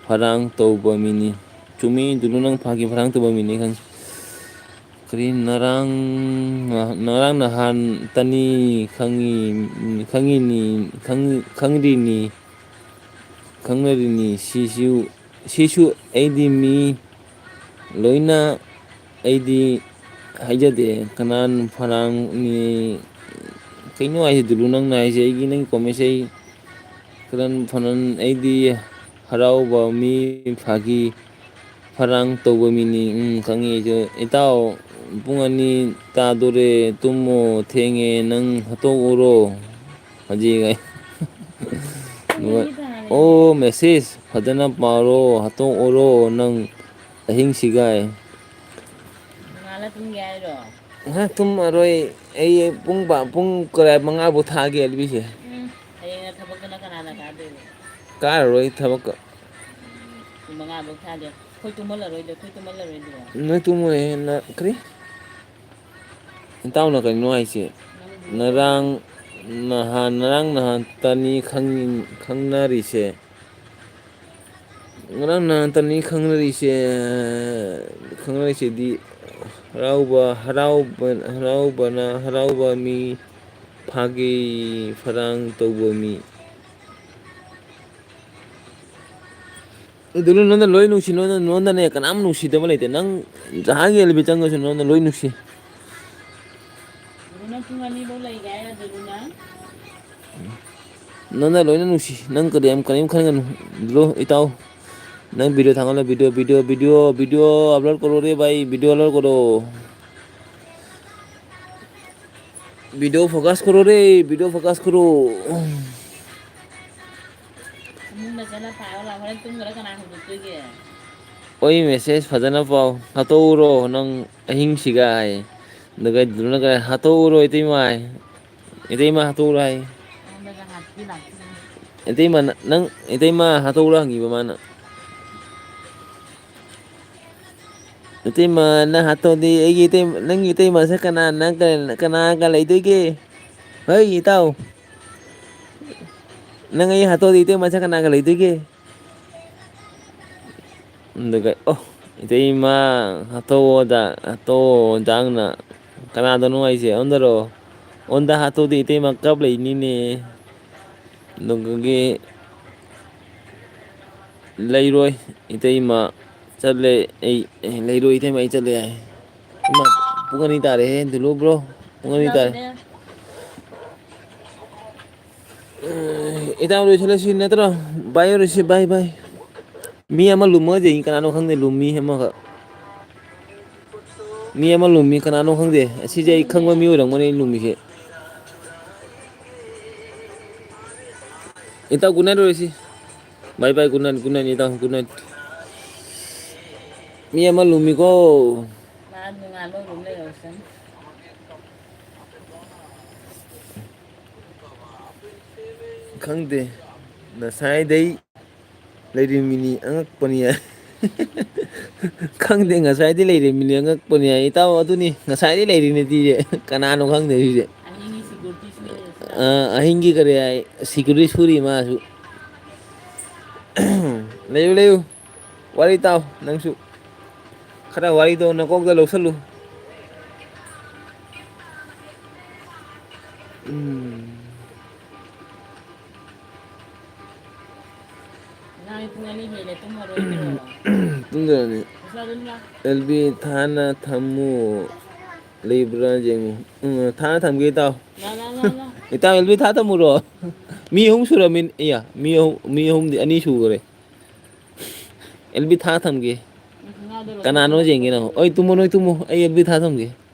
ꯐꯔꯥꯡ ꯇꯧꯕ ꯃꯤꯅꯤ꯫ ꯆꯨꯝꯃꯤ, ꯗꯨꯂꯨ, ꯅꯪ ꯐꯥꯒꯤ ꯐꯔꯥꯡ ꯇꯧꯕ ꯃꯤꯅꯤ ꯈꯪꯉꯤ꯫ ꯀꯔꯤ ꯅꯔꯥꯡ, ꯅꯔꯥꯡ ꯅꯍꯥꯟꯇꯅꯤ ꯈꯪꯉꯤ, ꯈꯪꯉꯤꯅꯤ, ꯈꯪ-, ꯈꯪꯔꯤꯅꯤ, ꯈꯪꯅꯔꯤꯅꯤ꯫ ꯁꯤꯁꯨ, ꯁꯤꯁꯨ ꯑꯩꯗꯤ ꯃꯤ ꯂꯣꯏꯅ ꯑꯩꯗꯤ ꯍꯥꯏꯖꯗꯦ꯫ ꯀꯅꯥꯅ ꯐꯔꯥꯡꯅꯤ? ꯀꯩꯅꯣ ꯍꯥꯏꯁꯦ, ꯗꯨꯂꯨ, ꯅꯪꯅ ꯍꯥꯏꯁꯦ? ꯑꯩꯒꯤ, ꯅꯪꯒꯤ ꯀꯣꯃꯦꯟꯁꯦ ꯑꯩ ꯀꯔꯟ ꯐꯅꯟ, ꯑꯩꯗꯤ ꯍꯔꯥꯎꯕ ꯃꯤ, ꯐꯥꯒꯤ ꯐꯔꯥꯡ ꯇꯧꯕ ꯃꯤꯅꯤ꯫ ꯎꯝ, ꯈꯪꯉꯤ ꯑꯩꯁꯨ꯫ ꯏꯇꯥꯎ, ꯄꯨꯡ ꯑꯅꯤ ꯇꯥꯗꯣꯔꯦ, ꯇꯨꯝꯃꯣ, ꯊꯦꯡꯉꯦ, ꯅꯪ ꯍꯥꯠꯇꯣꯛꯎꯔꯣ ꯍꯧꯖꯤꯛ꯫ ꯑꯩ ꯄꯨꯡ ꯑꯅꯤ ꯇꯥꯔꯦ꯫ ꯑꯣ, ꯃꯦꯁꯦꯖ ꯐꯖꯅ ꯄꯥꯔꯣ, ꯍꯥꯠꯇꯣꯛꯎꯔꯣ ꯅꯪ ꯑꯍꯤꯡꯁꯤꯒꯥꯏ꯫ ꯅꯣꯡꯉꯥꯜꯂ ꯇꯨꯝꯒꯦ ꯍꯥꯏꯔꯣ? ꯉꯥꯏꯍꯥꯛ ꯇꯨꯝꯃꯔꯣꯏ꯫ ꯑꯩ ꯄꯨꯡ ꯕꯥ-, ꯄꯨꯡ ꯀꯔꯥꯏ ꯃꯉꯥꯕꯨ ꯊꯥꯒꯦ ꯑꯦꯜꯕꯤꯁꯦ? ꯎꯝ, ꯍꯌꯦꯡꯅ ꯊꯕꯛꯇꯅ ꯀꯅꯥꯅ ꯀꯥꯗꯣꯏꯕ? ꯀꯥꯔꯔꯣꯏ ꯊꯕꯛꯀ꯫ ꯎꯝ, ꯄꯨꯡ ꯃꯉꯥꯕꯨ ꯊꯥꯒꯦ꯫ ꯑꯩꯈꯣꯏ ꯇꯨꯝꯍꯜꯂꯔꯣꯏꯗ꯭ꯔꯣ? ꯑꯩꯈꯣꯏ ꯇꯨꯝꯍꯜꯂꯔꯣꯏꯗ꯭ꯔꯣ? ꯅꯣꯏ ꯇꯨꯝꯃꯣꯏ, ꯅ-, ꯀꯔꯤ? ꯏꯇꯥꯎꯅ ꯀꯔꯤꯅꯣ ꯍꯥꯏꯁꯦ? ꯅꯪꯕꯨ ꯉꯔꯥꯡ ꯅꯍꯥꯟ, ꯉꯔꯥꯡ ꯅꯍꯥꯟꯇꯅꯤ ꯈꯪ-, ꯈꯪꯅꯔꯤꯁꯦ꯫ ꯉꯔꯥꯡ ꯅꯍꯥꯟꯇꯅꯤ ꯈꯪꯅꯔꯤꯁꯦ, ꯈꯪꯅꯔꯤꯁꯤꯗꯤ ꯍꯔꯥꯎꯕ, ꯍꯔꯥꯎꯕ, ꯍꯔꯥꯎꯕꯅ, ꯍꯔꯥꯎꯕ ꯃꯤ, ꯐꯥꯒꯤ ꯐꯔꯥꯡ ꯇꯧꯕ ꯃꯤ꯫ ꯑꯗꯨꯅ ꯅꯉꯣꯟꯗ ꯂꯣꯏ ꯅꯨꯡꯁꯤ, ꯅꯉꯣꯟꯗ, ꯅꯉꯣꯟꯗꯅꯦ ꯀꯅꯥꯝ ꯅꯨꯡꯁꯤꯗꯕ ꯂꯩꯇꯦ꯫ ꯅꯪ ꯖꯍꯥꯟꯒꯤ ꯑꯦꯜꯕꯤ ꯆꯪꯉꯁꯨ ꯅꯉꯣꯟꯗ ꯂꯣꯏ ꯅꯨꯡꯁꯤ꯫ ꯅꯪ ꯄꯨꯡ ꯑꯅꯤ ꯐꯥꯎ ꯂꯩꯒꯦ ꯍꯥꯏꯔ ꯑꯗꯨꯗꯨꯅ? ꯅꯪꯅ ꯂꯣꯏꯅ ꯅꯨꯡꯁꯤ꯫ ꯅꯪ ꯀꯔꯤꯝ, ꯀꯔꯤꯝ ꯈꯟꯒꯅꯨ꯫ ꯂꯣ, ꯏꯇꯥꯎ꯫ ꯅꯪ video ꯊꯥꯒꯠꯂꯣ, video, video, video, video upload करो रे भाई, video upload करो। Video focus करो रे, video focus करो। ꯐꯃꯨꯡꯗ ꯆꯠꯂ ꯄꯥꯏꯌꯣ ꯂꯥꯎ, ꯍꯣꯔꯦꯟ ꯇꯨꯝꯈ꯭ꯔ ꯀꯅꯥ ꯍꯧꯗꯣꯛꯇꯣꯏꯒꯦ? ꯑꯣꯏ, message ꯐꯖꯅ ꯄꯥꯎ꯫ ꯍꯥꯠꯇꯣꯛꯎꯔꯣ ꯅꯪ ꯑꯍꯤꯡꯁꯤꯒ ꯍꯥꯏ꯫ ꯑꯗꯨꯒ ꯗꯨꯅꯒ ꯍꯥꯠꯇꯣꯛꯎꯔꯣ ꯏꯇꯩꯃ ꯍꯥꯏ꯫ ꯏꯇꯩꯃ ꯍꯥꯠꯇꯣꯛꯎꯔꯣ ꯍꯥꯏ꯫ ꯑꯩꯉꯣꯟꯗꯒ ꯍꯥꯠꯀꯦ ꯂꯥꯛꯀꯦ꯫ ꯏꯇꯩꯃ ꯅ-, ꯅꯪ ꯏꯇꯩꯃ ꯍꯥꯠꯇꯣꯛꯎꯔꯣ ꯍꯪꯉꯤꯕ ꯃꯥꯅ꯫ ꯏꯇꯩꯃ ꯅꯪ ꯍꯥꯠꯇꯣꯛꯑꯗꯤ ꯑꯩꯒꯤ ꯏꯇꯩ-, ꯅꯪꯒꯤ ꯏꯇꯩꯃꯁꯦ ꯀꯅꯥ, ꯅꯪ ꯀꯅꯥ, ꯀꯅꯥꯒ ꯂꯩꯗꯣꯏꯒꯦ? ꯍꯩ, ꯏꯇꯥꯎ꯫ ꯅꯪ ꯑꯩ ꯍꯥꯠꯇꯣꯛꯑꯗꯤ ꯏꯇꯩ ꯃꯆꯥ ꯀꯅꯥꯒ ꯂꯩꯗꯣꯏꯒꯦ? ꯑꯗꯨꯒ, "ꯑꯣ, ꯏꯇꯩꯃ, ꯍꯥꯠꯇꯣꯛꯑꯣꯗ, ꯍꯥꯠꯇꯣꯛꯑꯣꯗ ꯅꯪꯅ ꯀꯅꯥꯗꯅꯣ ꯍꯥꯏꯁꯦ? ꯑꯣꯟꯗꯔꯣ, ꯑꯣꯟꯗ ꯍꯥꯠꯇꯣꯛꯑꯗꯤ ꯏꯇꯩꯃ ꯀꯞ ꯂꯩꯅꯤꯅꯦ꯫" ꯑꯗꯨꯒꯤ, "ꯂꯩꯔꯣꯏ, ꯏꯇꯩꯃ ꯆꯠꯂꯦ, ꯑꯩ, ꯑꯦ, ꯂꯩꯔꯣꯏ, ꯏꯇꯩꯃ, ꯑꯩ ꯆꯠꯂꯦ" ꯍꯥꯏ꯫ ꯏꯃꯥ, ꯄꯨꯡ ꯑꯅꯤ ꯇꯥꯔꯦꯍꯦ, ꯗꯨꯂꯨ ꯕ꯭ꯔꯣ, ꯄꯨꯡ ꯑꯅꯤ ꯇꯥꯔꯦ꯫ ꯏꯇꯥꯎ, ꯂꯣꯏꯁꯤꯜꯂꯁꯤ ꯅꯠꯇ꯭ꯔꯣ? ꯕꯥꯏ ꯑꯣꯏꯔꯁꯤ, ꯕꯥꯏ, ꯕꯥꯏ꯫ ꯃꯤ ꯑꯃ ꯂꯨꯝꯃꯒ ꯂꯩ, ꯀꯅꯥꯅꯣ ꯈꯪꯗꯦ, ꯂꯨꯝꯃꯤ ꯑꯃꯈꯛ꯫ ꯃꯤ ꯑꯃ ꯂꯨꯝꯃꯤ, ꯀꯅꯥꯅꯣ ꯈꯪꯗꯦ꯫ ꯑꯁꯤꯁꯦ ꯑꯩ ꯈꯪꯕ ꯃꯤ ꯑꯣꯏꯔꯝꯒꯅꯤ, ꯑꯩ ꯂꯨꯝꯃꯤꯁꯦ꯫ ꯏꯇꯥꯎ, good night ꯑꯣꯏꯔꯁꯤ꯫ Bye bye, good night, good night, ꯏꯇꯥꯎ, good night꯫ ꯃꯤ ꯑꯃ ꯂꯨꯝꯃꯤꯀꯣ꯫ ꯃꯥ ꯅꯣꯡꯉꯥꯟꯕ ꯂꯨꯝ ꯂꯩꯍꯧꯁꯅꯨ꯫ ꯈꯪꯗꯦ꯫ ꯉꯁꯥꯏꯗꯩ ꯂꯩꯔꯤꯃꯤꯅꯤ ꯑꯉꯛꯄꯅꯤ ꯍꯥꯏ꯫ ꯈꯪꯗꯦ, ꯉꯁꯥꯏꯗꯤ ꯂꯩꯔꯤꯃꯤꯅꯤ ꯑꯉꯛꯄꯅꯤ ꯍꯥꯏ꯫ ꯏꯇꯥꯎ, ꯑꯗꯨꯅꯤ, ꯉꯁꯥꯏꯗꯤ ꯂꯩꯔꯤꯅꯦ ꯇꯤꯁꯦ꯫ ꯀꯅꯥꯅꯣ ꯈꯪꯗꯦ ꯁꯤꯁꯦ꯫ ꯑꯍꯤꯡꯒꯤ security ꯁꯨꯔꯤ꯫ ꯑ, ꯑꯍꯤꯡꯒꯤ ꯀꯔꯤ ꯍꯥꯏ, security ꯁꯨꯔꯤ ꯃꯥꯁꯨ꯫ ꯂꯩꯌꯨ, ꯂꯩꯌꯨ꯫ ꯋꯥꯔꯤ ꯇꯥꯎ, ꯅꯪꯁꯨ꯫ ꯈꯔ ꯋꯥꯔꯤꯗꯣ ꯅꯀꯣꯛꯇ ꯂꯧꯁꯜꯂꯨ꯫ ꯎꯝ꯫ ꯅꯪ ꯄꯨꯡ ꯑꯅꯤ ꯍꯦꯜꯂꯦ, ꯇꯨꯝꯃꯔꯣꯏꯗ꯭ꯔꯣ? ꯇꯨꯝꯗꯣꯏꯅꯤ꯫ ꯉꯁꯤ ꯑꯗꯨꯝ ꯂꯥꯛ- ꯑꯦꯜ ꯕꯤ ꯊꯥꯅ ꯊꯝꯃꯨ꯫ ꯂꯩꯕ꯭ꯔꯥ ꯌꯦꯡꯉꯨ꯫ ꯎꯝ, ꯊꯥꯅ ꯊꯝꯒꯦ, ꯏꯇꯥꯎ꯫ ꯂꯥ, ꯂꯥ, ꯂꯥ, ꯂꯥ꯫ ꯏꯇꯥꯎ, ꯑꯦꯜ ꯕꯤ ꯊꯥ ꯊꯝꯃꯨꯔꯣ? ꯃꯤ ꯑꯍꯨꯝ ꯁꯨꯔꯝꯃꯤ-, ꯑꯦ, ꯃꯤ ꯑꯍꯨꯝ, ꯃꯤ ꯑꯍꯨꯝꯗꯤ ꯑꯅꯤ ꯁꯨꯈ꯭ꯔꯦ꯫ ꯑꯦꯜ ꯕꯤ ꯊꯥ ꯊꯝꯒꯦ꯫ ꯅꯪ ꯈꯪꯒꯥꯎꯗ ꯂꯧꯊꯣꯛ ꯀꯅꯥꯅꯣ ꯌꯦꯡꯒꯦ ꯅꯪ꯫ ꯊꯝꯃꯣ꯫ ꯑꯣꯏ, ꯇꯨꯝꯃꯣ, ꯅꯣꯏ ꯇꯨꯝꯃꯣ꯫ ꯑꯩ ꯑꯦꯜ ꯕꯤ ꯊꯥ ꯊꯝꯒꯦ꯫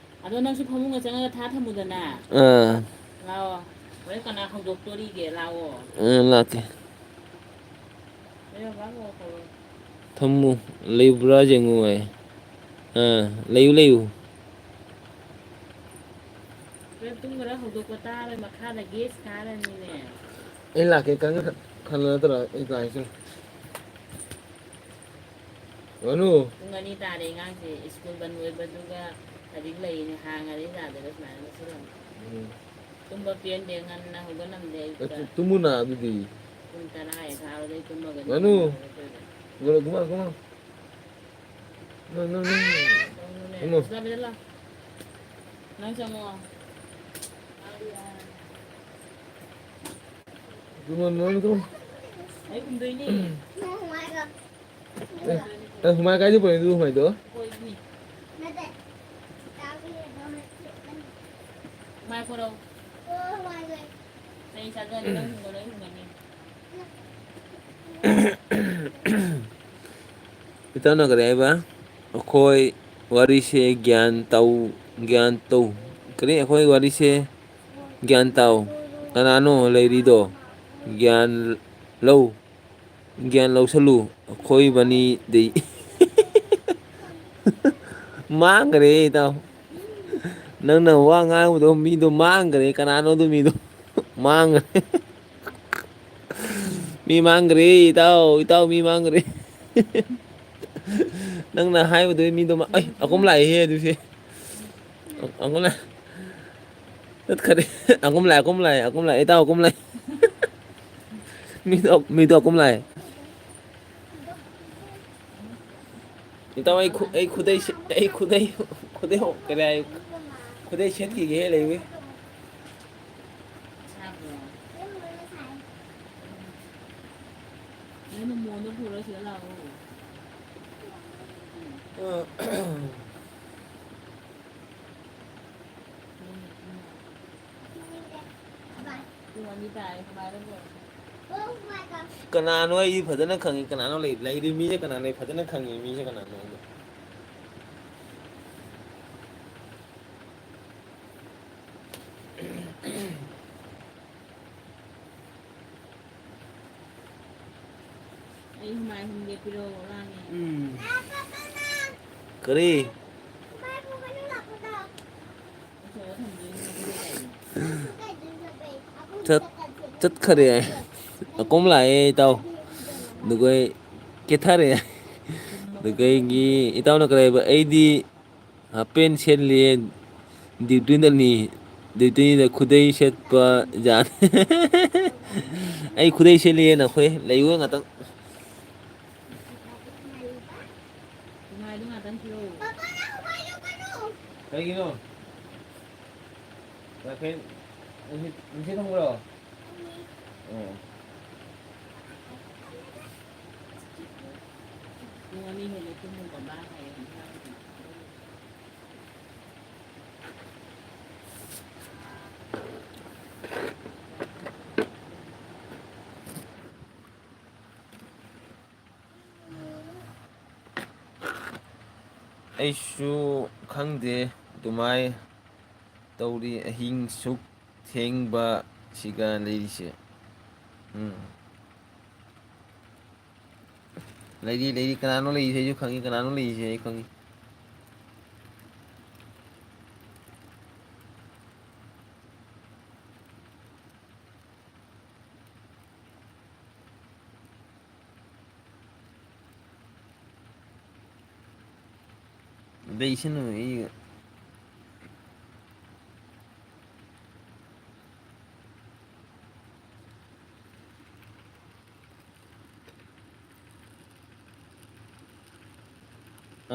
ꯑꯗꯣ ꯅꯪꯁꯨ ꯐꯃꯨꯡꯗ ꯆꯪꯉꯒ ꯊꯥ ꯊꯝꯃꯨꯗꯅ꯫ ꯑꯥ꯫ ꯂꯥꯛꯑꯣ꯫ ꯍꯣꯔꯦꯟ ꯀꯅꯥ ꯍꯧꯗꯣꯛꯇꯣꯔꯤꯒꯦ? ꯂꯥꯛꯑꯣ꯫ ꯑꯥ, ꯂꯥꯛꯀꯦ꯫ ꯂꯩꯔꯝꯃꯣ, ꯂꯥꯛꯑꯣ, ꯀꯧꯔꯣ꯫ ꯊꯝꯃꯨ꯫ ꯂꯩꯕ꯭ꯔꯥ ꯌꯦꯡꯉꯨ ꯍꯥꯏ꯫ ꯑꯥ, ꯂꯩꯌꯨ, ꯂꯩꯌꯨ꯫ ꯍꯣꯔꯦꯟ ꯇꯨꯝꯈꯔ ꯍꯧꯗꯣꯛꯄ ꯇꯥꯔꯦ, ꯃꯈꯥꯗ ꯒꯦꯁ ꯊꯥꯔꯅꯤꯅꯦ꯫ ꯑꯩ ꯂꯥꯛꯀꯦ, ꯀꯟꯅ ꯈ-, ꯈꯜꯂꯣ ꯅꯠꯇ꯭ꯔꯣ? ꯑꯩ ꯂꯥꯛꯀꯦ ꯆꯠꯂꯨ꯫ ꯔꯣꯅꯨ꯫ ꯄꯨꯡ ꯑꯅꯤ ꯇꯥꯔꯦ, ꯑꯉꯥꯡꯁꯦ ꯁ꯭ꯀꯨꯜ ꯕꯟ ꯑꯣꯏꯕꯗꯨꯒ ꯍꯧꯖꯤꯛ ꯂꯩꯔꯤꯅꯦ, ꯍꯥꯡꯉꯗꯤ ꯌꯥꯗꯦꯗ ꯁꯨꯃꯥꯏꯅ ꯆꯠꯁꯤꯜꯂꯝꯃꯦ꯫ ꯎꯝ꯫ ꯇꯨꯝꯕ ꯄꯦꯟꯗꯦ, ꯉꯟꯅ ꯍꯧꯒꯠꯂꯝꯗꯦ ꯑꯌꯨꯛꯇ꯫ ꯑꯦ, ꯇꯨ-, ꯇꯨꯝꯃꯨꯅ ꯑꯗꯨꯗꯤ꯫ ꯄꯨꯡ ꯇꯔꯥ ꯍꯦꯛ ꯊꯥꯕꯗꯩ ꯇꯨꯝꯃꯒ ꯉꯥꯅꯨ꯫ ꯑꯗꯨꯝ ꯂꯩꯔꯦ꯫ ꯒꯣꯂꯣ, ꯀꯨꯃꯥꯔ, ꯀꯨꯃꯥꯔ꯫ ꯅꯪ, ꯅꯪ, ꯅꯪ꯫ ꯇꯨꯝꯃꯨꯅꯦ꯫ ꯀꯨꯃꯥꯔ꯫ ꯆꯠꯂꯣ, ꯆꯠꯂꯣ꯫ ꯅꯪ ꯆꯪꯉꯣ꯫ ꯀꯨꯃꯥꯔ, ꯅꯪ ꯇꯨꯝꯃꯨ꯫ ꯑꯩ ꯈꯨꯝꯗꯣꯏꯅꯦ꯫ ꯑꯦ, ꯑꯦ, ꯍꯨꯃꯥꯏ ꯀꯥꯏꯗ ꯄꯨꯔꯛꯏ ꯑꯗꯨ ꯍꯨꯃꯥꯏꯗꯣ? ꯃꯥꯏ ꯄꯨꯔꯛꯎ꯫ ꯆꯩ ꯆꯥꯖꯅꯤ, ꯅꯪ ꯍꯨꯝꯕ ꯂꯣꯏ ꯍꯨꯝꯕꯅꯤ꯫ ꯏꯇꯥꯎꯅ ꯀꯔꯤ ꯍꯥꯏꯕ? ꯑꯩꯈꯣꯏ ꯋꯥꯔꯤꯁꯦ ꯒ꯭ꯌꯥꯟ ꯇꯧ, ꯒ꯭ꯌꯥꯟ ꯇꯧ꯫ ꯀꯔꯤ? ꯑꯩꯈꯣꯏ ꯋꯥꯔꯤꯁꯦ ꯒ꯭ꯌꯥꯟ ꯇꯥꯎ꯫ ꯀꯅꯥꯅꯣ ꯂꯩꯔꯤꯗꯣ? ꯒ꯭ꯌꯥꯟ ꯂꯧ꯫ ꯒ꯭ꯌꯥꯟ ꯂꯧꯁꯜꯂꯨ꯫ ꯑꯩꯈꯣꯏ ꯕꯅꯤꯗꯤ ꯃꯥꯡꯈ꯭ꯔꯦ, ꯏꯇꯥꯎ꯫ ꯅꯪꯅ ꯋꯥ ꯉꯥꯡꯕꯗꯣ ꯃꯤꯗꯣ ꯃꯥꯡꯈ꯭ꯔꯦ꯫ ꯀꯅꯥꯅꯣ ꯑꯗꯨ ꯃꯤꯗꯣ? ꯃꯥꯡꯈ꯭ꯔꯦ꯫ ꯃꯤ ꯃꯥꯡꯈ꯭ꯔꯦ, ꯏꯇꯥꯎ, ꯏꯇꯥꯎ, ꯃꯤ ꯃꯥꯡꯈ꯭ꯔꯦ꯫ ꯅꯪꯅ ꯍꯥꯏꯕꯗꯨꯒꯤ ꯃꯤꯗꯣ ꯃꯥ-, ꯑꯩ, ꯑꯀꯨꯝ ꯂꯥꯛꯏꯍꯦ ꯑꯗꯨꯁꯦ꯫ ꯑꯀꯨꯝ ꯂꯥꯛ-, ꯆꯠꯈ꯭ꯔꯦ꯫ ꯑꯀꯨꯝ ꯂꯥꯛꯑꯦ, ꯑꯀꯨꯝ ꯂꯥꯛꯑꯦ, ꯑꯀꯨꯝ ꯂꯥꯛꯑꯦ, ꯏꯇꯥꯎ, ꯑꯀꯨꯝ ꯂꯥꯛꯑꯦ꯫ ꯃꯤꯗꯣ, ꯃꯤꯗꯣ ꯑꯀꯨꯝ ꯂꯥꯛꯑꯦ꯫ ꯏꯇꯥꯎ, ꯑꯩ ꯈꯨ-, ꯑꯩ ꯈꯨꯗꯩ ꯁꯦ-, ꯑꯩ ꯈꯨꯗꯩ, ꯈꯨꯗꯩ ꯍꯣ-, ꯀꯔꯤ ꯍꯥꯏ? ꯈꯨꯗꯩ ꯁꯦꯠꯈꯤꯒꯦ ꯂꯩꯌꯨ꯫ ꯁꯥꯕ꯭ꯔꯣ? ꯅꯪꯅ ꯃꯣꯟꯗꯣ ꯄꯨꯔ ꯁꯤꯗ ꯂꯥꯛꯑꯣ꯫ ꯄꯨꯡ ꯑꯅꯤ ꯇꯥꯔꯦ, ꯀꯃꯥꯏꯅ ꯇꯧꯕꯅꯣ? ꯀꯅꯥꯅꯣ ꯑꯩ ꯐꯖꯅ ꯈꯪꯉꯤ, ꯀꯅꯥꯅꯣ ꯂꯩ-, ꯂꯩꯔꯤ ꯃꯤꯁꯦ ꯀꯅꯥꯅꯣ, ꯑꯩ ꯐꯖꯅ ꯈꯪꯉꯤ ꯃꯤꯁꯦ ꯀꯅꯥꯅꯣ ꯑꯩꯗꯣ꯫ ꯑꯩ ꯍꯨꯃꯥꯏ ꯍꯨꯝꯒꯦ ꯄꯤꯔꯛꯑꯣ, ꯂꯥꯡꯉꯦ꯫ ꯎꯝ꯫ ꯀꯔꯤ? ꯆꯠ-, ꯆꯠꯈꯔꯦ꯫ ꯑꯀꯣꯝ ꯂꯥꯛꯑꯦ, ꯏꯇꯥꯎ꯫ ꯑꯗꯨꯒ ꯑꯩ ꯀꯦꯊꯔꯦ꯫ ꯑꯗꯨꯒ ꯑꯩꯒꯤ ꯏꯇꯥꯎꯅ ꯀꯔꯤ ꯍꯥꯏꯕ? ꯑꯩꯗꯤ ꯍꯥꯞ ꯄꯦꯟ ꯁꯦꯠꯂꯤ, ꯗ꯭ꯌꯨꯇꯤꯗꯅꯤ꯫ ꯗ꯭ꯌꯨꯇꯤꯗ ꯈꯨꯗꯩ ꯁꯦꯠꯄ ꯖꯥꯠ꯫ ꯑꯩ ꯈꯨꯗꯩ ꯁꯦꯠꯂꯤꯑꯦ ꯅꯈꯣꯏ꯫ ꯂꯩꯌꯨ ꯉꯥꯛꯇꯪ꯫ ꯀꯩꯒꯤꯅꯣ? ꯅꯨꯡꯁꯤꯠ, ꯅꯨꯡꯁꯤꯠ ꯊꯝꯕ꯭ꯔꯣ? ꯑꯣ꯫ ꯄꯨꯡ ꯑꯅꯤ ꯍꯦꯜꯂꯦ ꯇꯨꯝꯃꯨꯕ ꯃꯥ ꯍꯥꯏꯌꯦ꯫ ꯑꯩꯁꯨ ꯈꯪꯗꯦ ꯑꯗꯨꯃꯥꯏ ꯇꯧꯔꯤ ꯑꯍꯤꯡ ꯁꯨꯛ ꯊꯦꯡꯕ ꯁꯤꯒ ꯂꯩꯔꯤꯁꯦ꯫ ꯎꯝ꯫ ꯂꯩꯔꯤ, ꯂꯩꯔꯤ꯫ ꯀꯅꯥꯅꯣ ꯂꯩꯔꯤꯁꯦ ꯑꯩꯁꯨ ꯈꯪꯉꯤ, ꯀꯅꯥꯅꯣ ꯂꯩꯔꯤꯁꯦ ꯑꯩ ꯈꯪꯉꯤ꯫ ꯂꯩꯁꯅꯨ, ꯑꯩ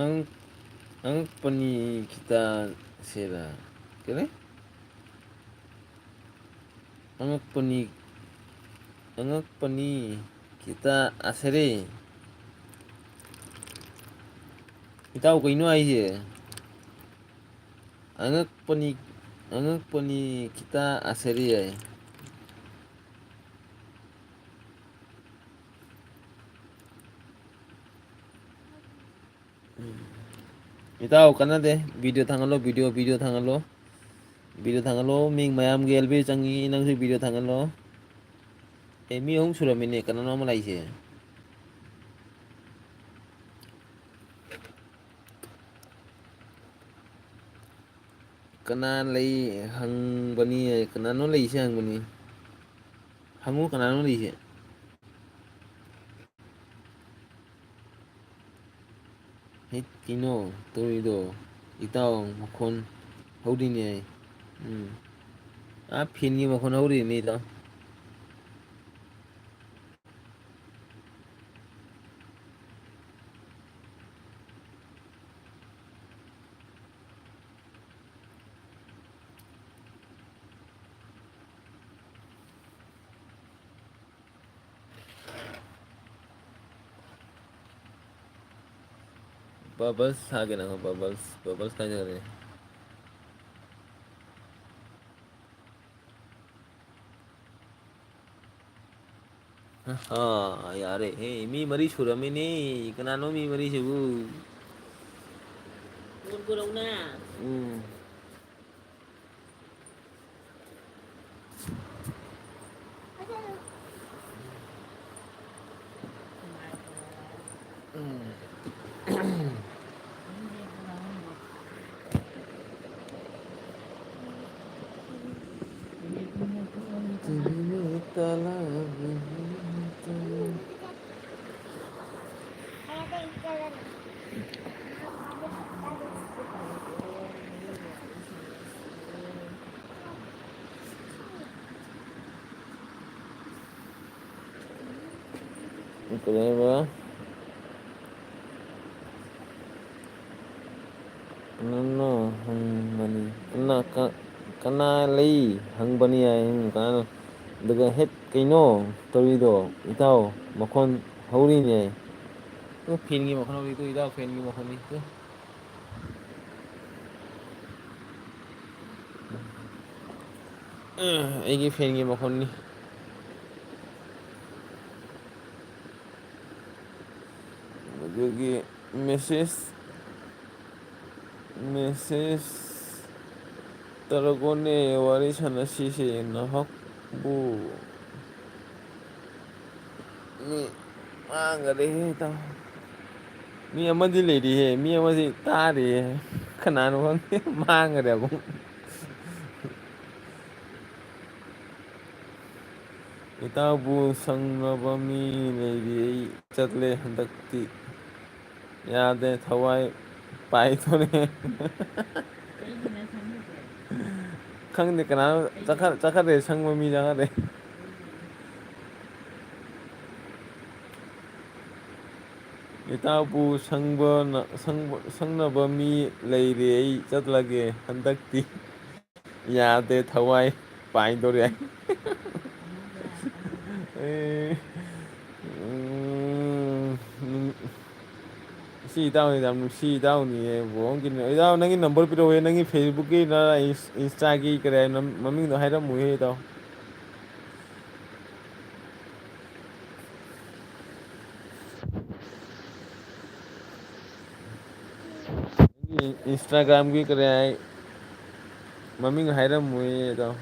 ꯑꯉꯛ-, ꯑꯉꯛꯄꯅꯤ ꯈꯤꯇ ꯁꯦꯔꯥ꯫ ꯀꯔꯤ? ꯑꯉꯛꯄꯅꯤ, ꯑꯉꯛꯄꯅꯤ ꯈꯤꯇ ꯑꯁꯔꯦ꯫ ꯏꯇꯥꯎ, ꯀꯩꯅꯣ ꯍꯥꯏꯁꯦ? ꯑꯉꯛꯄꯅꯤ, ꯑꯉꯛꯄꯅꯤ ꯈꯤꯇ ꯑꯁꯔꯦ ꯍꯥꯏ꯫ ꯏꯇꯥꯎ, ꯀꯥꯟꯅꯗꯦ꯫ Video ꯊꯥꯡꯒꯠꯂꯣ, video, video ꯊꯥꯡꯒꯠꯂꯣ꯫ Video ꯊꯥꯡꯒꯠꯂꯣ꯫ ꯃꯤ ꯃꯌꯥꯝꯒꯤ ꯑꯦꯜ ꯕꯤ ꯆꯪꯉꯤ, ꯅꯪꯁꯨ video ꯊꯥꯡꯒꯠꯂꯣ꯫ ꯑꯦ, ꯃꯤ ꯑꯍꯨꯝ ꯁꯨꯔꯝꯃꯤꯅꯦ, ꯀꯅꯥꯅꯣ ꯑꯃ ꯂꯥꯛꯏꯁꯦ? ꯀꯅꯥ ꯂꯩ ꯍꯪꯕꯅꯤ, ꯀꯅꯥꯅꯣ ꯂꯩꯁꯦ ꯍꯪꯕꯅꯤ꯫ ꯍꯪꯉꯨ, ꯀꯅꯥꯅꯣ ꯂꯩꯁꯦ? ꯍꯩꯠ, ꯀꯩꯅꯣ ꯇꯧꯔꯤꯗꯣ? ꯏꯇꯥꯎ, ꯃꯈꯣꯟ ꯍꯧꯔꯤꯅꯦ꯫ ꯎꯝ꯫ ꯑꯥ, ꯐꯦꯟꯒꯤ ꯃꯈꯣꯟ ꯍꯧꯔꯤꯅꯤꯗꯣ꯫ Bubbles ꯊꯥꯒꯦ ꯅꯪ, Bubbles, Bubbles ꯀꯥꯏ ꯆꯠꯈ꯭ꯔꯦ? ꯑꯥ, ꯌꯥꯔꯦ꯫ ꯍꯦ, ꯃꯤ ꯃꯔꯤ ꯁꯨꯔꯝꯃꯤꯅꯦ꯫ ꯀꯅꯥꯅꯣ ꯃꯤ ꯃꯔꯤꯁꯤꯕꯨ? ꯎꯝ꯫ ꯀꯩꯗꯧꯕ? ꯀꯅꯥꯅꯣ ꯍꯪꯕꯅꯤ? ꯀꯅꯥ, ꯀ-, ꯀꯅꯥ ꯂꯩ ꯍꯪꯕꯅꯤ ꯍꯥꯏ꯫ ꯀꯅꯥꯅꯣ? ꯑꯗꯨꯒ ꯍꯦꯠ, ꯀꯩꯅꯣ ꯇꯧꯔꯤꯗꯣ? ꯏꯇꯥꯎ, ꯃꯈꯣꯟ ꯍꯧꯔꯤꯅꯦ꯫ ꯇꯨ, ꯐꯦꯟꯒꯤ ꯃꯈꯣꯟ ꯍꯧꯔꯤ, ꯇꯨ, ꯏꯇꯥꯎ, ꯐꯦꯟꯒꯤ ꯃꯈꯣꯟꯅꯤ, ꯇꯨ꯫ ꯑ, ꯑꯩꯒꯤ ꯐꯦꯟꯒꯤ ꯃꯈꯣꯟꯅꯤ꯫ ꯑꯗꯨꯒꯤ message, message ꯇꯔꯒꯣꯅꯦ, ꯋꯥꯔꯤ ꯁꯥꯟꯅꯁꯤꯁꯦ ꯅꯍꯥꯛꯄꯨ꯫ ꯃꯤ ꯃꯥꯡꯒꯔꯦꯍꯦ, ꯏꯇꯥꯎ꯫ ꯃꯤ ꯑꯃꯗꯤ ꯂꯩꯔꯤꯍꯦ, ꯃꯤ ꯑꯃꯗꯤ ꯇꯥꯔꯤꯍꯦ꯫ ꯀꯅꯥꯅꯣ ꯈꯪꯗꯦ, ꯃꯥꯡꯒꯔꯦ ꯑꯃꯨꯛ꯫ ꯏꯇꯥꯎꯕꯨ ꯁꯪꯅꯕ ꯃꯤ ꯂꯩꯔꯤ, ꯑꯩ ꯆꯠꯂꯦ ꯍꯟꯗꯛꯇꯤ꯫ ꯌꯥꯗꯦ, ꯊꯋꯥꯏ ꯄꯥꯏꯊꯣꯔꯛꯑꯦ꯫ ꯀꯩꯒꯤꯅꯣ ꯈꯪꯗꯦ꯫ ꯈꯪꯗꯦ ꯀꯅꯥꯅꯣ ꯆꯠꯈ꯭ꯔꯦ, ꯁꯪꯕ ꯃꯤ ꯆꯠꯈ꯭ꯔꯦ꯫ ꯏꯇꯥꯎꯕꯨ ꯁꯪꯕ ꯅ-, ꯁꯪꯕ, ꯁꯪꯅꯕ ꯃꯤ ꯂꯩꯔꯦ, ꯑꯩ ꯆꯠꯂꯒꯦ ꯍꯟꯗꯛꯇꯤ꯫ ꯌꯥꯗꯦ, ꯊꯋꯥꯏ ꯄꯥꯏꯗꯣꯔꯦ꯫ ꯑꯦ, ꯎꯝ, ꯅꯨꯡ-, ꯁꯤ ꯏꯇꯥꯎꯅꯤ, ꯌꯥꯝ ꯅꯨꯡꯁꯤ ꯏꯇꯥꯎꯅꯤꯌꯦ꯫ ꯕꯣ ꯑꯃꯒꯤ ꯅ-, ꯏꯇꯥꯎ, ꯅꯪꯒꯤ ꯅꯝꯕꯔ ꯄꯤꯔꯛꯎꯍꯦ, ꯅꯪꯒꯤ ꯐꯦꯁꯕꯨꯛꯀꯤ ꯅ ꯏꯟꯁ-, ꯏꯟꯁꯇꯥꯒꯤ ꯀꯔꯤ ꯍꯥꯏꯅꯣ, ꯃꯃꯤꯡꯗꯣ ꯍꯥꯏꯔꯝꯃꯨꯍꯦ ꯏꯇꯥꯎ꯫ ꯅꯪꯒꯤ ꯏꯟꯁꯇꯥꯒ꯭ꯔꯥꯝꯒꯤ ꯀꯔꯤ ꯍꯥꯏ, ꯃꯃꯤꯡ ꯍꯥꯏꯔꯝꯃꯨꯍꯦ ꯏꯇꯥꯎ꯫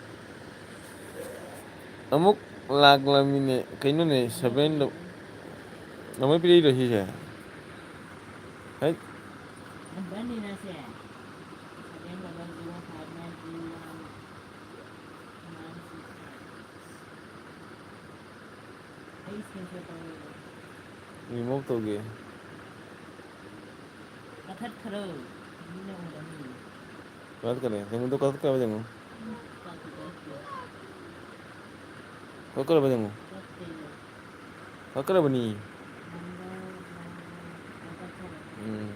ꯑꯃꯨꯛ ꯂꯥꯛꯂꯝꯃꯤꯅꯦ꯫ ꯀꯩꯅꯣꯅꯦ, ꯁꯚꯦꯟꯗꯣ ꯅꯃꯣꯏ ꯄꯤꯔꯛꯏꯔꯣ ꯁꯤꯁꯦ? ꯍꯩꯠ꯫ ꯅꯝꯕꯔꯅꯤꯅ ꯁꯦ, seven double zero five nine two one nine six five. ꯑꯩ ꯁ꯭ꯀꯔꯤꯟ ꯁꯣꯠ ꯇꯧꯔꯦ꯫ ꯔꯤꯃꯨꯚ ꯇꯧꯒꯦ꯫ ꯀꯛꯊꯠꯈ꯭ꯔꯣ꯫ ꯃꯤꯅ ꯎꯔꯅꯤ꯫ ꯀꯛꯊꯠꯈ꯭ꯔꯦ꯫ ꯌꯦꯡꯉꯨ ꯇꯨ, ꯀꯛꯊꯠꯈ꯭ꯔꯕ ꯌꯦꯡꯉꯨ꯫ ꯎꯝ, ꯀꯛꯇꯤ ꯀꯛꯇꯦ꯫ ꯀꯛꯈ꯭ꯔꯕ ꯌꯦꯡꯉꯨ꯫ ꯀꯛꯇꯦ꯫ ꯀꯛꯈ꯭ꯔꯕꯅꯤ꯫ ꯅꯝꯕꯔ, ꯅꯝꯕꯔ, ꯀꯛꯊꯠꯈ꯭ꯔꯦ꯫ ꯎꯝ꯫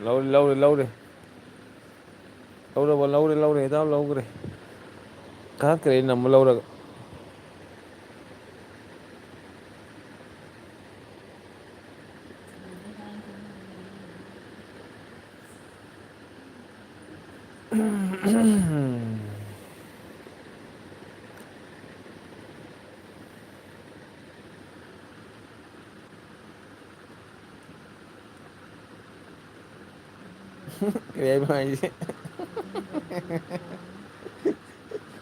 ꯂꯧꯔꯦ, ꯂꯧꯔꯦ, ꯂꯧꯔꯦ꯫ ꯂꯧꯔꯕ? ꯂꯧꯔꯦ, ꯂꯧꯔꯦ, ꯏꯇꯥꯎ ꯂꯧꯈ꯭ꯔꯦ꯫ ꯀꯛꯈ꯭ꯔꯦ ꯅꯝꯕ ꯂꯧꯔꯒ꯫ ꯀꯔꯤ ꯍꯥꯏꯕ ꯍꯥꯏꯁꯦ?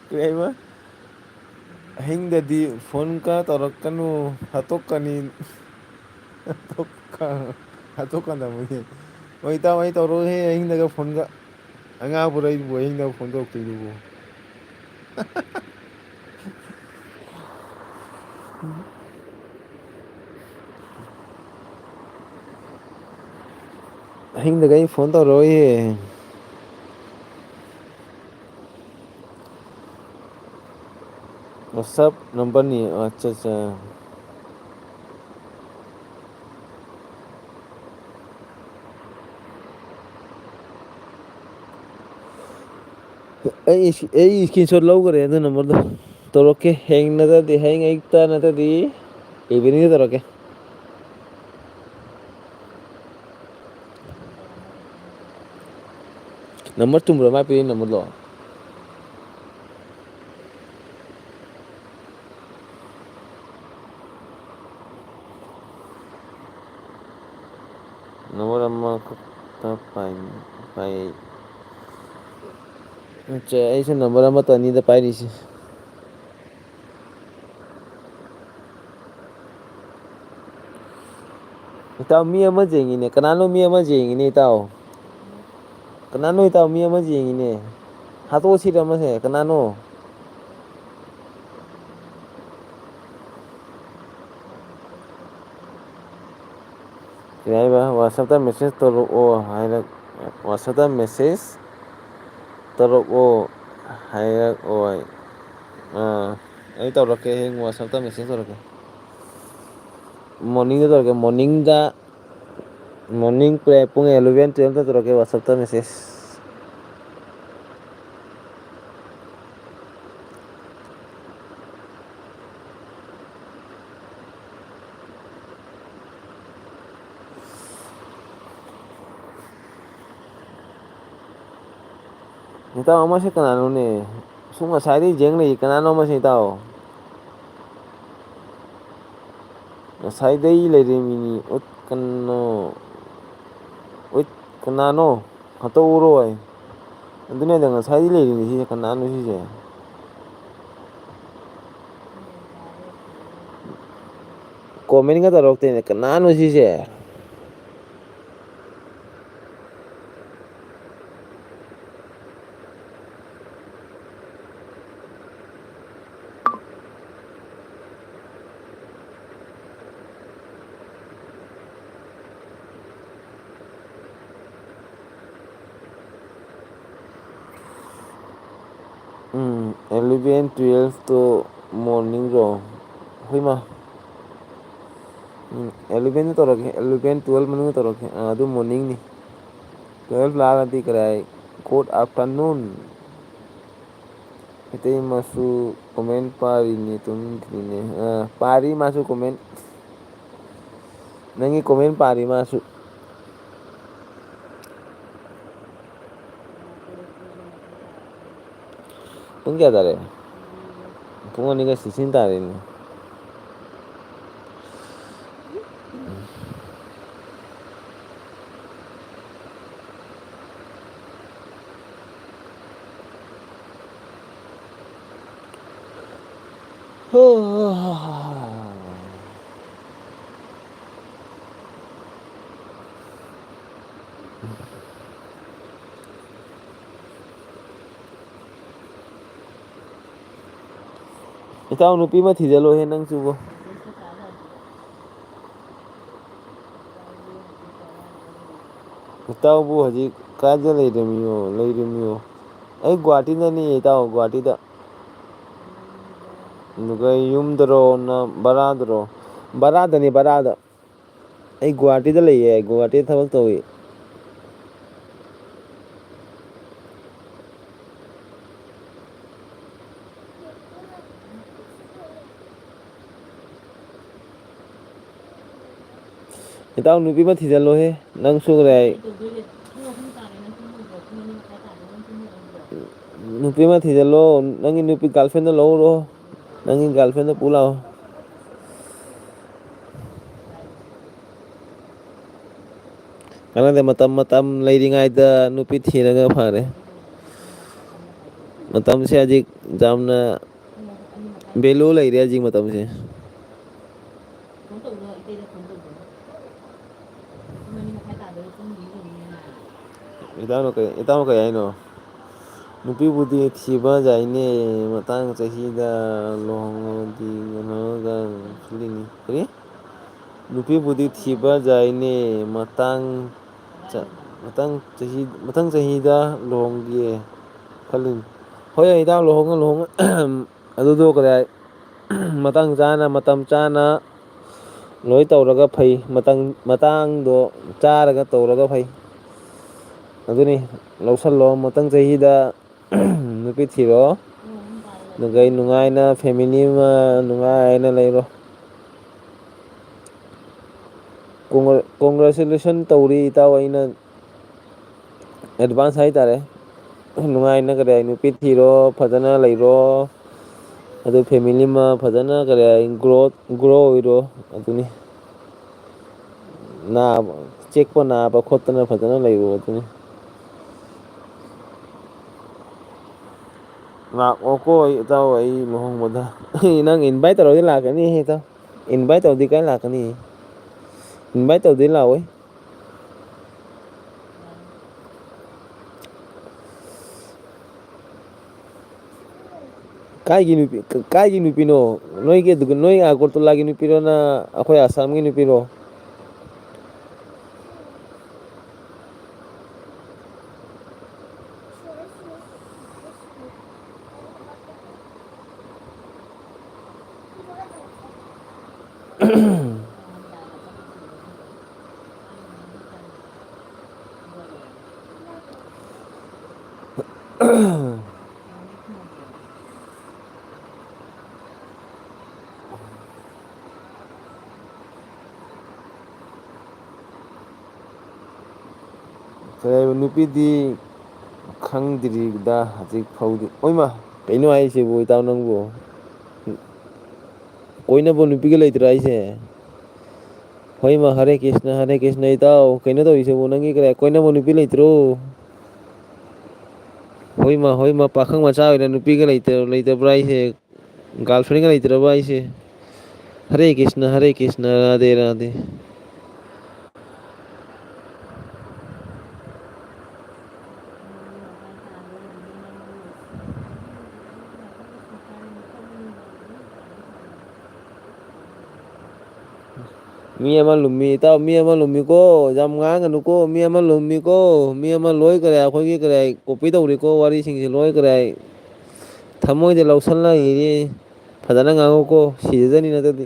ꯀꯔꯤ ꯍꯥꯏꯕ? ꯑꯍꯤꯡꯗꯗꯤ ꯐꯣꯟꯒ ꯇꯧꯔꯛꯀꯅꯨ, ꯍꯥꯠꯇꯣꯛꯀꯅꯤ꯫ ꯍꯥꯠꯇꯣꯛꯀ-, ꯍꯥꯠꯇꯣꯛꯀꯗꯕꯅꯤ꯫ ꯍꯣꯏ, ꯏꯇꯥꯎ, ꯑꯩ ꯇꯧꯔꯛꯑꯣꯏꯍꯦ ꯑꯍꯤꯡꯗꯒ ꯐꯣꯟꯒ꯫ ꯑꯉꯥꯡ ꯄꯣꯔꯛꯏꯕꯨ ꯑꯍꯤꯡꯗ ꯐꯣꯟ ꯇꯧꯔꯛꯇꯣꯏꯗꯨꯕꯨ꯫ ꯑꯍꯤꯡꯗꯒ ꯑꯩ ꯐꯣꯟ ꯇꯧꯔꯛꯑꯣꯏꯌꯦ꯫ WhatsApp ꯅꯝꯕꯔꯅꯤ꯫ ꯑꯠꯆꯥ, ꯑꯠꯆꯥ꯫ ꯑꯩ ꯏꯁ-, ꯑꯩ screenshot ꯂꯧꯈ꯭ꯔꯦ ꯑꯗꯨ ꯅꯝꯕꯔꯗꯣ꯫ ꯇꯧꯔꯛꯀꯦ, ꯍꯌꯦꯡ ꯅꯠꯇ꯭ꯔꯗꯤ, ꯍꯌꯦꯡ ꯑꯌꯨꯛꯇ ꯅꯠꯇ꯭ꯔꯗꯤ eveningꯗ ꯇꯧꯔꯛꯀꯦ꯫ ꯅꯝꯕꯔ ꯆꯨꯝꯕ꯭ꯔꯣ ꯃꯥ ꯄꯤꯔꯤ ꯅꯝꯕꯔꯗꯣ? ꯅꯝꯕꯔ ꯑꯃꯈꯛꯇ ꯄꯥꯏ-, ꯄꯥꯏ-, ꯑꯠꯆꯥ, ꯑꯩꯁꯨ ꯅꯝꯕꯔ ꯑꯃꯇ ꯑꯅꯤꯗ ꯄꯥꯏꯔꯤꯁꯤ꯫ ꯏꯇꯥꯎ, ꯃꯤ ꯑꯃ ꯌꯦꯡꯉꯤꯅꯦ꯫ ꯀꯅꯥꯅꯣ ꯃꯤ ꯑꯃ ꯌꯦꯡꯉꯤꯅꯦ, ꯏꯇꯥꯎ? ꯀꯅꯥꯅꯣ, ꯏꯇꯥꯎ? ꯃꯤ ꯑꯃ ꯌꯦꯡꯉꯤꯅꯦ꯫ ꯍꯥꯠꯇꯣꯛꯑꯁꯤꯔ ꯃꯁꯦ? ꯀꯅꯥꯅꯣ? ꯀꯩ ꯍꯥꯏꯕ? WhatsAppꯇ message ꯇꯧꯔꯛꯑꯣ ꯍꯥꯏꯔꯛ-, WhatsAppꯇ message ꯇꯧꯔꯛꯑꯣ ꯍꯥꯏꯔꯛꯑꯣꯏ꯫ ꯑꯥ, ꯑꯩ ꯇꯧꯔꯛꯀꯦ, ꯍꯌꯦꯡ WhatsAppꯇ message ꯇꯧꯔꯛꯀꯦ꯫ Morningꯗ ꯇꯧꯔꯛꯀꯦ, morningꯗ, morning prayer ꯄꯨꯡ eleven twelveꯇ ꯇꯧꯔꯛꯀꯦ WhatsAppꯇ message꯫ ꯏꯇꯥꯎ ꯑꯃꯁꯤ ꯀꯅꯥꯅꯣꯅꯦ? ꯁꯨꯝ ꯉꯁꯥꯏꯗꯩ ꯌꯦꯡ ꯂꯩ꯫ ꯀꯅꯥꯅꯣ ꯃꯁꯤ ꯏꯇꯥꯎ? ꯉꯁꯥꯏꯗꯩ ꯂꯩꯔꯤꯃꯤꯅꯤ꯫ ꯎꯠ ꯀꯩꯅꯣ? ꯎꯠ ꯀꯅꯥꯅꯣ? ꯍꯟꯇꯣꯛꯎꯔꯣꯏ꯫ ꯑꯗꯨꯅꯦ ꯑꯗ ꯉꯁꯥꯏꯗꯤ ꯂꯩꯔꯤꯅꯤ ꯁꯤꯁꯦ꯫ ꯀꯅꯥꯅꯣ ꯁꯤꯁꯦ? Commentꯒ ꯇꯧꯔꯛꯇꯦꯅꯦ꯫ ꯀꯅꯥꯅꯣ ꯁꯤꯁꯦ? ꯑꯦꯂꯚꯦꯟ ꯇꯨꯌꯦꯜꯐꯇꯣ ꯃꯣꯔꯅꯤꯡꯔꯣ? ꯍꯣꯏꯃ꯫ ꯎꯝ, ꯑꯦꯂꯚꯦꯟꯗ ꯇꯧꯔꯛꯀꯦ, ꯑꯦꯂꯚꯦꯟ ꯇꯨꯌꯦꯜꯐ ꯃꯅꯨꯡꯗ ꯇꯧꯔꯛꯀꯦ꯫ ꯑꯥ, ꯑꯗꯨ ꯃꯣꯔꯅꯤꯡꯅꯤ꯫ ꯇꯨꯌꯦꯜꯐ ꯂꯥꯛꯑꯒꯗꯤ ꯀꯗꯥꯏ? Good afternoon. ꯏꯇꯩꯃꯁꯨ ꯀꯣꯃꯦꯟ ꯄꯥꯔꯤꯅꯦ, ꯇꯨꯝꯗ꯭ꯔꯤꯅꯦ꯫ ꯑꯥ, ꯄꯥꯔꯤ ꯃꯥꯁꯨ ꯀꯣꯃꯦꯟ꯫ ꯅꯪꯒꯤ ꯀꯣꯃꯦꯟ ꯄꯥꯔꯤ ꯃꯥꯁꯨ꯫ ꯄꯨꯡ ꯀꯌꯥ ꯇꯥꯔꯦ? ꯄꯨꯡ ꯑꯅꯤꯒ ꯁꯤꯛꯁꯇꯤꯟ ꯇꯥꯔꯦꯅꯦ꯫ ꯏꯇꯥꯎ, ꯅꯨꯄꯤ ꯑꯃ ꯊꯤꯖꯜꯂꯣꯍꯦ ꯅꯪꯁꯨꯕꯣ꯫ ꯏꯇꯥꯎꯕꯨ ꯍꯧꯖꯤꯛ ꯀꯥꯏꯗ ꯂꯩꯔꯝꯃꯤꯅꯣ? ꯂꯩꯔꯝꯃꯤꯅꯣ? ꯑꯩ ꯒꯨꯍꯥꯇꯤꯗꯅꯤ ꯏꯇꯥꯎ, ꯒꯨꯍꯥꯇꯤꯗ꯫ ꯑꯗꯨꯒ ꯌꯨꯝꯗꯔꯣ ꯅ ꯕꯔꯥꯗꯔꯣ? ꯕꯔꯥꯗꯅꯤ, ꯕꯔꯥꯗ꯫ ꯑꯩ ꯒꯨꯍꯥꯇꯤꯗ ꯂꯩꯌꯦ, ꯒꯨꯍꯥꯇꯤꯗ ꯊꯕꯛ ꯇꯧꯏ꯫ ꯏꯇꯥꯎ, ꯅꯨꯄꯤ ꯑꯃ ꯊꯤꯖꯜꯂꯣꯍꯦ, ꯅꯪꯁꯨ ꯀꯗꯥꯏ? ꯅꯨꯄꯤ ꯑꯃ ꯊꯤꯖꯜꯂꯣ, ꯅꯪꯒꯤ ꯅꯨꯄꯤ girlfriendꯗꯣ ꯂꯧꯔꯣ, ꯅꯪꯒꯤ girlfriendꯗꯣ ꯄꯨ ꯂꯥꯛꯑꯣ꯫ ꯀꯥꯟꯅꯗꯦ, ꯃꯇꯝ, ꯃꯇꯝ ꯂꯩꯔꯤꯉꯩꯗ ꯅꯨꯄꯤ ꯊꯤꯔꯒ ꯐꯔꯦ꯫ ꯃꯇꯝꯁꯦ ꯍꯧꯖꯤꯛ ꯌꯥꯝꯅ value ꯂꯩꯔꯦ, ꯍꯧꯖꯤꯛ ꯃꯇꯝꯁꯦ꯫ ꯏꯇꯥꯎꯅ ꯀꯩ, ꯏꯇꯥꯎꯅ ꯀꯩ ꯍꯥꯏꯅꯣ? ꯅꯨꯄꯤꯕꯨꯗꯤ ꯊꯤꯕ ꯌꯥꯏꯅꯦ, ꯃꯇꯥꯡ ꯆꯍꯤꯗ ꯂꯨꯍꯣꯡꯉꯗꯤ ꯀꯩꯅꯣꯒ ꯈꯜꯂꯤꯅꯤ꯫ ꯀꯔꯤ? ꯅꯨꯄꯤꯕꯨꯗꯤ ꯊꯤꯕ ꯌꯥꯏꯅꯦ, ꯃꯇꯥꯡ ꯆ-, ꯃꯊꯪ ꯆꯍꯤ, ꯃꯊꯪ ꯆꯍꯤꯗ ꯂꯨꯍꯣꯡꯒꯦ ꯈꯜꯂꯤꯅꯤ꯫ ꯍꯣꯏ, ꯏꯇꯥꯎ, ꯂꯨꯍꯣꯡꯉꯣ, ꯂꯨꯍꯣꯡꯉꯣ꯫ ꯑꯗꯨꯗꯣ ꯀꯗꯥꯏ, ꯃꯇꯥꯡ ꯆꯥꯅ, ꯃꯇꯝ ꯆꯥꯅ ꯂꯣꯏ ꯇꯧꯔꯒ ꯐꯩ꯫ ꯃꯇꯝ, ꯃꯇꯥꯡꯗꯣ ꯆꯥꯔꯒ ꯇꯧꯔꯒ ꯐꯩ꯫ ꯑꯗꯨꯅꯤ, ꯂꯧꯁꯜꯂꯣ ꯃꯊꯪ ꯆꯍꯤꯗ꯫ ꯅꯨꯄꯤ ꯊꯤꯔꯣ꯫ ꯑꯗꯨꯒ ꯑꯩ ꯅꯨꯡꯉꯥꯏꯅ, family ꯑꯃ ꯅꯨꯡꯉꯥꯏꯅ ꯂꯩꯔꯣ꯫ ꯀꯣꯡꯒ꯭ꯔꯦ-, congratulation ꯇꯧꯔꯤ, ꯏꯇꯥꯎ꯫ ꯑꯩꯅ advance ꯍꯥꯏꯇꯥꯔꯦ꯫ ꯅꯨꯡꯉꯥꯏꯅ ꯀꯔꯤ ꯍꯥꯏ, ꯅꯨꯄꯤ ꯊꯤꯔꯣ, ꯐꯖꯅ ꯂꯩꯔꯣ꯫ ꯑꯗꯨ family ꯑꯃ ꯐꯖꯅ ꯀꯔꯤ ꯍꯥꯏ, growth, grow ꯑꯣꯏꯔꯣ꯫ ꯑꯗꯨꯅꯤ꯫ ꯅꯥꯕ, ꯆꯦꯛꯄ ꯅꯥꯕ ꯈꯣꯠꯇꯅ ꯐꯖꯅ ꯂꯩꯔꯣ꯫ ꯑꯗꯨꯅꯤ꯫ ꯂꯥꯛꯑꯣꯀꯣ, ꯑꯩ, ꯏꯇꯥꯎ, ꯑꯩ ꯂꯨꯍꯣꯡꯕꯗ꯫ ꯅꯪ invite ꯇꯧꯔꯗꯤ ꯂꯥꯛꯀꯅꯤ, ꯏꯇꯥꯎ꯫ Invite ꯇꯧꯗꯤ ꯀꯥꯏ ꯂꯥꯛꯀꯅꯤ? Invite ꯇꯧꯗꯤ ꯂꯥꯛꯑꯣꯏ꯫ ꯀꯥꯏꯒꯤ ꯅꯨꯄꯤ, ꯀꯥꯏꯒꯤ ꯅꯨꯄꯤꯅꯣ? ꯅꯣꯏꯒꯤ ꯑꯗꯨꯒ, ꯅꯣꯏ ꯑꯒꯔꯇꯂꯥꯒꯤ ꯅꯨꯄꯤꯔꯣ, ꯅ ꯑꯩꯈꯣꯏ ꯑꯁꯥꯝꯒꯤ ꯅꯨꯄꯤꯔꯣ? ꯀꯩ ꯍꯥꯏꯕ, ꯅꯨꯄꯤꯗꯤ ꯈꯪꯗ꯭ꯔꯤꯗ ꯍꯧꯖꯤꯛ ꯐꯥꯎꯗꯤ꯫ ꯑꯣꯏꯃ, ꯀꯩꯅꯣ ꯍꯥꯏꯁꯤꯕꯨ, ꯏꯇꯥꯎ ꯅꯪꯕꯨ? ꯀꯣꯏꯅꯕ ꯅꯨꯄꯤꯒ ꯂꯩꯇ꯭ꯔꯣ ꯍꯥꯏꯁꯦ? ꯍꯣꯏꯃ, ꯍꯔꯦ ꯀ꯭ꯔꯤꯁꯅ, ꯍꯔꯦ ꯀ꯭ꯔꯤꯁꯅ, ꯏꯇꯥꯎ, ꯀꯩꯅꯣ ꯇꯧꯔꯤꯁꯤꯕꯨ? ꯅꯪꯒꯤ ꯀꯔꯤ, ꯀꯣꯏꯅꯕ ꯅꯨꯄꯤ ꯂꯩꯇ꯭ꯔꯣ? ꯍꯣꯏꯃ, ꯍꯣꯏꯃ, ꯄꯥꯈꯪ ꯃꯆꯥ ꯑꯣꯏꯅ ꯅꯨꯄꯤꯒ ꯂꯩꯇ-, ꯂꯩꯇꯕ꯭ꯔꯥ ꯍꯥꯏꯁꯦ? Girlfriendꯒ ꯂꯩꯇ꯭ꯔꯕ ꯍꯥꯏꯁꯦ? ꯍꯔꯦ ꯀ꯭ꯔꯤꯁꯅ, ꯍꯔꯦ ꯀ꯭ꯔꯤꯁꯅ, ꯔꯥꯙꯦ ꯔꯥꯙꯦ꯫ ꯃꯤ ꯑꯃ ꯂꯨꯝꯃꯤ, ꯏꯇꯥꯎ, ꯃꯤ ꯑꯃ ꯂꯨꯝꯃꯤꯀꯣ꯫ ꯌꯥꯝ ꯉꯥꯡꯒꯅꯨꯀꯣ, ꯃꯤ ꯑꯃ ꯂꯨꯝꯃꯤꯀꯣ꯫ ꯃꯤ ꯑꯃ ꯂꯣꯏ ꯀꯔꯤ, ꯑꯩꯈꯣꯏꯒꯤ ꯀꯔꯤ, copy ꯇꯧꯔꯤꯀꯣ, ꯋꯥꯔꯤꯁꯤꯡꯁꯦ ꯂꯣꯏ ꯀꯔꯤ꯫ ꯊꯃꯣꯏꯗ ꯂꯧꯁꯜꯂꯒꯦ꯫ ꯐꯖꯅ ꯉꯥꯡꯉꯨꯀꯣ, ꯁꯤꯖꯗꯅꯤ ꯅꯠꯇ꯭ꯔꯗꯤ꯫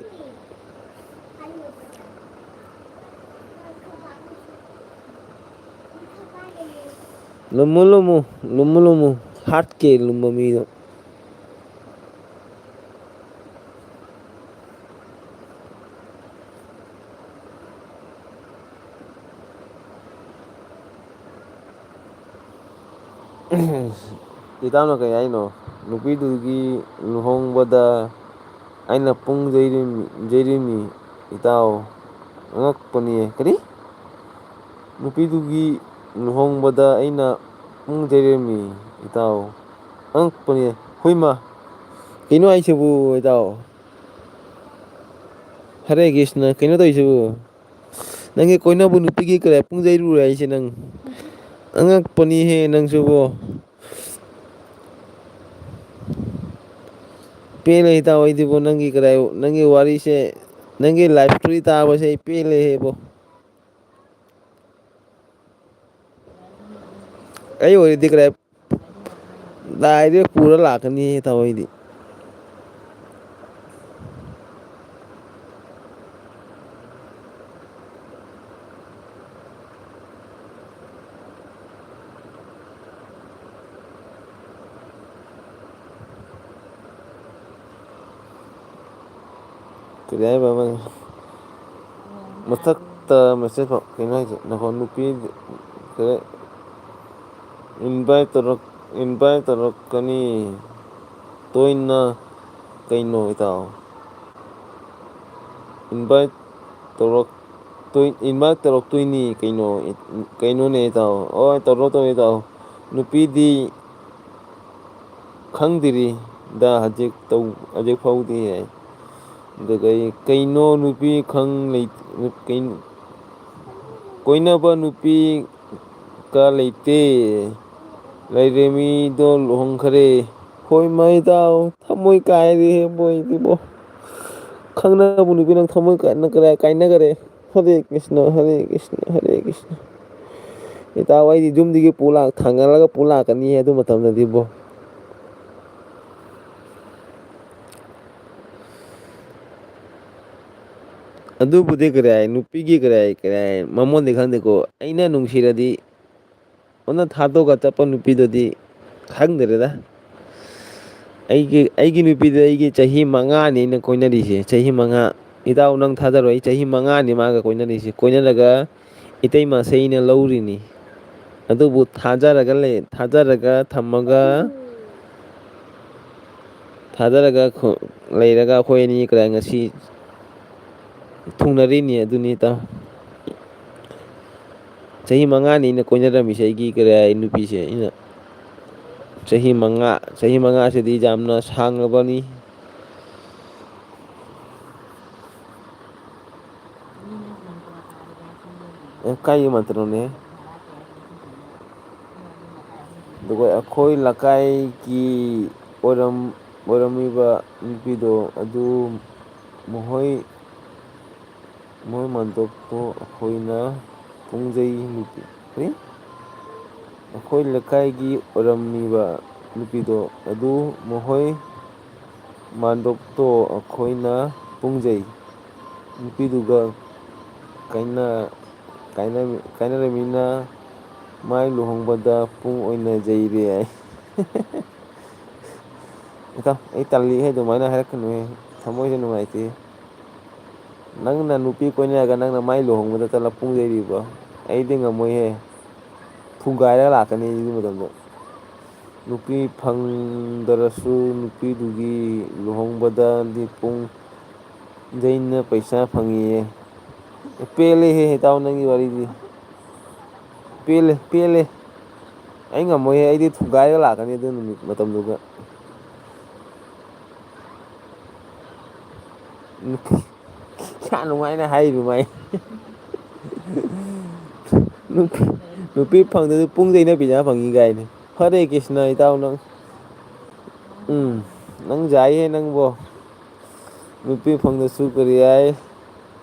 ꯂꯨꯝꯃꯨ, ꯂꯨꯝꯃꯨ, ꯂꯨꯝꯃꯨ, ꯂꯨꯝꯃꯨ꯫ ꯍꯥꯠꯀꯦ ꯂꯨꯝꯕ ꯃꯤꯗꯣ꯫ ꯏꯇꯥꯎꯅ ꯀꯩ ꯍꯥꯏꯅꯣ? ꯅꯨꯄꯤꯗꯨꯒꯤ ꯂꯨꯍꯣꯡꯕꯗ ꯑꯩꯅ ꯄꯨꯡ ꯌꯩꯔꯤꯝ-, ꯌꯩꯔꯤꯝꯃꯤ, ꯏꯇꯥꯎ꯫ ꯑꯉꯛꯄꯅꯤꯌꯦ꯫ ꯀꯔꯤ? ꯅꯨꯄꯤꯗꯨꯒꯤ ꯂꯨꯍꯣꯡꯕꯗ ꯑꯩꯅ ꯄꯨꯡ ꯌꯩꯔꯤꯝꯃꯤ, ꯏꯇꯥꯎ꯫ ꯑꯉꯛꯄꯅꯤꯌꯦ꯫ ꯍꯨꯏꯃ! ꯀꯩꯅꯣ ꯍꯥꯏꯁꯤꯕꯨ, ꯏꯇꯥꯎ? ꯍꯔꯦ ꯀ꯭ꯔꯤꯁꯅ, ꯀꯩꯅꯣ ꯇꯧꯔꯤꯁꯤꯕꯨ? ꯅꯪꯒꯤ ꯀꯣꯏꯅꯕ ꯅꯨꯄꯤꯒꯤ ꯀꯔꯤ ꯄꯨꯡ ꯌꯩꯔꯨꯔꯦ ꯍꯥꯏꯁꯦ ꯅꯪ? ꯑꯉꯛꯄꯅꯤꯍꯦ ꯅꯪꯁꯨꯕꯣ꯫ ꯄꯦꯜꯂꯦ ꯏꯇꯥꯎ ꯑꯩꯗꯤꯕꯣ, ꯅꯪꯒꯤ ꯀꯗꯥꯏ, ꯅꯪꯒꯤ ꯋꯥꯔꯤꯁꯦ, ꯅꯪꯒꯤ life story ꯇꯥꯕꯁꯦ ꯑꯩ ꯄꯦꯜꯂꯦꯍꯦ ꯏꯕꯣ꯫ ꯑꯩ ꯑꯣꯏꯔꯗꯤ ꯀꯗꯥꯏ, ꯂꯥꯏꯗ ꯄꯨꯔ ꯂꯥꯛꯀꯅꯤ ꯏꯇꯥꯎ ꯑꯩꯗꯤ꯫ ꯀꯔꯤ ꯍꯥꯏꯕ ꯑꯃ? ꯃꯊꯛꯇ message ꯐꯥꯎ ꯀꯩꯅꯣ ꯍꯥꯏꯁꯦ? ꯅꯈꯣ ꯅꯨꯄꯤ ꯀꯔꯤ invite ꯇꯧꯔꯛ-, invite ꯇꯧꯔꯛꯀꯅꯤ ꯇꯣꯏꯅ ꯀꯩꯅꯣ ꯏꯇꯥꯎ? Invite ꯇꯧꯔꯛ-, ꯇꯣꯏ-, invite ꯇꯧꯔꯛꯇꯣꯏꯅꯤ ꯀꯩꯅꯣ, ꯀꯩꯅꯣꯅꯦ ꯏꯇꯥꯎ? ꯍꯣꯏ, ꯇꯧꯔꯣ, ꯇꯧꯔꯣ ꯏꯇꯥꯎ꯫ ꯅꯨꯄꯤꯗꯤ ꯈꯪꯗ꯭ꯔꯤ ꯗ ꯍꯧꯖꯤꯛ ꯇꯧ-, ꯍꯧꯖꯤꯛ ꯐꯥꯎꯗꯤ ꯍꯥꯏ꯫ ꯑꯗꯨꯒ ꯑꯩ ꯀꯩꯅꯣ ꯅꯨꯄꯤ ꯈꯪ ꯂꯩ-, ꯀꯩꯅꯣ, ꯀꯣꯏꯅꯕ ꯅꯨꯄꯤ ꯀ ꯂꯩꯇꯦ꯫ ꯂꯩꯔꯦꯃꯤꯗꯣ ꯂꯨꯍꯣꯡꯈ꯭ꯔꯦ꯫ ꯍꯣꯏ ꯃꯥ ꯏꯇꯥꯎ, ꯊꯃꯣꯏ ꯀꯥꯏꯔꯦꯍꯦ ꯃꯣꯏꯗꯤꯕꯣ꯫ ꯈꯪꯅꯕ ꯅꯨꯄꯤ ꯅꯪ ꯊꯃꯣꯏ ꯀꯥꯏ-, ꯅꯪ ꯀꯗꯥꯏ ꯀꯥꯏꯅꯈ꯭ꯔꯦ? ꯍꯔꯦ ꯀ꯭ꯔꯤꯁꯅ, ꯍꯔꯦ ꯀ꯭ꯔꯤꯁꯅ, ꯍꯔꯦ ꯀ꯭ꯔꯤꯁꯅ꯫ ꯏꯇꯥꯎ, ꯑꯩꯗꯤ ꯌꯨꯝꯗꯒꯤ ꯄꯨ ꯂꯥꯛ-, ꯊꯥꯡꯒꯠꯂꯒ ꯄꯨ ꯂꯥꯛꯀꯅꯤ ꯑꯗꯨ ꯃꯇꯝꯗꯗꯤ ꯕꯣ꯫ ꯑꯗꯨꯕꯨꯗꯤ ꯀꯔꯤ ꯍꯥꯏ, ꯅꯨꯄꯤꯒꯤ ꯀꯔꯤ ꯍꯥꯏ, ꯀꯔꯤ ꯍꯥꯏ, ꯃꯃꯣꯟꯗꯤ ꯈꯪꯗꯦꯀꯣ꯫ ꯑꯩꯅ ꯅꯨꯡꯁꯤꯔꯗꯤ, ꯑꯣꯟꯅ ꯊꯥꯗꯣꯛꯑꯒ ꯆꯠꯄ ꯅꯨꯄꯤꯗꯨꯗꯤ ꯈꯪꯗ꯭ꯔꯦꯗ꯫ ꯑꯩꯒꯤ, ꯑꯩꯒꯤ ꯅꯨꯄꯤꯗ ꯑꯩꯒꯤ ꯆꯍꯤ ꯃꯉꯥꯅꯤ ꯑꯩꯅ ꯀꯣꯏꯅꯔꯤꯁꯦ, ꯆꯍꯤ ꯃꯉꯥ꯫ ꯏꯇꯥꯎ, ꯅꯪ ꯊꯥꯖꯔꯣꯏ, ꯑꯩ ꯆꯍꯤ ꯃꯉꯥꯅꯤ ꯃꯥꯒ ꯀꯣꯏꯅꯔꯤꯁꯦ꯫ ꯀꯣꯏꯅꯔꯒ ꯏꯇꯩꯃꯁꯦ ꯑꯩꯅ ꯂꯧꯔꯤꯅꯤ꯫ ꯑꯗꯨꯕꯨ ꯊꯥꯖꯔꯒ ꯂꯩ, ꯊꯥꯖꯔꯒ ꯊꯝꯃꯒ, ꯊꯥꯖꯔꯒ ꯈꯨ-, ꯂꯩꯔꯒ ꯑꯩꯈꯣꯏ ꯑꯅꯤ ꯀꯗꯥꯏ ꯉꯁꯤ ꯊꯨꯡꯅꯔꯤꯅꯤ ꯑꯗꯨꯅꯤ, ꯏꯇꯥꯎ꯫ ꯆꯍꯤ ꯃꯉꯥꯅꯤ ꯑꯩꯅ ꯀꯣꯏꯅꯔꯝꯃꯤꯁꯦ, ꯑꯩꯒꯤ ꯀꯔꯤ ꯍꯥꯏ, ꯅꯨꯄꯤꯁꯦ꯫ ꯑꯩꯅ ꯆꯍꯤ ꯃꯉꯥ, ꯆꯍꯤ ꯃꯉꯥꯁꯤꯗꯤ ꯌꯥꯝꯅ ꯁꯥꯡꯂꯕꯅꯤ꯫ ꯑꯦ, ꯀꯥꯏꯒꯤ ꯃꯟꯇ꯭ꯔꯅꯣꯅꯦ? ꯑꯗꯨꯒ ꯑꯩꯈꯣꯏ ꯂꯩꯀꯥꯏꯒꯤ ꯑꯣꯏꯔꯝ-, ꯑꯣꯏꯔꯝꯃꯤꯕ ꯅꯨꯄꯤꯗꯣ ꯑꯗꯨ ꯃꯈꯣꯏ ꯃꯣꯏ ꯃꯥꯟꯗꯣꯞꯇꯣ ꯑꯩꯈꯣꯏꯅ ꯄꯨꯡꯖꯩ ꯅꯨꯄꯤ, ꯀꯔꯤ? ꯑꯩꯈꯣꯏ ꯂꯩꯀꯥꯏꯒꯤ ꯑꯣꯏꯔꯝꯃꯤꯕ ꯅꯨꯄꯤꯗꯣ ꯑꯗꯨ ꯃꯈꯣꯏ ꯃꯥꯟꯗꯣꯞꯇꯣ ꯑꯩꯈꯣꯏꯅ ꯄꯨꯡꯖꯩ ꯅꯨꯄꯤꯗꯨꯒ ꯀꯥꯏꯅ-, ꯀꯥꯏꯅ-, ꯀꯥꯏꯅꯔꯃꯤꯅ ꯃꯥꯏ ꯂꯨꯍꯣꯡꯕꯗ ꯄꯨꯡ ꯑꯣꯏꯅ ꯌꯩꯔꯦ ꯍꯥꯏ꯫ ꯏꯇꯥꯎ, ꯑꯩ ꯇꯜꯂꯤꯍꯦ, ꯑꯗꯨꯃꯥꯏꯅ ꯍꯥꯏꯔꯛꯀꯅꯨꯍꯦ, ꯊꯃꯣꯏꯁꯦ ꯅꯨꯡꯉꯥꯏꯇꯦ꯫ ꯅꯪꯅ ꯅꯨꯄꯤ ꯀꯣꯏꯅꯔꯒ ꯅꯪꯅ ꯃꯥꯏ ꯂꯨꯍꯣꯡꯕꯗ ꯆꯠꯂ ꯄꯨꯡ ꯌꯩꯔꯤꯕ? ꯑꯩꯗꯤ ꯉꯝꯃꯣꯏꯍꯦ, ꯊꯨꯒꯥꯏꯔꯒ ꯂꯥꯛꯀꯅꯤ ꯑꯗꯨꯒꯤ ꯃꯇꯝꯗꯣ꯫ ꯅꯨꯄꯤ ꯐꯪꯗ꯭ꯔꯁꯨ ꯅꯨꯄꯤꯗꯨꯒꯤ ꯂꯨꯍꯣꯡꯕꯗꯗꯤ ꯄꯨꯡ ꯌꯩꯅ ꯄꯩꯁꯥ ꯐꯪꯉꯤꯌꯦ꯫ ꯄꯦꯜꯂꯦꯍꯦ ꯏꯇꯥꯎ, ꯅꯪꯒꯤ ꯋꯥꯔꯤꯗꯤ꯫ ꯄꯦꯜꯂꯦ, ꯄꯦꯜꯂꯦ꯫ ꯑꯩ ꯉꯝꯃꯣꯏꯍꯦ, ꯑꯩꯗꯤ ꯊꯨꯒꯥꯏꯔꯒ ꯂꯥꯛꯀꯅꯤ ꯑꯗꯨ ꯅꯨꯃꯤꯠ ꯃꯇꯝꯗꯨꯗ꯫ ꯅꯨꯄꯤ, ꯀꯌꯥ ꯅꯨꯡꯉꯥꯏꯅ ꯍꯥꯏꯔꯤꯕ ꯃꯥꯏ꯫ ꯅꯨꯄꯤ, ꯅꯨꯄꯤ ꯐꯪꯗ꯭ꯔꯁꯨ ꯄꯨꯡ ꯌꯩꯅ ꯄꯩꯁꯥ ꯐꯪꯉꯤ ꯀꯥꯏꯅ꯫ ꯍꯔꯦ ꯀ꯭ꯔꯤꯁꯅ ꯏꯇꯥꯎ ꯅꯪ꯫ ꯎꯝ, ꯅꯪ ꯌꯥꯏꯍꯦ ꯅꯪꯕꯣ꯫ ꯅꯨꯄꯤ ꯐꯪꯗ꯭ꯔꯁꯨ ꯀꯔꯤ ꯍꯥꯏ?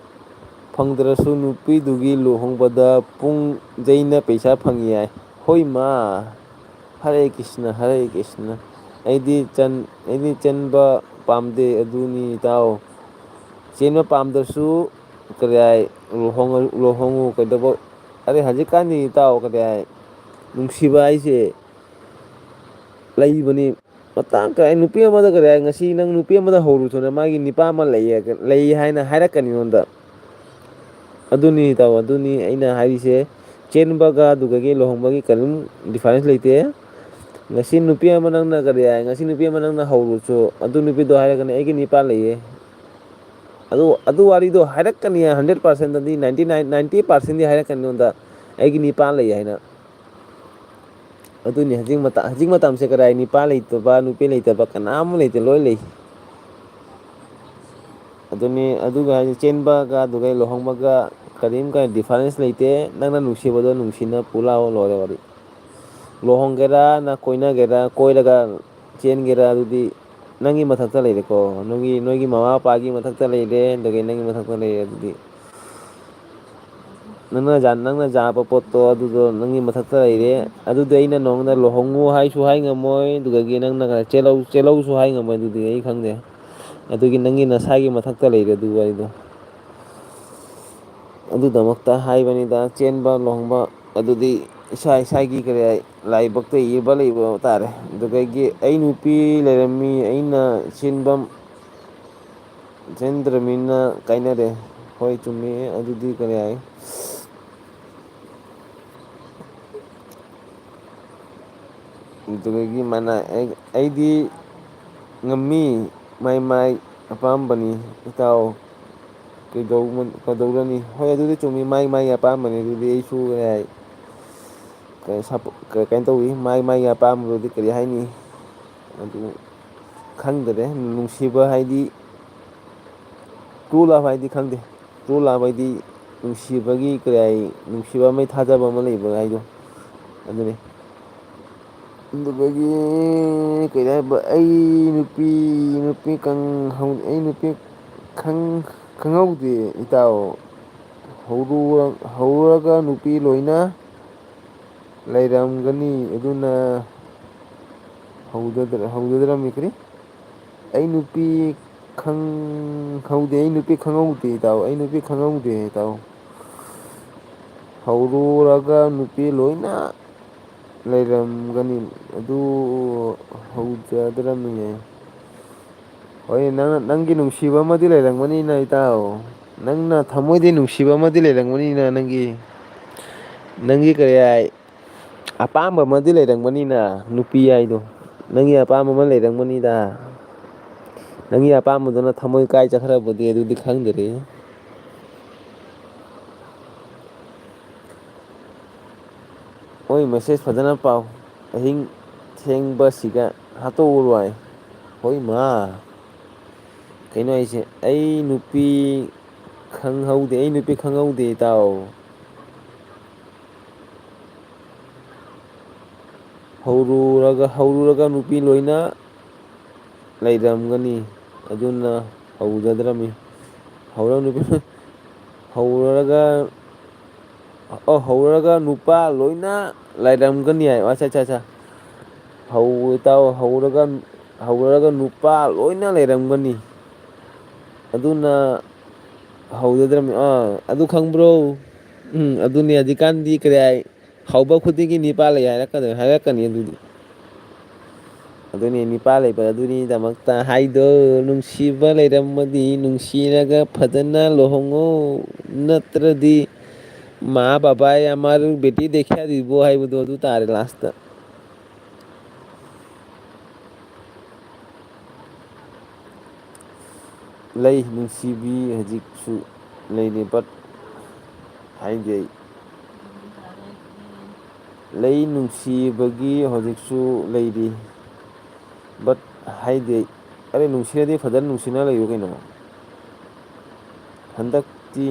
ꯐꯪꯗ꯭ꯔꯁꯨ ꯅꯨꯄꯤꯗꯨꯒꯤ ꯂꯨꯍꯣꯡꯕꯗ ꯄꯨꯡ ꯌꯩꯅ ꯄꯩꯁꯥ ꯐꯪꯉꯤ ꯍꯥꯏ꯫ ꯍꯣꯏ ꯃꯥ꯫ ꯍꯔꯦ ꯀ꯭ꯔꯤꯁꯅ, ꯍꯔꯦ ꯀ꯭ꯔꯤꯁꯅ꯫ ꯑꯩꯗꯤ ꯆꯟ-, ꯑꯩꯗꯤ ꯆꯦꯟꯕ ꯄꯥꯝꯗꯦ, ꯑꯗꯨꯅꯤ ꯏꯇꯥꯎ꯫ ꯆꯦꯟꯕ ꯄꯥꯝꯗ꯭ꯔꯁꯨ ꯀꯔꯤ ꯍꯥꯏ, ꯂꯨꯍꯣꯡꯉ-, ꯂꯨꯍꯣꯡꯉꯨ ꯀꯩꯗꯧꯕ, ꯑꯗꯩ ꯍꯧꯖꯤꯛꯀꯥꯟꯗꯤ ꯏꯇꯥꯎ ꯀꯔꯤ ꯍꯥꯏ, ꯅꯨꯡꯁꯤꯕ ꯍꯥꯏꯁꯦ ꯂꯩꯕꯅꯤ꯫ ꯃꯇꯥꯡ ꯀꯔꯤ ꯍꯥꯏ, ꯅꯨꯄꯤ ꯑꯃꯗ ꯀꯔꯤ ꯍꯥꯏ, ꯉꯁꯤ ꯅꯪ ꯅꯨꯄꯤ ꯑꯃꯗ ꯍꯧꯔꯨꯆꯣꯅ ꯃꯥꯒꯤ ꯅꯤꯄꯥ ꯑꯃ ꯂꯩꯌꯦ, ꯂꯩ ꯍꯥꯏꯅ ꯍꯥꯏꯔꯛꯀꯅꯤ ꯅꯉꯣꯟꯗ꯫ ꯑꯗꯨꯅꯤ ꯏꯇꯥꯎ, ꯑꯗꯨꯅꯤ ꯑꯩꯅ ꯍꯥꯏꯔꯤꯁꯦ꯫ ꯆꯦꯟꯕꯒ ꯑꯗꯨꯗꯒꯤ ꯂꯨꯍꯣꯡꯕꯒꯤ ꯀꯔꯤꯝ difference ꯂꯩꯇꯦ꯫ ꯉꯁꯤ ꯅꯨꯄꯤ ꯑꯃ ꯅꯪꯅ ꯀꯔꯤ ꯍꯥꯏ, ꯉꯁꯤ ꯅꯨꯄꯤ ꯑꯃ ꯅꯪꯅ ꯍꯧꯔꯨꯆꯣ, ꯑꯗꯨ ꯅꯨꯄꯤꯗꯣ ꯍꯥꯏꯔꯒꯅꯤ ꯑꯩꯒꯤ ꯅꯤꯄꯥ ꯂꯩꯌꯦ꯫ ꯑꯗꯨ, ꯑꯗꯨ ꯋꯥꯔꯤꯗꯣ ꯍꯥꯏꯔꯛꯀꯅꯤ, hundred percent ꯗꯤ ninety nine, ninety percent ꯗꯤ ꯍꯥꯏꯔꯛꯀꯅꯤ ꯅꯉꯣꯟꯗ, "ꯑꯩꯒꯤ ꯅꯤꯄꯥ ꯂꯩ" ꯍꯥꯏꯅ꯫ ꯑꯗꯨꯅꯤ ꯍꯧꯖꯤꯛ ꯃꯇ-, ꯍꯧꯖꯤꯛ ꯃꯇꯝꯁꯦ ꯀꯗꯥꯏ ꯅꯤꯄꯥ ꯂꯩꯇꯕ, ꯅꯨꯄꯤ ꯂꯩꯇꯕ ꯀꯅꯥ ꯑꯃ ꯂꯩꯇꯦ, ꯂꯣꯏ ꯂꯩ꯫ ꯑꯗꯨꯅꯤ, ꯑꯗꯨꯒ ꯍꯥꯏꯗꯤ ꯆꯦꯟꯕꯒ ꯑꯗꯨꯒ ꯂꯨꯍꯣꯡꯕꯒ ꯀꯔꯤꯝ ꯀꯥꯏ difference ꯂꯩꯇꯦ꯫ ꯅꯪꯅ ꯅꯨꯡꯁꯤꯕꯗꯣ ꯅꯨꯡꯁꯤꯅ ꯄꯨ ꯂꯥꯛꯑꯣ, ꯂꯣꯏꯔꯦ ꯋꯥꯔꯤ꯫ ꯂꯨꯍꯣꯡꯒꯦꯔꯥ, ꯅ ꯀꯣꯏꯅꯒꯦꯔꯥ, ꯀꯣꯏꯔꯒ ꯆꯦꯟꯒꯦꯔꯥ, ꯑꯗꯨꯗꯤ ꯅꯪꯒꯤ ꯃꯊꯛꯇ ꯂꯩꯔꯦꯀꯣ꯫ ꯅꯪꯒꯤ, ꯅꯣꯏꯒꯤ ꯃꯃꯥ ꯃꯄꯥꯒꯤ ꯃꯊꯛꯇ ꯂꯩꯔꯦ, ꯑꯗꯒꯤ ꯅꯪꯒꯤ ꯃꯊꯛꯇ ꯂꯩꯔꯦ꯫ ꯑꯗꯨꯗꯤ ꯅꯪꯅ ꯖꯥ-, ꯅꯪꯅ ꯌꯥꯕ ꯄꯣꯠꯇꯣ ꯑꯗꯨꯗꯣ ꯅꯪꯒꯤ ꯃꯊꯛꯇ ꯂꯩꯔꯦ꯫ ꯑꯗꯨꯗꯤ ꯑꯩꯅ ꯅꯉꯣꯟꯗ ꯂꯨꯍꯣꯡꯉꯨ ꯍꯥꯏꯁꯨ ꯍꯥꯏ ꯉꯝꯃꯣꯏ, ꯑꯗꯨꯗꯒꯤ ꯅꯪꯅ ꯆꯦꯜꯍꯧ-, ꯆꯦꯜꯍꯧꯁꯨ ꯍꯥꯏ ꯉꯝꯃꯣꯏ, ꯑꯗꯨꯗꯤ ꯑꯩ ꯈꯪꯗꯦ꯫ ꯑꯗꯨꯒꯤ ꯅꯪꯒꯤ ꯅꯁꯥꯒꯤ ꯃꯊꯛꯇ ꯂꯩꯔꯦ ꯑꯗꯨ ꯋꯥꯔꯤꯗꯣ꯫ ꯑꯗꯨꯗꯃꯛꯇ ꯍꯥꯏꯕꯅꯤꯗ, ꯆꯦꯟꯕ ꯂꯨꯍꯣꯡꯕ ꯑꯗꯨꯗꯤ ꯏꯁꯥ ꯏꯁꯥꯒꯤ ꯀꯔꯤ ꯍꯥꯏ, ꯂꯥꯏꯕꯛꯇ ꯏꯕ ꯂꯩꯕ ꯇꯥꯔꯦ꯫ ꯑꯗꯨꯗꯒꯤ ꯑꯩ ꯅꯨꯄꯤ ꯂꯩꯔꯝꯃꯤ, ꯑꯩꯅ ꯆꯦꯟꯕ, ꯆꯦꯟꯗ꯭ꯔꯃꯤꯅ ꯀꯥꯏꯅꯔꯦ꯫ ꯍꯣꯏ, ꯆꯨꯝꯃꯤ꯫ ꯑꯗꯨꯗꯤ ꯀꯔꯤ ꯍꯥꯏ? ꯑꯗꯨꯗꯒꯤ ꯃꯥꯅ ꯑꯩ-, ꯑꯩꯗꯤ ꯉꯝꯃꯤ, ꯃꯥꯏ ꯃꯥꯏ ꯑꯄꯥꯝꯕꯅꯤ ꯏꯇꯥꯎ꯫ ꯀꯩꯗꯧ-, ꯀꯩꯗꯧꯔꯅꯤ? ꯍꯣꯏ, ꯑꯗꯨꯗꯤ ꯆꯨꯝꯃꯤ, ꯃꯥꯏ ꯃꯥꯏ ꯑꯄꯥꯝꯕꯅꯤ꯫ ꯑꯗꯨꯗꯤ ꯑꯩꯁꯨ ꯀꯩ ꯍꯥꯏ-, ꯀꯩ ꯁꯞꯄꯣ-, ꯀꯩ-, ꯀꯩꯅꯣ ꯇꯧꯏ, ꯃꯥꯏ ꯃꯥꯏ ꯑꯄꯥꯝꯕꯗꯨꯗꯤ ꯀꯔꯤ ꯍꯥꯏꯅꯤ? ꯑꯗꯨ ꯈꯪꯗꯔꯦ꯫ ꯅꯨꯡꯁꯤꯕ ꯍꯥꯏꯗꯤ, true love ꯍꯥꯏꯗꯤ ꯈꯪꯗꯦ꯫ True love ꯍꯥꯏꯗꯤ ꯅꯨꯡꯁꯤꯕꯒꯤ ꯀꯔꯤ ꯍꯥꯏ, ꯅꯨꯡꯁꯤꯕ ꯑꯃꯒꯤ ꯊꯥꯖꯕ ꯑꯃ ꯂꯩꯕ ꯍꯥꯏꯗꯣ, ꯑꯗꯨꯅꯤ꯫ ꯑꯗꯨꯗꯒꯤ ꯀꯔꯤ ꯍꯥꯏꯕ, ꯑꯩ ꯅꯨꯄꯤ, ꯅꯨꯄꯤ ꯀꯪꯍꯧ-, ꯑꯩ ꯅꯨꯄꯤ ꯈꯪ-, ꯈꯪꯍꯧꯗꯦ ꯏꯇꯥꯎ꯫ ꯍꯧꯔꯨ-, ꯍꯧꯔꯒ ꯅꯨꯄꯤ ꯂꯣꯏꯅ ꯂꯩꯔꯝꯒꯅꯤ, ꯑꯗꯨꯅ ꯍꯧꯖꯗ꯭ꯔ-, ꯍꯧꯖꯗ꯭ꯔꯝꯃꯤ ꯀꯔꯤ? ꯑꯩ ꯅꯨꯄꯤ ꯈꯪꯍꯧꯗꯦ, ꯑꯩ ꯅꯨꯄꯤ ꯈꯪꯍꯧꯗꯦ, ꯏꯇꯥꯎ꯫ ꯑꯩ ꯅꯨꯄꯤ ꯈꯪꯍꯧꯗꯦ, ꯏꯇꯥꯎ꯫ ꯍꯧꯔꯨꯔꯒ ꯅꯨꯄꯤ ꯂꯣꯏꯅ ꯂꯩꯔꯝꯒꯅꯤ꯫ ꯑꯗꯨ ꯍꯧꯖꯗ꯭ꯔꯃꯤꯅꯦ꯫ ꯍꯣꯏ, ꯅꯪ, ꯅꯪꯒꯤ ꯅꯨꯡꯁꯤꯕ ꯑꯃꯗꯤ ꯂꯩꯔꯝꯒꯅꯤꯅ, ꯏꯇꯥꯎ꯫ ꯅꯪꯅ ꯊꯃꯣꯏꯗꯤ ꯅꯨꯡꯁꯤꯕ ꯑꯃꯗꯤ ꯂꯩꯔꯝꯒꯅꯤꯅ, ꯅꯪꯒꯤ, ꯅꯪꯒꯤ ꯀꯔꯤ ꯍꯥꯏ, ꯑꯄꯥꯝꯕ ꯑꯃꯗꯤ ꯂꯩꯔꯝꯒꯅꯤꯅ, ꯅꯨꯄꯤ ꯍꯥꯏꯗꯣ꯫ ꯅꯪꯒꯤ ꯑꯄꯥꯝꯕ ꯑꯃ ꯂꯩꯔꯝꯒꯅꯤꯗ꯫ ꯅꯪꯒꯤ ꯑꯄꯥꯝꯕꯗꯨꯅ ꯊꯃꯣꯏ ꯀꯥꯏ ꯆꯠꯈ꯭ꯔꯕꯗꯤ ꯑꯗꯨꯗꯤ ꯈꯪꯗ꯭ꯔꯦ꯫ ꯍꯣꯏ, ꯃꯦꯁꯦꯖ ꯐꯖꯅ ꯄꯥꯎ꯫ ꯑꯍꯤꯡ ꯊꯦꯡꯕꯁꯤꯒ ꯍꯥꯠꯇꯣꯛꯎꯔꯣꯏ꯫ ꯍꯣꯏ ꯃꯥ꯫ ꯀꯩꯅꯣ ꯍꯥꯏꯁꯦ? ꯑꯩ ꯅꯨꯄꯤ ꯈꯪꯍꯧꯗꯦ, ꯑꯩ ꯅꯨꯄꯤ ꯈꯪꯍꯧꯗꯦ, ꯏꯇꯥꯎ꯫ ꯍꯧꯔꯨꯔꯒ, ꯍꯧꯔꯨꯔꯒ ꯅꯨꯄꯤ ꯂꯣꯏꯅ ꯂꯩꯔꯝꯒꯅꯤ, ꯑꯗꯨꯅ ꯍꯧꯖꯗ꯭ꯔꯃꯤ꯫ ꯍꯧꯔ ꯅꯨꯄꯤ, ꯍꯧꯔꯒ, ꯑꯣ, ꯍꯧꯔꯒ ꯅꯨꯄꯥ ꯂꯣꯏꯅ ꯂꯩꯔꯝꯒꯅꯤ ꯍꯥꯏ꯫ ꯑꯠꯆꯥ, ꯑꯠꯆꯥ, ꯑꯠꯆꯥ꯫ ꯍꯧ-, ꯏꯇꯥꯎ, ꯍꯧꯔꯒ, ꯍꯧꯔꯒ ꯅꯨꯄꯥ ꯂꯣꯏꯅ ꯂꯩꯔꯝꯒꯅꯤ꯫ ꯑꯗꯨꯅ ꯍꯧꯖꯗ꯭ꯔꯃꯤ꯫ ꯑꯥ, ꯑꯗꯨ ꯈꯪꯕ꯭ꯔꯣ? ꯎꯝ, ꯑꯗꯨꯅꯤ ꯍꯧꯖꯤꯛꯀꯥꯟꯗꯤ ꯀꯔꯤ ꯍꯥꯏ? ꯍꯧꯕ ꯈꯨꯗꯤꯡꯒꯤ ꯅꯤꯄꯥ ꯂꯩ ꯍꯥꯏꯔꯛꯀꯗꯣꯏ-, ꯍꯥꯏꯔꯛꯀꯅꯤ ꯑꯗꯨꯗꯤ꯫ ꯑꯗꯨꯅꯤ, ꯅꯤꯄꯥ ꯂꯩꯕ ꯑꯗꯨꯅꯤꯗꯃꯛꯇ ꯍꯥꯏꯗꯣ, ꯅꯨꯡꯁꯤꯕ ꯂꯩꯔꯝꯃꯗꯤ ꯅꯨꯡꯁꯤꯔꯒ ꯐꯖꯅ ꯂꯨꯍꯣꯡꯉꯣ, ꯅꯠꯇ꯭ꯔꯗꯤ ꯃꯥ ꯕꯕꯥ ꯑꯃꯔ ꯕꯦꯇꯤ ꯗꯦꯈ꯭ꯌꯥ ꯗꯤꯕꯣ ꯍꯥꯏꯕꯗꯣ ꯑꯗꯨ ꯇꯥꯔꯦ ꯂꯥꯁꯇ꯫ ꯂꯩ, ꯅꯨꯡꯁꯤꯕꯤ ꯍꯧꯖꯤꯛꯁꯨ ꯂꯩꯔꯤ, but ꯍꯥꯏꯗꯤ ꯑꯩ ꯂꯩ, ꯅꯨꯡꯁꯤꯕꯒꯤ ꯍꯧꯖꯤꯛꯁꯨ ꯂꯩꯔꯤ, but ꯍꯥꯏꯗꯤ ꯑꯩ꯫ ꯑꯔꯦ, ꯅꯨꯡꯁꯤꯔꯗꯤ ꯐꯖꯅ ꯅꯨꯡꯁꯤꯅ ꯂꯩꯌꯨ ꯀꯩꯅꯣ꯫ ꯍꯟꯗꯛꯇꯤ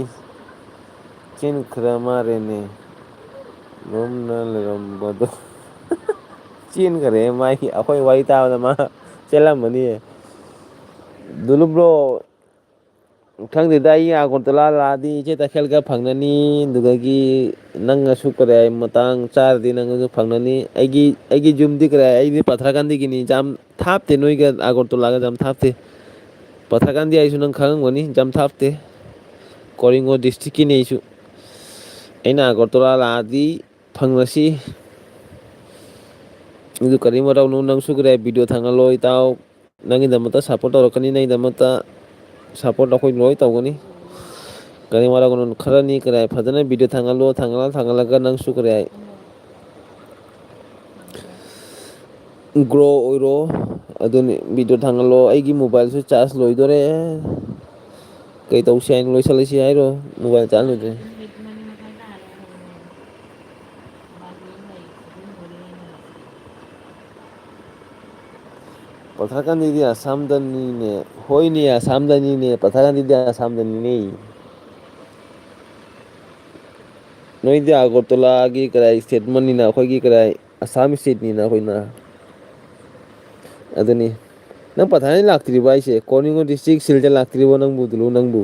ꯆꯦꯟꯈ꯭ꯔ ꯃꯥꯜꯂꯦꯅꯦ, ꯂꯣꯝꯅ ꯂꯩꯔꯝꯕꯗꯣ꯫ ꯆꯦꯟꯈ꯭ꯔꯦ ꯃꯥꯏ, ꯑꯩꯈꯣꯏ ꯋꯥꯔꯤ ꯇꯥꯕꯗ ꯃꯥ ꯆꯦꯜꯂꯝꯃꯅꯤ꯫ ꯗꯨꯂꯨꯞ ꯕ꯭ꯔꯣ, ꯈꯪꯗꯦꯗ, ꯑꯩ ꯑꯥꯒꯣꯟꯇꯣꯂꯥ ꯂꯥꯛꯑꯗꯤ ꯏꯆꯦ ꯇꯈꯦꯜꯒ ꯐꯪꯅꯅꯤ, ꯑꯗꯨꯗꯒꯤ ꯅꯪꯅꯁꯨ ꯀꯔꯤ ꯍꯥꯏ, ꯃꯇꯥꯡ ꯆꯥꯔꯗꯤ ꯅꯪꯅꯁꯨ ꯐꯪꯅꯅꯤ꯫ ꯑꯩꯒꯤ, ꯑꯩꯒꯤ ꯌꯨꯝꯗꯤ ꯀꯔꯤ ꯍꯥꯏ, ꯑꯩꯗꯤ ꯄꯥꯊ꯭ꯔꯀꯥꯟꯗꯤꯒꯤꯅꯤ, ꯌꯥꯝ ꯊꯥꯞꯇꯦ, ꯅꯣꯏꯒ ꯑꯥꯒꯣꯟꯇꯣꯂꯥꯒ ꯌꯥꯝ ꯊꯥꯞꯇꯦ꯫ ꯄꯊꯥꯀꯥꯟꯗꯤ ꯑꯩꯁꯨ ꯅꯪ ꯈꯪꯉꯝꯒꯅꯤ, ꯖꯝꯊꯥꯞꯇꯦ, ꯀꯣꯔꯤꯡꯒꯣ ꯗꯤꯁꯇ꯭ꯔꯤꯛꯀꯤꯅꯤ ꯑꯩꯁꯨ꯫ ꯑꯩꯅ ꯑꯒꯔꯇꯂꯥ ꯂꯥꯛꯑꯗꯤ ꯐꯪꯂꯁꯤ꯫ ꯑꯗꯨ ꯀꯔꯤ ꯃꯔꯧꯅꯣ, ꯅꯪꯁꯨ ꯀꯗꯥꯏ ꯚꯤꯗꯤꯑꯣ ꯊꯥꯡꯒꯠꯂꯣ ꯏꯇꯥꯎ꯫ ꯅꯪꯒꯤꯗꯃꯛꯇ ꯁꯞꯄꯣꯔꯠ ꯇꯧꯔꯛꯀꯅꯤ, ꯅꯪꯒꯤꯗꯃꯛꯇ ꯁꯞꯄꯣꯔꯠ ꯑꯩꯈꯣꯏ ꯂꯣꯏ ꯇꯧꯒꯅꯤ꯫ ꯀꯔꯤ ꯃꯔꯧꯅꯣ, ꯈꯔꯅꯤ ꯀꯗꯥꯏ ꯐꯖꯅ ꯚꯤꯗꯤꯑꯣ ꯊꯥꯡꯒꯠꯂꯣ, ꯊꯥꯡꯒꯠꯂ ꯊꯥꯡꯒꯠꯂꯒ ꯅꯪꯁꯨ ꯀꯗꯥꯏ ꯒ꯭ꯔꯣ ꯑꯣꯏꯔꯣ꯫ ꯑꯗꯨꯅꯤ, ꯚꯤꯗꯤꯑꯣ ꯊꯥꯡꯒꯠꯂꯣ꯫ ꯑꯩꯒꯤ ꯃꯣꯕꯥꯏꯜꯁꯨ ꯆꯥꯔꯖ ꯂꯣꯏꯗꯣꯔꯦ꯫ ꯀꯩ ꯇꯧꯁꯤ ꯍꯥꯏꯅꯣ? ꯂꯣꯏꯁꯤꯜꯂꯁꯤ ꯍꯥꯏꯔꯣ? ꯃꯣꯕꯥꯏꯜ ꯆꯥꯔꯖ ꯂꯣꯏꯗꯣꯔꯦ꯫ ꯄꯊꯥꯀꯥꯟꯗꯤꯗꯤ ꯑꯁꯥꯝꯗꯅꯤꯅꯦ꯫ ꯍꯣꯏꯅꯦ, ꯑꯁꯥꯝꯗꯅꯤꯅꯦ꯫ ꯄꯊꯥꯀꯥꯟꯗꯤꯗꯤ ꯑꯁꯥꯝꯗꯅꯤꯅꯦ꯫ ꯅꯣꯏꯗꯤ ꯑꯒꯔꯇꯂꯥꯒꯤ ꯀꯗꯥꯏ ꯏꯁꯇꯦꯠ ꯑꯃꯅꯤꯅ, ꯑꯩꯈꯣꯏꯒꯤ ꯀꯗꯥꯏ ꯑꯁꯥꯝ ꯏꯁꯇꯦꯠꯅꯤꯅ ꯑꯩꯈꯣꯏꯅ꯫ ꯑꯗꯨꯅꯤ꯫ ꯅꯪ ꯄꯊꯥꯅꯤ ꯂꯥꯛꯇ꯭ꯔꯤꯕ ꯍꯥꯏꯁꯦ? ꯀꯣꯔꯤꯡꯒꯣ ꯗꯤꯁꯇ꯭ꯔꯤꯛ ꯁꯤꯜꯗ ꯂꯥꯛꯇ꯭ꯔꯤꯕꯣ ꯅꯪꯕꯨ, ꯗꯨꯂꯨ ꯅꯪꯕꯨ?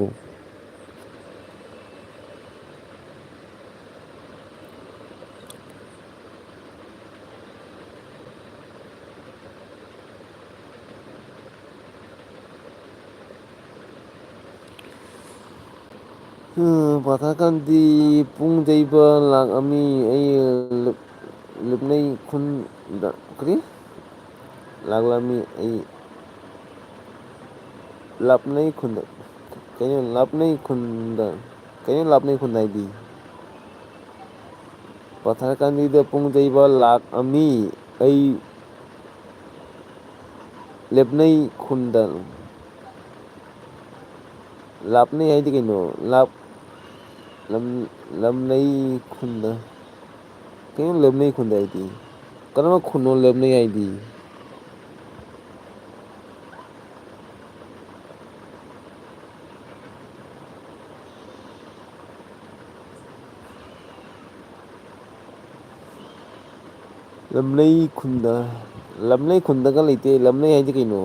ꯎꯝ, ꯄꯥꯊꯥꯀꯥꯟꯗꯤ ꯄꯨꯡ ꯌꯩꯕ ꯂꯥꯛꯑꯝꯃꯤ꯫ ꯑꯩ ꯂꯨꯞ-, ꯂꯨꯞꯅꯩ ꯈꯨꯟꯗ, ꯀꯔꯤ? ꯂꯥꯛꯂꯝꯃꯤ꯫ ꯑꯩ ꯂꯥꯞꯅꯩ ꯈꯨꯟꯗ, ꯀꯩꯅꯣ ꯂꯥꯞꯅꯩ ꯈꯨꯟꯗ, ꯀꯩꯅꯣ ꯂꯥꯞꯅꯩ ꯈꯨꯟꯗ ꯍꯥꯏꯗꯤ? ꯄꯥꯊꯥꯀꯥꯟꯗꯤꯗ ꯄꯨꯡ ꯌꯩꯕ ꯂꯥꯛꯑꯝꯃꯤ꯫ ꯑꯩ ꯂꯦꯞꯅꯩ ꯈꯨꯟꯗ꯫ ꯂꯥꯞꯅꯩ ꯍꯥꯏꯗꯤ ꯀꯩꯅꯣ? ꯂꯥꯞ-, ꯂꯝ-, ꯂꯝꯅꯩ ꯈꯨꯟꯗ꯫ ꯀꯩꯅꯣ ꯂꯦꯞꯅꯩ ꯈꯨꯟꯗ ꯍꯥꯏꯗꯤ? ꯀꯔꯝꯕ ꯈꯨꯟꯅꯣ ꯂꯦꯞꯅꯩ ꯍꯥꯏꯗꯤ? ꯂꯝꯂꯩ ꯈꯨꯟꯗ, ꯂꯝꯂꯩ ꯈꯨꯟꯗꯒ ꯂꯩꯇꯦ꯫ ꯂꯝꯂꯩ ꯍꯥꯏꯗꯤ ꯀꯩꯅꯣ?